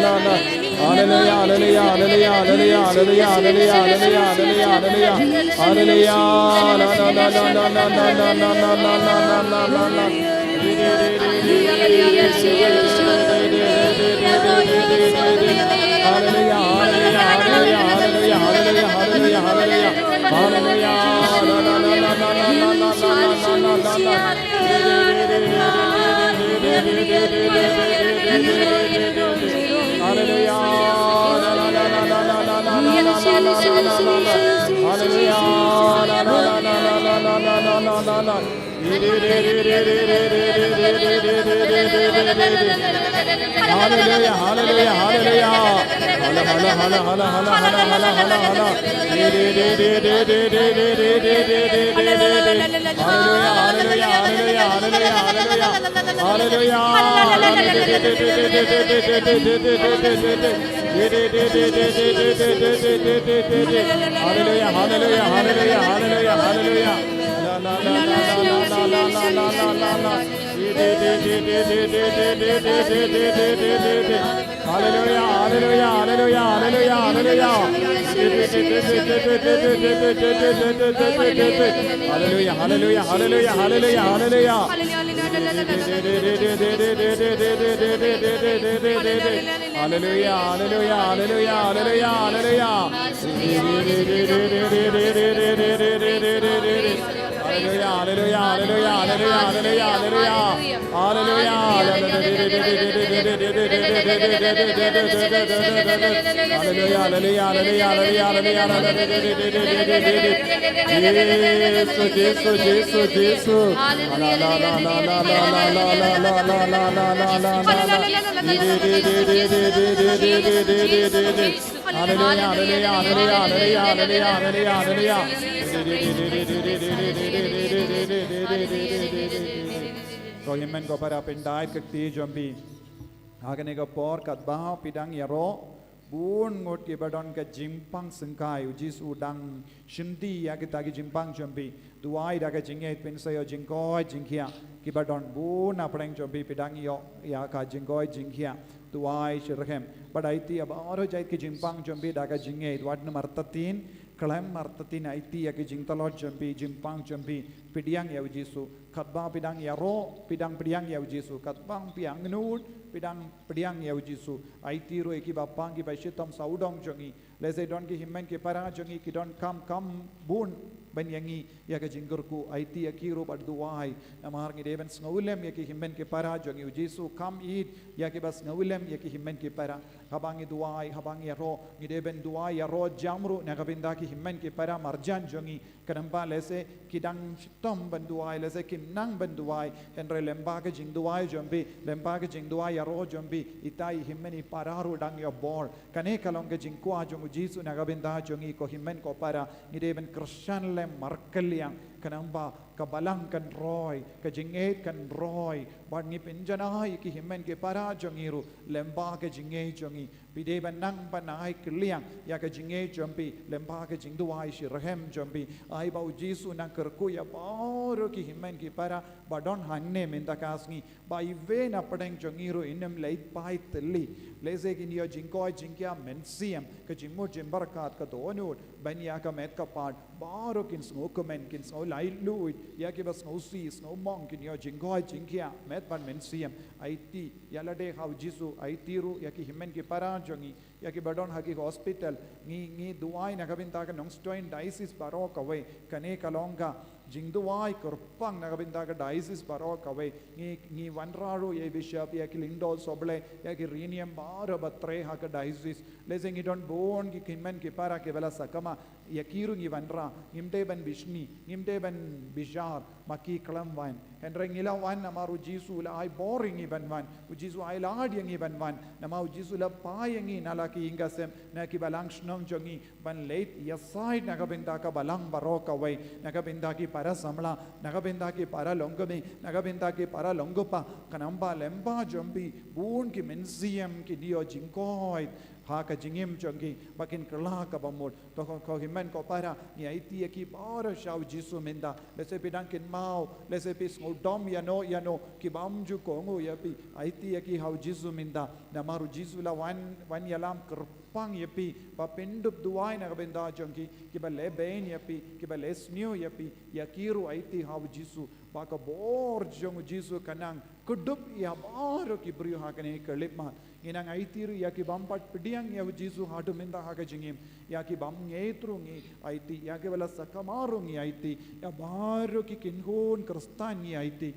la, la. Hallelujah, hallelujah, hallelujah, hallelujah, hallelujah, hallelujah, hallelujah, hallelujah. Hallelujah. La, la, la, la. Hallelujah. La, la, la, la, la, la. Hallelujah. La, la, la, la, la, la. Hallelujah, hallelujah, hallelujah. Hala, hala, hala. Hallelujah, hallelujah, hallelujah, hallelujah, hallelujah. Hallelujah. Hallelujah, hallelujah, hallelujah, hallelujah, hallelujah. La, la, la, la. Hallelujah, hallelujah, hallelujah, hallelujah, hallelujah, hallelujah. Hallelujah, hallelujah, hallelujah, hallelujah, hallelujah. Hallelujah, hallelujah, hallelujah, hallelujah, hallelujah. Hallelujah, hallelujah, hallelujah, hallelujah, hallelujah, hallelujah. Hallelujah. Hallelujah, hallelujah, hallelujah, hallelujah, hallelujah. Jisu, Jisu, Jisu, Jisu. Hallelujah, hallelujah, hallelujah, hallelujah. Hallelujah, hallelujah, hallelujah, hallelujah, hallelujah, hallelujah. Ko hynmen ko para pyndait ka kti jong phi. Ha kane ka por katba phi dang ïaroh, Bun ngut kiba don ka jingpang syngkai, u Jisu u dang shimti ïa kita ki jingpang jong phi. Duwai da ka jingngeit, pynshai ïa jingkoit jingkhiah kiba don bun na pdeng jong phi, phi dang ïoh ïa ka jingkoit jingkhiah. Duwai shitrhem. Bad aiti ïa baroh jait ki jingpang jong phi da ka jingngeit, wat nym artatien, khlem artatien, aiti ïa ki jingtlot jong phi, jingpang jong phi, pdiang ïa u Jisu. Katba phi dang ïaroh, phi dang pdiang ïa u Jisu. Katba phi angnud, phi dang pdiang ïa u Jisu. Aiti ruh ïa kiba pang kiba shitom sawdong jong ngi. Lehse don ki hynmen ki para jong ngi ki donkam kam bun ban ïa ngi ïa ka jingkyrkhu, aiti ïa ki ruh bad duwai. Namar ngi dei ban sngewlem ïa ki hynmen ki para jong ngi, u Jisu kam ïeit ïa kiba sngewlem ïa ki hynmen ki para. Haba ngi duwai, haba ngi ïaroh, ngi dei ban duwai ïaroh jam ruh na ka bynta ki hynmen ki para marjan jong ngi. Khnang ba lehse ki dang shitom ban duwai, lehse kim nang ban duwai, hynrei lyngba ka jingduwai jong phi, lyngba ka jingduwai ïaroh jong phi, ita i hynmen i para ruh dang ïoh bor. Kane ka long ka jingkwah jong u Jisu na ka bynta jong ngi, ko hynmen ko para. Ngi dei ban kyrshan lem markylliang, khnang ba ka balang kan roi, ka jingngeit kan roi, bad ngi pynjanai ki hynmen ki para jong ngi ruh lyngba ka jingngeit jong ngi. Phi dei ban nang ban ai kylliang ïa ka jingngeit jong phi lyngba ka jingduwai shitrhem jong phi. Ai ba u Jisu u nang kyrkhu ïa baroh ki hynmen ki para ba don hangne mynta ka sngi, ba iwei na pdeng jong ngi ruh in ym leit phai thylli. Lehse kin ïoh jingkoit jingkhiah mynsiem, ka jingmut jingpyrkhat, ka dohnud ban ïa ka met ka phad. Baroh kin sngewkmen, kin sngew laitluid, ïa kiba sngewsih sngewmong kin ïoh jingkoit jingkhiah met bad mynsiem. Aiti ïa lade ha u Jisu, aiti ruh ïa ki hynmen ki para jong ngi, ïa kiba don ha ki hospital. Ngi, ngi duwai na ka bynta ka Nongstoiñ Diocese baroh kawei. Kane ka long ka jingduwai kyrpang na ka bynta ka diocese baroh kawei. Ngi, ngi wanrah ruh ïa i Bishop, ïa ki Lyngdoh Sohblei, ïa ki riewniam baroh ba trei ha ka diocese. Lehse ngi don bun ki hynmen ki para kiba la sakma, ïa ki ruh ngi wanrah. Ngim dei ban bishni, ngim dei ban bishar, ma ki khlem wan. Hynrei ngi la wan namar u Jisu u la ai bor ïa ngi ban wan. U Jisu u ai lad ïa ngi ban wan. Namar u Jisu u la phai ïa ngi na la ki ïing ki sem, na ki balang shnong jong ngi, ban leit ïasaid na ka bynta ka balang baroh kawei, na ka bynta ki para samla, na ka bynta ki para longkmie, na ka bynta ki para longkpa, khnang ba lyngba jong phi bun ki mynsiem kin ïoh jingkoit ha ka jingim jong ki, ba kin kylla kaba mut. To ko, ko hynmen ko para, ngi aiti ïa ki baroh sha u Jisu mynta. Lehse phi dang kynmaw, lehse phi sngewdom ïano ïano, ki bym ju kohnguh ïa phi, aiti ïa ki ha u Jisu mynta. Namar u Jisu u la wan, wan ïalam kyrpang ïa phi, ba phin dup duwai na ka bynta jong ki, kiba lehbeiñ ïa phi, kiba lehsniew ïa phi. Ïa ki ruh aiti ha u Jisu, ba ka bor jong u Jisu kan nang kdup ïa baroh ki briew ha kane ka khyllipmat. Ngi nang aiti ruh ïa ki bym pat pdiang ïa u Jisu haduh mynta ha ka jingim. Ïa ki bym ngeit ruh ngi aiti, ïa kiba la sakma ruh ngi aiti, ïa baroh ki kynhun Khristan ngi aiti.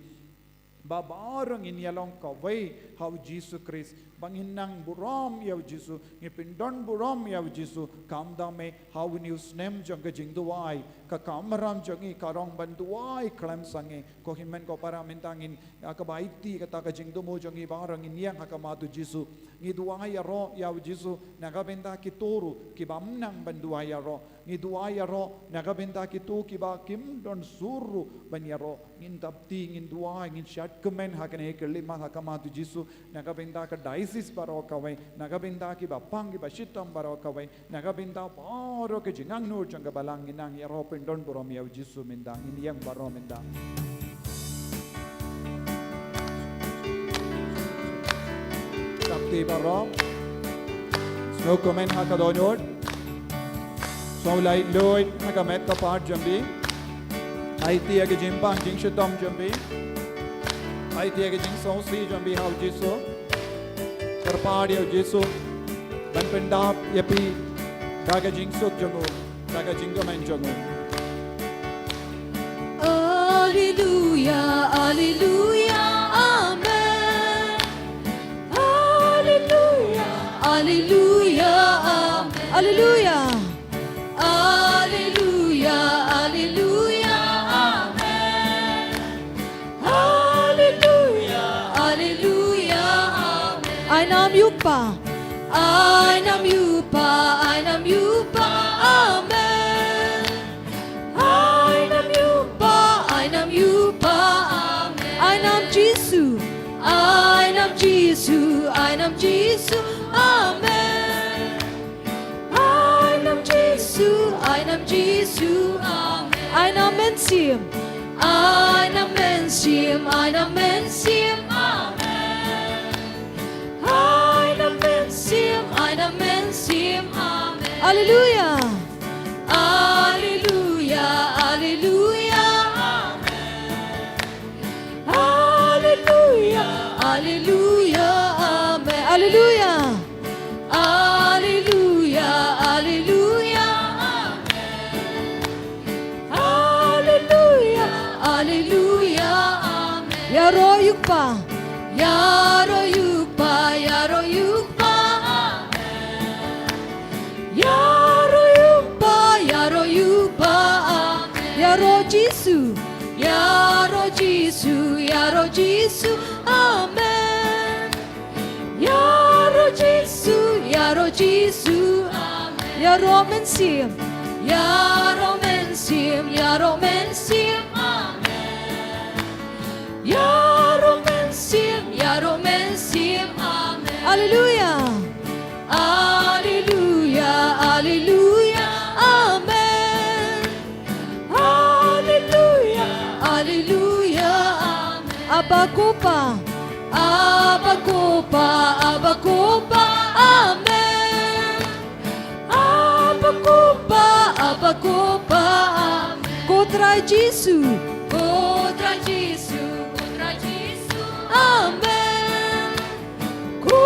Ba baroh ngin ïalong kawei ha u Jisu Khrist, ba ngin nang burom ïa u Jisu, ngin pyndon burom ïa u Jisu. Kumta me ha une u snem jong ka jingduwai, ka kamram jong ngi ka long ban duwai khlem sangeh. Ko hynmen ko para, mynta ngin, ïa kaba aiti kata ka jingthmu jong ngi baroh, ngin ïeng ha khmat u Jisu. Ngi duwai ïaroh ïa u Jisu na ka bynta kito ruh ki bym nang ban duwai ïaroh. Ngi duwai ïaroh na ka bynta kito kiba kim don sur ruh ban ïaroh. Ngin thap kti, ngin duwai, ngin shad kmen ha kane ka khyllipmat ha khmat u Jisu, na ka bynta ka diocese baroh kawei, na ka bynta kiba pang kiba shitom baroh kawei, na ka bynta baroh ka jingangnud jong ka balang. Ngin nang ïaroh pyndon burom ïa u Jisu mynta. Ngin ïeng baroh mynta. Thap kti baroh. Sngewkmen ha ka dohnud. Sngew laitluid ha ka met ka phad jong phi. Aiti ïa ki jingpang jingshitom jong phi. Aiti ïa ki jingsngewsih jong phi ha u Jisu. Kyrpad ïa u Jisu ban pyndap ïa phi da ka jingsuk jong u, da ka jingkmen jong u. Alleluia, alleluia, amen. Alleluia, alleluia, amen. Alleluia. Alleluia, alleluia, amen. Alleluia, alleluia, amen. Ainam ïa u Kpa. Ainam ïa u Kpa, ainam ïa u Kpa, amen. Ainam ïa u Kpa, ainam ïa u Kpa, amen. Ainam Jisu. Ainam Jisu, ainam Jisu, amen. Ai na mynsiem, ai na mynsiem, amen. Ai na mynsiem, ai na mynsiem, amen. Alleluia. Alleluia, alleluia, amen. Alleluia, alleluia, amen. Alleluia. Alleluia, alleluia, amen. Alleluia, alleluia, amen. Ïaroh ïa u Kpa. Ïaroh ïa u Kpa, ïaroh ïa u Kpa, amen. Ïaroh ïa u Kpa, ïaroh ïa u Kpa, amen. Ïaroh Jisu. Ïaroh Jisu, ïaroh Jisu, amen. Ïaroh Jisu, ïaroh Jisu, amen. Ïaroh mynsiem. Ïaroh mynsiem, ïaroh mynsiem, amen. Ïaroh mynsiem, ïaroh mynsiem, amen. Alleluia. Alleluia, alleluia, amen. Alleluia, alleluia, amen. Abba ko Pa. Abba ko Pa, Abba ko Pa, amen. Abba ko Pa, Abba ko Pa, amen. Ko Trai Jisu. Ko Trai Jisu, ko Trai Jisu, amen. Ko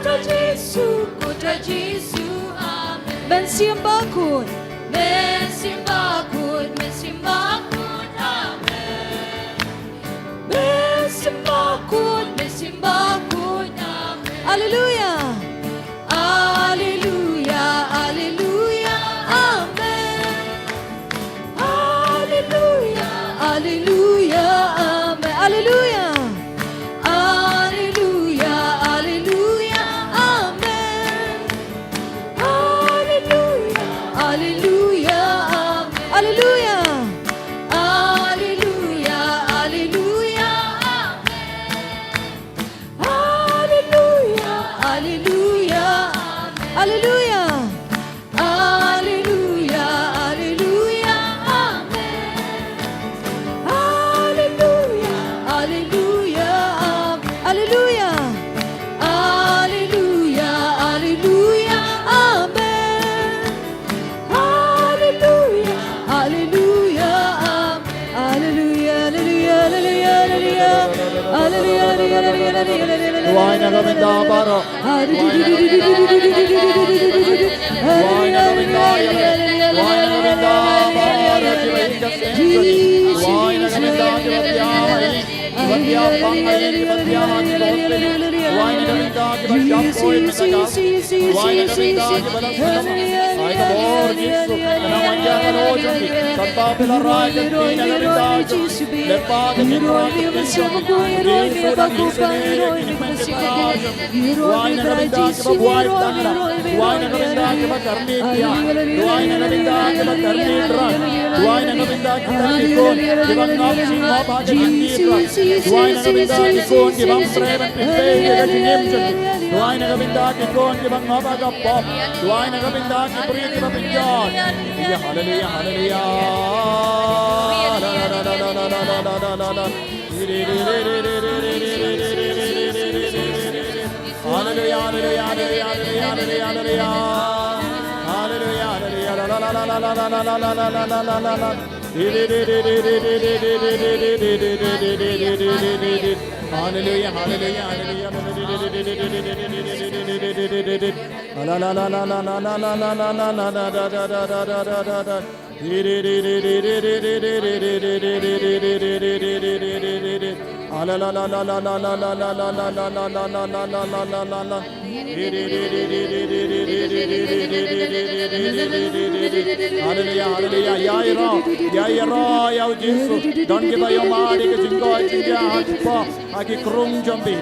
Trai Jisu, ko Trai Jisu, amen. Mynsiem Bakhuid. Mynsiem Bakhuid, Mynsiem Bakhuid, amen. Mynsiem Bakhuid, Mynsiem Bakhuid, amen. Alleluia. Alleluia, alleluia, amen. Alleluia, alleluia, amen. Alleluia. Alleluia, alleluia, amen. Alleluia, alleluia, amen. Alleluia. Alleluia, alleluia, amen. Alleluia, alleluia, amen. Alleluia. Alleluia, alleluia, amen. Alleluia, alleluia, amen. Alleluia. Alleluia, alleluia, amen. Alleluia, alleluia, amen. Alleluia, alleluia, alleluia, alleluia. Alleluia, alleluia, alleluia, alleluia, alleluia. Duwai na ka bynta baroh. Duwai na ka bynta. Duwai na ka bynta, ya. Duwai na ka bynta baroh kiba ïeit ka seng jong ngi. Duwai na ka bynta kiba thiah ha ïing, kiba thiah bang ha ïing, kiba thiah ha ki bor. Duwai na ka bynta kiba shah poi mynta ka. Duwai na ka bynta kiba la sngewthuh. Ai ka bor Jisu, ka nang wan ïa ka doh jong ngi. Katba phi la rai, ka kti na ka bynta jong ngi. Lypa ka jingkyrpad ka jong ngi. Jisu, dang isynei ïa kine ki hynmen ki hynmen jong ngi. Duwai na ka bynta kiba buaid tang la. Duwai na ka bynta kiba kyrni thiah. Duwai na ka bynta kiba kyrni trai. Duwai na ka bynta kita ki khun kiba ngop jingngop ha ka jingkit trai. Duwai na ka bynta ki khun kiba ym treh ban pynbeit ïa ka jingim jong ki. Duwai na ka bynta ki khun kiba ngop ha ka pop. Duwai na ka bynta ki briew kiba pynjot. Haleluia, haleluia, haleluia. Haleluia, haleluia, haleluia. Haleluia, haleluia, haleluia. Haleluia, haleluia, haleluia. La, la, la, la, la, la. Haleluia, haleluia, haleluia. La, la, la, la, la, la, la, la, la, la, la, la, la, la, la, la. Haleluia, haleluia, ïaroh, ïaroh ïa u Jisu. Don kiba ïoh mad ïa ka jingkoit jingkhiah ha ki pop, ha ki krung jong phi.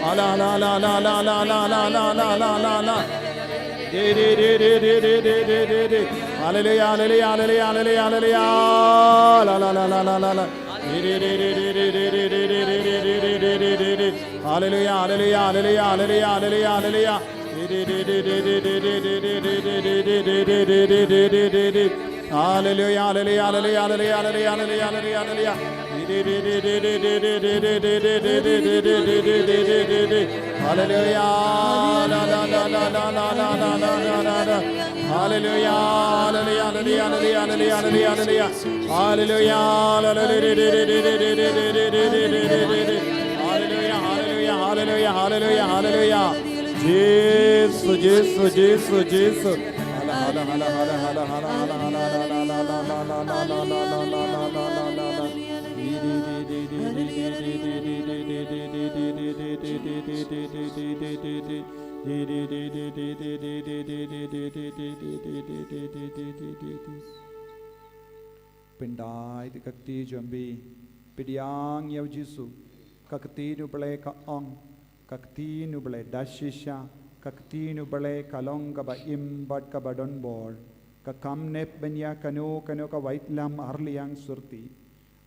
Ala, ala, ala, ala. Haleluia, haleluia, haleluia, haleluia, haleluia. La, la, la, la, la, la, la. Haleluia, haleluia, haleluia, haleluia, haleluia. Hallelujah, hallelujah, hallelujah, hallelujah, hallelujah, hallelujah, hallelujah. Hallelujah, la, la, la, la, la, la, la, la, la, la, la. Hallelujah, hallelujah, hallelujah, hallelujah, hallelujah, hallelujah. Hallelujah, hallelujah, hallelujah, hallelujah, hallelujah, hallelujah. Jisu, Jisu, Jisu, Jisu. Hala, hala, hala, hala, hala, hala, hala, hala, hala, hala, hala, hala, hala, hala, hala, hala, hala, hala. Pyndait ka kti jong phi, pdiang ïa u Jisu. Ka ktien u Blei ka ong, ka ktien u Blei da shisha, ka ktien u Blei ka long kaba im bad kaba don bor. Ka kam nep ban ïa kano kano ka waitlam arliang surti.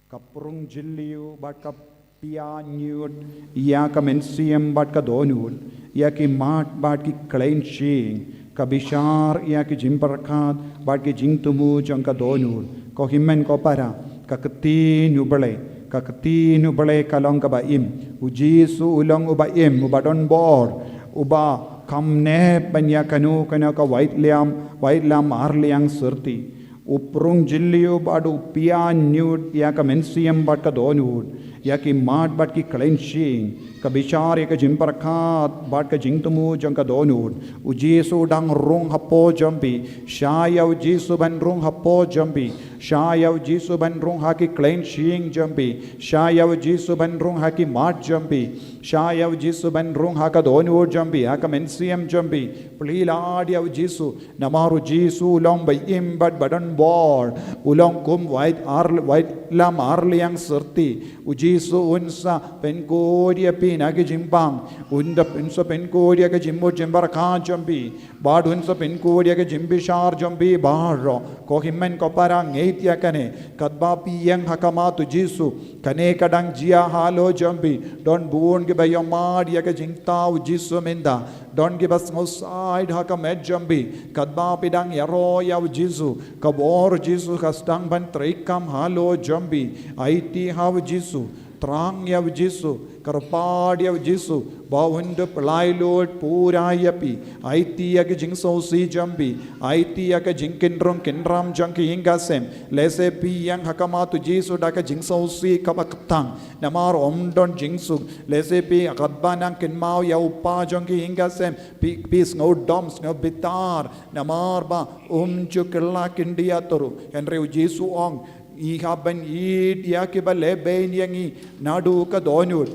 Ka prung jylliew bad ka pia ñiut ïa ka mynsiem bad ka dohnud, ïa ki mat bad ki khlaiñ shyieng, ka bishar ïa ki jingpyrkhat bad ki jingthmu jong ka dohnud. Ko hynmen ko para, ka ktien u Blei, ka ktien u Blei ka long kaba im. U Jisu u long uba im, uba don bor, uba kam nep ban ïa kano kano ka waitlam, waitlam arliang surti. U prung jylliew bad u pia ñiut ïa ka mynsiem bad ka dohnud, ïa ki mat bad ki khlaiñ shyieng, ka bishar ïa ka jingpyrkhat bad ka jingthmu jong ka dohnud. U Jisu u dang rung hapoh jong phi. Shah ïa u Jisu ban rung hapoh jong phi. Shah ïa u Jisu ban rung ha ki khlaiñ shyieng jong phi. Shah ïa u Jisu ban rung ha ki mat jong phi. Shah ïa u Jisu ban rung ha ka dohnud jong phi, ha ka mynsiem jong phi. Plie lad ïa u Jisu. Namar u Jisu u long ba im bad ba don bor. U long kum wait ar, waitlam arliang surti. U Jisu un sa pynkut ïa phi na ki jingpang. Un da, un sa pynkut ïa ka jingmut jingpyrkhat jong phi. Bad un sa pynkut ïa ka jingbishar jong phi baroh. Ko hynmen ko para, ngeit ïa kane. Katba phi ïeng ha khmat u Jisu, kane ka dang jia halor jong phi. Don bun kiba ïohmad ïa ka jingthaw u Jisu mynta. Don kiba sngewsih ha ka met jong phi. Katba phi dang ïaroh ïa u Jisu, ka bor u Jisu ka sdang ban treikam halor jong phi. Aiti ha u Jisu. Thrang ïa u Jisu, kyrpad ïa u Jisu, ba un da pynlait lut pura ïa phi. Aiti ïa ka jingsngewsih jong phi, aiti ïa ka jingkynrung kynram jong ki ïing ki sem. Lehse phi ïeng ha khmat u Jisu da ka jingsngewsih kaba kthang. Namar ym don jingsuk. Lehse phi katba nang kynmaw ïa u kpa jong ki ïing ki sem, phi, phi sngewdom, sngewbitar. Namar ba um ju kylla kyndit ïa u. Hynrei u Jisu u ong, ngi hap ban ïeit ïa kiba lehbeiñ ïa ngi naduh ka dohnud.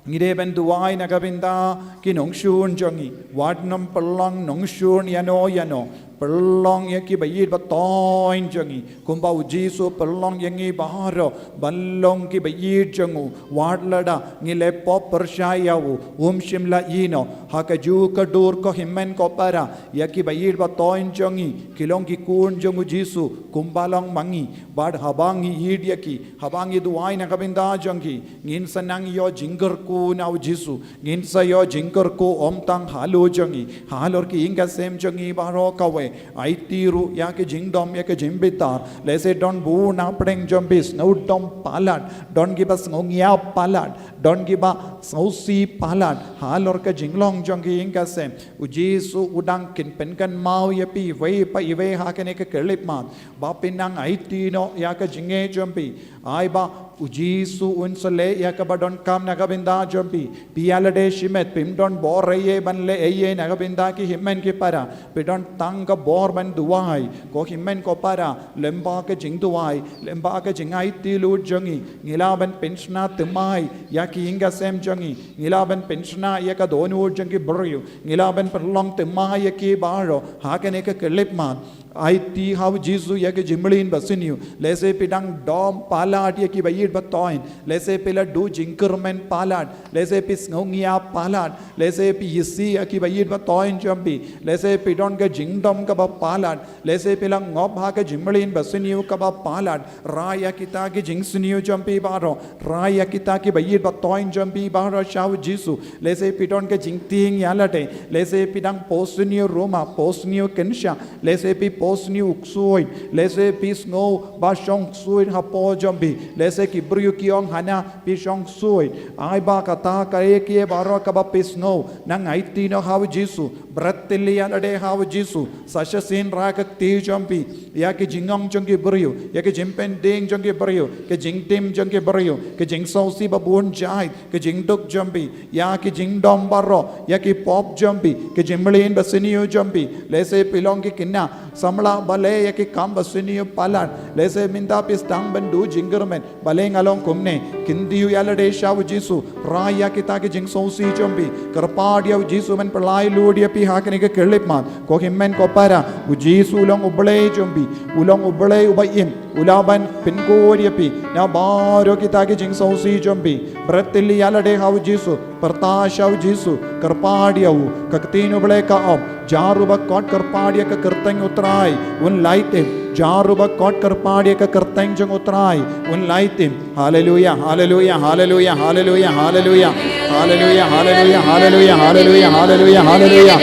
Ngi dei ban duwai na ka bynta ki nongshun jong ngi. Wat nym pynlong nongshun ïano ïano. Pynlong ïa kiba ïeit ba thoiñ jong ngi. Kumba u Jisu u pynlong ïa ngi baroh ban long kiba ïeit jong u. Wat lada ngi leh pop pyrshah ïa u, um shym la ïehnoh. Ha kajuh ka dur ko hynmen ko para, ïa kiba ïeit ba thoiñ jong ngi ki long ki khun jong u Jisu, kumba long ma ngi. Bad haba ngi ïeit ïa ki, haba ngi duwai na ka bynta jong ki, ngin sa nang ïoh jingkyrkhu na u Jisu. Ngin sa ïoh jingkyrkhu ym tang halor jong ngi, halor ki ïing ki sem jong ngi baroh kawei. Aiti ruh ïa ka jingdom, ïa ka jingbitar. Lehse don bun na pdeng jong phi sngewdom palat, don kiba sngewngiap palat, don kiba sngewsih palat halor ka jinglong jong ki ïing ki sem. U Jisu u dang kynpynkynmaw ïa phi iwei pa iwei ha kane ka khyllipmat. Ba phin nang aiti noh ïa ka jingngeit jong phi. Ai ba u Jisu un sa leh ïa kaba donkam na ka bynta jong phi. Phi ïa lade shimet, phim don bor ei ei ban leh ei ei na ka bynta ki hynmen ki para. Phi don tang ka bor ban duwai. Ko hynmen ko para, lyngba ka jingduwai, lyngba ka jingaiti lut jong ngi, ngi lah ban pynshna thymmai ïa ki ïing ki sem jong ngi. Ngi lah ban pynshna ïa ka dohnud jong ki briew. Ngi lah ban pynlong thymmai ïa ki baroh ha kane ka khyllipmat. Aiti ha u Jisu ïa ki jingmlien basniew. Lehse phi dang dom palat ïa ki ba ïeit ba toiñ. Lehse phi la duh jingkyrmen palat. Lehse phi sngew ngiap palat. Lehse phi isih ïa ki ba ïeit ba toiñ jong phi. Lehse phi don ka jingdom kaba palat. Lehse phi la ngop ha ka jingmlien basniew kaba palat. Rai ïa kita ki jingsniew jong phi baroh. Rai ïa kita ki ba ïeit ba toiñ jong phi baroh sha u Jisu. Lehse phi don ka jingtieng ïa lade. Lehse phi dang pos sniew ruma, pos sniew kynsha. Lehse phi pos sniew u ksuid. Lehse phi sngew ba shong ksuid hapoh jong phi. Lehse ki briew ki ong hana phi shong ksuid. Ai ba kata kaei kaei baroh kaba phi sngew, nang aiti noh ha u Jisu. Bret tylli ïa lade ha u Jisu. Sa shisien rai ka kti jong phi ïa ki jingong jong ki briew, ïa ki jingpyndeng jong ki briew, ki jingtim jong ki briew, ki jingsngewsih ba bun jait, ki jingduk jong phi, ïa ki jingdom baroh, ïa ki pop jong phi, ki jingmlien basniew jong phi. Lehse phi long ki khynnah samla ba leh ïa ki kam basniew palat. Lehse mynta phi sdang ban duh jingkyrmen. Balei nga long kumne? Kyntiew ïa lade sha u Jisu. Rai ïa kita ki jingsngewsih jong phi. Kyrpad ïa u Jisu ban pynlait lut ïa phi ha kane ka khyllipmat. Ko hynmen ko para, u Jisu u long u Blei jong phi. U long u Blei uba im. U lah ban pynkhuid ïa phi na baroh kita ki jingsngewsih jong phi. Bret tylli ïa lade ha u Jisu. Pyrta sha u Jisu, kyrpad ïa u. Ka ktien u Blei ka ong, jar u ba kot kyrpad ïa ka kyrteng u Trai, un lait im. Jar u ba kot kyrpad ïa ka kyrteng jong u Trai, un lait im. Haleluya, haleluya, haleluya, haleluya, haleluya. Haleluya, haleluya, haleluya, haleluya, haleluya, haleluya.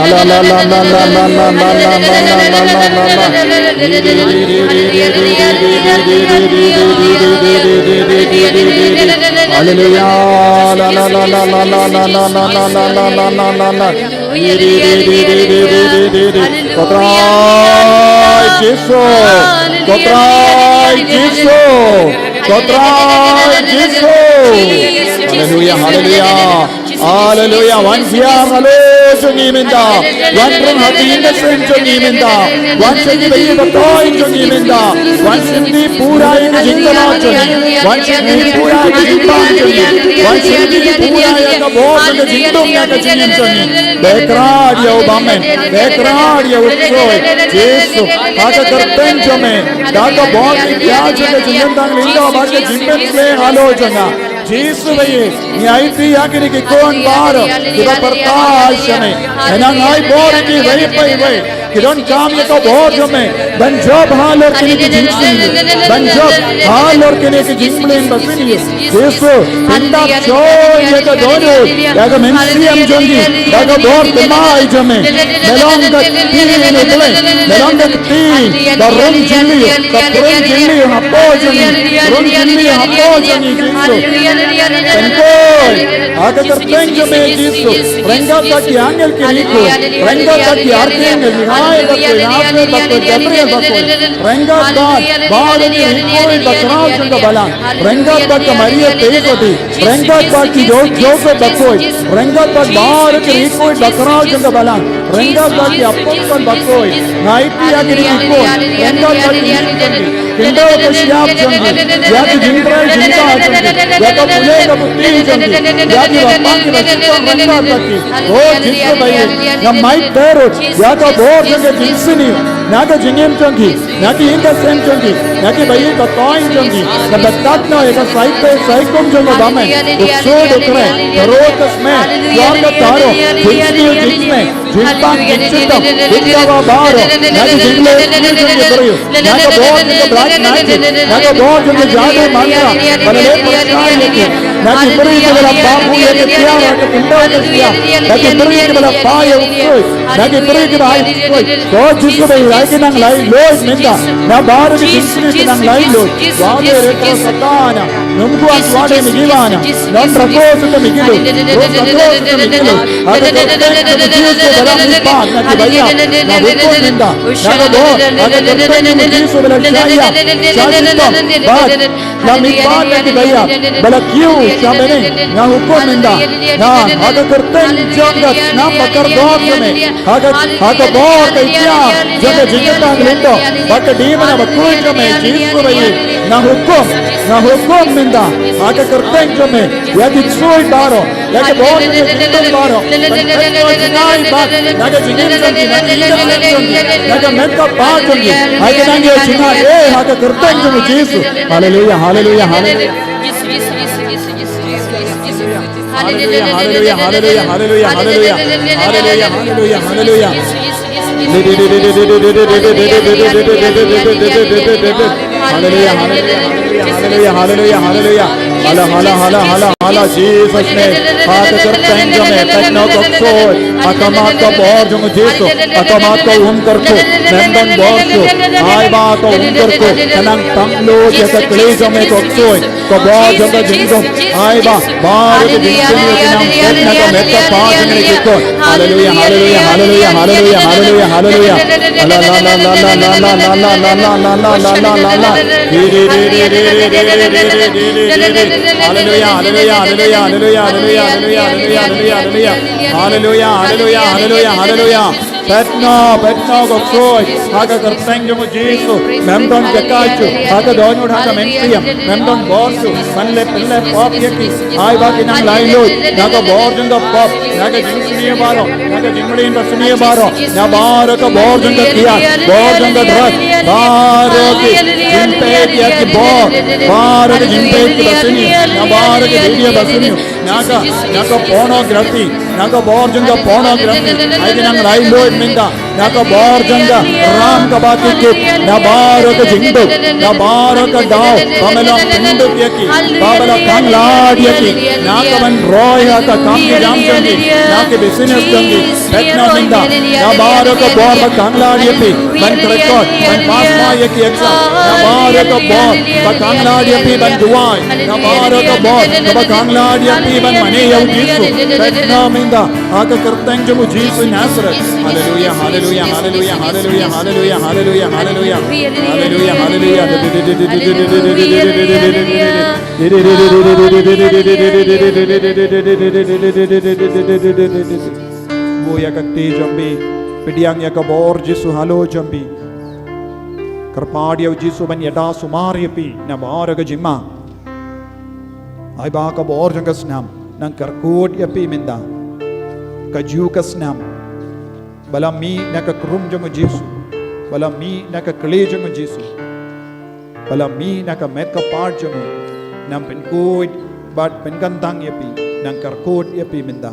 Ala, la, la, la, la, la, la, la, la, la, la, la, la, la. Haleluya. La, la, la, la, la, la, la, la. Ko Trai Jisu. Ko Trai Jisu. Ko Trai Jisu. Haleluya, haleluya. Haleluya. Wan hiar halor jong ngi mynta. Wan rung ha ki ïing ka sem jong ngi mynta. Wan sha ki ba ïeit ba toiñ jong ngi mynta. Wan shim pura ïa ka jingkyrkhu jong ngi. Wan shim pura ïa ka jingpang jong ngi. Wan shim pura ïa ka bor jong ka jingdum ïa ka jingim jong ngi. Ba kyrpad ïa u bymman. Ba kyrpad ïa u ksuid. Jisu, ha ka kyrteng jong me. Da ka bor ka ïa jong ka jingim dang lyndoh bad ka jingpynkhlaiñ halor jong nga. Jisu ba ïeit, ngi aiti ïa kine ki khun baroh kiba pyrta sha me. Nang ai bor ïa ki wei pa wei ki donkam ïa ka bor jong me ban jop halor kine ki jingsniew, ban jop halor kine ki jingmlien basniew. Jisu, pyndap shuh ïa ka dohnud ïa ka mynsiem jong ki da ka bor thymmai jong me. Me long ka ktien U Blei, me long ka ktien ba rung jingmlien, ka rung jingmlien hapoh jong ngi, rung jingmlien hapoh jong ngi, Jisu. Thank you. Ha ka kyrteng jong me Jisu. Ryngkat bad ki angel ki riew. Ryngkat bad ki archangel, Mikhael bad ko Raphael bad ko Gabriel bad ko. Ryngkat bad baroh ki riew ba khraw jong ka balang. Ryngkat bad ka Maria Theisotti. Ryngkat bad ki Jo-, Joseph bad ko. Ryngkat bad baroh ki riew ba khraw jong ka balang. Ryngkat bad ki apostol bad ko. Nga aiti ïa kine ki khun. Ryngkat bad ki Khyndew ka shyiap jong ngi, ïa ki jingtrai jingtah jong ngi, ïa ka pule ka puthi jong ngi, ïa ki ba pang ki ba shitom ryngkat bad ki. O Jisu ba ïeit, nga mait terut ïa ka bor jong ka jingsniew na ka jingim jong ngi, na ki ïing ka sem jong ngi, na ki ba ïeit ba toiñ jong ngi. Nga batai noh ïa ka saipai saikum jong ka bymman, u ksuid u kreh, ka rud ka smet, jor ka taro, jingsniew jingsmet. Jingpang jingshitom, jingdawa baroh, na ki jingleh jong ki briew, na ka bor jong ka black magic, na ka bor jong ka jadu mantra, ba la leh pyrshah ïa ki, na ki briew kiba la bam ïa ki tiar ha ka khyndew ka shyiap, na ki briew kiba la phai ïa u ksuid, na ki briew kiba ai u ksuid. Ko Jisu ba ïeit, ai ki nang laitluid mynta, na baroh ki jingsniew ki nang laitluid. Wa de re ko Satan. Num ku an tuan de migi wana. Non rako su te migi lu. Ro rako su te migi lu. Ate ko te te migi lu su dalam lipat na ki baya. Na hukum minta. Na ka bo. Ate ko te migi su bala shaya. Shaya to. Bat. Na lipat na ki baya. Bala kiu shamene. Na hukum minta. Na ate ko te jong ka na bakar do kame. Ha ka, ha ka bor ka ïa jong ka jingkyrteng lyngdoh. Bad ka dei mana ba khuid ka me Jisu ba ïeit. Nga hukum, nga hukum mynta ha ka kyrteng jong me ïa ki ksuid baroh, ïa ka bor jong ka jingdum baroh, ban pynlong jngai bad na ka jingim jong ki, na ka jingim jong ki, na ka met ka phad jong ki. Ai ka nang ïa jngai eh ha ka kyrteng jong u Jisu. Haleluya, haleluya, haleluya. Haleluya, haleluya, haleluya, haleluya, haleluya. Haleluya, haleluya, haleluya. Haleluya, haleluya, haleluya, haleluya, haleluya. Hala, hala, hala, hala, hala, Jesus name. Ha ka kyrteng jong me, peit noh ka ksuid. Ha khmat ka bor jong u Jisu. Ha khmat ka um kyrkhu. Mem don bor shuh. Ai ba ka um kyrkhu ka nang tang lut ïa ka kli jong me ka ksuid. Ka bor jong ka jingdum. Ai ba, baroh ka jingsniew ki nang phet na ka met ka phad jong ngi ki khun. Haleluya, haleluya, haleluya, haleluya, haleluya, haleluya. La, la, la, la. Di, di, di. Haleluya, haleluya, haleluya. Haleluya, haleluya, haleluya, haleluya. Phet noh, phet noh ka ksuid ha ka kyrteng jong u Jisu. Mem don jaka shuh ha ka dohnud ha ka mynsiem. Mem don bor shuh ban leh pynleh pop ïa ki. Ai ba ki nang laitluid na ka bor jong ka pop, na ka jingsniew baroh, na ka jingmlien basniew baroh, na baroh ka bor jong ka kiad, bor jong ka drug, baroh ki jingpeit ïa ki bor, baroh ki jingpeit ki basniew, na baroh ki video basniew. Na ka, na ka pornography, na ka bor jong ka pornography. Ai ki nang laitluid mynta na ka bor jong ka ram kaba ki kit, na baroh ka jingduk, na baroh ka daw ba me la pynduk ïa ki, ba me la khanglad ïa ki, na ka ban roi ha ka kam ka jam jong ki, na ka business jong ki. Peit noh mynta na baroh ka bor ba khanglad ïa phi ban kyrkhu, ban pass ma ïa ki exam. Na baroh ka bor ba khanglad ïa phi ban duwai. Na baroh ka bor kaba khanglad ïa phi ban mane ïa u Jisu. Peit noh mynta ha ka kyrteng jong u Jisu Nasaret. Haleluya, haleluya, haleluya, haleluya, haleluya, haleluya, haleluya. Haleluya, haleluya. Buh ïa ka kti jong phi, pdiang ïa ka bor Jisu halor jong phi. Kyrpad ïa u Jisu ban ïada sumar ïa phi na baroh ka jingma. Ai ba ka bor jong ka snam nang kyrkhu ïa phi mynta. Kajuh ka snam ba la mih na ka krum jong u Jisu, ba la mih na ka kli jong u Jisu, ba la mih na ka met ka phad jong u, nang pynkhuid bad pynkyntang ïa phi, nang kyrkhu ïa phi mynta.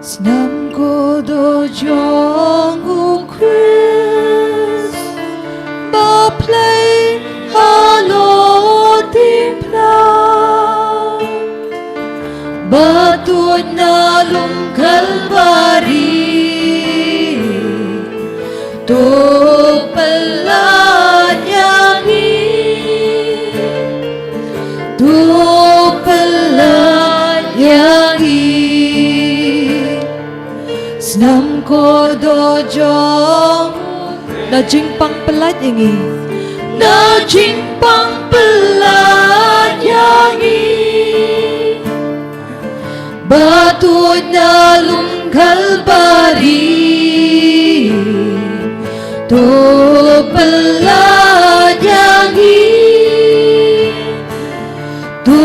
Snam kordor jong u Khrist ba plie halor diengphna, ba tuid na lum Kalbari. To pyllait ïa ngi, to pyllait ïa ngi. Snam kordor jong, na jingpang pyllait ïa ngi, na jingpang pyllait ïa ngi. Ba tuid na lum Kalbari, to pyllait ïa ngi, to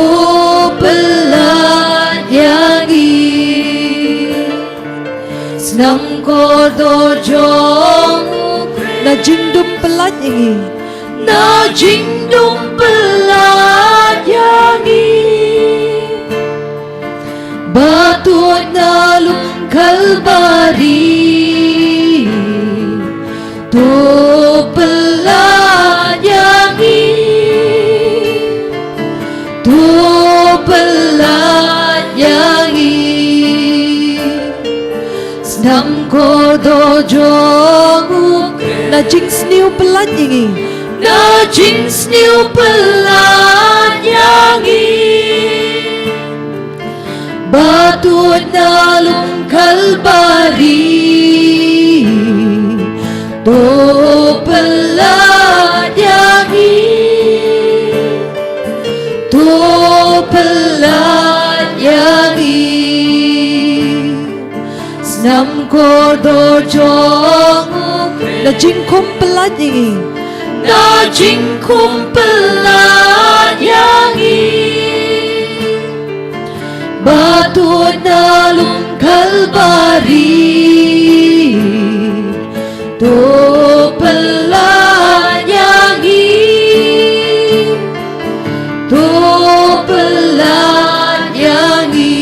pyllait ïa ngi. Snam kordor jong, na jingdum pyllait ïa ngi, na jingdum pyllait ïa ngi. Ba tuid na lum Kalbari, to pyllait ïa ngi, to pyllait ïa ngi. Snam kordor jong u, na jingsniew pyllait ïa ngi, na jingsniew pyllait ïa ngi. Ba tuid na lum Kalbari, to pyllait ïa ngi, to pyllait ïa ngi. Snam kordor jong u Khrist. Na jingkhum pyllait ïa ngi. Na jingkhum pyllait ïa ngi. Ba tuid na lum Kalbari. To pyllait ïa ngi. To pyllait ïa ngi.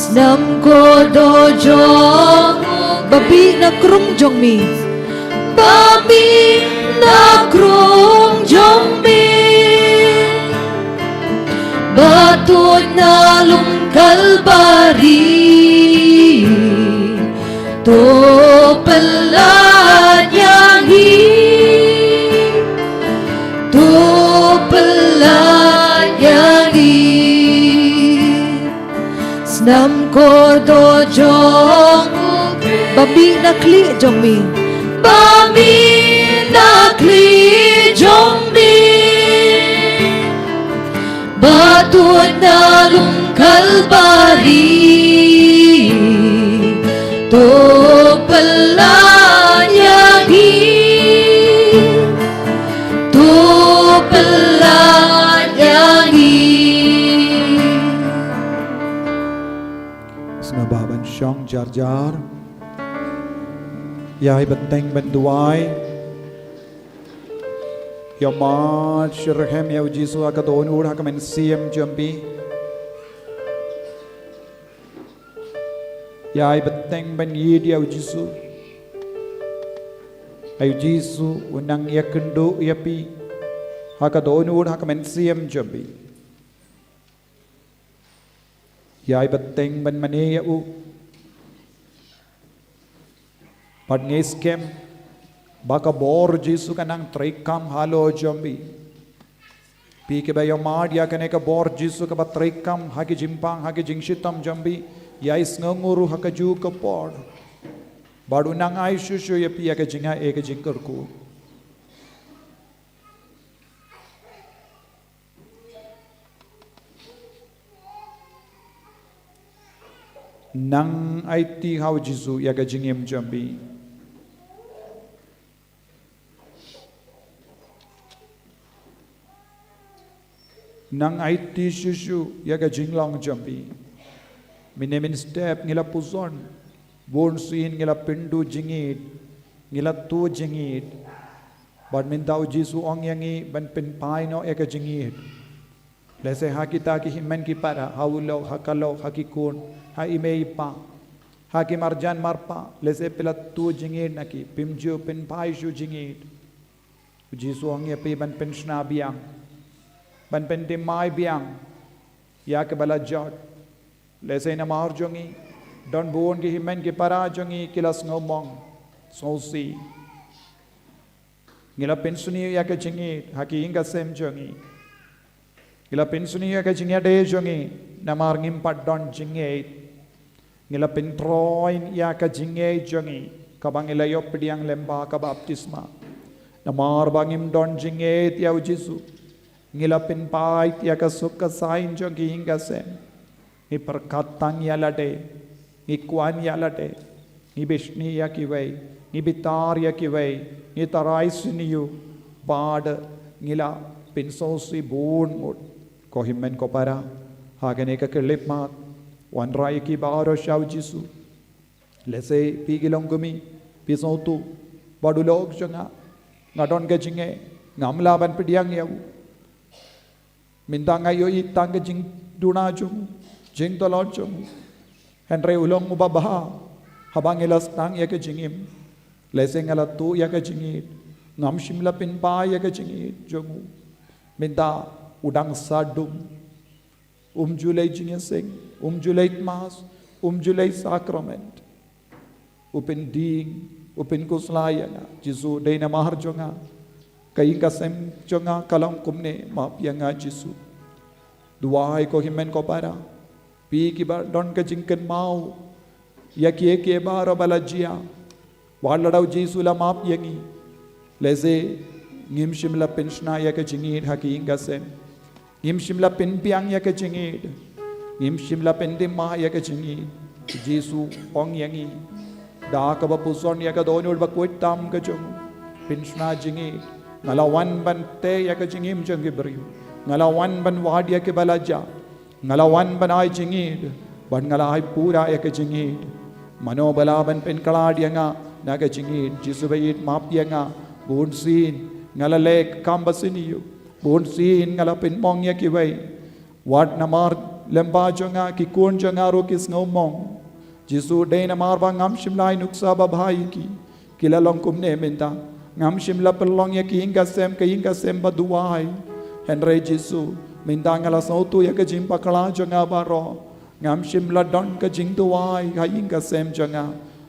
Snam kordor jong u. Ba mih na krung jong mi. Ba mih na krung jong mi. Ba tuid na lum Kalbari. To pyllait ïa ngi. To pyllait ïa ngi. Snam kordor jong u Khrist. Ba mih na khlieh jong mi. Ba mih na khlieh jong mi. Ba tuid na lum Kalbari. To pyllait ïa ngi. To pyllait ïa ngi. Sngewbha ban shong jar jar. Ïa i bteng ban duwai. Ïa mad shi rhem ïa u Jisu ha ka dohnud ha ka mynsiem jong phi. Ïa i bteng ban ïeit ïa u Jisu. Ai u Jisu u nang ïakynduh ïa phi ha ka dohnud ha ka mynsiem jong phi. Ïa i bteng ban mane ïa u. Bad ngi skhem ba ka bor Jisu ka nang treikam halor jong phi. Phi kiba ïa mad ïa kane ka bor Jisu kaba treikam ha ki jingpang ha ki jingshitom jong phi. Ïa i sngewnguh ruh ha kajuh ka por. Bad u nang ai shuh shuh ïa phi ïa ka jingaiei ka jingkyrkhu. Nang aiti ha u Jisu ïa ka jingim jong phi. Nang aiti shuh shuh ïa ka jinglong jong phi. Mynne mynstep ngi la pyrshang. Bun sien ngi la pynduh jingïeit. Ngi la tuh jingïeit. Bad mynta u Jisu u ong ïa ngi ban pynphai noh ïa ka jingïeit. Lehse ha kita ki hynmen ki para, ha u lok, ha ka lok, ha ki khun, ha i mei i pa, ha ki marjan marpa, lehse phi la tuh jingïeit na ki, phim ju pynphai shuh jingïeit. U Jisu u ong ïa phi ban pynshna biang, ban pynthymmai biang ïa kiba la jot. Lehse namar jong ngi, don bun ki hynmen ki para jong ngi ki la sngewmong, sngewsih. Ngi la pynsniew ïa ka jingïeit ha ki ïing ka sem jong ngi. Ngi la pynsniew ïa ka jingïadei jong ngi namar ngim pat don jingïeit. Ngi la pyntroiñ ïa ka jingïeit jong ngi kaba ngi la ïoh pdiang lyngba ka baptisma. Namar ba ngim don jingïeit ïa u Jisu. Ngi la pynpait ïa ka suk ka saiñ jong ki ïing ka sem. Ngi pyrkhat tang ïa lade, ngi kwah ïa lade, ngi bishni ïa kiwei, ngi bitar ïa kiwei, ngi tharai sniew, bad ngi la pynsngewsih bun ngut. Ko hynmen ko para, ha kane ka khyllipmat, wanrah ïa ki baroh sha u Jisu. Lehse phi ki long kmie, phi sngewthuh, bad u lok jong nga, nga don ka jingeh, ngam lah ban pdiang ïa u. Mynta nga ïohi tang ka jingduna jong u, jingtlot jong u. Hynrei u long uba bha, haba ngi la sdang ïa ka jingim. Lehse nga la tuh ïa ka jingïeit, ngam shym la pynphai ïa ka jingïeit jong u. Mynta u dang sah dum. Um ju leit jingïaseng, um ju leit mass, um ju leit sakrament. U pyndieng, u pynkhuslai ïa nga, Jisu dei namar jong nga. Ka ïing ka sem jong nga ka long kumne, map ïa nga Jisu. Duwai ko hynmen ko para. Phi kiba don ka jingkynmaw ïa kiei kiei baroh ba la jia. Wat lada u Jisu la map ïa ngi, lehse ngim shym la pynshna ïa ka jingïeit ha ki ïing ka sem. Ngim shym la pynbiang ïa ka jingïeit. Ngim shym la pynthymmai ïa ka jingïeit. Jisu ong ïa ngi da kaba puson ïa ka dohnud bakhuid tam ka jong u, pynshna jingïeid. Nga la wan ban tei ïa ka jingim jong ki briew. Nga la wan ban wad ïa kiba la jah. Nga la wan ban ai jingïeid, bad nga la ai pura ïa ka jingïeid. Mano ba lah ban pynkylla ïa nga na ka jingïeid? Jisu ba ïeit, map ïa nga. Bun sien nga la leh kam ba sniew. Bun sien nga la pynmong ïa kiwei. Wat namar lyngba jong nga ki khun jong nga ruh ki sngewmong. Jisu, dei namar ba ngam shym la ai nuksa babha ïa ki, ki la long kumne mynta. Ngam shym la pynlong ïa ki ïing ka sem ka ïing ka sem ba duwai. Hynrei Jisu, mynta nga la sngewthuh ïa ka jingbakla jong nga baroh. Ngam shym la don ka jingduwai ha ïing ka sem jong nga.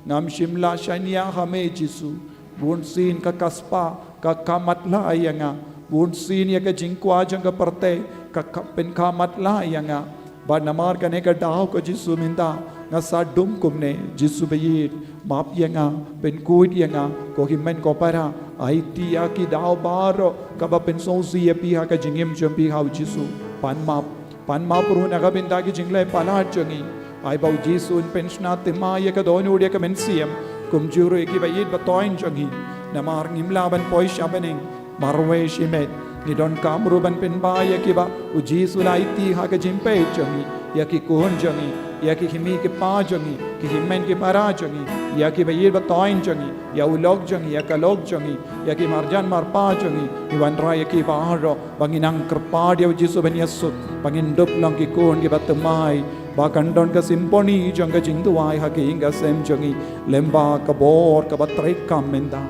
Ngam shym la shaniah ha me Jisu. Bun sien ka ka spah ka ka matlah ïa nga. Bun sien ïa ka jingkwah jong ka pyrthei ka ka pynka matlah ïa nga. Bad namar kane ka daw ko Jisu mynta nga sa dum kumne. Jisu ba ïeit, map ïa nga, pynkhuid ïa nga. Ko hynmen ko para, aiti ïa ki daw baroh kaba pynsngewsih ïa phi ha ka jingim jong phi ha u Jisu. Pan map, pan map ruh na ka bynta ki jingleh palat jong ngi. Ai ba u Jisu un pynshna thymmai ïa ka dohnud ïa ka mynsiem, kumjuh ruh ïa kiba ïeit ba thoiñ jong ngi. Namar ngim lah ban poi sha bneng marwei shimet. Ngi donkam ruh ban pynbha ïa kiba u Jisu u la aiti ha ka jingpeit jong ngi, ïa ki khun jong ngi, ïa ki kmie ki kpa jong ngi, ki hynmen ki para jong ngi, ïa kiba ïeit ba thoiñ jong ngi, ïa u lok jong ngi, ïa ka lok jong ngi, ïa ki marjan marpa jong ngi. Ngi wanrah ïa ki baroh ba ngin nang kyrpad ïa u Jisu ban ïasuk ba ngin dup long ki khun kiba thymmai, ba kan don ka symphony jong ka jingduwai ha ka ïing ka sem jong ngi lyngba ka bor kaba treikam mynta.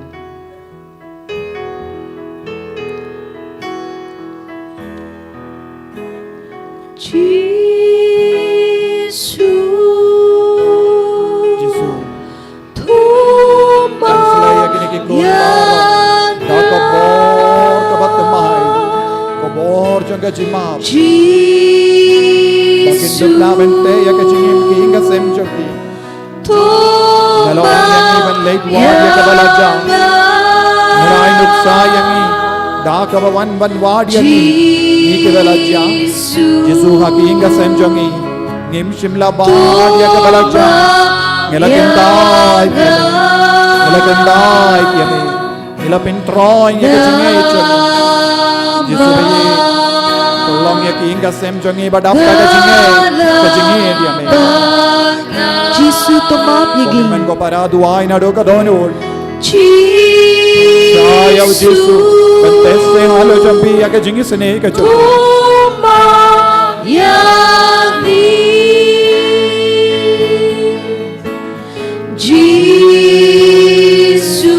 Jisu. Jisu. Thuma. Kan slei ïa kine ki khun baroh da ka bor kaba thymmai, ka bor jong ka jingmap. Ba kin dup lah ban tei ïa ka jingim ha ka ïing ka sem jong ki. Nga la wan ïa ngi ban leit wad ïa kiba la jah. Nga la ai nuksa ïa ngi da kaba wan ban wad ïa ngi, ngi kiba la jah. Jisu, ha ka ïing ka sem jong ngi, ngim shym la bad ïa kiba la jah. Ngi la kyntait ïa me. Ngi la kyntait ïa me. Ngi la pyntroiñ ïa ka jingngeit jong ngi. Jisu ba ïeit, pynlong ïa ka ïing ka sem jong ngi ba dap ka jingngeit, ka jingngeit ïa me. Jisu, to map ïa ngi. Ko hynmen ko para, duwai naduh ka dohnud. Shah ïa u Jisu ban teh seh halor jong phi ïa ka jingisynei ka jong u. To map ïa ngi. Jisu,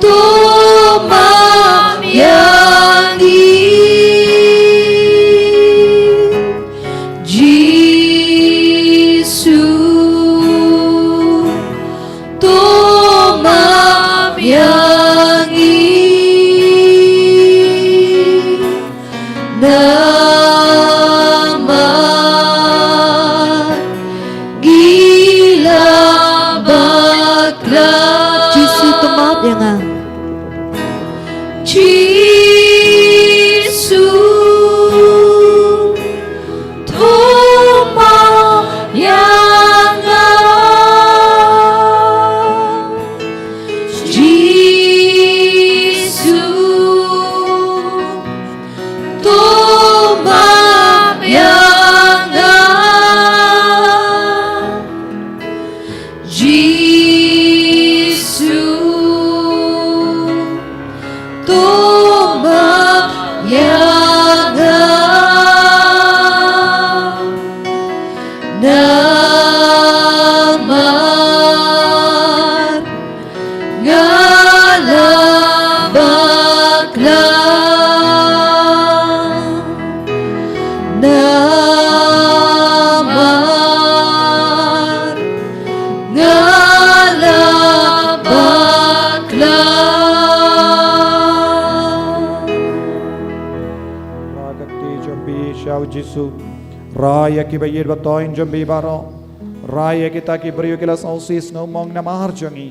to map ïa ngi. Jisu, to map ïa ngi. Namar ngi la bakla. Jisu, to map ïa nga. Jisu, to map ïa nga. Jisu, to map ïa nga. Jisu, to map ïa nga. Namar nga la bakla. Namar nga la bakla. Rah ka kti jong phi sha u Jisu. Rah ïa kiba ïeit ba thoiñ jong phi baroh. Rah ïa kita ki briew ki la sngewsih sngewmong namar jong ngi.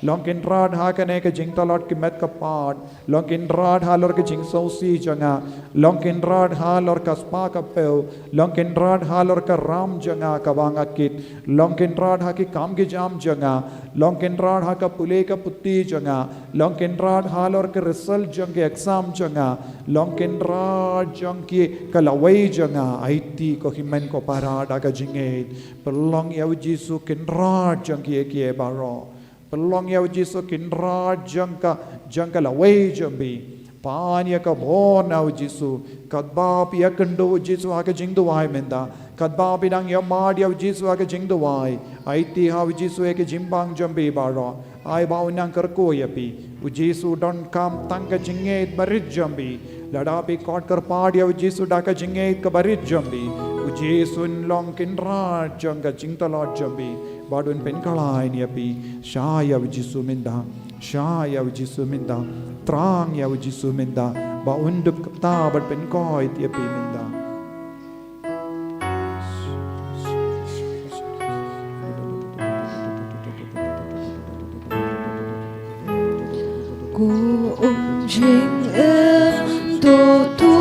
Long Kynrad ha kane ka jingtlot ki met ka phad. Long Kynrad halor ka jingsngewsih jong nga. Long Kynrad halor ka spah ka phew. Long Kynrad halor ka ram jong nga kaba nga kit. Long Kynrad ha ki kam ki jam jong nga. Long Kynrad ha ka pule ka puthi jong nga. Long Kynrad halor ka result jong ka exam jong nga. Long Kynrad jong ki ka lawei jong nga. Aiti ko hynmen ko para da ka jingngeit. Pynlong ïa u Jisu Kynrad jong kiei kiei baroh. Pynlong ïa u Jisu Kynrad jong ka, jong ka lawei jong phi. Pan ïa ka bor na u Jisu. Katba phi ïakynduh u Jisu ha ka jingduwai mynta. Katba phi dang ïamad ïa u Jisu ha ka jingduwai. Aiti ha u Jisu ïa ka jingbang jong phi baroh. Ai ba un nang kyrkhu ïa phi. U Jisu u donkam tang ka jingngeit barit jong phi. Lada phi khot kyrpad ïa u Jisu da ka jingngeit ka barit jong phi. U Jisu un long Kynrad jong ka jingtlot jong phi. Bad un pynkhlaiñ ïa phi. Shah ïa u Jisu mynta. Shah ïa u Jisu mynta. Thrang ïa u Jisu mynta. Ba un dup kata bad pynkoit ïa phi mynta. Ko um jingim to to.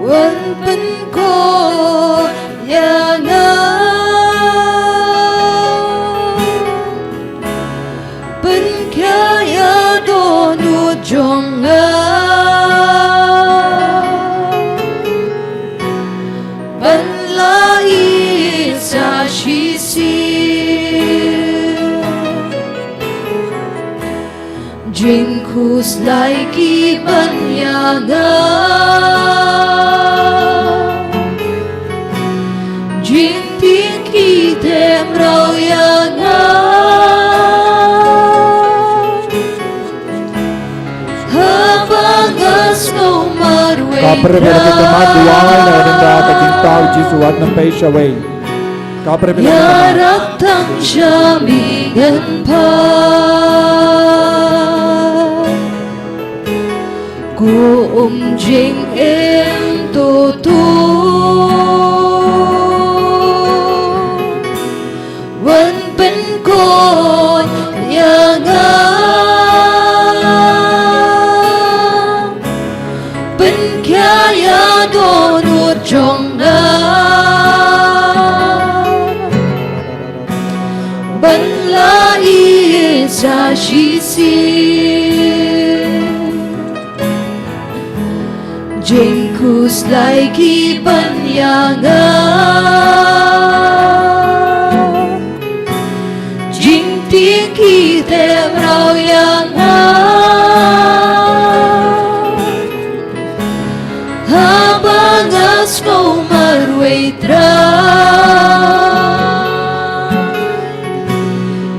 Wan pynkoit ïa nga. Pynkhia ïa dohnud jong nga. Ban la ïeit sa shisien. Jingkhuslai ki ban ïa nga. Jingtieng ki te mraw ïa nga. Haba nga sngew marwei. Ka pyrshah ki khmat duwai na ka bynta ka jingthaw Jisu wat nang pei shawei. Ka pyrshah ki khmat. Ïarap tang sha mi ngan pha. Ko um jingim to to. Wan pynkoit ïa nga. Pynkhia ïa dohnud jong nga. Ban la ïeit sa shisien. Jingkhuslai ki ban ïa nga. Jingtieng ki te mraw ïa nga. Haba nga sngew marwei Trai.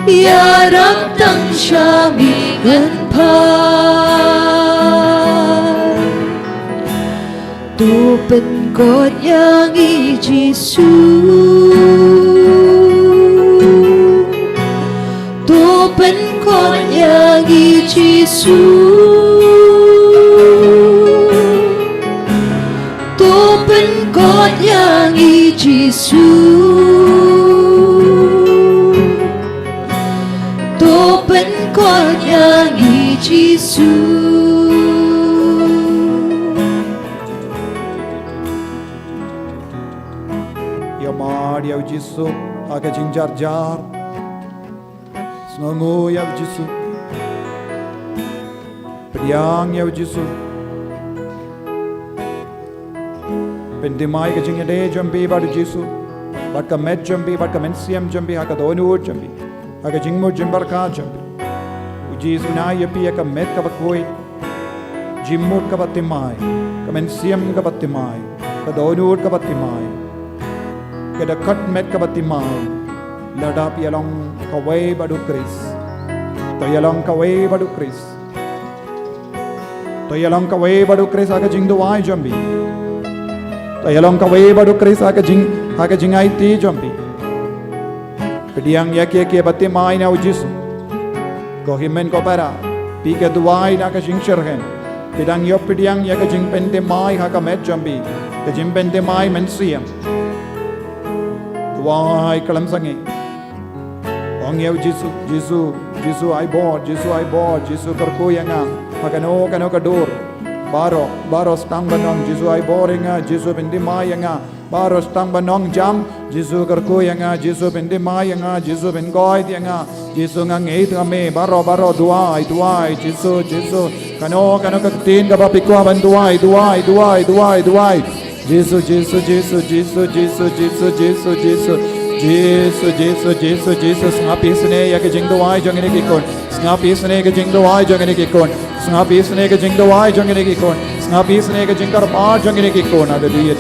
Ïarap tang sha mi ngan pha. To pynkoit ïa ngi Jisu. To pynkoit ïa ngi Jisu. To pynkoit ïa ngi Jisu. To pynkoit ïa ngi Jisu. Ïamad ïa u Jisu ha ka jingjarjar. Sngewnguh ïa u Jisu. Pdiang ïa u Jisu. Pynthymmai ka jingïadei jong phi bad u Jisu. Bad ka met jong phi, bad ka mynsiem jong phi, ha ka dohnud jong phi. Ha ka jingmut jingpyrkhat jong phi. U Jisu un ai ïa phi ïa ka met kaba khuid. Jingmut kaba thymmai, ka mynsiem kaba thymmai, ka dohnud kaba thymmai, ka dkhot met kaba thymmai. Lada phi ïalong kawei bad u Khrist. To ïalong kawei bad u Khrist. To ïalong kawei bad u Khrist ha ka jingduwai jong phi. To ïalong kawei bad u Khrist ha ka jing, ha ka jingaiti jong phi. Pdiang ïa kiei kiei ba thymmai na u Jisu. Ko hynmen ko para, phi ka duwai na ka jingsyrhem. Phi dang ïoh pdiang ïa ka jingpynthymmai ha ka met jong phi. Ka jingpynthymmai mynsiem. Wai khlem sangeh. Ong ïa u Jisu, Jisu, Jisu ai bor, Jisu ai bor, Jisu kyrkhu ïa nga. Ha kano kano ka dur. Baroh, baroh sdang ban ong, Jisu ai bor ïa nga, Jisu pyndem ïa nga. Baroh sdang ban ong jam, Jisu kyrkhu ïa nga, Jisu pyndem ïa nga, Jisu pynkoit ïa nga. Jisu nga ngeit ha me, baroh, baroh, duwai, duwai, Jisu, Jisu. Kano, kano ka ktien kaba phi kwah ban duwai, duwai, duwai, duwai, duwai. Jisu, Jisu, Jisu, Jisu, Jisu, Jisu, Jisu, Jisu. Jisu, Jisu, Jisu, Jisu. Sngap isynei ïa ka jingduwai jong kine ki khun. Sngap isynei ka jingduwai jong kine ki khun. Sngap isynei ka jingduwai jong kine ki khun. Sngap isynei ka jingkyrpad jong kine ki khun. Haleluya.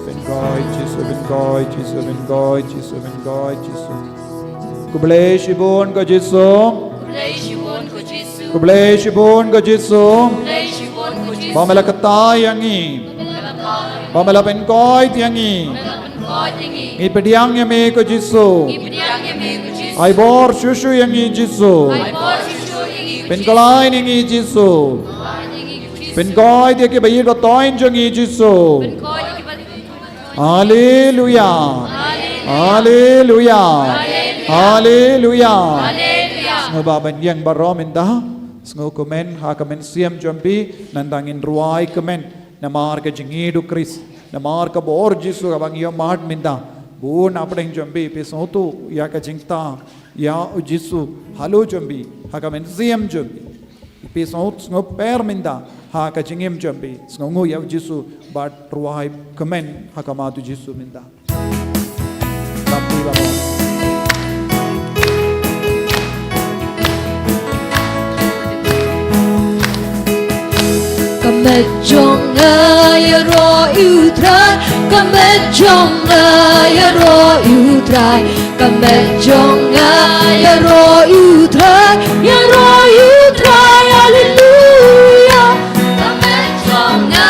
Pynkoit Jisu, pynkoit Jisu, pynkoit Jisu, pynkoit Jisu. Khublei shibun ko Jisu. Khublei shibun ko Jisu. Khublei shibun ko Jisu. Khublei shibun ko Jisu. Ba me la kata ïa ngi. Ba me la kata ïa ngi. Ba me la pynkoit ïa ngi. Ba me la pynkoit ïa ngi. Ngi pdiang ïa me ko Jisu. Ngi pdiang ïa me ko Jisu. Ai bor shuh shuh ïa ngi Jisu. Ai bor shuh shuh ïa ngi ko Jisu. Pynkylla ïa ngi Jisu. Pynkylla ïa ngi ko Jisu. Pynkoit ïa kiba ïeit ba thoiñ jong ngi Jisu. Pynkoit ïa kiba Haleluya. Haleluya. Haleluya. Haleluya. Sngewbha ban ïeng baroh mynta. Sngewkmen ha ka mynsiem jong phi, nangta ngin rwai kmen namar ka jingïeit u Khrist, namar ka bor Jisu kaba ngi ïohmad mynta. Bun hapdeng jong phi, phi sngewthuh ïa ka jingktah ïa u Jisu halor jong phi, ha ka mynsiem jong phi. Phi sngew, sngewper mynta ha ka jingim jong phi, sngewnguh ïa u Jisu bad rwai kmen ha khmat u Jisu mynta. Bad phi ba mo. Ka met jong nga ïaroh ïa u Trai, ka met jong nga ïaroh ïa u Trai. Ka met jong nga ïaroh ïa u Trai, ïaroh ïa u Trai, haleluya. Ka met jong nga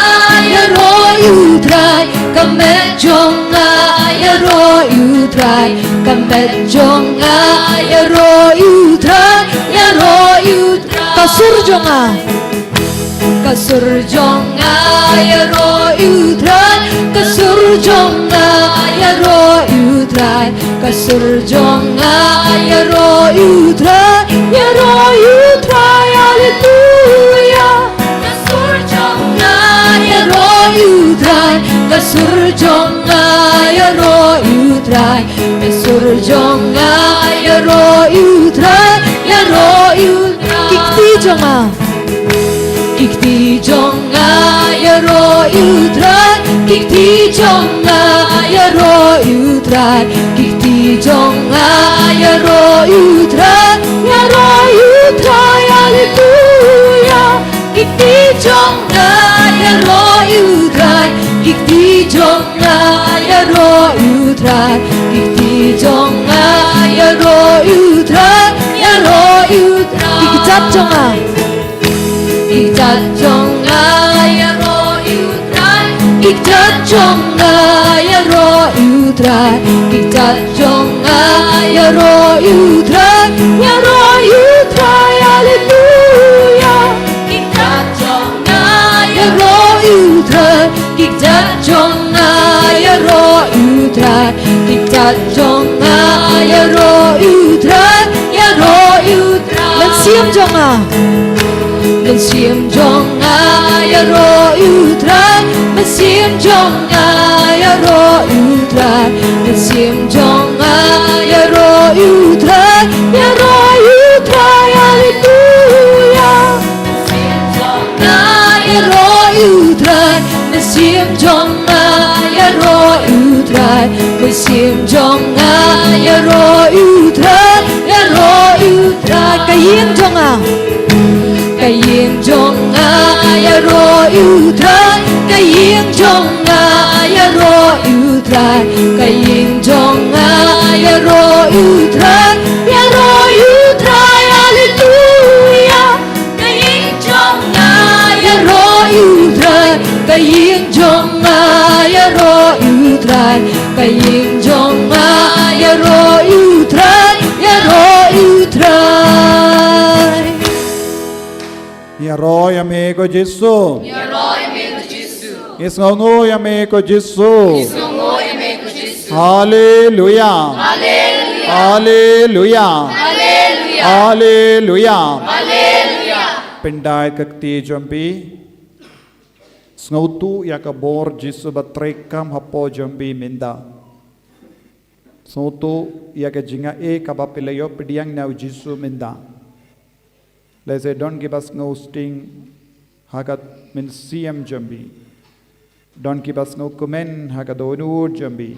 ïaroh ïa u Trai, ka met jong nga ïaroh ïa u Trai, ka met jong nga ïaroh ïa u Trai, ïaroh ïa u Trai. Ka sur jong nga. Ka sur jong nga ïaroh ïa u Trai, ka sur jong nga ïaroh ïa u Trai, ka sur jong nga ïaroh ïa u Trai, ïaroh ïa u Trai, haleluya. Ka sur jong nga ïaroh ïa u Trai, ka sur jong nga ïaroh ïa u Trai, ka sur jong nga ïaroh ïa u Trai, ïaroh ïa u Trai. Ki kti jong nga. Ki kti jong nga ïaroh ïa u Trai, ki kti jong nga ïaroh ïa u Trai, ki kti jong nga ïaroh ïa u Trai, ïaroh ïa u Trai, haleluya. Ki kti jong nga ïaroh ïa u Trai, ki kti jong nga ïaroh ïa u Trai, ki kti jong nga ïaroh ïa u Trai, ïaroh ïa u Trai. Ki kjat jong nga. Ki kjat jong nga ïaroh ïa u Trai, ki kjat jong nga ïaroh ïa u Trai, ki kjat jong nga ïaroh ïa u Trai, ïaroh ïa u Trai, haleluya. Ki kjat jong nga ïaroh ïa u Trai, ki kjat jong nga ïaroh ïa u Trai, ki kjat jong nga ïaroh ïa u Trai, ïaroh ïa u Trai. Mynsiem jong nga. Mynsiem jong nga ïaroh ïa u Trai, mynsiem jong nga ïaroh U Trai, mynsiem jong nga ïaroh ïa u Trai, ïaroh ïa u Trai, haleluya. Mynsiem jong nga ïaroh ïa u Trai, mynsiem jong nga ïaroh ïa u Trai, mynsiem jong nga ïaroh ïa u Trai, ïaroh ïa u Trai. Ka ïing jong nga, ka ïing jong nga ïaroh ïa u Trai, ka ïing jong nga ïaroh ïa u Trai, ka ïing jong nga ïaroh ïa u Trai, ïaroh ïa u Trai, haleluya. Ka ïing jong nga ïaroh ïa u Trai, ka ïing jong nga ïaroh ïa u Trai, ka ïing jong nga ïaroh ïa u Trai, ïaroh ïa u Trai. Ïaroh ïa me ko Jisu. Ïaroh ïa me ko Jisu. Ngi sngewnguh ïa me ko Jisu. Ngi sngewnguh ïa me ko Jisu. Haleluya. Haleluya. Haleluya. Haleluya. Haleluya. Haleluya. Pyndait ka kti jong phi. Sngewthuh ïa ka bor Jisu ba treikam hapoh jong phi mynta. Sngewthuh ïa ka jingai kaba phi la ïoh pdiang na u Jisu mynta. Lehse don kiba sngewsting ha ka mynsiem jong phi. Don kiba sngewkmen ha ka dohnud jong phi.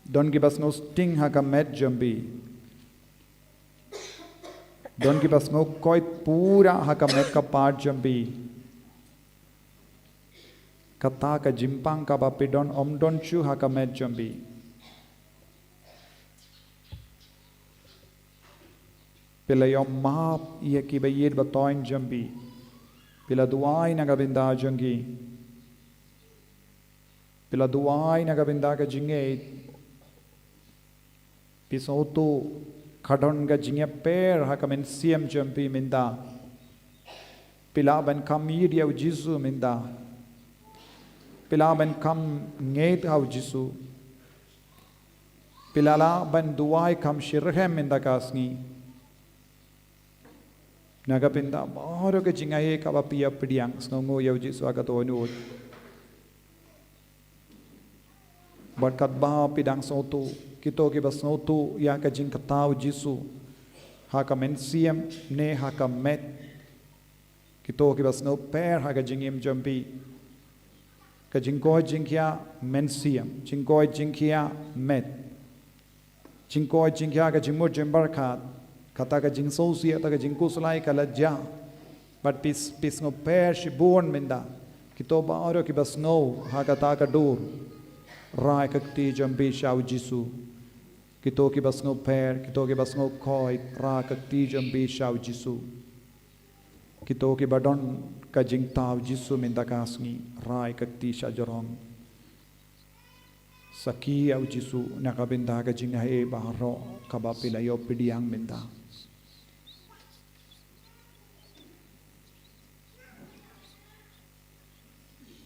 Don kiba sngewsting ha ka met jong phi. Don kiba sngewkoit pura ha ka met ka pat jong phi. Kata ka jingpang kaba phi don ym don shuh ha ka met jong phi. Phi la ïoh map ïa kiba ïeit ba thoiñ jong phi. Phi la duwai na ka bynta jong ki. Phi la duwai na ka bynta ka jingngeit. Phi sngewthuh ka don ka jingïapher ha ka mynsiem jong phi mynta. Phi lah ban kham ïeit ïa u Jisu mynta. Phi lah ban kham ngeit ha u Jisu. Phi lah lah ban duwai kham shitrhem mynta ka sngi. Na ka bynta baroh ka jingai kaba phi ïa pdiang, sngewnguh ïa u Jisu ha ka dohnud. Bad katba phi dang sngewthuh, kito kiba sngewthuh ïa ka jingkata u Jisu ha ka mynsiem ne ha ka met. Kito kiba sngewpher ha ka jingim jong phi. Ka jingkoit jingkhiah mynsiem, jingkoit jingkhiah met. Jingkoit jingkhiah ka jingmut jingpyrkhat, kata ka jingsngewsih, kata ka jingkhuslai ka la jia. Bad phi, phi sngewpher shibun mynta. Kito baroh kiba sngew ha kata ka dur, rai ka kti jong phi sha u Jisu. Kito kiba sngewpher, kito kiba sngewkoit, rai ka kti jong phi sha u Jisu. Kito kiba don ka jingkata u Jisu mynta ka sngi, rai ka kti sha jrong. Sakhi ïa u Jisu na ka bynta ka jingai baroh kaba phi la ïoh pdiang mynta.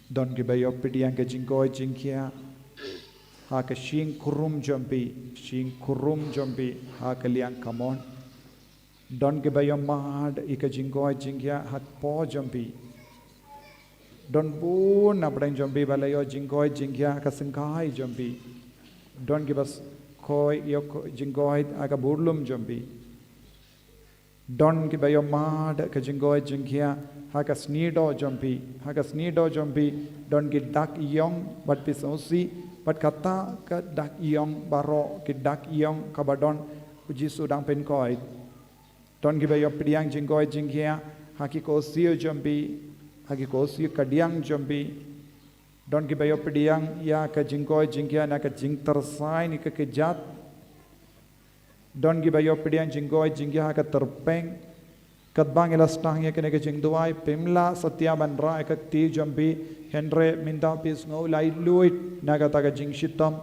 Don kiba ïoh pdiang ka jingkoit jingkhiah ha ka shynrang jong phi, shynrang jong phi ha ka liang kamon. Don kiba ïoh mad ïa ka jingkoit jingkhiah ha ka por jong phi. Don bun na pdeng jong phi ba la ïoh jingkoit jingkhiah ha ka syngkai jong phi. Don kiba s-, koit ïoh ko-, jingkoit ha ka burlum jong phi. Don kiba ïoh mad ka jingkoit jingkhiah ha ka sniewdoh jong phi, ha ka sniewdoh jong phi. Don ki dak ïong bad phi sngewsih, bad kata ka dak ïong baroh ki dak ïong kaba don u Jisu dang pynkoit. Don kiba ïoh pdiang jingkoit jingkhiah ha ki korsiew jong phi, ha ki korsiew kadiang jong phi. Don kiba ïoh pdiang ïa ka jingkoit jingkhiah na ka jingtyrsa ne ka kjat. Don kiba ïoh pdiang jingkoit jingkhiah ha ka tyrpeng. Katba ngi la sdang ïa kane ka jingduwai, phim lah satia ban rah ïa ka kti jong phi, hynrei mynta phi sngew laitluid na kata ka jingshitom.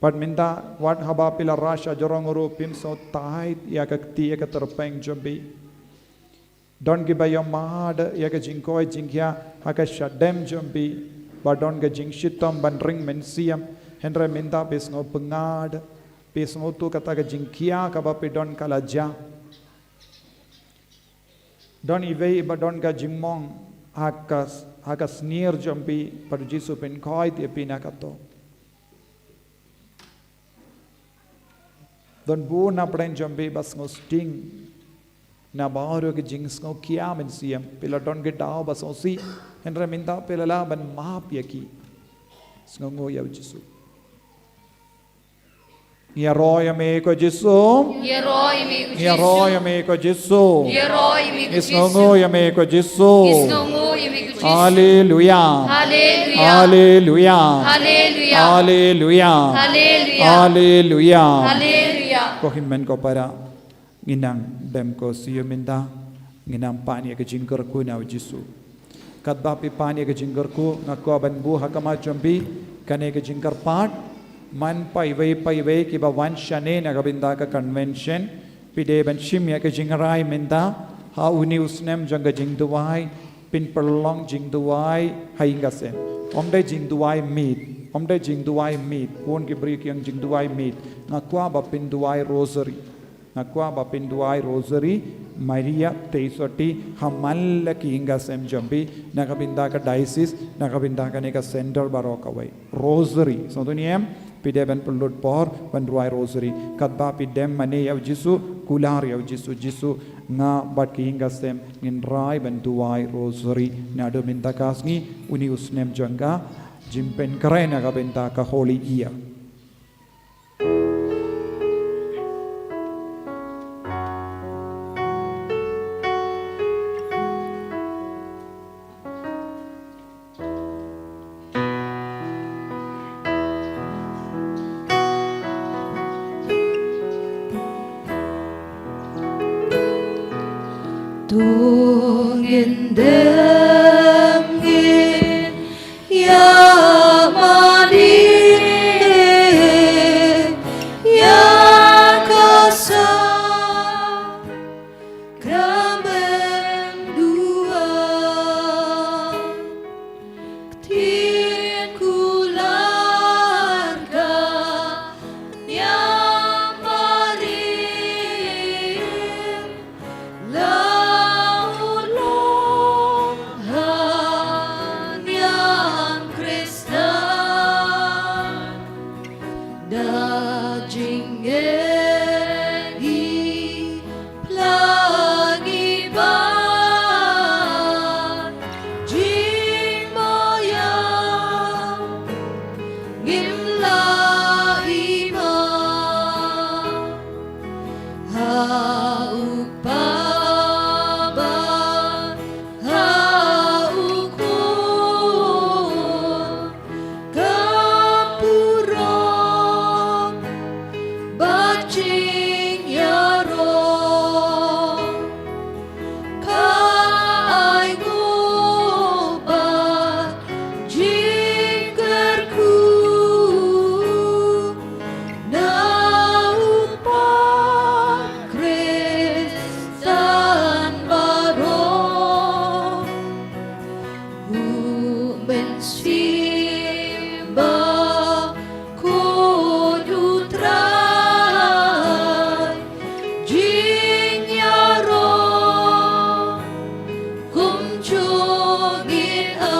Bad mynta wat haba phi la rah sha jrong ruh phim sngew tait ïa ka kti ïa ka tyrpeng jong phi. Don kiba ïoh mad ïa ka jingkoit jingkhiah ha ka shadem jong phi, ba don ka jingshitom ban ring mynsiem, hynrei mynta phi sngew pyngngad, phi sngewthuh kata ka jingkhiah kaba phi don ka la jia. Don iwei iba don ka jingmong ha ka, ha ka snier jong phi, bad u Jisu u pynkhiah ïa phi na kato. Don bun na pdeng jong phi ba sngewsting na baroh ki jingsngewkhia mynsiem, phi la don ki daw ba sngewsih, hynrei mynta phi la lah ban map ïa ki. Sngewnguh ïa u Jisu. Ïaroh ïa me ko Jisu. Ïaroh ïa me ko Jisu. Ïaroh ïa me ko Jisu. Ïaroh ïa me ko Jisu. Sngewnguh ïa me ko Jisu. Sngewnguh ïa me ko Jisu. Haleluya. Haleluya. Haleluya. Haleluya. Haleluya. Haleluya. Haleluya. Haleluya. Ko hynmen ko para. Ngin nang dem ko shuh mynta, ngin nang pan ïa ka jingkyrkhu na u Jisu. Katba phi pan ïa ka jingkyrkhu, nga kwah ban buh ha khmat jong phi kane ka jingkyrpad. Man paiwei paiwei kiba wan shane na ka bynta ka convention, phi dei ban shim ïa ka jingrai mynta, ha une u snem jong ka jingduwai, phin pynlong jingduwai ha ïing ka sem. Ym dei jingduwai miet, ym dei jingduwai miet, bun ki briew ki ong jingduwai miet. Nga kwah ba phin duwai rosary. Nga kwah ba phin duwai rosary, Maria theisotti, ha man la ki ïing ka sem jong phi, na ka bynta ka diocese, na ka bynta kane ka center baroh kawei. Rosary, sngewthuh ne em, phi dei ban pynlut por ban duwai rosary. Katba phi dem mane ïa u Jisu, kular ïa u Jisu, Jisu, nga bad ki ïing ka sem ngin rai ban duwai rosary. Naduh mynta ka sngi, une u snem jong ka jingpynkhreh na ka bynta ka Holy Year. To ngin dem ngin ïa mane ïa ka sa kramen dua. Ktien kular ka Niam Maria, la u long ha Niam Khristan. Da jingeh i pla ngi ba jingmaïa ngim la i ma. Ha u Kpa bad ha u Khun ka burom bad jingïaroh, ka ainguh bad jingkyrkhu na u Kpa Khristan baroh. U Mynsiem Bakhuid U Trai, jingïaroh kumjuh ngin ai.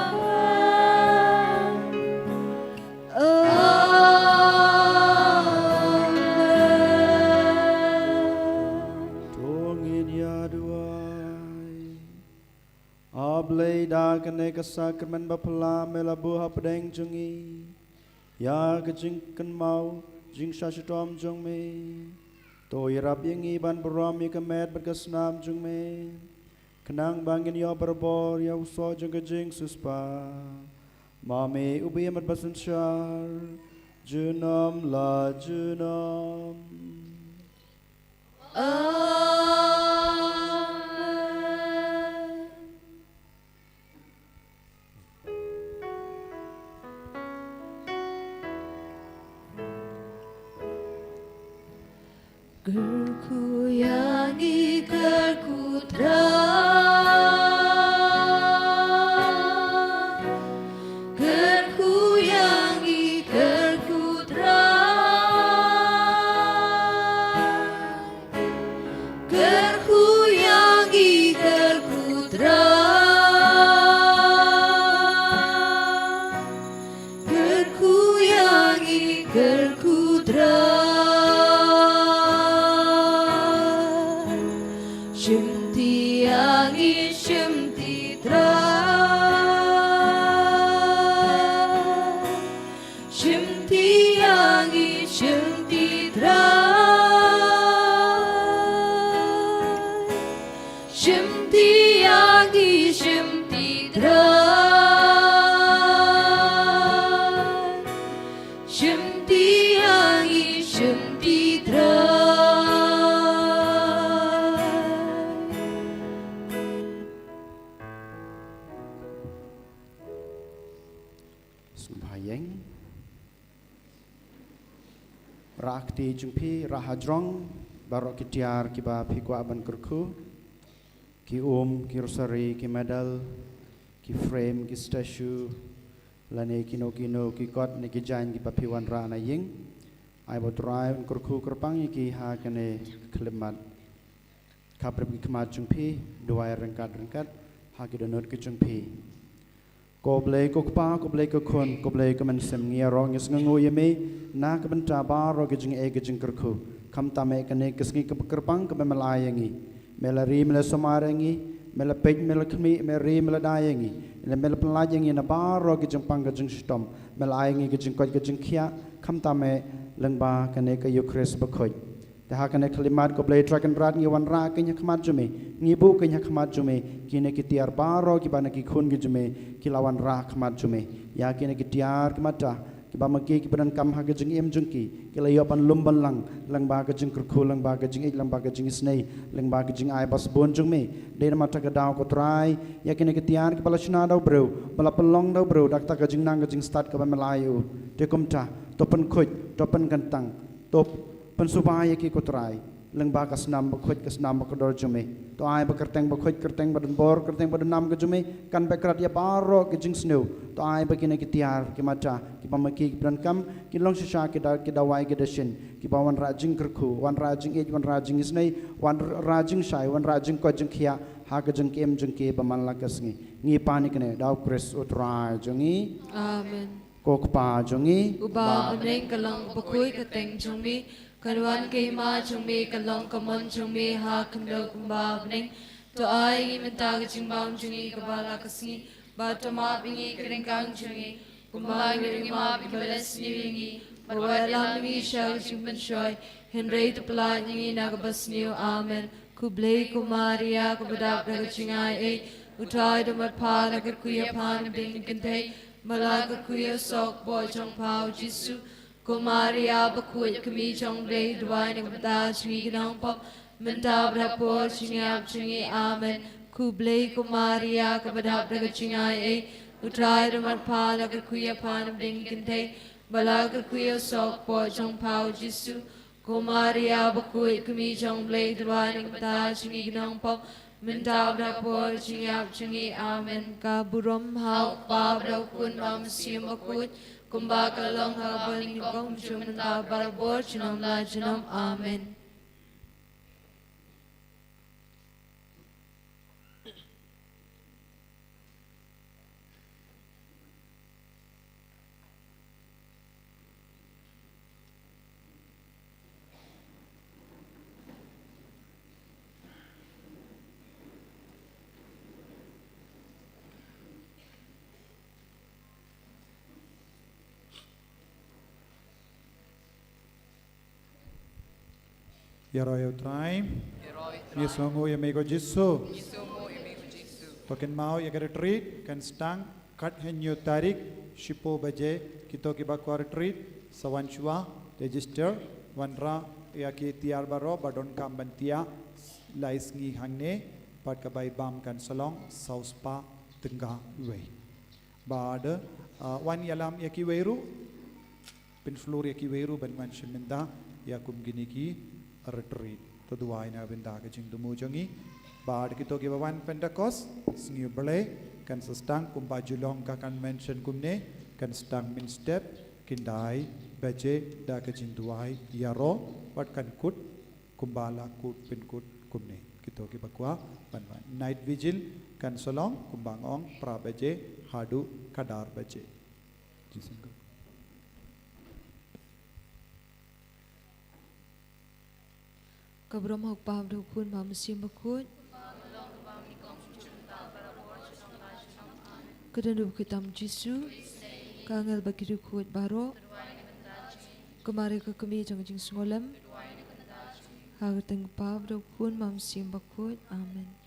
Amen. Amen. To ngin ïa duwai. A Blei, da kane ka sakramen bapla me la buh hapdeng jong ngi ïa ka jingkynmaw jingshah shitom jong me. To ïarap ïa ngi ban burom ïa ka met bad ka snam jong me, khnang ba ngin ïoh barabor ïa u soh jong ka jingsiewspah. Ma me uba ïeit bad ba synshar junom la junom. Amen. Kyrkhu ïa ngi, kyrkhu Trai. Kyrkhu ïa ngi, kyrkhu Trai. Shimti ïa ngi, shimti Trai. Sngewbha ïeng. Rah kti jong phi, rah hajrong, baroh ki tiar kiba phi kwah ban kyrkhu. Ki um, ki rosary, ki medal, ki frame, ki statue, lane kino kino ki kot ne ki jaiñ kiba phi wanrah na ïing. Ai ba U Trai un kyrkhu kyrpang ïa ki ha kane ka khyllipmat. Khapbrip ki khmat jong phi, duwai ryngkat ryngkat ha ki dohnud ki jong phi. Ko Blei ko Kpa, ko Blei ko Khun, ko Blei ko Mynsiem, ngi ïaroh ngi sngewnguh ïa me na ka bynta baroh ki jingeh ki jingkyrkhu. Khamtam eh kane ka sngi kaba kyrpang kaba me la ai ïa ngi. Me la ri, me la sumar ïa ngi, me la peit, me la khmih, me la ri, me la da ïa ngi. Me la pynlait ïa ngi na baroh ki jingpang ki jingshitom. Me la ai ïa ngi ki jingkoit ki jingkhiah, khamtam eh lyngba kane ka Ïukharist bakhuid. Te ha kane ka khyllipmat ko Blei Trai Kynrad ngi wanrah keiñ ha khmat jong me, ngi buh keiñ ha khmat jong me, kine ki tiar baroh kiba na ki khun ki jong me, ki la wanrah ha khmat jong me. Ïa kine ki tiar ki mata, kiba ma ki kiba donkam ha ka jingim jong ki, ki la ïoh ban lum ban lang, lyngba ka jingkyrkhu, lyngba ka jingïeit, lyngba ka jingisynei, lyngba ka jingai ba sbun jong me. Dei na mata ka daw ko Trai, ïa kine ki tiar kiba la shna da u briew, ba la pynlong da u briew, da kata ka jingnang ka jingstad kaba me la ai u. Te kumta, to pynkhuid, to pynkyntang, to pynsuba ïa ki ko Trai, lyngba ka snam bakhuid ka snam bakordor jong me. To ai ba kyrteng bakhuid, kyrteng badonbor, kyrteng badonnam ka jong me kan beh krad ïa baroh ki jingsniew. To ai ba kine ki tiar ki mata kiba ma ki kiba donkam kin long shisha ki da, ki dawai ki dashin kiba wanrah jingkyrkhu, wanrah jingïeit, wanrah jingisynei, wanrah jingshai, wanrah jingkoit jingkhiah ha ka jingim jong ki ba man la ka sngi. Ngi pan ïa kane da u Khrist u Trai jong ngi. Amen. Ko Kpa jong ngi uba ha bneng, ka long bakhuid ka kyrteng jong me, kan wan ka hima jong me, kan long ka mon jong me ha khyndew kumba ha bneng. To ai ïa ngi mynta ka jingbam jong ngi kaba la ka sngi, bad to map ïa ngi ki ryngkang jong ngi, kumba ngi ruh ngi map ïa kiba la sniew ïa ngi, bad wat ïalam ïa ngi sha ka jingpynshoi, hynrei to pyllait ïa ngi na kaba sniew. Amen. Khublei ko Maria, kaba dap da ka jingaiei, U Trai u don bad pha, la kyrkhu ïa pha na pdeng ki kynthei, bad la kyrkhu ïa u soh kpoh jong pha u Jisu. Ko Maria bakhuid, ka kmie jong U Blei, duwai na ka bynta jong ngi ki nongpop, mynta bad ha por jingïap jong ngi. Amen. Khublei ko Maria, kaba dap da ka jingaiei, U Trai u don bad pha, la kyrkhu ïa pha na pdeng ki kynthei, bad la kyrkhu ïa u soh kpoh jong pha u Jisu. Ko Maria bakhuid, ka kmie jong U Blei, duwai na ka bynta jong ngi ki nongpop, mynta bad ha por jingïap jong ngi. Amen. Ka burom ha U Kpa bad ha U Khun bad ha U Mynsiem Bakhuid, kumba ka la long ha kaba nyngkong, mynta bad barabor, junom la junom. Amen. Ïaroh ïa U Trai. Ngi sngewnguh ïa me ko Jisu. To kynmaw ïa ka retreat kan sdang kat hynñiew tarik shiphew baje. Kito kiba kwah retreat sa wan shuwa, register, wanrah ïa ki tiar baroh ba donkam ban thiah lai sngi hangne, bad ka bai bam kan sa long saw spah tyngka iwei. Bad, ah, wan ïalam ïa kiwei ruh, pynflur ïa kiwei ruh ban wan shim bynta ïa kum kine ki retreat. To duwai na ka bynta ka jingthmu jong ngi. Bad kito kiba wan Pentecost, sngi U Blei kan sa sdang kumba ju long ka convention kumne, kan sdang mynstep, khyndai baje da ka jingduwai ïaroh, bad kan kut kumba la kut pynkut kumne. Kito kiba kwah ban wan. Night vigil kan sa long kumba nga ong, phra baje haduh khatar baje. Ka burom ha U Kpa bad ha U Khun bad ha U Mynsiem Bakhuid. Ka don ruh ha ka kti U Jisu. Ka angel bad ki riewkhuid baroh, ka Maria ka kmie jong ka jingsngewlem. Ha ka kyrteng U Kpa bad ha U Khun bad ha U Mynsiem Bakhuid. Amen.